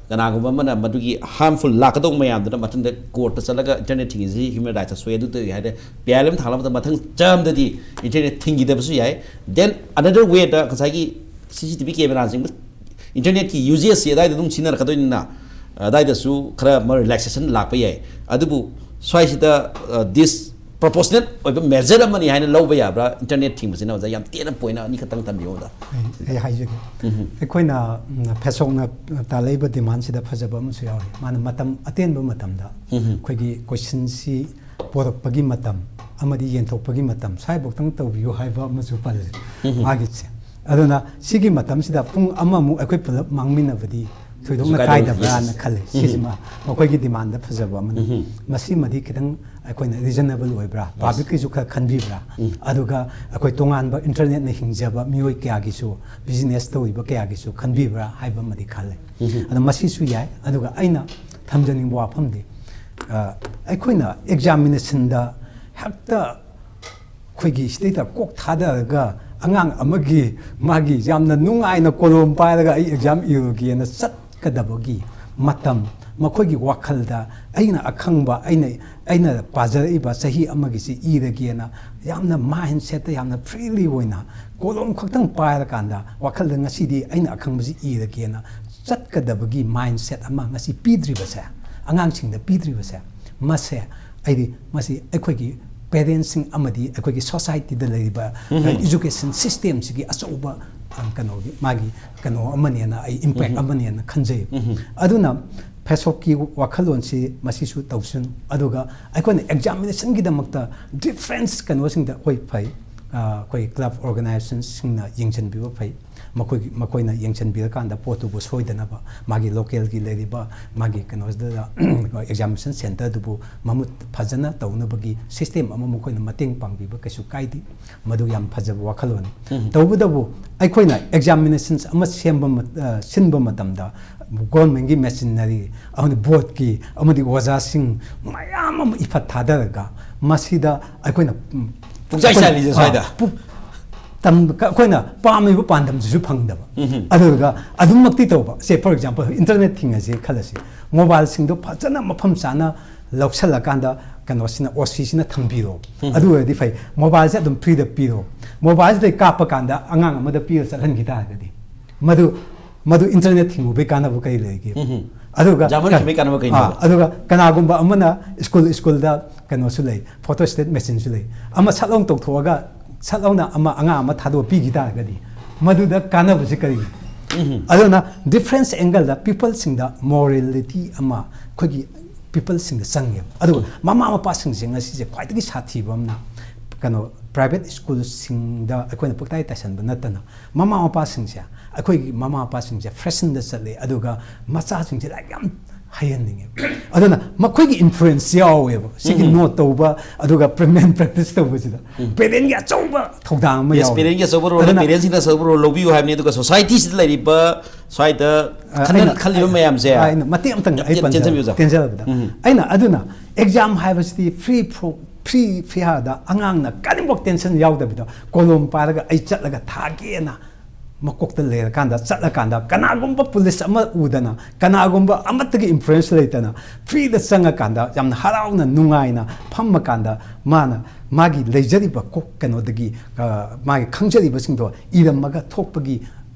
ꯀꯅꯥꯒꯨꯝꯕ ꯑꯃꯅ ꯃꯗꯨꯒꯤ ꯍꯥꯔꯝꯐꯨꯜ ꯂꯥꯛꯀꯗꯧꯕ ꯃꯌꯥꯝꯗꯨꯅ ꯃꯊꯪꯗ ꯀꯣꯔꯠꯇ ꯆꯠꯂꯒ ꯏꯟꯇꯔꯅꯦꯠ ꯊꯤꯡꯉꯤꯁꯤ ꯍ꯭ꯌꯨꯃꯦꯟ ꯔꯥꯏꯠꯇ ꯁꯣꯛꯑꯦ, ꯑꯗꯨ ꯇꯧꯏ ꯍꯥꯏꯔꯦ, ꯄꯤ ꯑꯥꯏ ꯑꯦꯜ ꯑꯃ ꯊꯥꯡꯒꯠꯂꯛꯄꯗ ꯃꯊꯪ ꯇꯔꯝꯗꯗꯤ ꯏꯟꯇꯔꯅꯦꯠ ꯊꯤꯡꯈꯤꯗꯕꯁꯨ ꯌꯥꯏ꯫ Then another way ꯗ ꯉꯁꯥꯏꯒꯤ ꯁꯤ ꯁꯤ ꯇꯤ ꯚꯤ ꯀꯦꯃꯦꯔꯥꯁꯤꯡ, ꯏꯟꯇꯔꯅꯦꯠꯀꯤ ꯌꯨꯖꯦꯁꯁꯤ ꯑꯗꯥꯏꯗ ꯑꯗꯨꯝ ꯁꯤꯖꯤꯟꯅꯔꯛꯀꯗꯣꯏꯅꯤꯅ, ꯑꯗꯥꯏꯗꯁꯨ ꯈꯔ ꯃꯣꯏ ꯔꯤꯂꯦꯛꯁꯦꯁꯟ ꯂꯥꯛꯄ ꯌꯥꯏ꯫ ꯑꯗꯨꯕꯨ ꯁ꯭ꯋꯥꯏꯁꯤꯗ, ꯑ, ꯗꯤꯁ ꯄ꯭ꯔꯣꯄꯣꯔꯁꯅꯦꯠ ꯑꯣꯏꯕ ꯃꯦꯖꯔ ꯑꯃꯅꯤ ꯍꯥꯏꯅ ꯂꯧꯕ ꯌꯥꯕ꯭ꯔꯥ ꯏꯟꯇꯔꯅꯦꯠ ꯊꯤꯡꯕꯁꯤꯅ? ꯑꯣꯖꯥ, ꯌꯥꯝ ꯇꯦꯟꯅ ꯄꯣꯏꯟ ꯑꯅꯤꯈꯛꯇꯪ ꯊꯝꯕꯤꯌꯨ, ꯑꯣꯖꯥ꯫ ꯑꯩ ꯑꯩ ꯍꯥꯏꯖꯒꯦ꯫ ꯑꯩꯈꯣꯏꯅ ꯎꯝ, ꯐꯦꯁꯣꯛꯅ ꯇꯥꯜꯂꯛꯏꯕ ꯗꯤꯃꯥꯟꯁꯤꯗ ꯐꯖꯕ ꯑꯃꯁꯨ ꯌꯥꯎꯔꯤ꯫ ꯃꯥꯅ ꯃꯇꯝ ꯑꯇꯦꯟꯕ ꯃꯇꯝꯗ ꯑꯩꯈꯣꯏꯒꯤ ꯀꯣꯏꯁꯟꯁꯤ ꯄꯣꯔꯛꯄꯒꯤ ꯃꯇꯝ ꯑꯃꯗꯤ ꯌꯦꯟꯊꯣꯛꯄꯒꯤ ꯃꯇꯝ ꯁ꯭ꯋꯥꯏꯐꯥꯎꯇꯪ ꯇꯧꯕꯤꯌꯨ ꯍꯥꯏꯕ ꯑꯃꯁꯨ ꯄꯜꯂꯦ ꯃꯥꯒꯤꯁꯦ꯫ ꯑꯗꯨꯅ ꯁꯤꯒꯤ ꯃꯇꯝꯁꯤꯗ ꯄꯨꯡ ꯑꯃꯃꯨꯛ ꯑꯩꯈꯣꯏ ꯄꯨꯂꯞ ꯃꯥꯡꯃꯤꯟꯅꯕꯗꯤ ꯊꯣꯏꯗꯣꯛꯅ ꯀꯥꯏꯗꯕ꯭ꯔꯥ? ꯀꯥꯏꯗꯕ꯭ꯔꯥꯅ ꯈꯜꯂꯦ꯫ ꯁꯤꯁꯤꯃ ꯃꯈꯣꯏꯒꯤ ꯗꯤꯃꯥꯟꯗ ꯐꯖꯕ ꯑꯃꯅꯤ꯫ ꯃꯁꯤꯃꯗꯤ ꯈꯤꯇꯪ ꯑꯩꯈꯣꯏꯅ ꯔꯤꯖꯅꯦꯕꯜ ꯑꯣꯏꯕ꯭ꯔꯥ, ꯄꯥꯕ꯭ꯂꯤꯛꯀꯤꯁꯨ ꯈꯔ ꯈꯟꯕꯤꯕ꯭ꯔꯥ, ꯑꯗꯨꯒ ꯑꯩꯈꯣꯏ ꯇꯣꯉꯥꯟꯕ ꯏꯟꯇꯔꯅꯦꯠꯅ ꯍꯤꯡꯖꯕ ꯃꯤꯑꯣꯏ ꯀꯌꯥꯒꯤꯁꯨ, ꯕꯤꯖꯤꯅꯦꯁ ꯇꯧꯔꯤꯕ ꯀꯌꯥꯒꯤꯁꯨ ꯈꯟꯕꯤꯕ꯭ꯔꯥ ꯍꯥꯏꯕ ꯑꯃꯗꯤ ꯈꯜꯂꯦ꯫ ꯑꯗꯣ ꯃꯁꯤꯁꯨ ꯌꯥꯏ꯫ ꯑꯗꯨꯒ ꯑꯩꯅ ꯊꯝꯖꯅꯤꯡꯕ ꯋꯥꯐꯝꯗꯤ, ꯑ, ꯑꯩꯈꯣꯏꯅ ꯑꯦꯛꯖꯥꯃꯤꯅꯦꯁꯟꯗ ꯍꯦꯛꯇ ꯑꯩꯈꯣꯏꯒꯤ ꯁꯤꯗꯩꯗ ꯀꯣꯛ ꯊꯥꯗꯔꯒ ꯑꯉꯥꯡ ꯑꯃꯒꯤ ꯃꯥꯒꯤ ꯌꯥꯝꯅ ꯅꯨꯡꯉꯥꯏꯅ ꯀꯣꯂꯣꯝ ꯄꯥꯏꯔꯒ ꯑꯩ ꯑꯦꯛꯖꯥꯝ ꯏꯔꯨꯒꯦꯅ ꯆꯠꯀꯗꯕꯒꯤ ꯃꯇꯝ, ꯃꯈꯣꯏꯒꯤ ꯋꯥꯈꯜꯗ ꯑꯩꯅ ꯑꯈꯪꯕ, ꯑꯩꯅ, ꯑꯩꯅ ꯄꯥꯖꯔꯛꯏꯕ ꯆꯍꯤ ꯑꯃꯒꯤꯁꯤ ꯏꯔꯒꯦꯅ ꯌꯥꯝꯅ ꯃꯥꯏꯟ ꯁꯦꯠꯇ ꯌꯥꯝꯅ ꯐ꯭ꯔꯤꯂꯤ ꯑꯣꯏꯅ ꯀꯣꯂꯣꯝ ꯈꯛꯇꯪ ꯄꯥꯏꯔꯀꯥꯟꯗ ꯋꯥꯈꯜꯗ ꯉꯁꯤꯗꯤ ꯑꯩꯅ ꯑꯈꯪꯕꯁꯤ ꯏꯔꯒꯦꯅ ꯆꯠꯀꯗꯕꯒꯤ ꯃꯥꯏꯟ ꯁꯦꯠ ꯑꯃ ꯉꯁꯤ ꯄꯤꯗ꯭ꯔꯤꯕꯁꯦ, ꯑꯉꯥꯡꯁꯤꯡꯗ ꯄꯤꯗ꯭ꯔꯤꯕꯁꯦ, ꯃꯁꯦ ꯑꯩꯗꯤ ꯃꯁꯤ ꯑꯩꯈꯣꯏꯒꯤ ꯄꯦꯔꯦꯟꯁꯁꯤꯡ ꯑꯃꯗꯤ ꯑꯩꯈꯣꯏꯒꯤ ꯁꯣꯁꯥꯏꯇꯤꯗ ꯂꯩꯔꯤꯕ ꯏꯖꯨꯀꯦꯁꯟ ꯁꯤꯁꯇꯦꯝꯁꯤꯒꯤ ꯑꯆꯧꯕ, ꯑ, ꯀꯩꯅꯣꯒꯤ ꯃꯥꯒꯤ ꯀꯩꯅꯣ ꯑꯃꯅꯦꯅ ꯑꯩ ꯏꯝꯄꯦꯛ ꯑꯃꯅꯦꯅ ꯈꯟꯖꯩ꯫ ꯑꯗꯨꯅ ꯐꯦꯁꯣꯛꯀꯤ ꯋꯥꯈꯜꯂꯣꯟꯁꯤ ꯃꯁꯤꯁꯨ ꯇꯧꯁꯤꯟ, ꯑꯗꯨꯒ ꯑꯩꯈꯣꯏꯅ ꯑꯦꯛꯖꯥꯃꯤꯅꯦꯁꯟꯒꯤꯗꯃꯛꯇ ꯗꯤꯐ꯭ꯔꯦꯟꯁ ꯀꯩꯅꯣꯁꯤꯡꯗ ꯑꯩꯈꯣꯏ ꯐꯩ, ꯑ, ꯑꯩꯈꯣꯏ ꯀ꯭ꯂꯕ ꯑꯣꯔꯒꯅꯥꯏꯖꯦꯁꯟꯁꯤꯡꯅ ꯌꯦꯡꯁꯤꯟꯕꯤꯕ ꯐꯩ꯫ ꯃꯈꯣꯏꯒꯤ, ꯃꯈꯣꯏꯅ ꯌꯦꯡꯁꯤꯟꯕꯤꯔꯀꯥꯟꯗ ꯄꯣꯠꯇꯨꯕꯨ ꯁꯣꯏꯗꯅꯕ ꯃꯥꯒꯤ ꯂꯣꯀꯦꯜꯒꯤ ꯂꯩꯔꯤꯕ ꯃꯥꯒꯤ ꯀꯩꯅꯣꯁꯤꯗ ꯑꯦꯛꯖꯥꯃꯤꯅꯦꯁꯟ ꯁꯦꯟꯇꯔꯗꯨꯕꯨ ꯃꯃꯨꯠ ꯐꯖꯅ ꯇꯧꯅꯕꯒꯤ ꯁꯤꯁꯇꯦꯝ ꯑꯃ ꯃꯈꯣꯏꯅ ꯃꯇꯦꯡ ꯄꯥꯡꯕꯤꯕ ꯀꯩꯁꯨ ꯀꯥꯏꯗꯦ꯫ ꯃꯗꯨ ꯌꯥꯝ ꯐꯖꯕ ꯋꯥꯈꯜꯂꯣꯟꯅꯤ꯫ ꯇꯧꯕꯇꯕꯨ ꯑꯩꯈꯣꯏꯅ ꯑꯦꯛꯖꯥꯃꯤꯅꯦꯁꯟ ꯑꯃ ꯁꯦꯝꯕ ꯃ-, ꯑ, ꯁꯤꯟꯕ ꯃꯇꯝꯗ ꯒꯣꯔꯃꯦꯟꯒꯤ ꯃꯦꯆꯤꯅꯔꯤ ꯑꯃꯗꯤ ꯕꯣꯔꯗꯀꯤ ꯑꯃꯗꯤ ꯑꯣꯖꯥꯁꯤꯡ ꯃꯌꯥꯝ ꯑꯃ ꯏꯐꯠ ꯊꯥꯗꯔꯒ ꯃꯁꯤꯗ ꯑꯩꯈꯣꯏꯅ, ꯎꯝ, ꯄꯨꯡꯆꯥꯏ ꯑꯩꯈꯣꯏꯅ, ꯆꯥꯏꯔꯤꯁꯦ ꯁ꯭ꯋꯥꯏꯗ꯫ ꯑ, ꯄꯨ-, ꯇꯝ-, ꯑꯩꯈꯣꯏꯅ ꯄꯥꯝꯃꯤꯕ ꯄꯥꯟꯗꯝꯁꯤꯁꯨ ꯐꯪꯗꯕ꯫ ꯑꯗꯨꯒ ꯑꯗꯨꯃꯛꯇꯤ ꯇꯧꯕ꯫ ꯁꯦ, ꯐꯣꯔ ꯑꯦꯛꯖꯥꯝꯄꯜ, ꯏꯟꯇꯔꯅꯦꯠ ꯊꯤꯡꯉꯁꯦ ꯈꯜꯂꯁꯤ꯫ ꯃꯣꯕꯥꯏꯜꯁꯤꯡꯗꯣ ꯐꯖꯅ ꯃꯐꯝ ꯆꯥꯅ ꯂꯧꯁꯜꯂꯀꯥꯟꯗ ꯀꯩꯅꯣꯁꯤꯅ, ꯑꯣ ꯁꯤꯁꯤꯅ ꯊꯝꯕꯤꯔꯣ꯫ ꯑꯗꯨ ꯑꯣꯏꯔꯗꯤ ꯐꯩ꯫ ꯃꯣꯕꯥꯏꯜꯁꯦ ꯑꯗꯨꯝ ꯐ꯭ꯔꯤꯗ ꯄꯤꯔꯣ꯫ ꯃꯣꯕꯥꯏꯜꯁꯤꯗ ꯀꯥꯞꯄ ꯀꯥꯟꯗ ꯑꯉꯥꯡ ꯑꯃꯗ ꯄꯤꯔ ꯆꯠꯍꯟꯈꯤ ꯇꯥꯔꯒꯗꯤ ꯃꯗꯨ, ꯃꯗꯨ ꯏꯟꯇꯔꯅꯦꯠ ꯊꯤꯡꯉꯨꯕꯩ ꯀꯥꯟꯅꯕ ꯀꯔꯤ ꯂꯩꯒꯦ? ꯑꯗꯨꯒ ꯖꯥꯃꯟ ꯈꯤꯃꯩ ꯀꯥꯟꯅꯕ ꯀꯩꯅꯣ? ꯑꯥ, ꯑꯗꯨꯒ ꯀꯅꯥꯒꯨꯝꯕ ꯑꯃꯅ ꯁ꯭ꯀꯨꯜ ꯁ꯭ꯀꯨꯜꯗ ꯀꯩꯅꯣꯁꯨ ꯂꯩ, ꯐꯣꯇꯣ ꯁ꯭ꯇꯦꯠ ꯃꯦꯆꯤꯟꯁꯨ ꯂꯩ꯫ ꯑꯃ ꯁꯠ ꯂꯥꯎꯅ ꯇꯧꯊꯣꯛꯑꯒ ꯁꯠ ꯂꯥꯎꯅ ꯑꯃ ꯑꯉꯥꯡ ꯑꯃ ꯊꯥꯗꯣꯛꯄꯤꯈꯤ ꯇꯥꯔꯒꯗꯤ ꯃꯗꯨꯗ ꯀꯥꯟꯅꯕꯁꯤ ꯀꯔꯤꯅꯣ? ꯑꯗꯨꯅ ꯗꯤꯐ꯭ꯔꯦꯟꯁ ꯑꯦꯡꯒꯜꯗ ꯄꯤꯄꯜꯁꯤꯡꯗ ꯃꯣꯔꯦꯂꯤꯇꯤ ꯑꯃ ꯑꯩꯈꯣꯏꯒꯤ ꯄꯤꯄꯜꯁꯤꯡꯗ ꯆꯪꯉꯦꯕ꯫ ꯑꯗꯨꯒ ꯃꯃꯥ ꯃꯄꯥꯁꯤꯡꯁꯦ ꯉꯁꯤꯁꯦ ꯈ꯭ꯋꯥꯏꯗꯒꯤ ꯁꯥꯊꯤꯕ ꯑꯃꯅ ꯀꯩꯅꯣ ꯄ꯭ꯔꯥꯏꯚꯦꯠ ꯁ꯭ꯀꯨꯜꯁꯤꯡꯗ ꯑꯩꯈꯣꯏꯅ ꯄꯨꯡꯇꯥꯏ ꯇꯥꯏꯁꯟꯕ ꯅꯠꯇꯅ ꯃꯃꯥ ꯃꯄꯥꯁꯤꯡꯁꯦ, ꯑꯩꯈꯣꯏꯒꯤ ꯃꯃꯥ ꯃꯄꯥꯁꯤꯡꯁꯦ ꯐꯦꯁꯟꯗ ꯆꯠꯂꯦ, ꯑꯗꯨꯒ ꯃꯆꯥꯁꯤꯡꯁꯦ ꯂꯥꯏꯔꯤꯛ ꯌꯥꯝ ꯍꯩꯍꯟꯅꯤꯡꯉꯦꯕ꯫ ꯑꯗꯨꯅ ꯃꯈꯣꯏꯒꯤ ꯏꯟꯐ꯭ꯂꯨꯌꯦꯟꯁ ꯌꯥꯎꯋꯦꯕ ꯁꯤꯒꯤ ꯅꯣꯠ ꯇꯧꯕ ꯑꯗꯨꯒ ꯄꯦꯃꯦꯟ ꯄ꯭ꯔꯦꯛꯇꯤꯁ ꯇꯧꯕꯁꯤꯗ꯫ ꯄꯦꯔꯦꯟꯒꯤ ꯑꯆꯧꯕ ꯊꯧꯗꯥꯡ ꯑꯃ ꯌꯦꯁ, ꯌꯥꯎꯋꯦ꯫ ꯄꯦꯔꯦꯟꯒꯤ ꯑꯆꯧꯕ ꯔꯣꯜ, ꯑꯗꯨꯅ ꯄꯦꯔꯦꯟꯁꯤꯡꯅ ꯑꯆꯧꯕ ꯔꯣꯜ ꯂꯧꯕꯤꯌꯨ ꯍꯥꯏꯕꯅꯤ꯫ ꯑꯗꯨꯒ ꯁꯣꯁꯥꯏꯇꯤꯁꯤꯗ ꯂꯩꯔꯤꯕ ꯁ꯭ꯋꯥꯏꯗ ꯑ, ꯈꯟꯅ ꯑꯩꯅ- ꯈꯜꯂꯤꯕ ꯃꯌꯥꯝꯁꯦ ꯑ, ꯑꯩꯅ ꯃꯇꯦꯛ ꯑꯃꯇꯪ ꯌꯥꯝ ꯑꯩ ꯇꯦꯟ- ꯄꯟꯖ- ꯇꯦꯟꯖꯕꯤꯌꯨ, ꯑꯣꯖꯥ꯫ ꯇꯦꯟꯖꯔꯕꯗ ꯎꯝ꯫ ꯑꯩꯅ ꯑꯗꯨꯅ ꯑꯦꯛꯖꯥꯝ ꯍꯥꯏꯕꯁꯤꯗꯤ ꯐ꯭ꯔꯤ ꯐ꯭ꯔꯤ ꯐꯤꯍꯥꯗ ꯑꯉꯥꯡꯅ ꯀꯔꯤꯝꯐꯥꯎ ꯇꯦꯟꯁꯟ ꯌꯥꯎꯗꯕꯤꯗ ꯀꯣꯂꯣꯝ ꯄꯥꯏꯔꯒ ꯑꯩ ꯆꯠꯂꯒ ꯊꯥꯒꯦꯅ ꯃꯀꯣꯛꯇ ꯂꯩꯔꯀꯥꯟꯗ ꯆꯠꯂꯀꯥꯟꯗ ꯀꯅꯥꯒꯨꯝꯕ ꯄꯨꯂꯤꯁ ꯑꯃ ꯎꯗꯅ ꯀꯅꯥꯒꯨꯝꯕ ꯑꯃꯠꯇꯒꯤ ꯏꯟꯐ꯭ꯂꯨꯌꯦꯟꯁ ꯂꯩꯇꯅ ꯐ꯭ꯔꯤꯗ ꯆꯪꯉꯀꯥꯟꯗ ꯌꯥꯝꯅ ꯍꯔꯥꯎꯅ ꯅꯨꯡꯉꯥꯏꯅ ꯐꯝꯃꯀꯥꯟꯗ ꯃꯥꯅ ꯃꯥꯒꯤ ꯂꯩꯖꯔꯤꯕ ꯀꯣꯛ ꯀꯩꯅꯣꯗꯒꯤ ꯑ, ꯃꯥꯒꯤ ꯈꯪꯖꯔꯤꯕꯁꯤꯡꯗꯣ ꯏꯔꯝꯃꯒ ꯊꯣꯛꯄꯒꯤ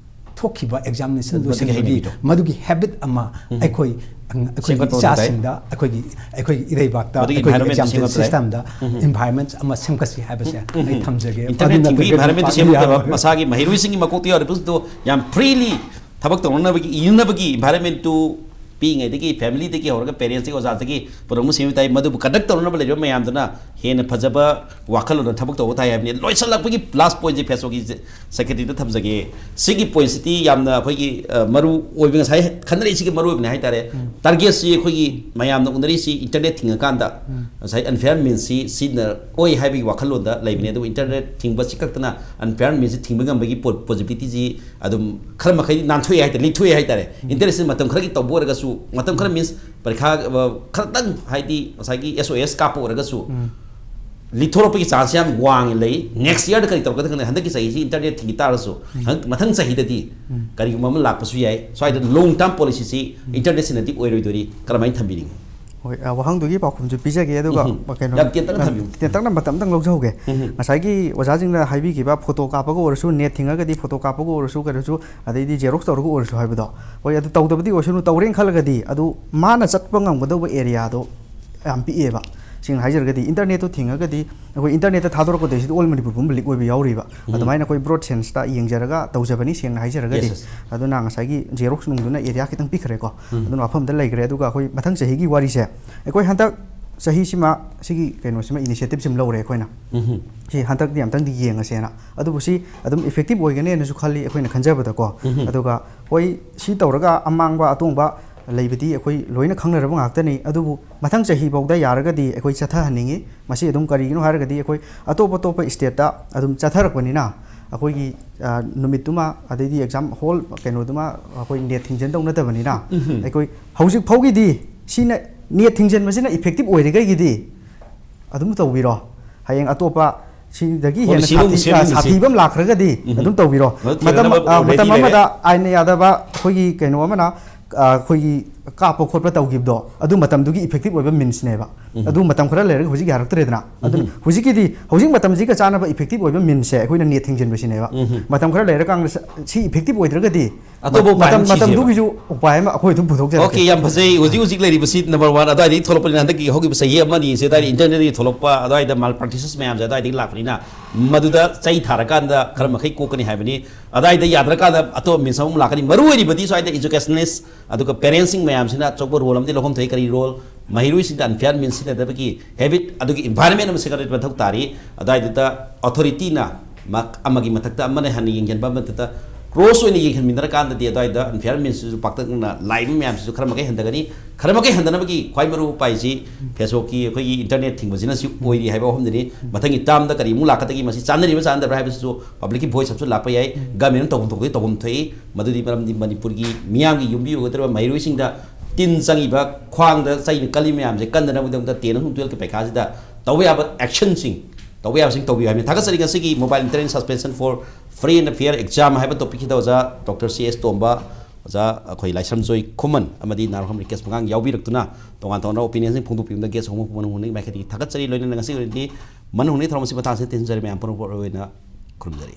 ꯊꯣꯛꯈꯤꯕ ꯑꯦꯛꯖꯥꯃꯤꯅꯦꯁꯟ ꯃꯗꯨꯒꯤ ꯂꯣꯏꯁꯤꯟꯕꯒꯤ ꯍꯩꯅꯕꯤꯗꯣ꯫ ꯃꯗꯨꯒꯤ ꯍꯦꯕꯤꯠ ꯑꯃ ꯑꯩꯈꯣꯏ ꯑꯩꯈꯣꯏꯒꯤ ꯁꯦꯝꯒꯠꯄ ꯃꯊꯧ ꯇꯥꯏ꯫ ꯏꯆꯥꯁꯤꯡꯗ ꯑꯩꯈꯣꯏꯒꯤ ꯑꯩꯈꯣꯏꯒꯤ ꯏꯔꯩꯕꯥꯛꯇ ꯃꯗꯨꯒꯤ ꯑꯩꯈꯣꯏꯒꯤ environment ꯑꯦꯛꯖꯥꯝ ꯁꯦꯝꯒꯠꯄ ꯇꯥꯏ꯫ ꯁꯤꯁꯇꯦꯝꯗ ꯏꯟꯚꯥꯏꯔꯣꯟꯃꯦꯟ ꯑꯃ ꯁꯦꯝꯒꯠꯁꯤ ꯍꯥꯏꯕꯁꯦ ꯑꯩ ꯊꯝꯖꯒꯦ꯫ ꯏꯟꯇꯔꯅꯦꯠ ꯑꯗꯨ ꯊꯤꯡꯕꯒꯤ ꯅꯠꯇ꯭ꯔꯒꯗꯤ ꯏꯟꯚꯥꯏꯔꯣꯟꯃꯦꯟꯗꯨ ꯅꯨꯄꯥ ꯁꯦꯝꯒꯗꯕ ꯌꯥꯔꯣꯏ꯫ ꯃꯁꯥꯒꯤ ꯃꯍꯩꯔꯣꯏꯁꯤꯡꯒꯤ ꯃꯀꯣꯛꯇ ꯌꯥꯎꯔꯤꯕꯁꯤꯡꯗꯣ ꯌꯥꯝ ꯐ꯭ꯔꯤꯂꯤ ꯊꯕꯛ ꯇꯧꯅꯅꯕꯒꯤ ꯏꯅꯅꯕꯒꯤ ꯏꯟꯚꯥꯏꯔꯣꯟꯃꯦꯟꯇꯨ ꯄꯤꯛꯏꯉꯩꯗꯒꯤ ꯐꯦꯃꯤꯂꯤꯗꯒꯤ ꯍꯧꯔꯒ ꯄꯦꯔꯦꯟꯁꯇꯒꯤ ꯑꯣꯖꯥꯗꯒꯤ ꯄꯨꯔꯛꯄ ꯁꯦꯝꯕ ꯇꯥꯏ꯫ ꯃꯗꯨꯕꯨ ꯀꯟꯗꯛ ꯇꯧꯅꯅꯕ ꯂꯩꯔꯤꯕ ꯃꯌꯥꯝꯗꯨꯅ ꯍꯦꯟꯅ ꯐꯖꯕ ꯋꯥꯈꯜꯂꯣꯟꯗ ꯊꯕꯛ ꯇꯧꯕ ꯇꯥꯏ ꯍꯥꯏꯕꯅꯤ꯫ ꯂꯣꯏꯁꯤꯜꯂꯛꯄꯒꯤ ꯂꯥꯁ ꯄꯣꯏꯟꯁꯦ ꯐꯦꯁꯕꯨꯛꯀꯤ ꯁꯦꯀ꯭ꯔꯦꯇꯔꯤꯗ ꯊꯝꯖꯒꯦ꯫ ꯁꯤꯒꯤ ꯄꯣꯏꯟꯁꯤꯗꯤ ꯌꯥꯝꯅ ꯑꯩꯈꯣꯏꯒꯤ ꯑ, ꯃꯔꯨ ꯑꯣꯏꯕ, ꯉꯁꯥꯏ ꯈꯟꯅꯔꯤꯁꯤꯒꯤ ꯃꯔꯨ ꯑꯣꯏꯕꯅꯤ ꯍꯥꯏꯇꯥꯔꯦ꯫ ꯇꯥꯔꯒꯦꯠꯁꯤ ꯑꯩꯈꯣꯏꯒꯤ ꯃꯌꯥꯝꯅ ꯎꯅꯔꯤꯁꯤ ꯏꯟꯇꯔꯅꯦꯠ ꯊꯤꯡꯉꯀꯥꯟꯗ ꯉꯁꯥꯏ ꯑꯟꯐꯤꯌꯥꯔ ꯃꯤꯟꯁꯤ ꯁꯤꯖꯤꯟꯅꯔꯛꯑꯣꯏ ꯍꯥꯏꯕꯒꯤ ꯋꯥꯈꯜꯂꯣꯟꯗ ꯂꯩꯕꯅꯤ꯫ ꯑꯗꯨꯕꯨ ꯏꯟꯇꯔꯅꯦꯠ ꯊꯤꯡꯕꯁꯤ ꯈꯛꯇꯅ ꯑꯟꯐꯤꯌꯥꯔ ꯃꯤꯟꯁꯤ ꯊꯤꯡꯕ ꯉꯝꯕꯒꯤ ꯄꯣ-, ꯄꯣꯁꯤꯕꯤꯂꯤꯇꯤꯁꯤ ꯑꯗꯨꯝ ꯈꯔ ꯃꯈꯩꯗꯤ ꯅꯥꯟꯊꯣꯛꯑꯦ ꯍꯥꯏꯇꯥꯔꯦ, ꯂꯤꯊꯣꯛꯑꯦ ꯍꯥꯏꯇꯥꯔꯦ꯫ ꯏꯟꯇꯔꯅꯦꯠꯁꯤ ꯃꯇꯝ ꯈꯔꯒꯤ ꯇꯧꯕ ꯑꯣꯏꯔꯒꯁꯨ, ꯃꯇꯝ ꯈꯔ ꯃꯤꯟꯁ ꯄꯔꯤꯈꯥ, ꯑ, ꯈꯔꯇꯪ ꯍꯥꯏꯗꯤ ꯉꯁꯥꯏꯒꯤ ꯑꯦꯁ ꯑꯣ ꯑꯦꯁ ꯀꯥꯞꯄ ꯑꯣꯏꯔꯒꯁꯨ ꯂꯤꯊꯣꯔꯛꯄꯒꯤ ꯆꯥꯟꯁ ꯌꯥꯝ ꯋꯥꯡꯅ ꯂꯩ꯫ ꯅꯦꯛꯁ ꯏꯌꯥꯔꯗ ꯀꯔꯤ ꯇꯧꯔꯛꯀꯗ ꯈꯪꯗꯦ꯫ ꯍꯟꯗꯛꯀꯤ ꯆꯍꯤꯁꯤ ꯏꯟꯇꯔꯅꯦꯠ ꯊꯤꯡꯈꯤ ꯇꯥꯔꯁꯨ ꯍꯟꯗꯛ ꯃꯊꯪ ꯆꯍꯤꯗꯗꯤ ꯀꯔꯤꯒꯨꯝꯕ ꯑꯃ ꯂꯥꯛꯄꯁꯨ ꯌꯥꯏ꯫ ꯁ꯭ꯋꯥꯏꯗ ꯂꯣꯡ ꯇꯥꯔꯝ ꯄꯣꯂꯤꯁꯤꯁꯤ ꯏꯟꯇꯔꯅꯦꯠꯁꯤꯅꯗꯤ ꯑꯣꯏꯔꯣꯏꯗꯣꯔꯤ, ꯀꯔꯝꯍꯥꯏꯅ ꯊꯝꯕꯤꯅꯤꯡꯉꯤ? ꯍꯣꯏ, ꯑ, ꯋꯥꯍꯪꯗꯨꯒꯤ ꯄꯥꯎꯈꯨꯝꯁꯨ ꯄꯤꯖꯒꯦ, ꯑꯗꯨꯒ ꯎꯝ꯫ ꯀꯩꯅꯣ, ꯌꯥꯝ ꯇꯦꯟꯇꯛꯅ ꯌꯥꯝ ꯊꯝꯕꯤꯌꯨ꯫ ꯇꯦꯟꯇꯛꯅ ꯃꯇꯝ ꯑꯝꯇꯪ ꯂꯧꯖꯍꯧꯒꯦ꯫ ꯎꯝ꯫ ꯉꯁꯥꯏꯒꯤ ꯑꯣꯖꯥꯁꯤꯡꯅ ꯍꯥꯏꯕꯤꯈꯤꯕ, ꯐꯣꯇꯣ ꯀꯥꯞꯄꯒ ꯑꯣꯏꯔꯁꯨ, ꯅꯦꯠ ꯊꯤꯡꯉꯒꯗꯤ ꯐꯣꯇꯣ ꯀꯥꯞꯄꯒ ꯑꯣꯏꯔꯁꯨ, ꯀꯩꯅꯣꯁꯨ, ꯑꯗꯩꯗꯤ ꯖꯦꯔꯣꯛꯁ ꯇꯧꯔꯒ ꯑꯣꯏꯔꯁꯨ ꯍꯥꯏꯕꯗꯣ, ꯍꯣꯏ, ꯑꯗꯨ ꯇꯧꯗꯕꯗꯤ ꯑꯣꯏꯁꯅꯨ, ꯇꯧꯔꯦꯅ ꯈꯜꯂꯒꯗꯤ ꯑꯗꯨ ꯃꯥꯅ ꯆꯠꯄ ꯉꯝꯒꯗꯧꯕ ꯑꯦꯔꯤꯌꯥꯗꯣ ꯌꯥꯝ ꯄꯤꯛꯑꯦꯕ꯫ ꯁꯦꯡꯅ ꯍꯥꯏꯖꯔꯒꯗꯤ, ꯏꯟꯇꯔꯅꯦꯠꯇꯣ ꯊꯤꯡꯉꯒꯗꯤ ꯑꯩꯈꯣꯏ ꯏꯟꯇꯔꯅꯦꯠꯇ ꯊꯥꯗꯣꯔꯛꯄꯗꯩꯁꯤꯗ ꯑꯣꯜ ꯃꯅꯤꯄꯨꯔ ꯄꯨꯝꯕ ꯂꯤꯛ ꯑꯣꯏꯕ ꯌꯥꯎꯔꯤꯕ꯫ ꯎꯝ꯫ ꯑꯗꯨꯃꯥꯏꯅ ꯑꯩꯈꯣꯏ ꯕ꯭ꯔꯣꯗ ꯁꯦꯟꯁꯇ ꯌꯦꯡꯖꯔꯒ ꯇꯧꯖꯕꯅꯤ, ꯁꯦꯡꯅ ꯍꯥꯏꯖꯔꯒꯗꯤ꯫ Yes, yes꯫ ꯑꯗꯨꯅ ꯉꯁꯥꯏꯒꯤ ꯖꯦꯔꯣꯛꯁ ꯅꯨꯡꯗꯨꯅ ꯑꯦꯔꯤꯌꯥ ꯈꯤꯇꯪ ꯄꯤꯛꯈ꯭ꯔꯦꯀꯣ꯫ ꯎꯝ꯫ ꯑꯗꯨꯅ ꯋꯥꯐꯝꯗ ꯂꯩꯈ꯭ꯔꯦ꯫ ꯑꯗꯨꯒ ꯑꯩꯈꯣꯏ ꯃꯊꯪ ꯆꯍꯤꯒꯤ ꯋꯥꯔꯤꯁꯦ, ꯑꯩꯈꯣꯏ ꯍꯟꯗꯛ ꯆꯍꯤꯁꯤꯃ ꯁꯤꯒꯤ ꯀꯩꯅꯣꯁꯤꯃ, ꯏꯅꯤꯁꯤꯌꯦꯇꯤꯞꯁꯤꯃ ꯂꯧꯔꯦ ꯑꯩꯈꯣꯏꯅ꯫ ꯎꯝ꯫ ꯁꯤ ꯍꯟꯗꯛꯇꯤ ꯑꯝꯇꯪꯗꯤ ꯌꯦꯡꯉꯁꯦꯅ꯫ ꯑꯗꯨꯕꯨ ꯁꯤ ꯑꯗꯨꯝ ꯏꯐꯦꯛꯇꯤꯞ ꯑꯣꯏꯒꯅꯦꯅꯁꯨ ꯈꯜꯂꯤ ꯑꯩꯈꯣꯏꯅ ꯈꯟꯖꯕꯗꯀꯣ꯫ ꯎꯝ꯫ ꯑꯗꯨꯒ ꯍꯣꯏ, ꯁꯤ ꯇꯧꯔꯒ ꯑꯃꯥꯡꯕ ꯑꯇꯣꯡꯕ ꯂꯩꯕꯗꯤ ꯑꯩꯈꯣꯏ ꯂꯣꯏꯅ ꯈꯪꯅꯔꯕ ꯉꯥꯛꯇꯅꯤ꯫ ꯑꯗꯨꯕꯨ ꯃꯊꯪ ꯆꯍꯤ ꯐꯥꯎꯗ ꯌꯥꯔꯒꯗꯤ ꯑꯩꯈꯣꯏ ꯆꯠꯊꯍꯟꯅꯤꯡꯉꯤ꯫ ꯃꯁꯤ ꯑꯗꯨꯝ ꯀꯔꯤꯒꯤꯅꯣ ꯍꯥꯏꯔꯒꯗꯤ, ꯑꯩꯈꯣꯏ ꯑꯇꯣꯞ ꯑꯇꯣꯞꯄ ꯁ꯭ꯇꯦꯠꯇ ꯑꯗꯨꯝ ꯆꯠꯊꯔꯛꯄꯅꯤꯅ, ꯑꯩꯈꯣꯏꯒꯤ, ꯑ, ꯅꯨꯃꯤꯠꯇꯨꯃ, ꯑꯗꯩꯗꯤ ꯑꯦꯛꯖꯥꯝ ꯍꯣꯜ ꯀꯩꯅꯣꯗꯨꯃ ꯑꯩꯈꯣꯏ ꯅꯦꯠ ꯊꯤꯡꯖꯤꯟꯗꯧ ꯅꯠꯇꯕꯅꯤꯅ, ꯎꯝ꯫ ꯑꯩꯈꯣꯏ ꯍꯧꯖꯤꯛ ꯐꯥꯎꯒꯤꯗꯤ ꯁꯤꯅ ꯅꯦꯠ ꯊꯤꯡꯖꯤꯟꯕꯁꯤꯅ ꯏꯐꯦꯛꯇꯤꯞ ꯑꯣꯏꯔꯤꯈꯩꯒꯤꯗꯤ ꯑꯗꯨꯝ ꯇꯧꯕꯤꯔꯣ꯫ ꯍꯌꯦꯡ ꯑꯇꯣꯞꯄ ꯁꯤꯗꯒꯤ ꯍꯦꯟꯅ ꯄꯣꯂꯤꯁꯤ ꯑꯃꯨꯛ ꯁꯥꯊꯤ-, ꯑ, ꯁꯦꯝꯃꯤꯟꯅꯁꯤ꯫ ꯁꯥꯊꯤꯕ ꯑꯃ ꯂꯥꯛꯈ꯭ꯔꯒꯗꯤ ꯎꯝ꯫ ꯑꯗꯨꯝ ꯇꯧꯕꯤꯔꯣ꯫ ꯍꯣꯏ, ꯃꯇꯝ, ꯊꯦꯡꯅꯅꯕ ꯑ, ꯃꯇꯝ already ꯂꯩꯔꯦ꯫ ꯑꯃꯗ ꯑꯥꯏꯟꯅ ꯌꯥꯗꯕ ꯑꯩꯈꯣꯏꯒꯤ ꯀꯩꯅꯣ ꯑꯃꯅ, ꯑ, ꯑꯩꯈꯣꯏꯒꯤ ꯀꯥꯞꯄ ꯈꯣꯠꯄ ꯇꯧꯈꯤꯕꯗꯣ, ꯑꯗꯨ ꯃꯇꯝꯗꯨꯒꯤ ꯏꯐꯦꯛꯇꯤꯞ ꯑꯣꯏꯕ ꯃꯤꯟꯁꯅꯦꯕ꯫ ꯎꯝ꯫ ꯑꯗꯨ ꯃꯇꯝ ꯈꯔ ꯂꯩꯔꯒ ꯍꯧꯖꯤꯛ ꯌꯥꯔꯛꯇ꯭ꯔꯦꯗꯅ꯫ ꯑꯗꯨꯅ ꯎꯝ꯫ ꯍꯧꯖꯤꯛꯀꯤꯗꯤ, ꯍꯧꯖꯤꯛ ꯃꯇꯝꯁꯤꯒ ꯆꯥꯟꯅꯕ ꯏꯐꯦꯛꯇꯤꯞ ꯑꯣꯏꯕ ꯃꯤꯟꯁꯦ ꯑꯩꯈꯣꯏꯅ ꯅꯦꯠ ꯊꯤꯡꯖꯤꯟꯕꯁꯤꯅꯦꯕ꯫ ꯎꯝ꯫ ꯃꯇꯝ ꯈꯔ ꯂꯩꯔꯀꯥꯟꯗ ꯁ-, ꯁꯤ ꯏꯐꯦꯛꯇꯤꯞ ꯑꯣꯏꯗ꯭ꯔꯒꯗꯤ ꯑꯇꯣꯞꯄ ꯎꯄꯥꯏ ꯃꯇꯝ, ꯑꯃ ꯊꯤꯁꯦꯕ꯫ ꯃꯇꯝꯗꯨꯒꯤꯁꯨ ꯎꯄꯥꯏ ꯑꯃ ꯑꯩꯈꯣꯏ ꯑꯗꯨꯝ ꯄꯨꯊꯣꯛꯆꯔꯛꯀꯦ꯫ ꯑꯣꯀꯦ, ꯌꯥꯝ ꯐꯖꯩ꯫ ꯍꯧꯖꯤꯛ ꯍꯧꯖꯤꯛ ꯂꯩꯔꯤꯕꯁꯤ ꯅꯝꯕꯔ ꯋꯥꯟ ꯑꯗꯨꯋꯥꯏꯗꯒꯤ ꯊꯣꯛꯂꯛꯄꯅꯤꯅ, ꯍꯟꯗꯛꯀꯤ ꯍꯧꯈꯤꯕ ꯆꯍꯤ ꯑꯃ ꯑꯅꯤꯁꯦ ꯑꯗꯨꯋꯥꯏꯗ ꯏꯟꯇꯔꯅꯦꯠꯇꯒꯤ ꯊꯣꯛꯂꯛꯄ ꯑꯗꯨꯋꯥꯏꯗ ꯃꯥꯜ ꯄ꯭ꯔꯥꯛꯇꯤꯁꯦꯁ ꯃꯌꯥꯝꯁꯦ ꯑꯗꯨꯋꯥꯏꯗꯒꯤ ꯂꯥꯛꯄꯅꯤꯅ, ꯃꯗꯨꯗ ꯆꯩ ꯊꯥꯔꯀꯥꯟꯗ ꯈꯔ ꯃꯈꯩ ꯀꯣꯛꯀꯅꯤ ꯍꯥꯏꯕꯅꯤ꯫ ꯑꯗꯨꯋꯥꯏꯗ ꯌꯥꯗ꯭ꯔꯀꯥꯟꯗ ꯑꯇꯣꯞꯄ ꯃꯤꯟꯁ ꯑꯃꯃꯨꯛ ꯂꯥꯛꯀꯅꯤ꯫ ꯃꯔꯨ ꯑꯣꯏꯔꯤꯕꯗꯤ ꯁ꯭ꯋꯥꯏꯗ ꯏꯖꯨꯀꯦꯁꯅꯦꯂꯤꯁ ꯑꯗꯨꯒ ꯄꯦꯔꯦꯟꯁꯁꯤꯡ ꯃꯌꯥꯝꯁꯤꯅ ꯑꯆꯧꯕ ꯔꯣꯜ ꯑꯃꯗꯤ ꯂꯧꯐꯝ ꯊꯣꯛꯏ꯫ ꯀꯔꯤ ꯔꯣꯜ? ꯃꯍꯩꯔꯣꯏꯁꯤꯡꯗ ꯑꯟꯐꯤꯌꯥꯔ ꯃꯤꯟꯁ ꯁꯤꯖꯤꯟꯅꯗꯕꯒꯤ ꯍꯦꯕꯤꯠ, ꯑꯗꯨꯒꯤ ꯏꯟꯚꯥꯏꯔꯟꯃꯦꯟ ꯑꯃ ꯁꯦꯝꯒꯠꯄ ꯃꯊꯧ ꯇꯥꯔꯤ꯫ ꯑꯗꯨꯋꯥꯏꯗꯨꯗ ꯑꯣꯊꯣꯔꯤꯇꯤꯅ ꯃ-, ꯑꯃꯒꯤ ꯃꯊꯛꯇ ꯑꯃꯅ ꯍꯦꯟꯅ ꯌꯦꯡꯁꯤꯟꯕ ꯃꯊꯛꯇ ꯀ꯭ꯂꯣꯁ ꯑꯣꯏꯅ ꯌꯦꯡꯁꯤꯟꯃꯤꯟꯅꯔꯀꯥꯟꯗꯗꯤ ꯑꯗꯨꯋꯥꯏꯗ ꯑꯟꯐꯤꯌꯥꯔ ꯃꯤꯟꯁꯁꯤꯁꯨ ꯄꯥꯛꯇꯛꯅꯅ ꯂꯥꯛꯏꯕ ꯃꯌꯥꯝꯁꯤꯁꯨ ꯈꯔ ꯃꯈꯩ ꯍꯟꯊꯒꯅꯤ꯫ ꯈꯔ ꯃꯈꯩ ꯍꯟꯊꯅꯕꯒꯤ ꯈ꯭ꯋꯥꯏ ꯃꯔꯨ ꯎꯄꯥꯏꯁꯤ ꯐꯦꯁꯕꯨꯛꯀꯤ ꯑꯩꯈꯣꯏꯒꯤ ꯏꯟꯇꯔꯅꯦꯠ ꯊꯤꯡꯕꯁꯤꯅꯁꯨ ꯑꯣꯏꯔꯤ ꯍꯥꯏꯕ ꯋꯥꯐꯝꯗꯨꯅꯤ꯫ ꯃꯊꯪꯒꯤ ꯇꯥꯔꯝꯗ ꯀꯔꯤꯃꯨꯛ ꯂꯥꯛꯀꯗꯒꯦ, ꯃꯁꯤ ꯆꯥꯟꯅꯔꯤꯕ ꯆꯥꯟꯅꯗꯕ꯭ꯔꯥ ꯍꯥꯏꯕꯁꯤꯁꯨ ꯄꯕ꯭ꯂꯤꯛꯀꯤ ꯚꯣꯏꯁ ꯑꯃꯁꯨ ꯂꯥꯛꯄ ꯌꯥꯏ꯫ ꯒꯃꯦꯟꯅ ꯇꯧꯐꯝ ꯊꯣꯛꯄꯗꯤ ꯇꯧꯐꯝ ꯊꯣꯛꯏ꯫ ꯃꯗꯨꯗꯤ ꯃꯔꯝꯗꯤ ꯃꯅꯤꯄꯨꯔꯒꯤ ꯃꯤꯌꯥꯝꯒꯤ ꯌꯨꯝꯕꯤ ꯑꯣꯏꯒꯗꯧꯔꯤꯕ ꯃꯍꯩꯔꯣꯏꯁꯤꯡꯗ ꯇꯤꯟ ꯆꯪꯉꯤꯕ, ꯈ꯭ꯋꯥꯡꯗ ꯆꯩꯅ ꯀꯜꯂꯤ ꯃꯌꯥꯝꯁꯦ ꯀꯟꯗꯅꯕꯒꯤꯗꯃꯛꯇ ꯇꯦꯟ ꯑꯃꯁꯨꯡ ꯇꯨꯌꯦꯜꯐꯀꯤ ꯄꯩꯈꯥꯁꯤꯗ ꯇꯧꯕ ꯌꯥꯕ ꯑꯦꯛꯁꯟꯁꯤꯡ, ꯇꯧꯕ ꯌꯥꯕꯁꯤꯡ ꯇꯧꯕꯤꯌꯨ ꯍꯥꯏꯕꯅꯤ꯫ ꯊꯥꯒꯠꯆꯔꯤ ꯉꯁꯤꯒꯤ Mobile Internet Suspension for Free and Fair Exam ꯍꯥꯏꯕ ꯇꯣꯄꯤꯛꯁꯤꯗ ꯑꯣꯖꯥ ꯗꯣꯛꯇꯔ ꯁꯤ ꯑꯦꯁ ꯇꯣꯝꯕ, ꯑꯣꯖꯥ ꯑꯩꯈꯣꯏ ꯂꯥꯏꯁ꯭ꯔꯝꯖꯣꯏ ꯈꯨꯃꯟ ꯑꯃꯗꯤ ꯅꯥꯔꯣꯈꯝ ꯔꯤꯀꯦꯁ ꯃꯉꯥꯡ ꯌꯥꯎꯕꯤꯔꯛꯇꯨꯅ ꯇꯣꯉꯥꯟ ꯇꯣꯉꯥꯟꯕ opinion ꯁꯤꯡ ꯐꯣꯡꯗꯣꯛꯄꯤꯕꯗ ꯒꯦꯁ ꯑꯍꯨꯝꯃꯛꯄꯨ ꯃꯅꯨꯡ ꯍꯨꯠꯅ ꯃꯥꯏꯀꯩꯗꯒꯤ ꯊꯥꯒꯠꯆꯔꯤ꯫ ꯂꯣꯏꯅꯅ ꯉꯁꯤꯒꯤ ꯑꯣꯏꯅꯗꯤ ꯃꯅꯨꯡ ꯍꯨꯠꯅ ꯊꯧꯔꯝ ꯑꯁꯤ ꯃꯇꯥꯡꯁꯤꯗ ꯇꯦꯟꯁꯤꯟꯖꯔꯦ꯫ ꯃꯌꯥꯝ ꯄꯨꯝꯅꯃꯛꯄꯨ ꯑꯔꯣꯏꯕ ꯑꯣꯏꯅ ꯈꯨꯔꯨꯝꯖꯔꯤ꯫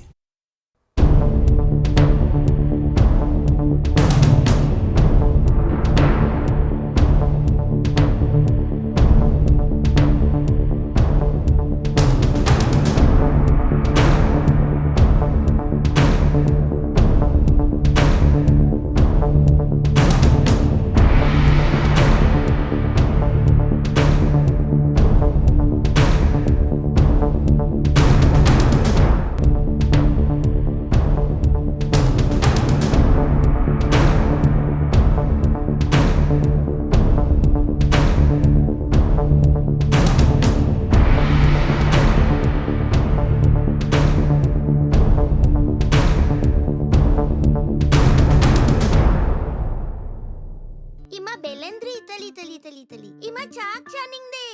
ꯏꯃꯥ ꯕꯦꯂꯦꯟꯗ꯭ꯔꯤ, ꯇꯂꯤ, ꯇꯂꯤ, ꯇꯂꯤ, ꯇꯂꯤ꯫ ꯏꯃꯥ ꯆꯥꯛ ꯆꯥꯅꯤꯡꯗꯦ꯫